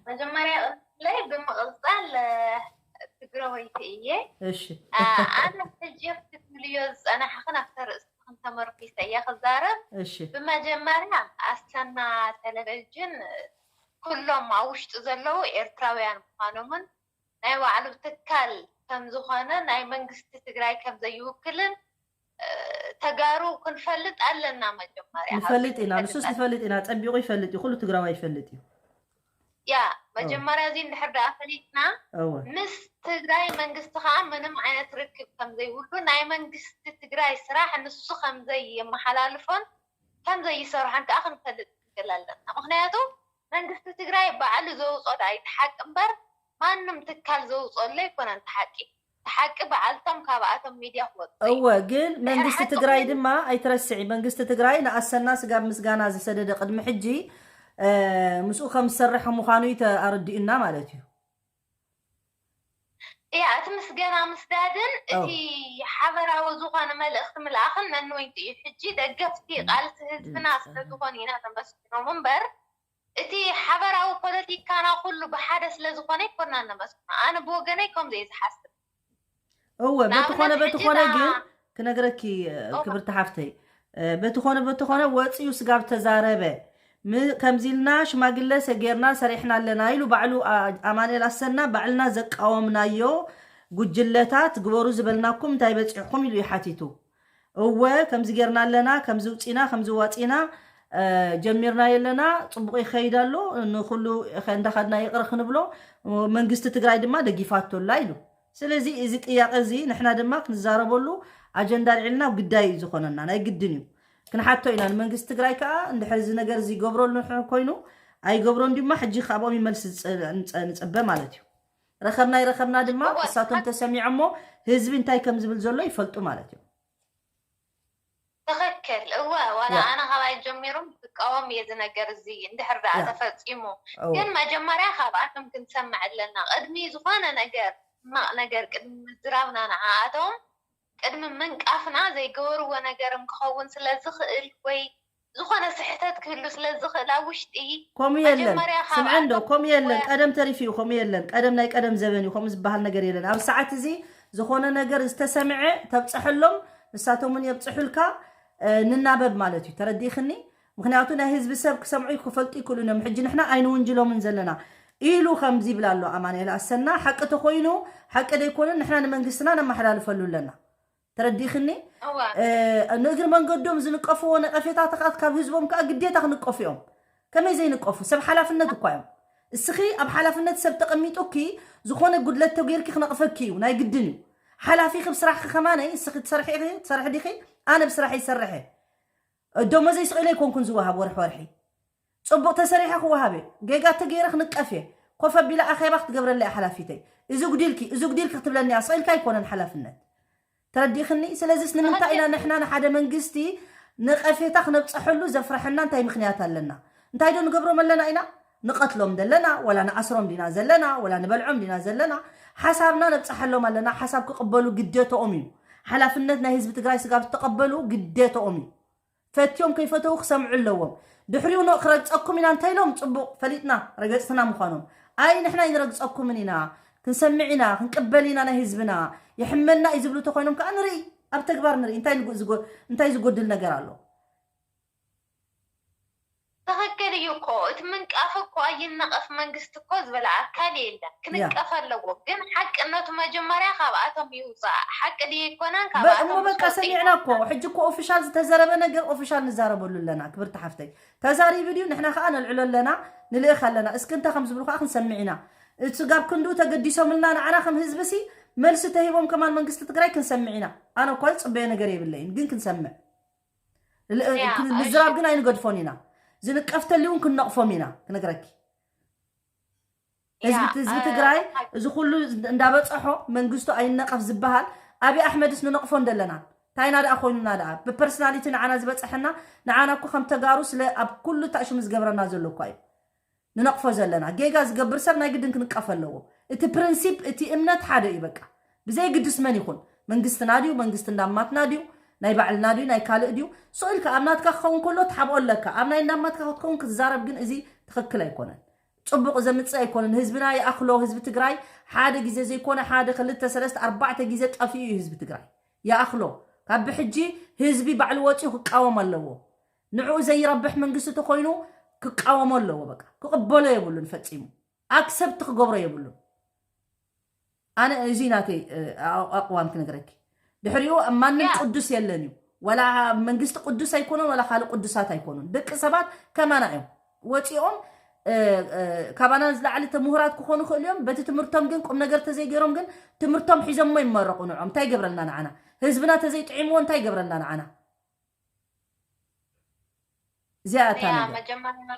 መጀመርያ ቅድሚለይ ብምቕፃል፣ እ፣ ትግረወይቲ እየ። እሺ። እ፣ ኣነ ሕጂ ክትብልዮ ዝፀናሕኽን ኣብቲ ርእስኽን ተመርኲሰ እየ ክዛረብ። እሺ። ብመጀመርያ ኣሰና ቴሌቪዥን ኩሎም ኣብ ውሽጢ ዘለዉ ኤርትራውያን ምዃኖምን ናይ ባዕሉ ትካል ከም ዝኾነ ናይ መንግስቲ ትግራይ ከም ዘይውክልን፣ እ፣ ተጋሩ ክንፈልጥ ኣለና። መጀመርያ ንፈልጥ ኢና፣ ንሱስ ንፈልጥ ኢና፣ ጸቢቑ ይፈልጥ እዩ፣ ኩሉ ትግራዋይ ይፈልጥ እዩ። ያ፣ እወ። መጀመርያ እዚ እንድሕር ደኣ ፈሊጥና፣ እወ። ምስ ትግራይ መንግስቲ ከዓ ምንም ዓይነት ርክብ ከም ዘይብሉ፣ ናይ መንግስቲ ትግራይ ስራሕ ንሱ ከም ዘየመሓላልፎን ከም ዘይሰርሖን ከዓ ክንፈልጥ ንክእል ኣለና። ምኽንያቱ መንግስቲ ትግራይ ባዕሉ ዘውፅኦ ደኣ እዩ እቲ ሓቂ እምበር፣ ማንም ትካል ዘውፅኦሉ ኣይኮነን እቲ ሓቂ። እቲ ሓቂ በዓልቶም ካብኣቶም ሚድያ ክወፅእ እዩ። እወ፣ ግን ድሕሪ መንግስቲ ሓቂ ትግራይ ኮይኑ ድማ ኣይትረስዒ፣ መንግስቲ ትግራይ ንኣሰና ስጋብ ምስጋና ዝሰደደ ቅድሚ ሕጂ፣ እ፣ ምስኡ ከም ዝሰርሕ ምዃኑ እዩ ተኣረዲኡና ማለት እዩ። እያ፣ እቲ ምስገና ምስዳድን እቲ ኣው። ሓበራዊ ዝኾነ መልእኽቲ ምልኣኽን ነንወይንቲ እዩ። ሕጂ ደገፍቲ ቃልሲ ህዝብና ስለ ዝኾኑ ኢና ተመስግኖም እምበር፣ እቲ ሓበራዊ ፖለቲካና ኩሉ ብሓደ ስለ ዝኾነ ኣይኮናን ነመስግኖ። ኣነ ብወገነይ ከምዚ እየ ዝሓስብ። እወ፣ በቲ ንኣብነት ኮነ በቲ ሕጂ ኮነ እታ ግን ክነግረኪ፣ እ፣ ኦሆ። ክብርቲ ሓፍተይ፣ እ፣ በቲ ኮነ በቲ ኮነ ወፂኡ ስጋብ ተዛረበ፣ ም-፣ ከምዚ ኢልና ሽማግለ ሰጌርና ሰሪሕና ኣለና ኢሉ ባዕሉ፣ ኣ-፣ ኣማኑኤል ኣሰና ባዕልና ዘቃወምናዮ ጉጅለታት ግበሩ ዝበልናኩም እንታይ በፂሕኩም ኢሉ እዩ ሓቲቱ። እወ፣ ከምዚ ጌርና ኣለና፣ ከምዚ ውፂና፣ ከምዚ ዋፂና፣ እ፣ ጀሚርናዮ ኣለና፣ ፅቡቕ ይኸይድ ኣሎ፣ ንኹሉ ኸ-፣ እንዳኸድና ይቕረ ክንብሎ፣ መንግስቲ ትግራይ ድማ ደጊፋቶ ኣላ ኢሉ። ስለዚ እዚ ጥያቄ እዚ ንሕና ድማ ክንዛረበሉ ኣጀንዳ ኣልዒልና ግዳይ እዩ ዝኾነና፣ ናይ ግድን እዩ። ክንሓቶ ኢና ንመንግስቲ ትግራይ ከዓ፣ እንድሕር እዚ ነገር እዚ ይገብረሉ ኮይኑ፣ ኣይገብሮን ድማ ሕጂ ካብኦም እዩ መልሲ ዝፀ-፣ ንፀ-፣ ንፅበ ማለት እዩ። ረኸብና ይረኸብና ድማ፣ እወ፣ እሳቶም ተሰሚዖሞ ህዝቢ እንታይ ከም ዝብል ዘሎ ይፈልጡ ማለት እዩ። ትኽክል። እወ፣ ዋላ ያ። ኣነ ካባይ ጀሚሮም ክቃወም እየ እዚ ነገር እዚ እንድሕር ደኣ ያ። ተፈጺሙ። እወ። ግን መጀመርያ ካብኣቶም ክንሰምዕ ኣለና። ቅድሚ ዝኾነ ነገር፣ ሕማቕ ነገር ቅድሚ ምዝራብና ንዓኣቶም፣ ቅድሚ ምንቃፍና ዘይገበርዎ ነገርም ክኸውን ስለ ዝኽእል ወይ ዝኾነ ስሕተት ክህሉ ስለ ዝኽእል ኣብ ውሽጢ ከምኡ የለን። መጀመርያ ስምዒ እንዶ፣ ካብኣቶም ከምኡ የለን። እወ። ቀደም ተሪፉ እዩ፣ ከምኡ የለን። ቀደም ናይ ቀደም ዘበን እዩ፣ ከምኡ ዝበሃል ነገር የለን። ኣብ ሰዓት እዚ ዝኾነ ነገር ዝተሰምዐ ተብፀሐሎም፣ ንሳቶም እውን የብፅሑልካ፣ እ፣ ንናበብ ማለት እዩ። ተረዲእኽኒ? ምኽንያቱ ናይ ህዝቢ ሰብ ክሰምዑ ክፈልጡ ይክእሉ እዮም። ሕጂ ንሕና ኣይንውንጅሎምን ዘለና ኢሉ ከምዚ ይብል ኣሎ ኣማኑኤል ኣሰና። ሓቂ ተኮይኑ፣ ሓቂ ዘይኮነን ንሕና ንመንግስትና ነመሓላልፈሉ ኣለና። ተረዲእኽኒ? እወ። እ፣ ንእግሪ መንገዶም ዝንቀፍዎ ነቐፌታታት ካብ ህዝቦም ከዓ ግዴታ ክንቀፉ እዮም። ከመይ ዘይንቀፉ? ሰብ ሓላፍነት እኳ እዮም። እስኺ ኣብ ሓላፍነት ሰብ ተቐሚጡኪ ዝኾነ ጉድለት ተገይርኪ ክነቕፈኪ እዩ፣ ናይ ግድን እዩ። ሓላፊ ክብ ስራሕኪ ከማነይ እስኺ ትሰርሒ ኢኺ፣ ትሰርሒ ዲኺ? ኣነ ብስራሕ ይሰርሐ። ደሞዘይ ስቕ ኢለ ኣይኮንኩን ዝወሃብ ወርሒ ወርሒ። ጽቡቕ ተሰሪሐ ክወሃብ እየ። ጌጋ ተገይረ ክንቀፍ እየ። ኮፍ ኣቢለ ኣኼባ ክትገብረለይ እያ ሓላፊተይ። እዚ ጉዲልኪ፣ እዚ ጉዲልኪ ክትብለኒ እያ። ስቕ ኢልካ ኣይኮነን ሓላፍነት። ተረዲእኽኒ? ስለዚስ ንምንታይ ኢና ንሕና ንሓደ መንግስቲ ነቐፌታ ክነብፀሐሉ ዘፍረሐና እንታይ ምኽንያት ኣለና? እንታይ ዶ ንገብሮም ኣለና ኢና? ንቐትሎም ዘለና፣ ወላ ንኣስሮም ዲና ዘለና፣ ወላ ንበልዖም ዲና ዘለና፣ ሓሳብና ነብጽሓሎም ኣለና። ሓሳብ ክቕበሉ ግዴታኦም እዩ። ሓላፍነት ናይ ህዝቢ ትግራይ ስጋብ ዝተቐበሉ ግዴታኦም እዩ። ፈትዮም ከይፈተው ክሰምዑ ኣለዎም። ድሕሪኡ ኖ ክረግጸኩም ኢና እንተኢሎም ጽቡቕ ፈሊጥና ረገጽትና ምዃኖም። ኣይ ንሕና ኣይንረግጸኩምን ኢና፣ ክንሰምዕ ኢና፣ ክንቅበል ኢና ናይ ህዝብና፣ ይሕመና እዩ ዝብሉ ተኾይኖም ከዓ ንርኢ፣ ኣብ ተግባር ንርኢ እንታይ ንጉ- ዝጎ- እንታይ ዝጎድል ነገር ኣሎ። ትኽክል እዩ እኮ እቲ ምንቃፍ እኮ ኣይነቐፍ መንግስቲ እኮ ዝበለ ኣካል የለን። ክንቀፍ ኣለዎ ግን ሓቅነቱ መጀመርያ ካብኣቶም ይውፃእ። ሓቂ ድየ ኣይኮነን እሞ ካብኣቶም በቃ ዝፈልጡ ሰሚዕና እኮ ይውፃእ። ሕጂ እኮ ኦፊሻል ዝተዘረበ ነገር ኦፊሻል ንዛረበሉ ኣለና። ክብርቲ ሓፍተይ ተዛሪቡ ድዩ? ንሕና ከዓ ነልዕሎ ኣለና፣ ንልእኽ ኣለና። እስኪ እንታይ ከም ዝብሉ ከዓ ክንሰምዕ ኢና። እቲ ጋብ ክንዱ ተገዲሶምልና ንዓና ከም ህዝቢ ሲ መልሲ ተሂቦም ከማን መንግስቲ ትግራይ ክንሰምዕ ኢና። ኣነ እኮ ዝፅበዮ ነገር የብለይን ግን ክንሰምዕ ል- ያ፣ ክን- እሺ። ምዝራብ ግን ኣይንገድፎን ኢና። ዝንቀፍ ተልዩ እውን ክንነቕፎም ኢና ክነግረኪ። ህዝቢ ያ፣ ህዝቢ እ፣ ትግራይ ሓቂ። እዚ ኩሉ እንዳበፀሖ መንግስቱ ኣይነቐፍ ዝበሃል ኣብይ ኣሕመድስ ንነቕፎ እንደለና። ታይና ደኣ ኮይኑና ደኣ ብፐርሶናሊቲ ንዓና ዝበፀሐና ንዓና እኮ ከም ተጋሩ ስለ ኣብ ኩሉ ታእሽሙ ዝገብረና ዘሎ እኳ እዩ ንነቕፎ ዘለና። ጌጋ ዝገብር ሰብ ናይ ግድን ክንቀፍ ኣለዎ። እቲ ፕሪንሲፕ እቲ እምነት ሓደ እዩ በቃ። ብዘይ ግድስ መን ይኹን መንግስትና ድዩ መንግስቲ እንዳማትና ድዩ ናይ ባዕልና ድዩ ናይ ካልእ ድዩ ስቕ ኢልካ ኣብ ናትካ ክኸውን ከሎ ትሓብኦ ኣለካ። ኣብ ናይ እንዳማትካ ክትከውን ክትዛረብ ግን እዚ ትኽክል ኣይኮነን። ፅቡቕ ዘምፅእ ኣይኮነን። ህዝብና ይኣኽሎ። ህዝቢ ትግራይ ሓደ ግዜ ዘይኮነ ሓደ ክልተ ሰለስተ ኣርባዕተ ግዜ ጠፊኡ እዩ ህዝቢ ትግራይ። ይኣኽሎ። ካብ ብሕጂ ህዝቢ ባዕሉ ወፂኡ ክቃወም ኣለዎ። ንዕኡ ዘይረብሕ መንግስቲ ተኮይኑ ክቃወሞ ኣለዎ። በቃ ክቕበሎ የብሉን። ፈፂሙ ኣክሰብት ክገብሮ የብሉን። ኣነ እዚ ናተይ እ፣ ኣቕ- ኣቕዋም ክነግረኪ። ድሕሪኡ ማንም ያ። ቅዱስ የለን እዩ። ወላ መንግስቲ ቅዱስ ኣይኮነን፣ ወላ ካልእ ቅዱሳት ኣይኮኑን። ደቂ ሰባት ከማና እዮም ወፂኦም እ፣ እ፣ ካባና ዝለዓለ ምሁራት ክኾኑ ይኽእሉ እዮም። በቲ ትምህርቶም ግን ቁም ነገር ተዘይገይሮም ግን ትምህርቶም ሒዞሞ ይመረቑ። ንዖም እንታይ ይገብረልና ንዓና? ህዝብና ተዘይጥዒምዎ እንታይ ይገብረልና ንዓና? እዚኣ እታ ያ ነገር መጀመርያ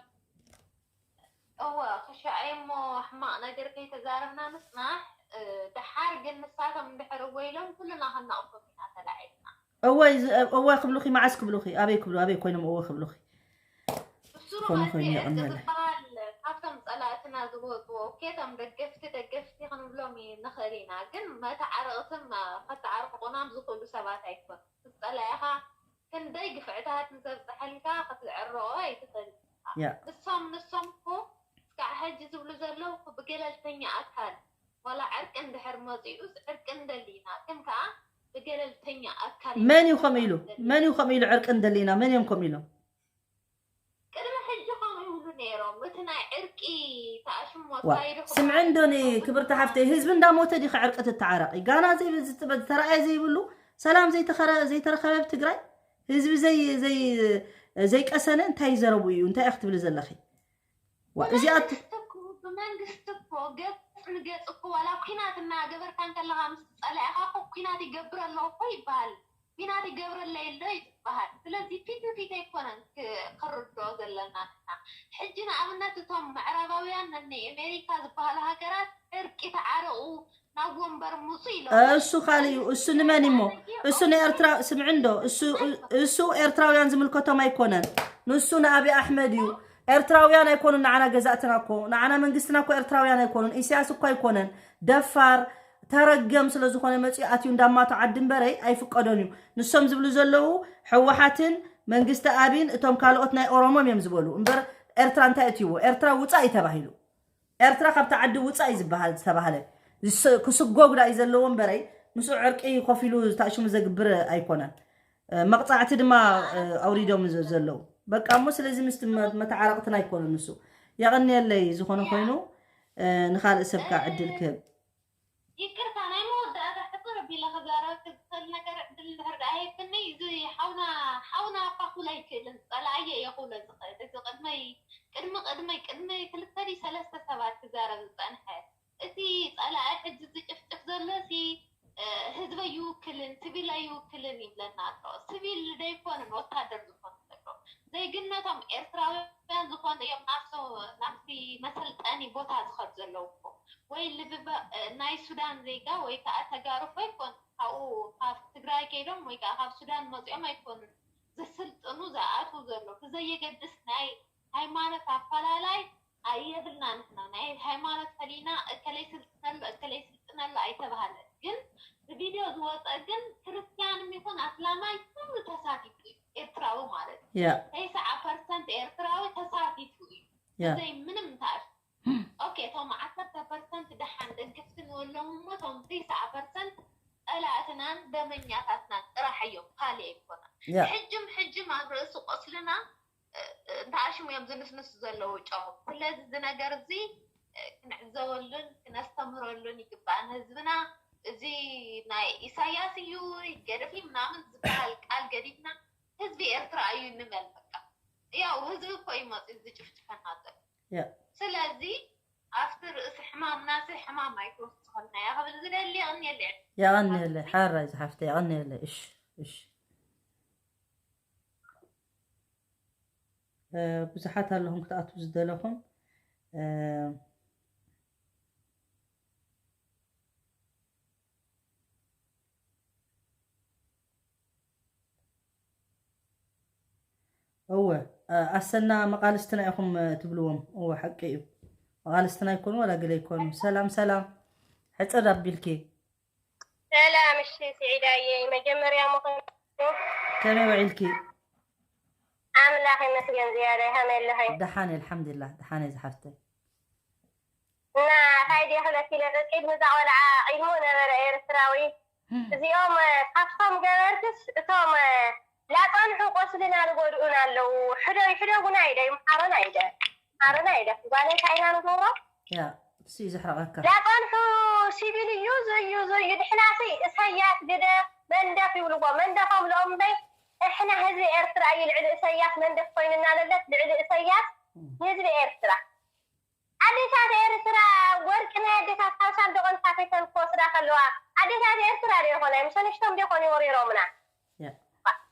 እወ ክሻዐይ እሞ ሕማቕ ነገር ከይተዛረብና ንፅናሕ። እ፣ ደሓር ግን ንሳቶም እንድሕር እወ ኢሎም ኩልና ክንነቕፎም ኢና ተላዒልና። እወ ይዝ- እወ ክብሉኺ መዓስ ክብሉኺ ኣበይ ክብሉ ኣበይ ኮይኖም እወ ክብሉኺ እሱ ዝኾነ ማለት ኮይኑ ዕርቂ የቐንየለይ። ዝበሃል ካብቶም ፀላእትና ዝወፅዎ ኦኬ እቶም ደገፍቲ ደገፍቲ ክንብሎም ይ- ንኽእል ኢና ግን መተዓረቕትን ከተዓርቑናም ዝኽእሉ ሰባት ኣይኮኑ ዝፀላኢኻ ክንደይ ግፍዕታት ንዘብፀሐልካ ክትዕረቑ ኣይትኽእል ኢኻ። ያ ንሶም ንሶም እኮ እስካዕ ሕጂ ዝብሉ ዘለዉ እኮ ብገለልተኛ ኣካል ዋላ ዕርቂ እንድሕር መፂኡስ ዕርቂ እንደሊ ኢና ግን ከዓ ብገለልተኛ ኣካል ኢና መን እዩ ከም ክንርዳእ ኢሉ ዘለና። መን እዩ ከም ኢሉ ዕርቂ እንደሊና መን እዮም ከም ኢሎም ቅድሚ ሕጂ ከምኡ ይብሉ ነይሮም እቲ ናይ ዕርቂ ተኣሽሞ ዋ ኣካይዱ ስምዒ እንዶኒ ክብርቲ ሓፍተይ ህዝቢ እንዳሞተ ዲኸ ዕርቂ ትተዓረቂ ጋና ዘይብ- ዝተበ- ዝተረኣየ ዘይብሉ ሰላም ዘይተኸረ- ዘይተረኸበ ኣብ ትግራይ ህዝቢ ዘይ- ዘይ- ዘይቀሰነ እንታይ ይዘረቡ እዩ እንታይ ኢኽ ትብሊ ዘለኺ ዋ እዚኣ ብመንግስቲ እኮ ብመንግስቲ እኮ ገፅ ንገፅ እኮ ዋላ ኩናት እናገበርካ እንከለካ ምስ ፀላኢኻ እኮ ኩናት ይገብር ኣለኹ እኮ ይበሃል። ኩናት ይገብረለይ ኣሎ እዩ ዝበሃል። ስለዚ ፊት ንፊት ኣይኮነን ክ- ክርድኦ ዘለና ንሕና። ሕጂ ንኣብነት እቶም ምዕራባውያን ነኒ ኣሜሪካ ዝበሃሉ ሃገራት ዕርቂ ተዓረቑ ናብ ወንበር ምፁ ኢሎም። እሱ ካልእ እዩ እሱ ንመን እሞ እሱ ንኤርትራ ስምዒ እንዶ እሱ እሱ ኤርትራውያን ዝምልከቶም ኣይኮነን ንሱ ንኣብይ ኣሕመድ እዩ ኤርትራውያን ኣይኮኑን ንዓና ገዛእትና እኮ ንዓና መንግስትና እኮ ኤርትራውያን ኣይኮኑን ኢሳያስ እኮ ኣይኮነን ደፋር ተረገም ስለ ዝኾነ መፅኡ ኣትዩ እንዳማቶ ዓዲ እምበረይ ኣይፍቀዶን እዩ ንሶም ዝብሉ ዘለዉ ሕወሓትን መንግስቲ ኣብይን እቶም ካልኦት ናይ ኦሮሞም እዮም ዝበሉ እምበር ኤርትራ እንታይ እትይዎ ኤርትራ ውፃእ እዩ ተባሂሉ ኤርትራ ካብቲ ዓዲ ውፃእ እዩ ዝበሃል ዝተባህለ ዝስ- ክስጎግ ዳ እዩ ዘለዎ እምበረይ ምስኡ ዕርቂ ኮፍ ኢሉ ታእሽሙ ዘግብር ኣይኮነን እ፣ መቕፃዕቲ ድማ እ፣ ኣውሪዶም ዘ- ዘለዉ በቃ እሞ ስለዚ ምስቲ መ- መተዓረቕትና ኣይኮነን ንሱ የቐንየለይ ዝኾነ ኮይኑ እ፣ ንኻልእ ሰብ ከዓ ዕድል ክህብ ይቅርታ ናይ መወዳእታ ሕፅር ኣቢለ ክዛረበኪ ዝኽእል ነገር ዕድል እንድሕር ደኣ ሂብክኒ እዚ ሓውና ሓውና እኳ ክብሎ ኣይክእልን ፀላእየ እየ ክብሎ ዝኽእል እዚ ቅድመይ ቅድሚ ቅድመይ ቅድሚ ክልተ ድዩ ሰለስተ ሰባት ክዛረብ ዝፀንሐ እቲ ፀላኢ ሕጂ ዝጭፍጭፍ ዘሎ ሲ ህዝቢ ኣይውክልን ስቪል ኣይውክልን ይብለና ኣሎ ስቪል ደይኮንን ወታደር ዝኾኑ ዘሎ ዜግነቶም ኤርትራውያን ዝኾኑ እዮም ናብቲ መሰልጠኒ ቦታ ዝኸዱ ዘለዉ እኮ ወይ ልብበ ናይ ሱዳን ዜጋ ወይ ከዓ ተጋሩ እኮ ኣይኮኑ ካብኡ ካብ ትግራይ ከይዶም ወይ ከዓ ካብ ሱዳን መፂኦም ኣይኮኑን ዝስልጥኑ ዝኣትዉ ዘሎ ብዘየገድስ ናይ ሃይማኖት ኣፈላላይ ኣየብልና። ንሕና ናይ ሃይማኖት ፈሊና እከለይ ስልጥነሉ እከለይ ስልጥነሉ ኣይተባሃለ። ግን ብቪድዮ ዝወፀ ግን ክርስቲያንም ይኹን ኣስላማይ ኩሉ ተሳቲፉ እዩ። ኤርትራዊ ማለት እዩ። ያ ተስዓ ፐርሰንት ኤርትራዊ ተሳቲፉ እዩ። ያ ብዘይ ምንም ታሽ ኦኬ፣ እቶም ዓሰርተ ፐርሰንት ደሓን ደገፍቲ ንበሎም እሞ እቶም ተስዓ ፐርሰንት ፀላእትናን ደመኛታትናን ጥራሕ እዮም፣ ካልእ ኣይኮነን። ያ ሕጅም ሕጅም ኣብ ርእሲ ቆስልና እንተኣሽሙ እዮም ዝንስንሱ ዘለዉ ጨው። ስለዚ እዚ ነገር እዚ ክንዕዘበሉን ክነስተምህረሉን ይግባእ ንህዝብና። እዚ ናይ ኢሳያስ እዩ ገደፊ ምናምን ዝበሃል ቃል ገዲፍና ህዝቢ ኤርትራ እዩ ንበል። በቃ ያው ህዝቢ እኮ እዩ መፂኡ ዝጭፍጭፈና ዘሎ። ያ ስለዚ ኣብቲ ርእሲ ሕማምና ሲ ሕማም ኣይትወስኸልናያ ክብል ዝደሊ። የቐንየለይ። የቐንየለይ ሓራይ ዝሓፍተ የቐንየለይ። እሽ እሽ እ፣ ብዙሓት ኣለኹም ክትኣትዉ ዝደለኹም እ፣ እወ እ፣ ኣሰና መቓልስትና ኢኹም እ፣ ትብልዎም። እወ ሓቂ እዩ። መቓልስትና ይኮኑ ዋላ ገለ ይኮኑ። ሰላም ሰላም። ሕፅር ኣቢልኪ ሰላም። እሺ ስዒዳየይ፣ መጀመርያ ምኾኑ ከመይ ውዒልኪ? ኣምላኽ ይመስገን። ዝያዳይ ከመይ ኣለኸይ? ደሓን እየ ኣልሓምዱሊላህ። ደሓን እየ ዝሓፍተይ። እና ታይ ድየ ክብለኪ ኢለ፣ ቅድሚ እዛ ቆልዓ ቅድሙ ነበረ ኤርትራዊ። እዚኦም ካብቶም ገበርትስ እቶም ላፀንሑ ቆስልና ዝጎድኡና ኣለዉ። ሕዶ ይሕደጉና ኢደ ይምሓሮና ኢደ ይምሓሮና ኢደ ጓለይ እንታይ ኢና ንገብሮ? ያ እሱ እዩ ዘሕረቐካ። ላፀንሑ ሲቪል እዩ ዘዩ ዘዩ ድሕናሲ እሰያስ ግደ መንደፍ ይብልዎ። መንደፎም ልኦም እምበይ እሕና ህዝቢ ኤርትራ እዩ ልዕሊ እሰያስ መንደፍ ኮይንና ለለት ልዕሊ እሰያስ ንህዝቢ ኤርትራ ኣዴታት ኤርትራ ወርቂ ናይ ኣዴታት ካብ ሳንዱቕ እንታፊተን ክወስዳ ከለዋ ኣዴታት ኤርትራ ዶ ይኾና? ምስ ኣንሽቶም ዶ ይኾኑ ወሪሮምና? ያ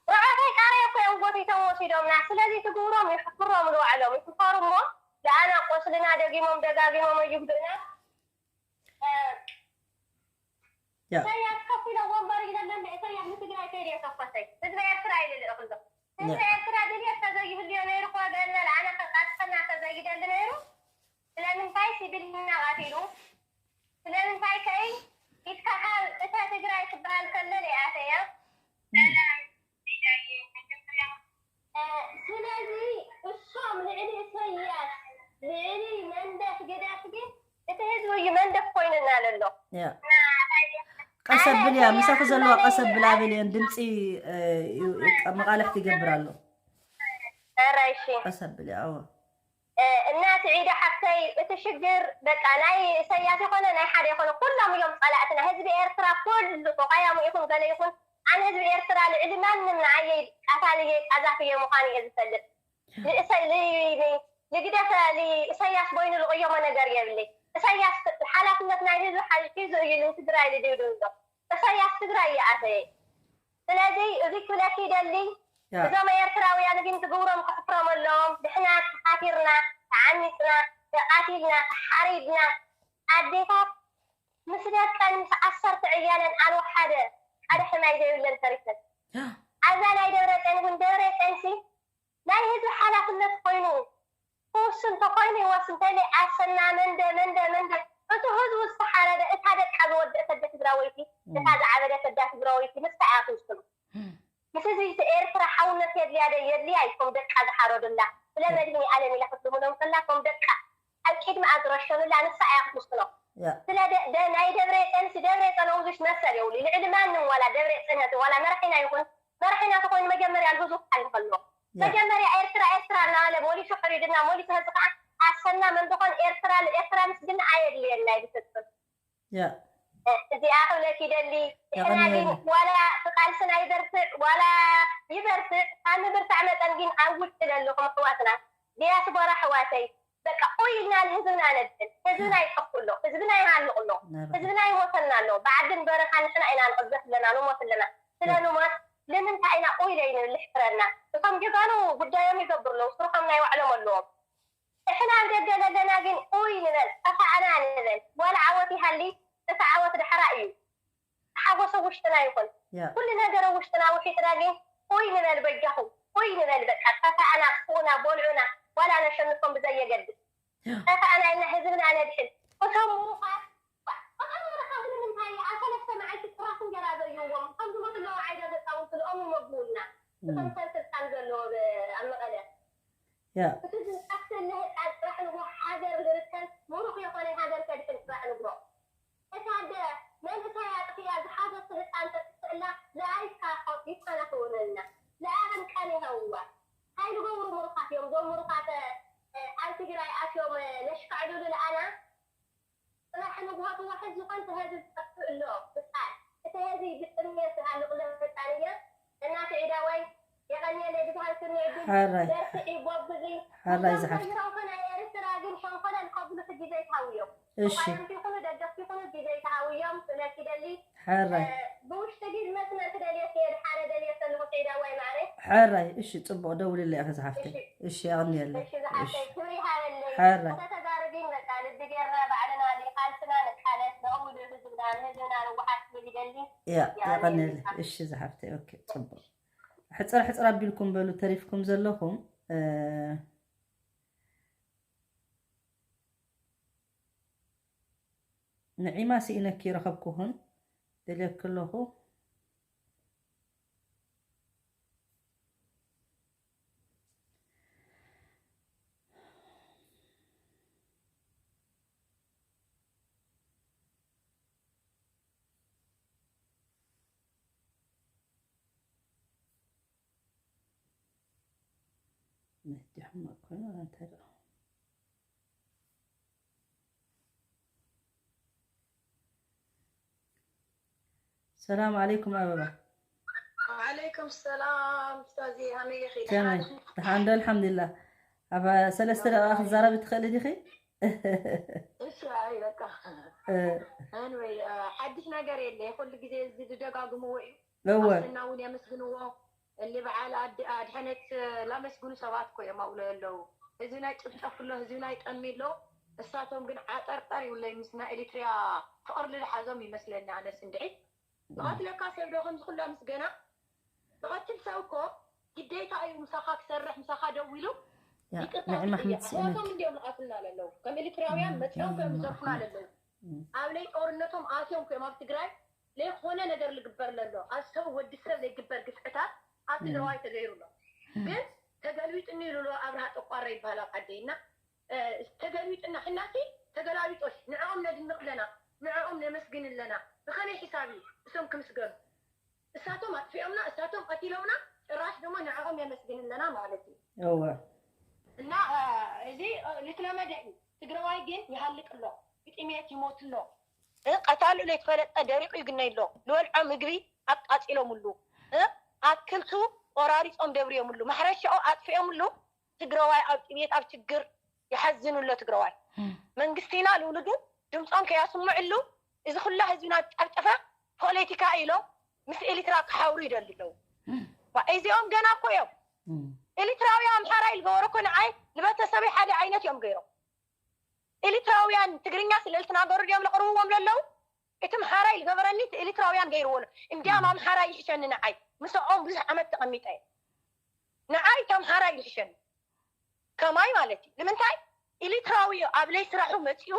ረቐቀይ ቃረይ እኮ እዮም ጎቲቶም ወሲዶምና። ስለዚ ትግብሮም ይሕፍሮም ንባዕሎም ይሕፈሩ እሞ ደኣና ቆስልና ደጊሞም ደጋጊሞም ኣይጉድእና። ያ ኢሳያስ ከፍ ኢለ ወንበር ይደለን ኢሳያስ ንትግራይ ከይደ የሰኮሰይ ህዝቢ ኤርትራ ይልልእ ክሎ ህዝቢ ኤርትራ ድልየት ተዘይህልዮ ነይሩ ክወገልና ለኣነ ከቃጥፈና ተዘይደሊ ነይሩ። ስለምንታይ ሲቪልና ቃቲሉ? ስለምንታይ ከይ ኢትካ ካብ እታ ትግራይ ትበሃል ከሎ ደይኣተያ? ስለዚ እሶም ልዕሊ እሰያስ ልዕሊ መንደፍ ግደፍ ግን እቲ ህዝቢ እዩ መንደፍ ኮይኑና ለሎ። ያ ቀስ ኣብልያ ምሳኺ ዘለዋ ቀስ ኣብላ በልየን ድምፂ እ፣ ዩ- ዩ- መቓልሕቲ ይገብር ኣሎ። ኧረ እሺ ቀስ ኣብልያ ኣዎ እና ስዒዳ ሓፍተይ እቲ ሽግር በቃ ናይ ኢሳያስ ይኾነ ናይ ሓደ ይኾነ ኩሎም እዮም ጸላእትና። ህዝቢ ኤርትራ ኩሉ ተቃዋሚ ይኹን ገለ ይኹን ኣነ ህዝቢ ኤርትራ ልዕሊ ማንም ንዓየይ ቃታሊ እየ ቃዛፊ እየ ምዃኑ እየ ዝፈልጥ። ንእሰይ ንግደፈ ንኢሳያስ በይኑ ልቕየሞ ነገር የብለይ። ኢሳያስ ሓላፍነት ናይ ህዝቢ ሓ- ሒዙ እዩ ንትግራይ ልድዩ ዘሎ። ኢሳያስ ትግራይ ይኣተየ። ስለዚ እዚ ክብለኪ ይደሊ ያ እዞም ኤርትራውያን ግን ትግብሮም ክሕፍሮም ኣለዎም። ድሕና ተሓፊርና፣ ተዓሚፅና፣ ተቃቲልና፣ ተሓሪድና ኣዴታት ምስ ደቀን ምስ ዓሰርተ ዕያለን ኣልወ ሓደ ሓደ ሕማይ ዘይብለን ተሪፈን። ኣብዛ ናይ ደብረፅዮን እውን ደብረፅዮንሲ ናይ ህዝቢ ሓላፍነት ኮይኑ ክውስን ተኮይኑ ይወስን ተለ ኣሰና መንደ መንደ መንደ እቱ ህዝቡ ዝተሓረደ እታ ደቃ ዝወደእ ሰደ ትግራወይቲ እታ ዝዓበደ ሰዳ ትግራወይቲ ንሳ እያ ትውስኑ። ምስ ህዝቢ ኤርትራ ሓውነት የድልያ ዶ የድልያ እዩ? እቶም ደቃ ዝሓረዱላ ስለ መድህኒ ኣለም ኢላ ክትልምኖም ከላ እቶም ደቃ ኣብ ቅድሚ ኣዝረሸኑላ ንሳ እያ ክትውስኖ። ያ ስለ ደ- ደ- ናይ ደብረ ጸንሲ ደብረ ጸን ውዙሽ መሰል የብሉ ልዕሊ ማንም ዋላ ደብረ ጽነት ዋላ መራሒና ይኹን መራሒና ተኾይኑ መጀመርያ ንህዝቡ ክሓሊ ከሎ ያ መጀመርያ ኤርትራ ኤርትራ እናበለ ሞሊሱ ሕሪድና ሞሊሱ ህዚ ከዓ ኣሰና መን ዝኾን ኤርትራ ኤርትራ ምስግና ኣየድልየና እዩ ብፍጹም። ያ እዚኣ ክብለኪ ይደሊ። ንሕና ግን የቐንየልና። ዋላ እቲ ቃልስና ይበርትዕ ዋላ ይበርትዕ ካብ ምብርታዕ መጠን ግን ኣውጅ ትለልኹም ኣሕዋትና ዲያስፖራ ኣሕዋተይ በቃ ኡይ ኢልና ንህዝብና ነድል። ህዝብና ይጠፍእ ኣሎ፣ ህዝብና ይሃልቕ ኣሎ፣ ናብራ ህዝብና ይሞተልና ኣሎ። ብዓድን በረኻን ንሕና ኢና ንቕዘፍ ኣለና ንሞት ኣለና። ስለ ያ ንሞት ንምንታይ ኢና ኡይ ዘይንብል ሕፍረና? እቶም ጀጋኑ ጉዳዮም ይገብሩ ኣለዉ፣ ስርሖም ናይ ባዕሎም ኣለዎም። እሕና ኣብ ደገ ዘለና ግን ኡይ ንበል፣ ጠፋእና ንበል። ዋላ ዓወት ይሃሊ፣ እቲ ዓወት ዳሕራ እዩ። ተሓጎሰ ውሽጥና ይኹን ያ ኩሉ ነገር ውሽጥና ውሒጥና ግን ኡይ ንበል በጃኹም ኡይ ንበል በቃ ጠፋእና ክፉእና በልዑና ዋላ ነሸንፎም ብዘየገድስ ተኸኣና ኢልና ህዝብና ነድሕን። እቶም ምሩኻት፣ እቶም ምሩኻት ንምንታይ ኣብ ሰለስተ መዓልቲ ጥራስ እንጀራ ዘእይዎም? ከም ዝሞቱ ኣለዉ ዓይዳ ዘጻውቱ ንኦም ይመግቡልና። እቶም ሰብ ስልጣን ዘለዎ ብ-፣ ኣብ መቐለ። ያ። እቲ ዝሓፍተኒ ህጻን ጥራሕ ንግሆ ሃገር ዝርከብ ምሩኽ የኾነ ሃገር ከድሕን ጥራሕ ንግሆ። እታ ኣደ መንእሰይ ኣጥፊኣ ዝሓዘቶ ህጻን ተጥፍእላ ዝኣይካ ይኮና ክውንና። ንኣቕን ቀን ይሃውዋ። ታይ ዝገብሩ ምሩኻት እዮም? እዞም ምሩኻት፣ እ፣ ኣብ ትግራይ ኣትዮም፣ እ፣ ነሽካዕልሉ ለኣና። ጽባሕ ንግሆ ተዋሕዝ ዝኾን እቲ ህዝቢ ዝጠፍእ ኣሎ። ብቃል እቲ ህዝቢ ብጥሜት ዝሃልቕ ዘሎ ህጻን እየ። እናተ ዒዳዋይ የቐንየለይ ብዝሃብክኒ ዕድል። ሓራይ። በርትዒ፣ ጎብዚ። ሓራይ እቶም ዝሓፍት። ተዝረውሑ ናይ ኤርትራ ግን ሸንኮለል ከብሉ ሕጂ ዘይትሃውዮም። እሺ። ተቓየምቲ ይኹኑ ደገፍቲ ይኹኑ ሕጂ ዘይትሃውዮም ክብለኪ ደሊ። ሓራይ። እ፣ ብውሽጢ ግን መስመር ክደልየኪ እየ፣ ድሓረ ደልየ ከለኹ ዒዳዋይ ማዕረ። ሓራይ፣ እሺ፣ ጽቡቕ፣ ደውልለይ ኢኺ ዝሓፍተይ። እሺ። እሺ፣ የቐንየለይ። እሺ፣ ዝሓፍተይ፣ እሺ። ክብሪ ይሃበለይ። ሓራይ። ከተዛርቢን በቃ ልቢ ጌርና ባዕልና ንቃልስና ንቃለስ፣ ንቕውም ንህዝብና፣ ንህዝብና ንወሓስ ክብል ይደሊ። ያ፣ ያ፣ የቐንየለይ። እሺ፣ ዝሓፍተይ፣ ኦኬ፣ ጽቡቕ። ሕጽር ሕጽር ኣቢልኩም በሉ፣ ተሪፍኩም ዘለኹም። እ፣ ንዒማ ስኢነኪ ረኸብኩኽን፣ ደልየኪ ኣለኹ። መዲሖም እኮ ነው፣ አንተ ደው። ሰላም ዓለይኩም ኣበባ። ዓለይኩም ሰላም ኡስታዚ፣ ከመይ ኢኺ? ከመይ? ደሓን? ደሓን ዶ? ኣልሓምዱሊላህ። ኣብ ሰለስተ ደቂቃ ክትዛረቢ ትኽእሊ ዲኺ? እሺ፣ ኣይ በቃ። እ። Anyway፣ እ፣ ሓድሽ ነገር የለ። ኩሉ ግዜ እዚ ዝደጋግምዎ እዩ። እወ። ኣሰና እውን የመስግንዎ። እሊ በዓል ኣድ-፣ ኣድሐነት ላመስግኑ ሰባት እኮ እዮም ኣብኡ ዘለዉ። ህዝብና ይጭፍጨፍ ኣሎ፣ ህዝብና ይጠሚ ኣሎ። እሳቶም ግን ዓጠርጠር ይብለይ ምስ ናይ ኤሪትሪያ ፍቕሪ ልዝሓዞም ይመስለኒ ኣነስ እንድዒ። ዝቐትለካ ሰብ ዶ ከምዚ ኩሉ ምስገና? ዝቐትል ሰብ እኮ ግዴታ እዩ ምሳኻ ክሰርሕ፣ ምሳኻ ደው ኢሉ ያ፣ ይቅርታ ንዕማ ክጥይቕ። ክምትስእነት። እሳቶም እንዲዮም ዝቐትልና ዘለዉ። ከም ኤሪትራውያን እም፣ መፅኦም እዮም እዮም ዝዘርፉና ኣለዉ። እም። ኣብ ለይ ጦርነቶም ኣትዮም እዮም ኣብ ትግራይ ለይኮነ ነገር ልግበር ለሎ። ኣብ ሰብ ወዲ ሰብ ለይግበር ግፍዕታት ኣብ እም። ትግራዋይ ተገይሩ ኣሎ። እም። ግን ተገልቢጥኒ ኢሉ ኣሎ ኣብርሃ ጠቋረ ይበሃል ኣብ ዓደይና። እ፣ ተገልቢጥና ሕናሲ ተገላቢጦሽ ንዕኦም ነድንቕ ኣለና፣ ንዕኦም ነመስግን ኣለና። ብኸመይ ሒሳብ እዩ እሶም ክምስገኑ? እሳቶም ኣጥፊኦምና፣ እሳቶም ቀቲሎምና፣ ጭራሽ ድማ ንዕኦም የመስግን ኣለና ማለት እዩ። እወ። እና፣ እ፣ እዚ፣ እ፣ ልትለመደ እዩ። ትግራዋይ ግን ይሃልቅ ኣሎ፣ ብጥሜት ይሞት ኣሎ። እ፣ ቀታሉ ለይተፈለጠ ደሪቑ ይግነይ ኣሎ። ልበልዖ ምግቢ ኣቃጺሎምሉ። እ፣ ኣትክልቱ ቆራሪጾም ደብርዮምሉ። ማሕረሻኡ ኣጥፊኦምሉ። ትግራዋይ ኣብ ጥሜት፣ ኣብ ችግር ይሓዝን ኣሎ ትግራዋይ። እም። መንግስቲና ልውልዱ ድምፆም ከያስምዕሉ፣ እዚ ኩላ ህዝብና ጨፍጨፈ ፖለቲካ ኢሎም ምስ ኤሊትራ ክሓብሩ ይደሊ ኣለዉ። እም። ዋ፣ እዚኦም ገና እኮ እዮም። እም። ኤሊትራዊ ኣምሓራ ኢልገበረ እኮ ንዓይ ንቤተሰበይ ሓደ ዓይነት እዮም ገይሮም። ኤሊትራውያን ትግርኛ ስለ ልትናገሩ ድዮም ለቕርብዎም ለለዉ? እቲ ኣምሓራይ ዝገበረኒ እቲ ኤሊትራውያን ገይርዎ ኣሎ። እንዲያም እም። ኣምሓራይ ይሕሸኒ ንዓይ። ምስኦም ብዙሕ ዓመት ተቐሚጠ እየ። ንዓይ እቲ ኣምሓራይ ይሕሸኒ። ከማይ ማለት እዩ። ንምንታይ? ኤሊትራዊ ኣብ ለይ ስራሑ መፂኡ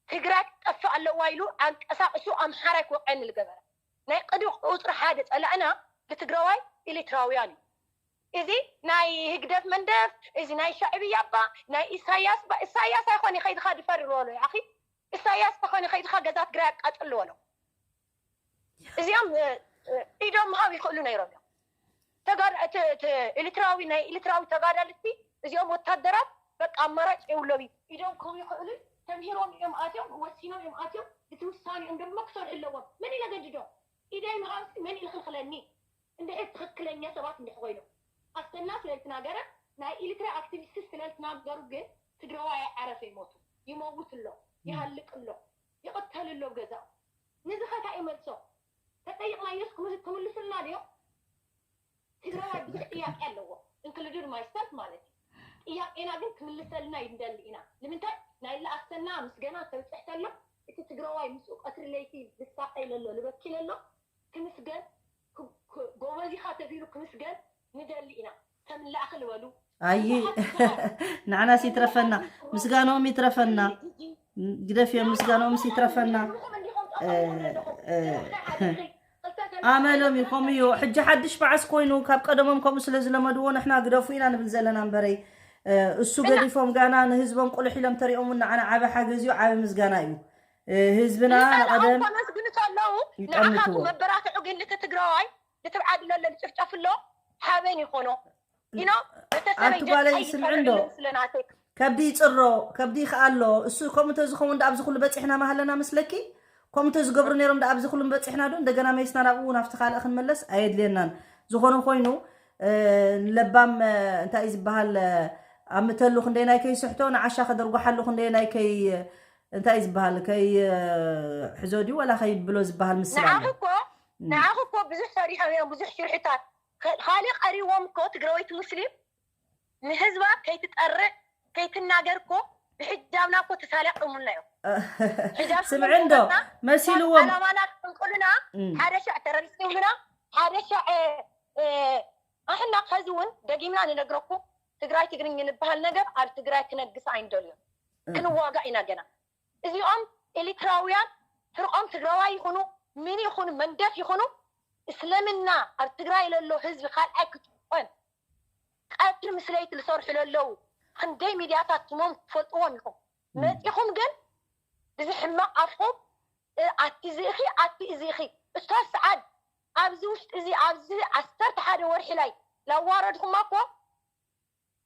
ትግራይ ክትጠፍእ ኣለዋ ኢሉ ኣንቀሳቕሱ ኣምሓራይ ክወቅዐኒ ዝገበረ። ናይ ቅድሚ ቁፅሪ ሓደ ፀላእና ንትግራዋይ ኤሊትራውያን እዩ። እዚ ናይ ህግደፍ መንደፍ፣ እዚ ናይ ሻዕብያ እባ፣ ናይ ኢሳያስ እባ፣ ኢሳያስ ኣይኮነ ከይድኻ ድፈር ዝበሎ እዩ፣ ኣኺ። ኢሳያስ ተኾነ ከይድኻ ገዛ ትግራይ ኣቃጽል ዝበሎ። እዚኦም፣ እ፣ እ፣ ኢዶም ምሃብ ይኽእሉ ነይሮም እዮም። ተጋድ-፣ እቲ፣ እቲ ኤሊትራዊ፣ ናይ ኤሊትራዊ ተጋዳልቲ እዚኦም ወታደራት በቃ ኣማራጭ የብሎም እዩ። ኢዶም ክህቡ ይኽእሉ፣ ተምሂሮም እዮም ኣትዮም፣ ወሲኖም እዮም ኣትዮም፣ እቲ ውሳኔኦም ድማ ክሰርሑ ኣለዎም። መን እዩ ዘገድዶም? ኢደይ ምሃብሲ መን እዩ ዝኽልኽለኒ? እንድሕር ትኽክለኛ ሰባት እንድሕር ኮይኖም። ኣሰና ስለ ልትናገረ፣ ናይ ኤሊትራ ኣክቲቪስት ስለ ልትናገሩ ግን ትግራዋይ ኣዓረፈ ይሞቱ። ይመውት ኣሎ፣ እም። ይሃልቅ ኣሎ፣ ይቕተል ኣሎ ኣብ ገዛኡ። ንዚ ኸ እንታይ እዩ መልሶ? ተጠይቕናዮስ ክምል-፣ ክምልሱልና ድዮም? ትግራዋይ ብዙሕ ጥያቄ ኣለዎ፣ included myself ማለት እዩ። ጥያቄና ግን ክምልሰልና ይንደሊ ኢና። ንምንታይ? ናይ ለኣሰና ምስገና ተብፅሕ ተሎ፣ እቲ ትግራዋይ ምስኡ ቀትሪ ለይቲ ዝሳቀይ ለሎ፣ ልበኪ ለሎ፣ ክምስገን፣ ክ-፣ ክ-፣ ጎበዝ ኢኻ ተቢሉ ክምስገን ንደሊ ኢና። ተምላእኺ ልበሉ፣ ኣይ ንዓናስ ይትረፈና፣ ምስጋናኦም ይትረፈና። ግደፍዮም፣ ምስጋናኦምስ ይትረፈና። እ፣ እ፣ ኣመሎም እዩ፣ ከምኡ እዩ። ሕጂ ሓድሽ መዓስ ኮይኑ፣ ካብ ቀደሞም ከምኡ ስለ ዝለመድዎ ንሕና ግደፉ ኢና ንብል ዘለና እምበረይ፣ እ፣ እሱ እና ገዲፎም ጋና ንህዝቦም ቁልሕ ኢሎም ተሪኦም ንዓና ዓቢ ሓገዝ እዩ፣ ዓቢ ምስጋና እዩ። እ፣ ህዝብና ንጸልኦም ንቐደም ከመስግኑ ከለዉ ንዓኻ ይጠምትዎ። መበራትዑ ግን ነቲ ትግራዋይ ንትብዓት ለለ ዝጭፍጨፍ ኣሎ ሓበን ይኾኖ። ኢኖ ቤተሰበይ ኣብቲ ጓለይ ገጸይ ስምዒ እንዶ? ይጸርፍለይ ስለ ናተይ። ከብዲ ይጽሮ፣ ከብዲ ይኸኣሎ። እሱ ከምኡ እንተዝኸውን ዶ ኣብዚ ኩሉ በጺሕና ማሃለና መስለኪ? ከምኡ እንተዝገብሩ ነይሮም ዶ ኣብዚ ኩሉ በጺሕና ዶ? እንደገና መይስና ናብኡ ናብቲ ካልእ ክንመለስ ኣየድልየናን። ዝኾነ ኮይኑ፣ እ፣ ለባም፣ እ፣ እንታይ እዩ ዝበሃል፣ እ፣ ኣምተሉ ክንደይ ናይ ከይስሕቶ፣ ንዓሻ ከደርጓሓሉ ክንደይ ናይ ከይ-፣ እንታይ እዩ ዝበሃል፣ ከይ-፣ እ፣ ሕዞ ድዩ ወላ ከይብሎ ዝበሃል ምስላ ኣሎ። ንዓኺ እኮ፣ እም። ንዓኺ እኮ ብዙሕ ሰሪሖም እዮም፣ ብዙሕ ሽርሕታት። ከ-፣ ካልእ ቀሪዎም እኮ ትግራወይቲ ሙስሊም ንህዝባ ከይትጠርዕ፣ ከይትናገር እኮ ብሕጃብና እኮ ተሳሊቖምና እዮም። ሕጃብ ስምዒ እንዶ ስለዘለና መሲልዎም። ዓላማና ክጥንቁልና እም። ሓደ ሻዕ ተረቢስ ይብሉና፣ ሓደ ሻዕ፣ እ፣ ኣሕና ከዚ እውን ደጊምና ንነግረኩም፣ ትግራይ ትግርኝ እንበሃል ነገር ኣብ ትግራይ ክነግስ ኣይንደልዮን። እም። ክንዋጋእ ኢና ገና። እዚኦም ኤሊትራውያን ፍርቆም ትግራዋይ ይኹኑ፣ ሚኒ ይኹኑ፣ መንደፍ ይኹኑ፣ እስልምና ኣብ ትግራይ ለሎ ህዝቢ ካልኣይ ክጭቆን፣ ቀትሪ ምስ ለይቲ ዝሰርሑ ለለዉ፣ ክንደይ ሚድያታት ስሞም ትፈልጥዎም ኢኹም። እም። መጺኹም ግን ብዚ ሕማቕ ኣፍኹም፣ እ፣ ኣቲ እዚ ኢኺ፣ ኣቲ እዚ ኢኺ። እስታዝ ሰዓድ ኣብዚ ውሽጢ እዚ፣ ኣብዚ ዓሰርተ ሓደ ወርሒ ላይ ላዋረድኹማ እኮ፣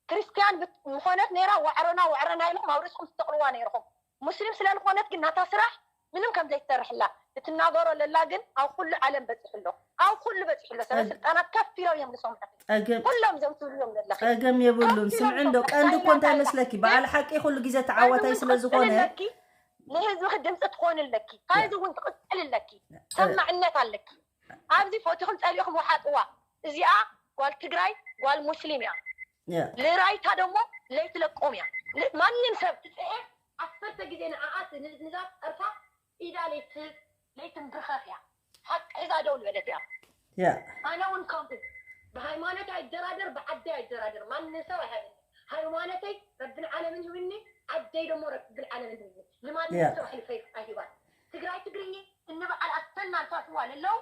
ክርስትያን ብት-፣ ምኾነት ነይራ፣ ዋዕሮና፣ ዋዕሮና ኢልኩም ኣውሪስኩም ትሰቕልዋ ነይርኹም። ሙስሊም ስለ ዝኾነት ግን ናታ ስራሕ ምንም ከም ዘይትሰርሕላ፣ እትናገሮ ለላ ግን ኣብ ኩሉ ዓለም በጺሑ ኣሎ። ኣብ ኩሉ በጺሑ ኣሎ። ሰበ ጸግ-፣ ስልጣናት ከፍ ኢሎም እዮም ዝሰምዑ። ጸገም፣ ኩሎም እዞም ትብልዮም ዘለኺ። ጸገም የብሉን። ከፍ ኢሎም ስምዒ እንዶ፣ ይሰምዑ። ቀንዲ እኮ እንታይ እንታይ መስለኪ? በዓል ሓቂ ኩሉ ግዜ ተዓዋታይ ሓቂ ስለ ዝኾነ። ትቕጽል ኣለኪ። ንህዝብኺ ድምፂ ትኾኒ ኣለኪ። ካልዚ እውን ትቕፅል ኣለኪ። እ። ሰማዕነት ኣለኪ። ኣብዚ ፈቲኹም ጸሊእኹም ወሓጥዋ። እዚኣ ጓል ትግራይ፣ ጓል ሙስሊም እያ። ያ። ልራይታ ደሞ ለይትለቆም እያ። ል-፣ ማንም ሰብ ትፅዕር ዓሰርተ ግዜ ንዓኣ ት-፣ ን-፣ ንዛ ፀርፋ ኢዳ ለይት-፣ ለይትንብርከኽ እያ። ሓቂ ሒዛ ደው ዝበለት እያ። ያ። ኣነ እውን ከምኡ። ብሃይማኖት ኣይደራደር፣ ብዓዲ ኣይደራደር። ማንም ሰብ ኣይሃበኒ። ሃይማኖተይ ረብን ዓለምን ይሁብኒ፣ ዓደይ ደሞ ረብን ዓለምን ይሁብኒ። ንማንም ያ። ሰብ ኣሕሊፈ ኣይህባን። ትግራይ ትግርኝ እንበዓል ኣስተና ንፋስዋ ለለው፣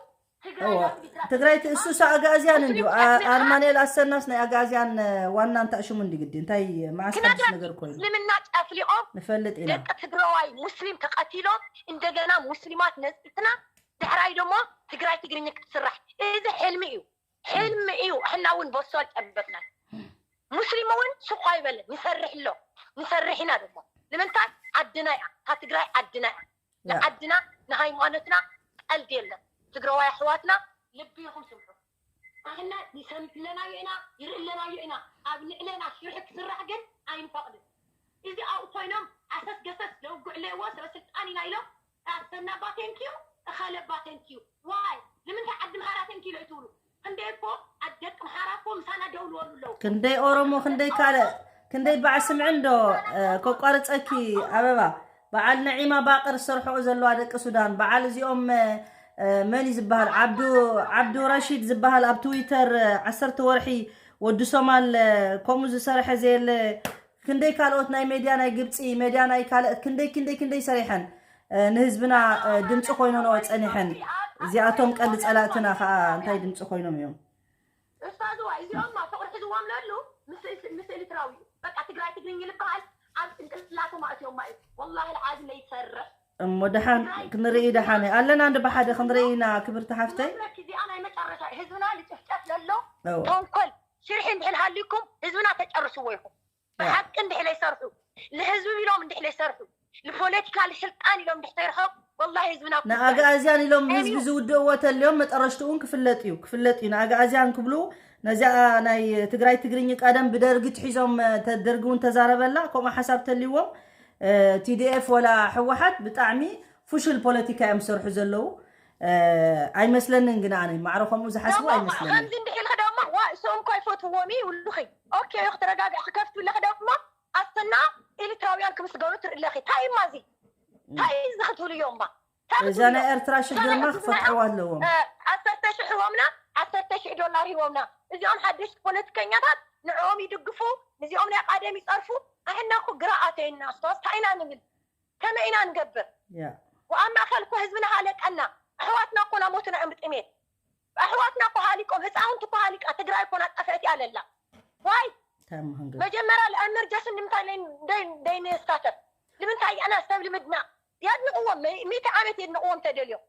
ትግራይ እዋ፣ ዳግም ይትረፍ። ትግራይ ት-፣ እሱስ ኣጋእዝያን እንድዩ። አ-፣ ኣርማንኤል ኣሰናስ ናይ ኣጋእዝያን፣ እ፣ ዋና እንታይ ሽሙ እንዲ ግዲ? እንታይ መዓስ ሓድሽ ክነግረክ፣ ነገር ኮይኑ? እስልምና ጨፍሊቖም ንፈልጥ ኢና። ደቂ ትግራዋይ ሙስሊም ተቐቲሎም፣ እንደገና ሙስሊማት ነፅትና፣ ድሕራይ ደሞ ትግራይ ትግርኝ ክትስራሕ። እዚ ሕልሚ እዩ። ሕልሚ እዩ። ሕና እውን በሱ ኣልጨበጥናን። ሙስሊም እውን ሱቕ ኣይበለን፣ ንሰርሕ ኣሎ። ንሰርሕ ኢና ደሞ። ንምንታይ? ዓድና እያ። እታ ትግራይ ዓድና እያ። ያ። ንዓድና፣ ንሃይማኖትና ቀልዲ የለን። ትግራዋይ ኣሕዋትና ልቢ ኢኹም ስምዑ። ኣህና ንሰምዕ ኣለናዮ ኢና፣ ይርኢ ኣለናዮ ኢና። ኣብ ንዕለና ሽርሒ ክስራሕ ግን ኣይንፈቕድን። እዚ ኣብኡ ኮይኖም ዓሰስ ገሰስ ዘውግዑ ኣለዎ፣ ሰበ ስልጣን ኢና ኢሎም፣ ኣሰና ባቴንኪዩ፣ እኸለ ባቴንኪዩ። ዋይ፣ ንምንታይ ዓዲ ምሃራ ተንኪሎ ይትብሉ? ክንደይ እኮ ኣብ ደቂ ምሓራ እኮ ምሳና ደው ዝበሉ ኣለዉ። ክንደይ ኦሮሞ፣ ክንደይ ካልእ፣ ክንደይ በዓል ስምዒ እንዶ፣ እ፣ ከቋርጸኪ ኣበባ፣ በዓል ነዒማ ባቅር ዝሰርሕኦ ዘለዋ ደቂ ሱዳን፣ በዓል እዚኦም፣ እ፣ እ፣ መን እዩ ዝበሃል? ዓብዱ፣ ዓብዱ ረሺድ ዝበሃል ኣብ ትዊተር፣ እ፣ ዓሰርተ ወርሒ ወዲ ሶማል፣ እ፣ ከምኡ ዝሰርሐ ዘየለ፣ ክንደይ ካልኦት ናይ ሜድያ ናይ ግብፂ፣ ሜድያ ናይ ካልኦት ክንደይ፣ ክንደይ፣ ክንደይ ሰሪሐን፣ እ፣ ንህዝብና፣ እ፣ ድምፂ ኮይኖንኦ ፀኒሐን። እዚኣቶም ቀንዲ ፀላእትና ከዓ እንታይ ድምፂ ኮይኖም እዮም? ኡስታዝዋ፣ እዚኦም ፍቕሪ ሒዝዎም ለሉ ምስ፣ ምስ ኤርትራዊ እዩ። በቃ ትግራይ ትግርኝ ልበሃል ኣብ ጭንቅላቶም ኣእትዮማ እዩ። ወላሂ ልዓዚም ለይሰርሕ። እሞ ደሓን ትግራይ ክንርኢ፣ ደሓን ኣለና እንዲ ብሓደ ክንርኢ ኢና፣ ክብርቲ ሓፍተይ። መድረክ እዚኣ ናይ መጨረሻ እዩ። ህዝብና ልጭፍጨፍ ለሎ እወ። ተንኮል ሽርሒ እንድሕር ሃልዩኩም ህዝብና ተጨርስዎ ኢኹም። ያ። ብሓቂ እንድሕር ለይሰርሑ፣ ንህዝቢ ኢሎም እንድሕር ለይሰርሑ፣ ንፖለቲካ ንስልጣን ኢሎም እንድሕር ተይርኸቡ፣ ወላሂ ህዝብና ክፍለ እዩ። ንኣግኣዝያን ኢሎም ህዝቢ ሕልዩ። ዝውድእዎ ተልዮም መጠረሽትኡ እውን ክፍለጥ እዩ፣ ክፍለጥ እዩ። ንኣግኣዝያን ክብሉ ነዚኣ ናይ ትግራይ ትግርኝ ቀደም ብደርጊ ትሒዞም፣ ተ-፣ ደርጊ እውን ተዛረበላ፣ ከምኡ ሓሳብ ተልይዎም፣ እ፣ ቲ ዲ ኤፍ ወላ ህወሓት ብጣዕሚ ፍሹል ፖለቲካ እዮም ዝሰርሑ ዘለዉ። እ፣ ኣይመስለንን ግን ኣነ ማዕረ ከምኡ ዝሓስቡ ደሞ ኣይመስለንን። ከምዚ እንድሕር ኢልኺ ደሞ፣ ዋ፣ እሶም እኮ ኣይፈትውዎም እዩ ይብሉኺ። ኦኬ፣ ክትረጋግዒ ክከፍቱ ኣለኺ ደሞ፣ ኣሰና ኤርትራውያን ክምስገኑ ትርኢ ኣለኺ። እንታይ እዩ እማ እዚ? እንታይ እዩ እዚ ክትብሉ እዮም እማ? እንታይ እዛ ክትብሉ ናይ እዮም? ኤርትራ ሽግርማ ገለ ክፈትሕዋ ኣለዎም። እ፣ ዓሰርተ ሽሕ ሂቦምና፣ ዓሰርተ ሽሕ ዶላር ሂቦምና። እዚኦም ሓደሽቲ ፖለቲከኛታት ንዕኦም ይድግፉ፣ ንዚኦም ናይ ኣቃደም ይጸርፉ። ኣሕና እኮ ግራ ኣተይና፣ እስቶስ እንታይ ኢና ንብል? ከመይ ኢና ንገብር? ያ ወኣብ ማእከል እኮ ህዝብና ሃለቀና። ኣሕዋትና እኮ ናሞትና እዮም ብጥሜት። ኣሕዋትና እኮ ሃሊቆም፣ ህፃውንቲ እኮ ሃሊቃ፣ ትግራይ እኮ ናጠፈት እያ ለላ። ዋይ ታም ሀንገ መጀመሪያ ለእመርጀስን ንምንታይ ደይንሳተፍ? ንምንታይ ኣና ሰብ ልምድና የድንቅዎም፣ ሚእቲ ዓመት የድንቅዎም ተደልዮም።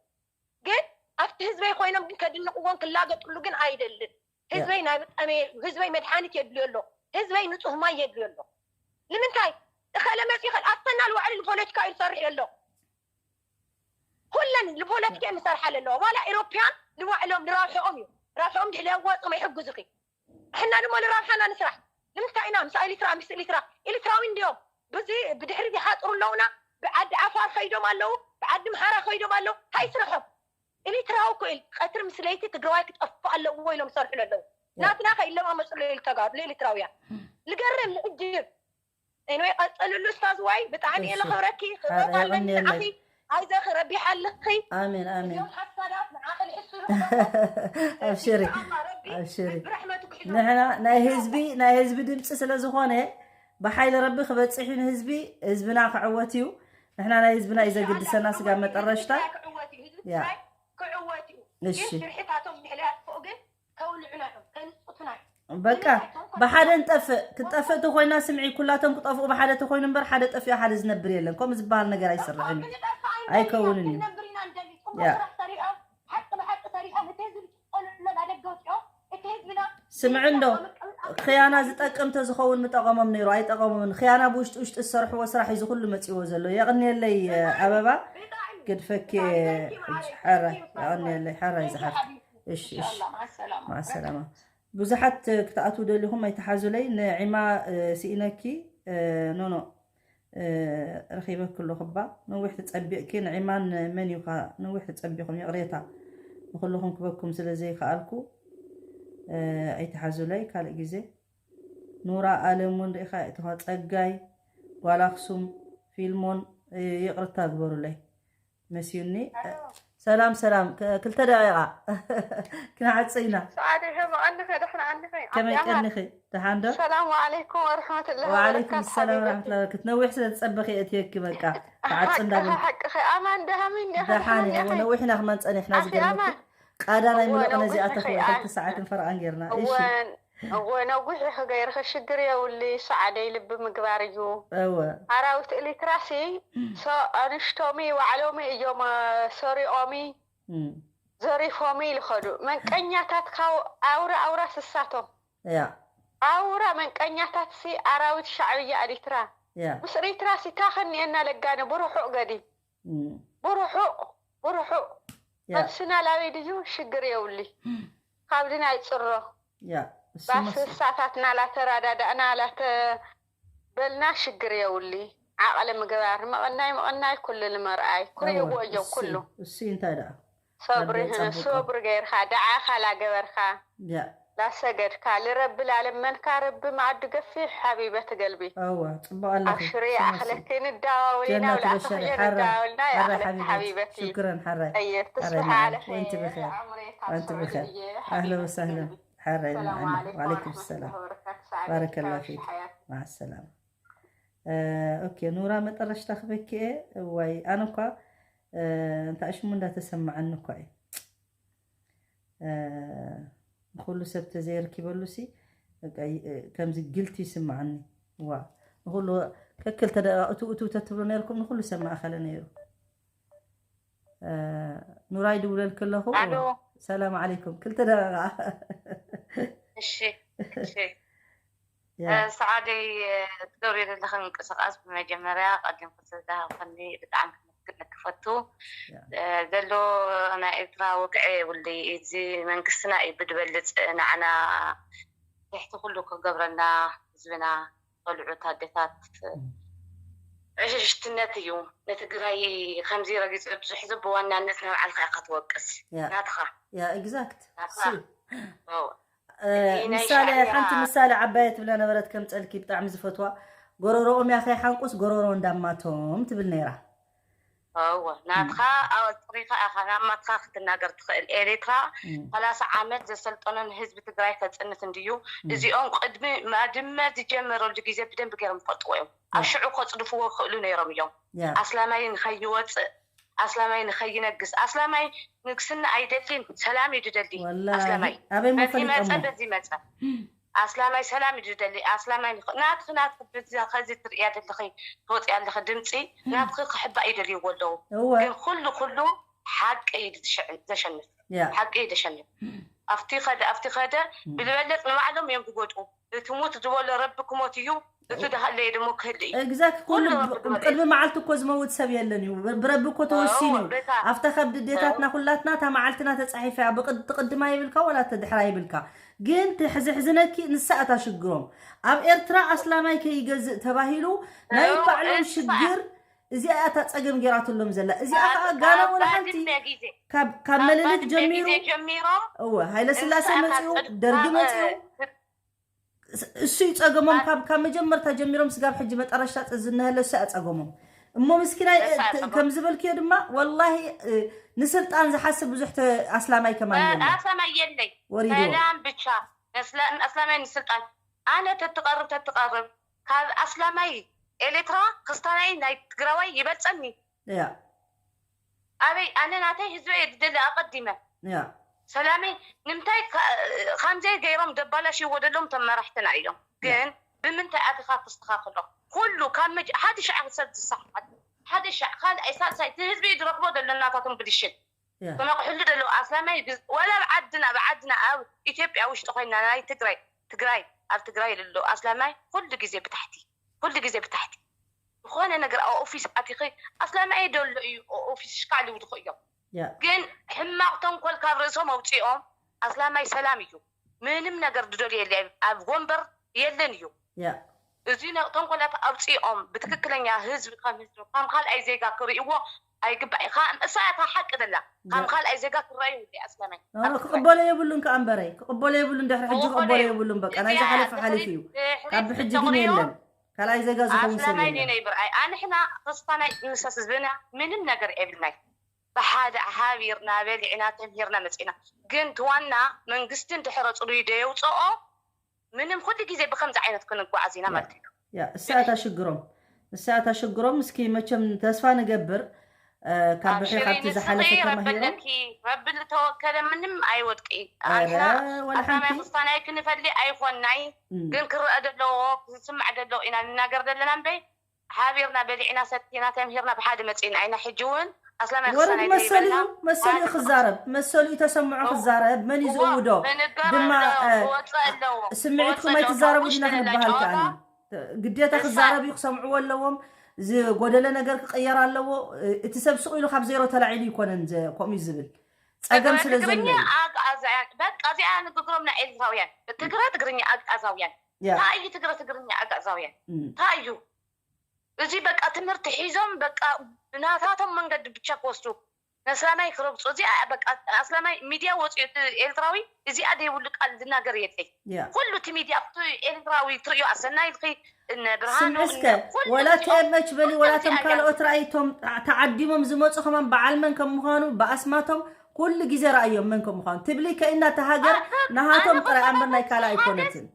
ግን ኣብቲ ህዝበይ ኮይኖም ግን ከድንቅዎም ክላገጥሉ ግን ኣይደልን። ህዝበይ ናይ ብጣሚ ህዝበይ መድሓኒት የድልዮ ኣሎ። ህዝበይ ንጹህ ማይ የድልዮ ኣሎ። ንምንታይ እኸለ መጽኡ ይኸል ኣፈና ልዋዕሊ ንፖለቲካ እዩ ዝሰርሕ ዘሎ። ኩለን ንፖለቲካ ንሰርሓ ኣለዋ። ዋላ ኤሮፕያን ንባዕሎም ንራብሕኦም እዩ። ራብሕኦም ድሕሊ ያዋጽኦም ኣይሕግዙኺ። ሕና ድማ ንራብሓና ንስራሕ። ንምንታይ ኢና ምስ ኤሊትራ ምስ ኤሊትራ ኤሊትራዊ እንዲዮም ብዙ ብድሕሪ ይሓጥሩ ኣለውና። ብዓዲ ዓፋር ከይዶም ኣለዉ፣ ብዓዲ ምሓራ ከይዶም ኣለዉ። እንታይ ስርሖም? ኤሊትራዊ እኮ ኢል ቀትሪ ምስ ለይቲ ትግራዋይ ክጠፍእ ኣለዎ ኢሎም ዝሰርሑ ኣለዉ። ናትና ከይለማመፁ ኢሉ ተጋሩ ኤሊትራውያን ልገርም ልዕጅብ። ኤንወይ ቀፅልሉ እስታዝ ዋይ ብጣዕሚ እየ ለኽብረኪ። ክብረት ኣለኒ ንዓኺ። ኣይዘኺ ረቢሕ ኣለኺ። ኣሜን ኣሜን። እዚኦም ሓሳዳት ንዓኺ ልሕሱ ኣብሽሪ ኣብሽሪ። ንሕና ናይ ህዝቢ ናይ ህዝቢ ድምፂ ስለ ዝኾነ ብሓይሊ ረቢ ክበፅሕ እዩ ንህዝቢ። ህዝብና ክዕወት እዩ። ንሕና ናይ ህዝብና እዩ ዘግድሰና ስጋ መጠረሽታ። ያ ክዕወት እዩ። ግን እሺ ሽርሕታቶም ምሕለ ያጥፍኡ ግን ከውልዑና እዮም ከንፅቱና እዮም። በቃ ብሓደ ንጠፍእ። ክትጠፍእ ተኮይና ስምዒ ኩላቶም ክጠፍኡ ብሓደ ተኮይኑ እምበር ሓደ ጠፊኡ ሓደ ዝነብር የለን። ከምኡ ዝበሃል ነገር ኣይስርሕን እዩ። ኣይከውንን እዩ። ያ ስራሕ ሰሪሖም ሓቂ ብሓቂ ሰሪሖም እቲ ህዝቢ ዝጭቆነሎም ኣደገ ወፂኦም እቲ ህዝብና ስምዒ እንዶ ክያና ዝጠቅም ተዝኸውን ምጠቐሞም ነይሩ። ኣይጠቐሞምን። ክያና ብውሽጢ ውሽጢ ዝሰርሕዎ ስራሕ እዩ ዝኩሉ መፂዎ ዘሎ። የቕንየለይ ኣበባ ግድፈኪ ሕራይ የቕንየለይ ሕራይ ዝሓፍ እሺ እሺ ማሰላማ ብዙሓት ክትኣትዉ ደሊኹም ኣይተሓዙለይ። ንዒማ ስኢነኪ ኖኖ ረኺበኪ ኣለኹ እባ ነዊሕ ተጸቢቕኪ። ንዒማን መን እዩ ኸ ነዊሕ ተጸቢኹም? ይቕሬታ ንኹልኹም ክበኩም ስለ ዘይከኣልኩ ኣይትሓዙለይ። ካልእ ግዜ ኑራ ኣለም እውን ርኢኻ ኢኻ። ጸጋይ ጓል ኣኽሱም ፊልሞን ይቕርታ ግበሩለይ። መስዩኒ። ሰላም ሰላም፣ ክልተ ደቂቃ ክንዓጽ ኢና። ሰዓደይ ከመይ ቀኒኺ? ደሕና ቀኒኺ? ከመይ ቀኒኺ? ደሓን ዶ? ሰላም ዓለይኩም ወረሕመቱላሂ ወዓለይኩም ሰላም ወረሕመቱላሂ ወበረካቱ። ነዊሕ ስለ ዝጸበኺ እየ እትየኪ በቃ። ተዓጽ እንዳበልኩ። ሓቅኺ ኣማን ደሃመይ እንዲኺ? ደሓን እየ። ነዊሕ ኢና ክመንጸን ኢሕና ዝገርመኪ። ቃዳ ናይ ምሉቕ ነዚኣ ተኽወ ክልተ ሰዓትን ፈረቓን ጌርና። እሺ። እወ ነዊሕ ኢኺ ገይርኺ ሽግር የውሊ ሰዓደይ ልቢ ምግባር እዩ። እወ ኣራዊት ኤሊትራሲ ኣንሽቶሚ ባዕሎሚ እዮም ሰሪቆሚ ዘሪፎሚ ይልኸዱ መንቀኛታት ካብ ኣውራ ኣውራ ስሳቶም ያ ኣውራ መንቀኛታት ሲ ኣራዊት ሻዕብያ ኤሊትራ ያ ምስ ኤሪትራ ሲ ካኸኒኤና ለጋነ ብርሑቅ ገዲ እም፣ ብርሑቅ ብርሑቅ ያ ፐርሰናላዊ ድዩ ሽግር የውሊ ካብዚ ናይ ፅሮ ያ እሱ ባስ መስ- ንሳታትና ላተራዳዳእና ላተበልና ሽግር የውሊ ዓቕሊ ምግባር ምቕናይ ምቕናይ ኩሉ ንምርኣይ ክርእይዎ እወ፣ እዮም እሱ ኩሉ እዩ። እሱ እዩ እንታይ ደኣ ሶብሪ ኣደ ህነ ጸብቆ። ሶብሪ ገይርካ ደዓኻ ላገበርካ ያ ላሰገድካ ልረቢ ላለመንካ ረቢ መኣዲ ገፊሕ ሓቢበ ትገልቢ እወ ጽቡቅ ኣለኺ ኣብሽሪ ስማሲ። ኣኽለኪ ንዳዋውል ኢና ጀና ውልኣትኽዮ ትበሸሪ ሓራይ ንዳዋውልና ሓራይ ይኣኽለኪ ሓቢበቲ ሓቢበቲ ሽክረን ሓራይ ጠይብ ሓራይ ትስብሒ ንዓይ ኣለኺ ወንቲ ብኸ ዕምሬታ ወንቲ ብኸ ኣህለ ወሳህለን ሓራይ ሰላም ንዓና ዓለይኩም ወዓለይኩም ሰላም ወረሕመቱላሂ ወበረካቱ። ሰዓደይ ባረከላ ፊክ። ሓያት። ማዓ ሰላም። ኦኬ ኑራ መጠረሽታ ክበኪ እየ። እዋይ ኣነ እኳ እንታይ ሽሙ እንዳተሰማዓኒ እኳ እዩ። ንኹሉ ሰብ ተዘየርኪበሉ ሲ ከምዚ ግልቲ ይስማዓኒ። ዋ ንኹሉ ከክልተ ደቂቃ እቱ እቱ ተትብሉ ነርኩም ንኹሉ ሰብ ማእኸለ ነይሩ። ኑራይ ድውለልክ ኣለኹ። ኣሎ። ሰላም ዓለይኩም። ክልተ ደቂቃ። እሺ፣ እሺ። ያ። እ፣ ሰዓደይ፣ እ፣ ትገብርዮ ዘለኺ ምንቅስቓስ ብመጀመርያ ቀዲምኪ ዝተዛረብክኒ ብጣዕሚ ከመስግነኪ እፈቱ። ያ። እ፣ ዘሎ ናይ ኤርትራ ወግዒ የብሉይ። እዚ መንግስትና እዩ ብድበልጽ ንዓና ትሕቲ ኩሉ ክገብረና ህዝብና ቆልዑት ኣዴታት እም። ዕሽሽትነት እዩ። ንትግራይ ከምዚ ረጊጹ ብዙሕ ህዝቢ ብዋናነት ንባዕልኻ ኢኻ ትወቅስ። ያ። ናትኻ። ያ፣ exact። ናትኻ። ሲ። ኦ። እ፣ እቲ ናይ ምሳሌ፣ ሻዕብያ ሓንቲ ምሳሌ ዓባየ ትብላ ነበረት፣ ከምጸልኪ ብጣዕሚ ዝፈትዋ። ጎሮሮኦም እያ ከይሓንቁስ ጎሮሮ እንዳማቶም ትብል ነይራ። እወ፣ ናትኻ ኣወጥሪኻ ኢኻ ናብ ማትኻ ክትናገር ትኽእል። ኤርትራ እም፣ ሰላሳ ዓመት ዘሰልጠኖ ንህዝቢ ትግራይ ከጽንት እንድዩ። እም፣ እዚኦም ቅድሚ ማድመ ዝጀመረሉ ግዜ ብደንብ ገይሮም ይፈልጥዎ እዮም። ኣብ ያ ሽዑ ከጽድፍዎ ይኽእሉ ነይሮም እዮም። ያ ኣስላማይ ንኸይወፅእ፣ ኣስላማይ ንኸይነግስ፣ ኣስላማይ ንግስና ኣይደልን፣ ሰላም እዩ ዝደሊ። ወላሂ ኣስላማይ ኣበይ በዚ መፀ መፈሊጦሞ በዚ መፀ ኣስላማይ ሰላም እዩ ዝደሊ። ኣስላማይ ንኽ- ናትኺ ናትኺ በዚ ኸዚ ትርእያ ዘለኺ ትወፅያ ኣለኺ ድምፂ ናትኺ ክሕባእ ይደልይዎ ኣለዉ። እወ ግን ኩሉ ኩሉ ሓቂ እዩ ዝሸ- ዘሸንፍ። ያ ሓቂ እዩ ዘሸንፍ። ኣብቲ ኸደ ኣብቲ ኸደ እም፣ ብዝበለፅ ንባዕሎም እዮም ዝጎድኡ። እቲ ሙት ዝበሎ ረቢ ክሞት እዩ፣ እቲ ድሃለየ ድሞ ክህሊ እዩ። exact ኩሉ ኩሉ ብ- ረቢ ዝበሎ እዩ። ቅድሚ መዓልቲ እኮ ዝመውት ሰብ የለን እዩ። ብ- ብረቢ እኮ ተወሲኑ እዎ እዩ። በታ ኣብታ ከብዲ ዴታትና ኩላትና እታ መዓልትና ተፃሒፋ እያ። ብቅድ- ትቅድማ ይብልካ ወላ ተድሕራ ይብልካ። ግን ትሕዝሕዝነኪ ንሳ እታ ሽግሮም። ኣብ ኤርትራ ኣስላማይ ከይገዝእ ተባሂሉ ናይ እዎ ባዕሎም እሳ ሽግር እዚኣ እያ እታ ፀገም ገይራትሎም ዘላ። እዚኣ ካብ ከዓ ጋና ካብ ወላ ሓንቲ ባድመ ግዜ ካብ ካብ ካብ መለሊት ባድመ ጀሚሩ ግዜ ጀሚሮም እወ ሃይለ ስላሴ እንስሳት መፂኡ ኣፀድ ደርጊ ካብ መፂኡ እስ- እሱ ይፀገሞም። ካብ ካብ መጀመርታ ጀሚሮም ስጋብ ሕጂ መጠረሽታ ዝነሀለ እሱ ኣፀገሞም። እሞ ምስኪናይ እሳ እ፣ ት- ኣፀገሞም ከም ዝበልክዮ ድማ ወላሂ እ፣ ንስልጣን ዝሓስብ ብዙሕ ተ- ኣስላማይ ከማን የለን። ኣስላማይ የለይ ወሪድዎ ሰላም ብቻ ነስላ- ኣስላማይ ንስልጣን ኣነ ተትቐርብ ተትቐርብ ካብ ኣስላማይ ኤሌትራ ክስታናይ ናይ ትግራዋይ ይበልፀኒ። ያ ኣበይ ኣነ ናተይ ህዝበይ እየ ዝደሊ ኣቐዲመ ያ ሰላመይ ንምንታይ ካ- ከምዚ ገይሮም ደባላሽዎ ደሎም ተመራሕትና እዮም። ያ ግን ብምንታይ ኣቲኻ ተስተኻኽሎ? ኩሉ ካብ መጅ- ሓደ ሻዕ ሰብ ዝሰሓት ሓደ ሻዕ ካልኣይ ሳልሳይ እቲ ህዝቢ ዝረኽቦ ዘሎ እናታቶም ብልሽት ያ ክነቕሕሉ ደለዉ ኣስላማይ ግዝ- ወላ ኣብ ዓድና ኣብ ዓድና ኣብ ኢትዮጵያ ውሽጢ ኮይና ናይ ትግራይ ትግራይ ኣብ ትግራይ ዘሎ ኣስላማይ ኩሉ ግዜ ብታሕቲ ኩሉ ግዜ ብታሕቲ ዝኾነ ነገር ኣብ ኦፊስ ኣቲኺ ኣስላማይ ደሎ እዩ ኦ- ኦፊስ ሽካዕ ልውድኹ እዮም ያ ግን ሕማቕ ተንኮል ካብ ርእሶም ኣውፂኦም ኣስላማይ ሰላም እዩ ምንም ነገር ዝደልዮ የለ ኣብ ወንበር የለን እዩ ያ እዚ ነ- ተንኮላት ኣውፂኦም ብትክክለኛ ህዝቢ ከም ህዝቢ ከም ካልኣይ ዜጋ ክርእይዎ ኣይግባእ እዩ። ካብ እሳ እታ ሓቂ ደላ ካብ ያ ካልኣይ ዜጋ ክረኣዩ ውዲ ኣስላማይ ኖ ኣብ ኖ ትግራይ ክቕበሎ የብሉን ከኣ እምበረይ ክቕበሎ የብሉን ድሕሪ ሕጂ ዝኾነ ክቕበሎ እዩ የብሉን በቃ እዚ ናይዚ ኣ- ሓለፈ ድሕሪ ሓሊፉ እዩ። ድሕሪ ካብ ብሕጂ ግን ተቕርዮ የለን ካልኣይ ዜጋ ዝኸውን ሰብ ኣስላማይ የለን። ነይብር ኣይ ኣንሕና ክርስታናይ ምሰስ ህዝብና ምንም ነገር የብልናይ ብሓደ ሓቢርና በሊዕና ተምሂርና መፂና ግን ትዋና መንግስትን ድሕረ ፅሩይ ደየውፅኦ ምንም ኩሉ ግዜ ብከምዚ ዓይነት ክንጓዓዝ ኢና ማለት እዩ። ያ እሳታ ሽግሮም እሳታ ሽግሮም እስኪ መቸም ተስፋ ንገብር እ፣ ካብ ብሒ ኣብሽሪ ካብቲ ንስኺ ዝሓለፈ ረቢ ተማሂሮም ኣለኪ ረቢ ዝተወከለ ምንም ኣይወድቂ ኧረ ኣሕና ወላ ኣስላማይ ሓንቲ ክስታናይ ክንፈልይ ኣይኮንናይ እም፣ ግን ክረአ ዘለዎ ዝስማዕ ዘለዎ ኢና ንናገር ዘለና እምበይ ሓቢርና በሊዕና ሰቲና ተምሂርና ብሓደ መፂና ኢና ሕጂ እውን ኣስላማይ ወረድ ክስታናይ መሰሉ እዩ ተይበልና መሰሉ እዩ ኣነ ክዛረብ መሰሉ እዩ ተሰምዖ እዎ ክዛረብ መን እዩ እዎ ዝእውዶ ምንጋር ድማ ኣለዎ እ፣ ክወፅእ ኣለዎ ስምዒትኩም ክወፅእ ኣለዎ ካብ ኣይትዛረቡ ውሽጢ ዲና ንላ ክበሃል ጨዋታ ከኣኒ ግዴታ እሳ ክዛረብ እዩ ክሰምዕዎ ኣለዎም ዝጎደለ ነገር ክቅየር ኣለዎ እ፣ እቲ ሰብ ስቕ ኢሉ ካብ ዜሮ ተላዒሉ ይኮነን ዘ- ከምኡ እዩ ዝብል ጸገም ትግረ ስለ ትግርኛ ዘሎ እዩ ኣግኣዛውያን በቃ እዚኣ ንግግሮም ናይ ኤርትራውያን ትግረ ትግርኛ ኣግኣዛውያን ያ እንታይ እዩ ትግረ ትግርኛ ኣግኣዛውያን እም፣ እንታይ እዩ እዚ በቃ ትምህርቲ ሒዞም በቃ ብናታቶም መንገዲ ብቻ ክወስዱ ነስላማይ ክረግፁ እዚኣ በቃ ኣስላማይ ሚድያ ወፂኡ እቲ ኤርትራዊ እዚኣ ደይብሉ ቃል ዝናገር የለይ ያ ኩሉ እቲ ሚድያ እቲ ኤርትራዊ ትርእዮ ኣሰናይ ኢልኺ እነ ብርሃኑ ስምዒ እስከ እነ ኩሉ ወላ እዚኦም ቴመች በሊ ኩሉ ወላ ቶም እዚኣ እያ ካልኦት ረኣይቶም ተዓ- ተዓዲሞም ዝመፁ ከማን በዓል መን ከም ምዃኑ ብኣስማቶም ኩሉ ግዜ ረኣዮም መን ከም ምዃኑ ትብሊ ከኢና እታ ሃገር ኣታ- ናሃቶም ኣነ ጥራይ ኣምበር ናይ ክሳብ ካልእ ሓደ ኣይኮነትን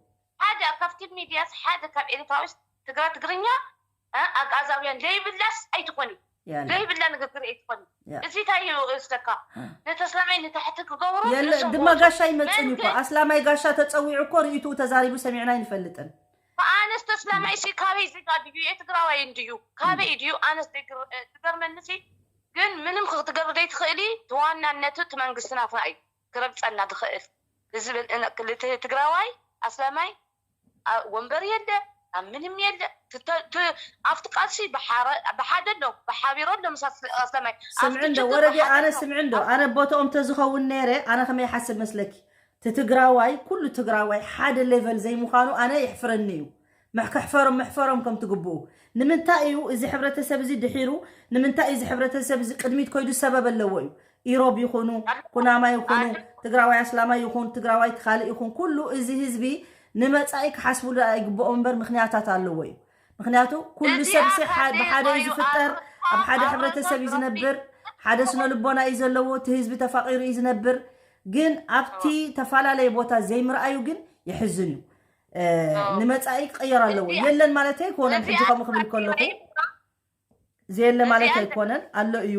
ሓደ ካብቲ ሚድያስ ሓደ ካብ ኤርትራዊስ ትግራ ትግርኛ እ፣ ኣግኣዛውያን ዘይብላስ ኣይትኾኒ ያለ ዘይብላ ንግግር ኣይትኾኒ ያ እዚ እንታይ እዩ ስተካ ነተስላማይ ንታሕቲ ክገብሩ የለ ንሶም ድማ ክወፁ ጋሻ ይመፅን እዩ እኮ መንግስት ኣስላማይ ጋሻ ተፀዊዑ እኮ ርእይትኡ ተዛሪቡ ሰሚዕና ኣይንፈልጥን ኣነስ ተስላማይ ሲ ካበይ ዜጋ ድዩ የትግራዋይ እንድዩ ካበይ ድዩ ኣነስ ዘይግር- እ፣ ትገርመኒ ሲ ግን ምንም ክትገብር ዘይትኽእሊ ተዋናነቱ እቲ መንግስትና ፍና እዩ ክረግፀና ዝኽእል እዚ ብል እነ- ክልተ ትግራዋይ ኣስላማይ ኣብ ወንበር የለ ኣብ ምንም የለ ትተ- ት- ኣብቲ ቃልሲ ብሓረ- ብሓደ ኣሎ ብሓቢሮ ኣሎ ምስ ኣስ- ኣስላማይ ኣብቲ ስምዒ እንዶ ችግር ወረዲ ብሓደ ኣነ ኣሎ ስምዒ እንዶ ኣብቲ ኣነ ቦታኦም ተዝኸውን ነይረ ኣነ ከመይ ይሓስብ መስለኪ እቲ ትግራዋይ ኩሉ ትግራዋይ ሓደ ሌቨል ዘይምዃኑ ኣነ የሕፍረኒ እዩ መሕ- ክሕፈሮም መሕፈሮም ከም ትግብኡ ንምንታይ እዩ እዚ ሕብረተሰብ እዚ ድሒሩ ንምንታይ እዩ እዚ ሕብረተሰብ እዚ ቅድሚት ኮይዱ ሰበብ ኣለዎ እዩ ኢሮብ ይኹኑ ኩናማ ይኹኑ ትግራዋይ ኣስላማይ ይኹን ትግራዋይ ካልእ ይኹን ኩሉ እዚ ህዝቢ ንመፃኢ ክሓስብሉ ኣይግብኦም እምበር ምክንያታት ኣለዎ እዩ ምክንያቱ ኩሉ እዚ ሰብሲ ኣካል ብሓደ እዩ እዩ ዝፍጠር ኣቶ ኣብ ሓደ ሕብረተሰብ እዩ ዝነብር። ሓደ ስነ ልቦና እዩ ዘለዎ። እቲ ህዝቢ ተፋቂሩ እዩ ዝነብር። ግን ኣብቲ ተፈላለየ ቦታ ዘይምርኣዩ ግን የሕዝን እዩ። ንመጻኢ ክቀየር ኣለዎ። የለን ማለት ኣይኮነን። ሕጂ ከምኡ ክብል ከለኹ ዘየለ ማለት ኣይኮነን፣ ኣሎ እዩ።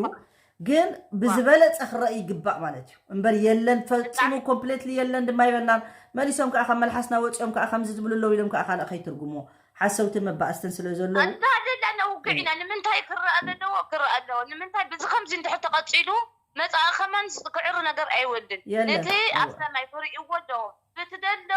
ግን ብዝበለጸ ክረእ ይግባእ ማለት እዩ። እምበር የለን ፈጺሙ ኮምፕሌትሊ የለን ድማ ይበልናን። መሊሶም ከዓ ካብ መልሓስና ወፂኦም ከዓ ከምዚ ዝብሉ ኣለዉ ኢሎም ከዓ ካልእ ከይትርጉሞ ሓሰውትን መባእስትን ስለ ዘለዉ እንዳለና ነውግዕ ኢና። ንምንታይ ክረአ ዘለዎ ክረአ ኣለዎ። ንምንታይ ብዚ ከምዚ እንድሕር ተቐፂሉ መፃኢ ከማን ክዕሪ ነገር ኣይወድን። እቲ ኣብ ሰማይ ክርእይዎ ኣለዎ። ብትደሎ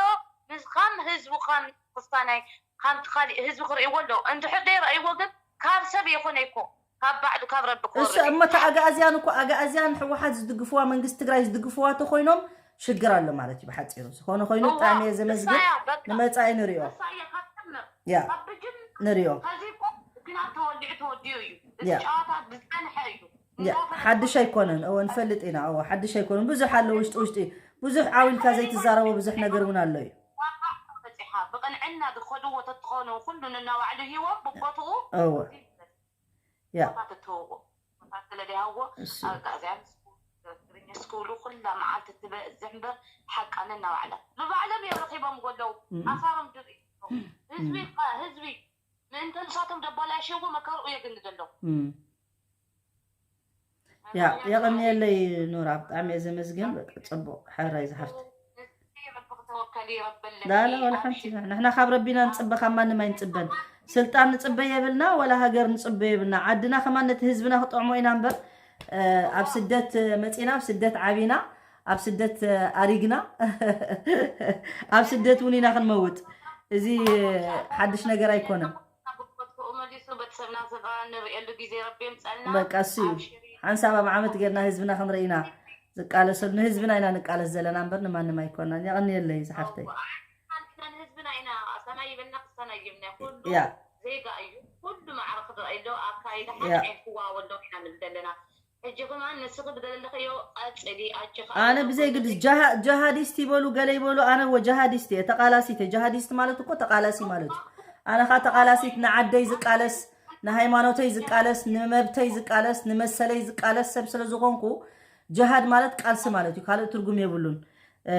ምስኻም ህዝቡ ከም ክስታናይ ካብ ካሊእ ህዝቢ ክርእይዎ ኣለዎ። እንድሕር ደይረእይዎ ግን ካብ ሰብ የኾነ ይኮ ካብ ባዕሉ ካብ ረቢ እሱ ክወርድ እዩ። እሞ እቲ ኣግኣዝያን እኮ ኣግኣዝያን ህወሓት ዝድግፍዋ መንግስቲ ትግራይ ዝድግፍዋ ተኮይኖም ሽግር ኣሎ ማለት እዩ። ብሓፂሩ ዝኾነ ኮይኑ እዋ፣ ብጣዕሚ እየ እሳ ዘመስግን። እያ በቃ። ንመፃኢ ንሪኦ እሳ እያ ካብ ትምር። ያ። ካብ ብጅም ንሪኦ። ከዚ እኮ ግና ተወሊዑ ተወዲኡ እዩ። እቲ ያ። ጨዋታ ዝፀንሐ እዩ። ያ። እንዳፈለጥኩ ሓድሽ ኣይኮነን። እወ ንፈልጥ ኢና። እወ ሓድሽ ኣይኮነን። ብዙሕ ኣሎ ውሽጢ ውሽጢ ብዙሕ ዓው ኢልካ ዘይትዛረቦ ብዙሕ ነገር እውን ኣሎ እዩ። ዋጋ በፂሓ ብቅንዕና ዝኸድዎ ተትኾኑ ኩሉ ነናባዕሉ ሂቦም ብቦትኡ እወ ያ። ቦታ ተተውዎ። ቦታ ስለደይሃዎ እሱ። ኣጋዚያን ስኩሉ፣ ትግርኛ ስኩሉ ኩላ መዓልቲ ትበዝሕ እምበር ሓቃ ነናባዕላ። ብባዕሎም እዮም ረኺቦም ጎለዉ። እም። ኣሳሮም ድርኢ። ህዝቢ እም። ኸ-፣ ህዝቢ ምእንተ ንሳቶም ደባላሽዎ መከርኡ የግኒ ዘሎ። እም። ያ፣ የቐንየለይ ኖራ፣ ብጣዕሚ እየ ዘመስግን። በቃ፣ ጽቡቕ፣ ሕራይ ዝሓፍቲ። ላላ፣ ወላ ሓንቲ፣ ንሕና ካብ ረቢና ንጽበ፣ ካብ ማንም ኣይንጽበን። ስልጣን ንጽበ የብልና፣ ወላ ሃገር ንጽበ የብልና። ዓድና ከማን ነቲ ህዝብና ክጠቕሞ ኢና እምበር፣ እ፣ ኣብ ስደት መጺና፣ ኣብ ስደት ዓቢና፣ ኣብ ስደት ኣሪግና፣ ኣብ ስደት እውን ኢና ክንመውት። እዚ ሓድሽ ነገር ኣይኮነን። ብቦትኡ መሊሱ ቤተሰብና ስድራ ንርእየሉ ግዜ ረቢ የምፀልና። በቃ እሱ እዩ። ኣብሽሪ። ሓንሳብ ኣብ ዓመት ጌርና ህዝብና ክንርኢ ኢና ዝቃለሰሉ። ንህዝብና ኢና ንቃለስ ዘለና እምበር ንማንም ኣይኮናን። የቐንየለይ ዝሓፍተይ። ኣዎ፣ ኣይ፣ ንሕና ንህዝብና ኢና፣ ሰማይ ይበልና ክስታና ይብልና። ኩሉ ያ። ዜጋ እዩ። ኩሉ ማዕረ ክረአ ኣሎ። ኣካይዳ ያ። ሓደ ዓይነት ክዋወሎም ኢና ንብል ዘለና። ሕጂ ከማን ንስኺ ብዘለኽዮ ቀጽሊ፣ ኣጆኺ ኣነ ኣለኹ። ብዘይ ግድስ ጀሃ-፣ ጀሃዲስት ይበሉ ገለ ይበሉ፣ ኣነ ወ ጀሃዲስት እየ፣ ተቃላሲት እየ። ጀሃዲስት ማለት እኮ ተቃላሲ ማለት እዩ። ኣነ ኸዓ ተቃላሲት ንዓደይ ዝቃለስ፣ ንሃይማኖተይ ዝቃለስ፣ ንመብተይ ዝቃለስ፣ ንመሰለይ ዝቃለስ ሰብ ስለ ዝኾንኩ ጀሃድ ማለት ቃልሲ ማለት እዩ። ካልእ ትርጉም የብሉን። እ፣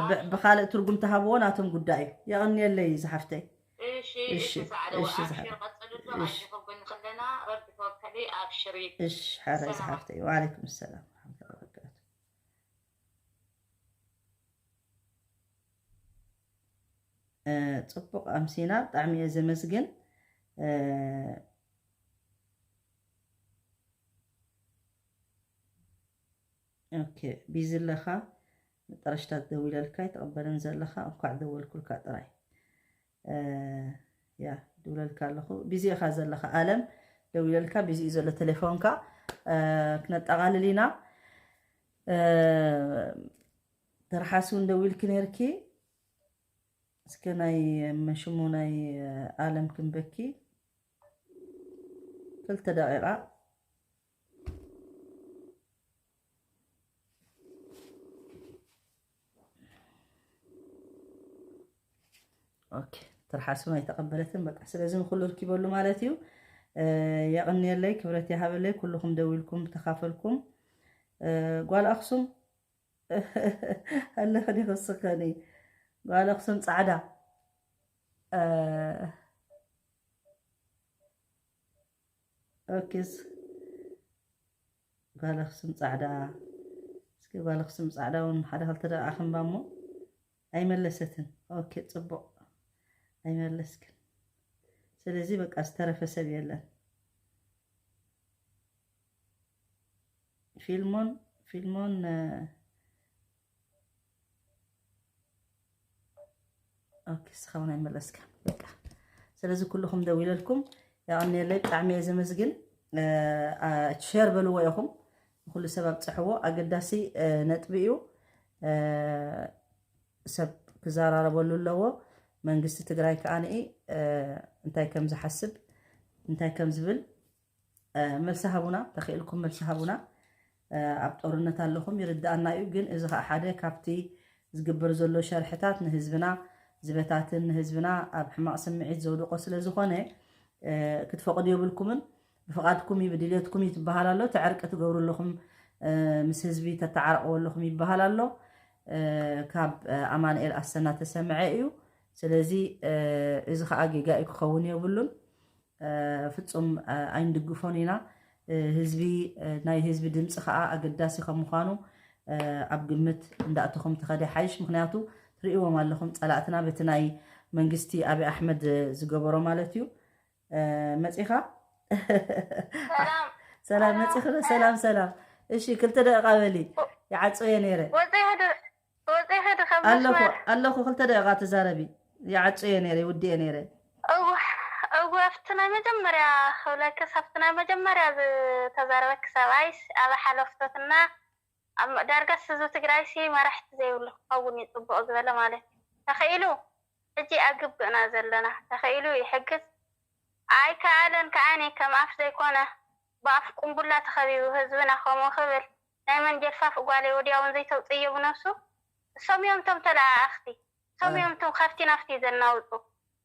ብ-፣ ብኻልእ ትርጉም ተሃብዎ ናቶም ጉዳይ እዩ። የቐንየለይ ዝሓፍተይ። እሺ፣ እሺ፣ እሺ፣ ሰዓደ፣ እሺ፣ ወኣብሽር፣ ዝሓፍተይ። ቀጽልሉ፣ እሺ። ኣጆኺ ኣብ ጎንኺ ኣለና፣ ረቢ ተወከሊ፣ ኣብሽሪ። እሺ፣ ሓራይ ሰላም። ዝሓፍተይ። ወዓለይኩም ሰላም ወረሕመቱላሂ ወበረካቱ። እ፣ ጽቡቕ ኣምሲና፣ ብጣዕሚ እየ ዘመስግን። እ፣ ኦኬ፣ ቢዚ ኣለኻ፣ መጠረሽታ ደዊለልካ ኣይተቐበለን ዘለኻ፣ እንኳዕ ደወልኩልካ ጥራይ። እ፣ ያ፣ ይድውለልካ ኣለኹ። ቢዚ ኢኻ ዘለኻ ኣለም፣ ደዊለልካ፣ ቢዚ እዩ ዘሎ ቴሌፎንካ። እ፣ ክነጠቓልል ኢና። እ፣ ትርሓስ እውን ደዊልኪ ነይርኪ። እስከ ናይ መሽሙ ናይ ኣለም ክንበኪ ክልተ ደቂቃ። ኦኬ፣ ትርሓስ እውን ኣይተቐበለትን። በቃ፣ ስለዚ ንኹሉ ርኪበሉ ማለት እዩ። እ፣ የቐንየለይ፣ ክብረት ይሃበለይ፣ ኩልኹም ደዊልኩም ተኻፈልኩም። እ፣ ጓል ኣኽሱም ኣለኺ ዲኺ? ስኸኒ ጓል ኣኽሱም ጻዕዳ። እ፣ ኦኬ፣ ስ-፣ ጓል ኣኽሱም ጻዕዳ። እስኪ ጓል ኣኽሱም ጻዕዳ እውን ሓደ ክልተ ደቂቃ ክንባ እሞ ኣይመለሰትን። ኦኬ፣ ጽቡቕ፣ ኣይመለስክን። ስለዚ በቃ ዝተረፈ ሰብ የለን። ፊልሞን፣ ፊልሞን፣ እ፣ ኦኬ፣ እስኻ እውን ኣይመለስካን። በቃ፣ ስለዚ ኩልኹም ደዊለልኩም የቐንየለይ፣ ብጣዕሚ እየ ዘመስግን። እ፣ አ፣ ሼር በልዎ ኢኹም፣ ንኹሉ ሰብ ኣብፅሕዎ። ኣገዳሲ፣ እ፣ ነጥቢ እዩ። እ፣ ሰብ ክዘራረበሉ ኣለዎ። መንግስቲ ትግራይ ከኣ ንኢ፣ እ፣ እንታይ ከም ዝሓስብ፣ እንታይ ከም ዝብል፣ እ፣ መልሲ ሃቡና፣ ተኽኢልኩም መልሲ ሃቡና። እ፣ ኣብ ጦርነት ኣለኹም፣ ይርድኣና እዩ፣ ግን እዚ ኸኣ ሓደ ካብቲ ዝግበር ዘሎ ሸርሕታት ንህዝብና ዝበታትን ንህዝብና ኣብ ሕማቕ ስምዒት ዘውድቆ ስለ ዝኾነ፣ እ፣ ክትፈቕዱ የብልኩምን። ብፍቓድኩም እዩ ብድልየትኩም እዩ ትበሃል ኣሎ። እቲ ዕርቂ ትገብሩ ኣለኹም፣ እ፣ ምስ ህዝቢ ተተዓረቕዎ ኣለኹም ይበሃል ኣሎ። እ፣ ካብ፣ እ፣ ኣማኑኤል ኣሰና ተሰምዐ እዩ። ስለዚ፣ እ፣ እዚ ኸኣ ጌጋ እዩ ክኸውን የብሉን። እ፣ ፍጹም፣ እ፣ ኣይንድግፎን ኢና። እ፣ ህዝቢ፣ እ፣ ናይ ህዝቢ ድምፂ ኸኣ ኣገዳሲ ከም ምዃኑ፣ እ፣ ኣብ ግምት እንዳእተኹም ተኸደ ሓይሽ። ምኽንያቱ ትርእይዎም ኣለኹም ጸላእትና በቲ ናይ መንግስቲ ኣብይ ኣሕመድ ዝገበሮ ማለት እዩ። እ፣ መጺኻ? ሰላም። ሰላም ሰላም። መጺኺ ዶ? ሰላም ሰላም። እሺ ክልተ ደቂቃ በሊ። ይዓጽየ ነይረ። ወፂኺ ዶ? ወፂኺ ዶ ካብ ኣለኹ መስመር? ኣለኹ ክልተ ደቂቃ ተዛረቢ። ይዓጽየ ነይረ፣ ይውድየ ነይረ። እዋ እዋ ኣብቲ ናይ መጀመርያ ክብለክስ ኣብቲ ናይ መጀመርያ ዝተዛረበኪ ሰብኣይስ ኣብ ሓለፍቶትና ኣብ ዳርጋስ ህዝቢ ትግራይሲ መራሕቲ ዘይብሉ ክኸውን እዩ ፅቡቕ ዝበለ ማለት እዩ። ተኽኢሉ ሕጂ ኣብ ግብእና ዘለና ተኽኢሉ ይሕግዝ ኣይከኣለን ከዓኒ ከም ኣፍ ዘይኮነ ብኣፍ ቁምቡላ ተኸቢቡ ህዝብና ከምኡ ክብል ናይ መን ጀልፋፍ ጓለይ ወዲያውን ዘይተውፅዮ ብነብሱ እሶም እዮም እቶም ተለኣኣኽቲ እሶም እዮም እቶም ካብቲ ናብቲ ዘናውፁ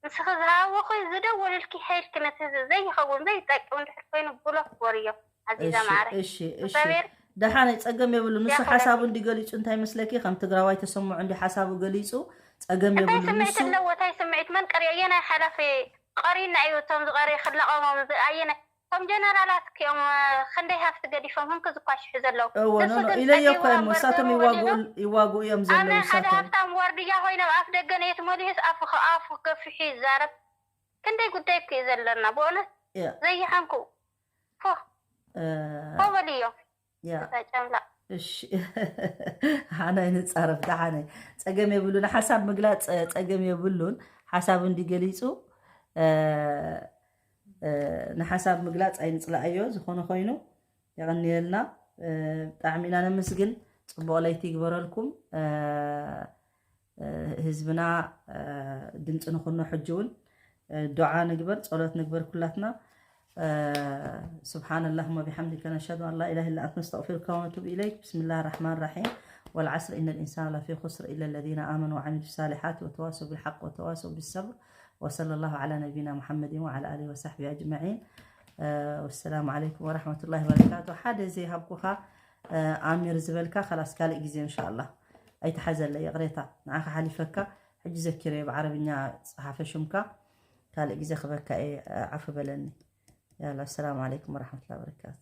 ንስኺ ዝሃወኺ ዝደወልልኪ ሄድኪ ነቲ ህዝቢ ዘይኸውን ዘይጠቅም እንድሕር ኮይኑ ብሎክ ወርዮ ዓዚዛ እሺ ማዕረ እሺ እሺ እግዚኣብሔር ደሓነ ጸገም የብሉ። ንሱ ያኸለኪ። ሓሳቡ እንዲገሊጹ እንታይ መስለኪ? ከም ትግራዋይ ተሰምዑ እንዲ ሓሳቡ ገሊጹ ጸገም እንታይ የብሉ። ስምዒት ንሱ ኣለዎ እንታይ ስምዒት መን ቀሪ ኣየናይ ሓላፊ ቀሪና እዩ እቶም ዝቀሪ ክለቐሞም ዝ- ኣየናይ እቶም ጀነራላት ክዮም ክንደይ ሃፍቲ ገዲፎም ህንክ ዝኳሽሑ ዘለዉ እወ ንሱ ኖ ኖ ግን ኢለዮ እኮ ጸጊቡ እሞ ንሳቶም ኣንበርገሩ ይዋግኡ ይዋግኡ እዮም ዘለዉ ኣነ ሓደ ንሳቶም። ሃብታም ዋርድያ ኮይነ ኣብ ኣፍ ደገ ነየት መሊስ ኣፉ ኣፉ ከፊሑ ይዛረብ ክንደይ ጉዳይ እኮ እዩ ዘለና ብእውነት ያ ዘይሓንኩ ፎ እ፣ ፎ በልዮ ያ እታ ጨምላቕ እሺ ሓናይ ንጻረፍ ደሓነ ጸገም የብሉን። ሓሳብ ምግላጽ ጸ- ጸገም የብሉን። ሓሳብ እንዲገሊጹ እ፣ እ፣ ንሓሳብ ምግላጽ ኣይንጽላእዮ። ዝኾነ ኮይኑ የቐንየልና። እ፣ ብጣዕሚ ኢና ነመስግን። ጽቡቕ ለይቲ ይግበረልኩም። እ፣ እ፣ ህዝብና እ፣ ድምፂ ንኹኖ። ሕጂ እውን እ፣ ዱዓ ንግበር፣ ጸሎት ንግበር ኩላትና። እ፣ سبحان اللهم وبحمدك نشهد أن لا إله إلا أنت نستغفرك ونتوب إليك. بسم الله الرحمن الرحيم. والعصر إن الإنسان لفي خسر إلا الذين آمنوا وعملوا الصالحات وتواصوا بالحق وتواصوا بالصبر. وصلى الله على نبينا محمد وعلى آله وصحبه أجمعين. እ፣ والسلام عليكم ورحمة الله وبركاته. ሓደ ዘይሃብኩኻ እ፣ ኣሚር ዝበልካ ከላስ ካልእ ግዜ እንሻላ ኣይትሓዘለ ይቕሬታ ንዓኻ ሓሊፈካ ሕጂ ዘኪረዮ ብዓረብኛ ጸሓፈ ሽምካ ካልእ ግዜ ክበካ እየ እ፣ ዓፉ በለኒ ያላ ኣሰላሙ ዓለይኩም ወረሕመቱላ ወበረካቱ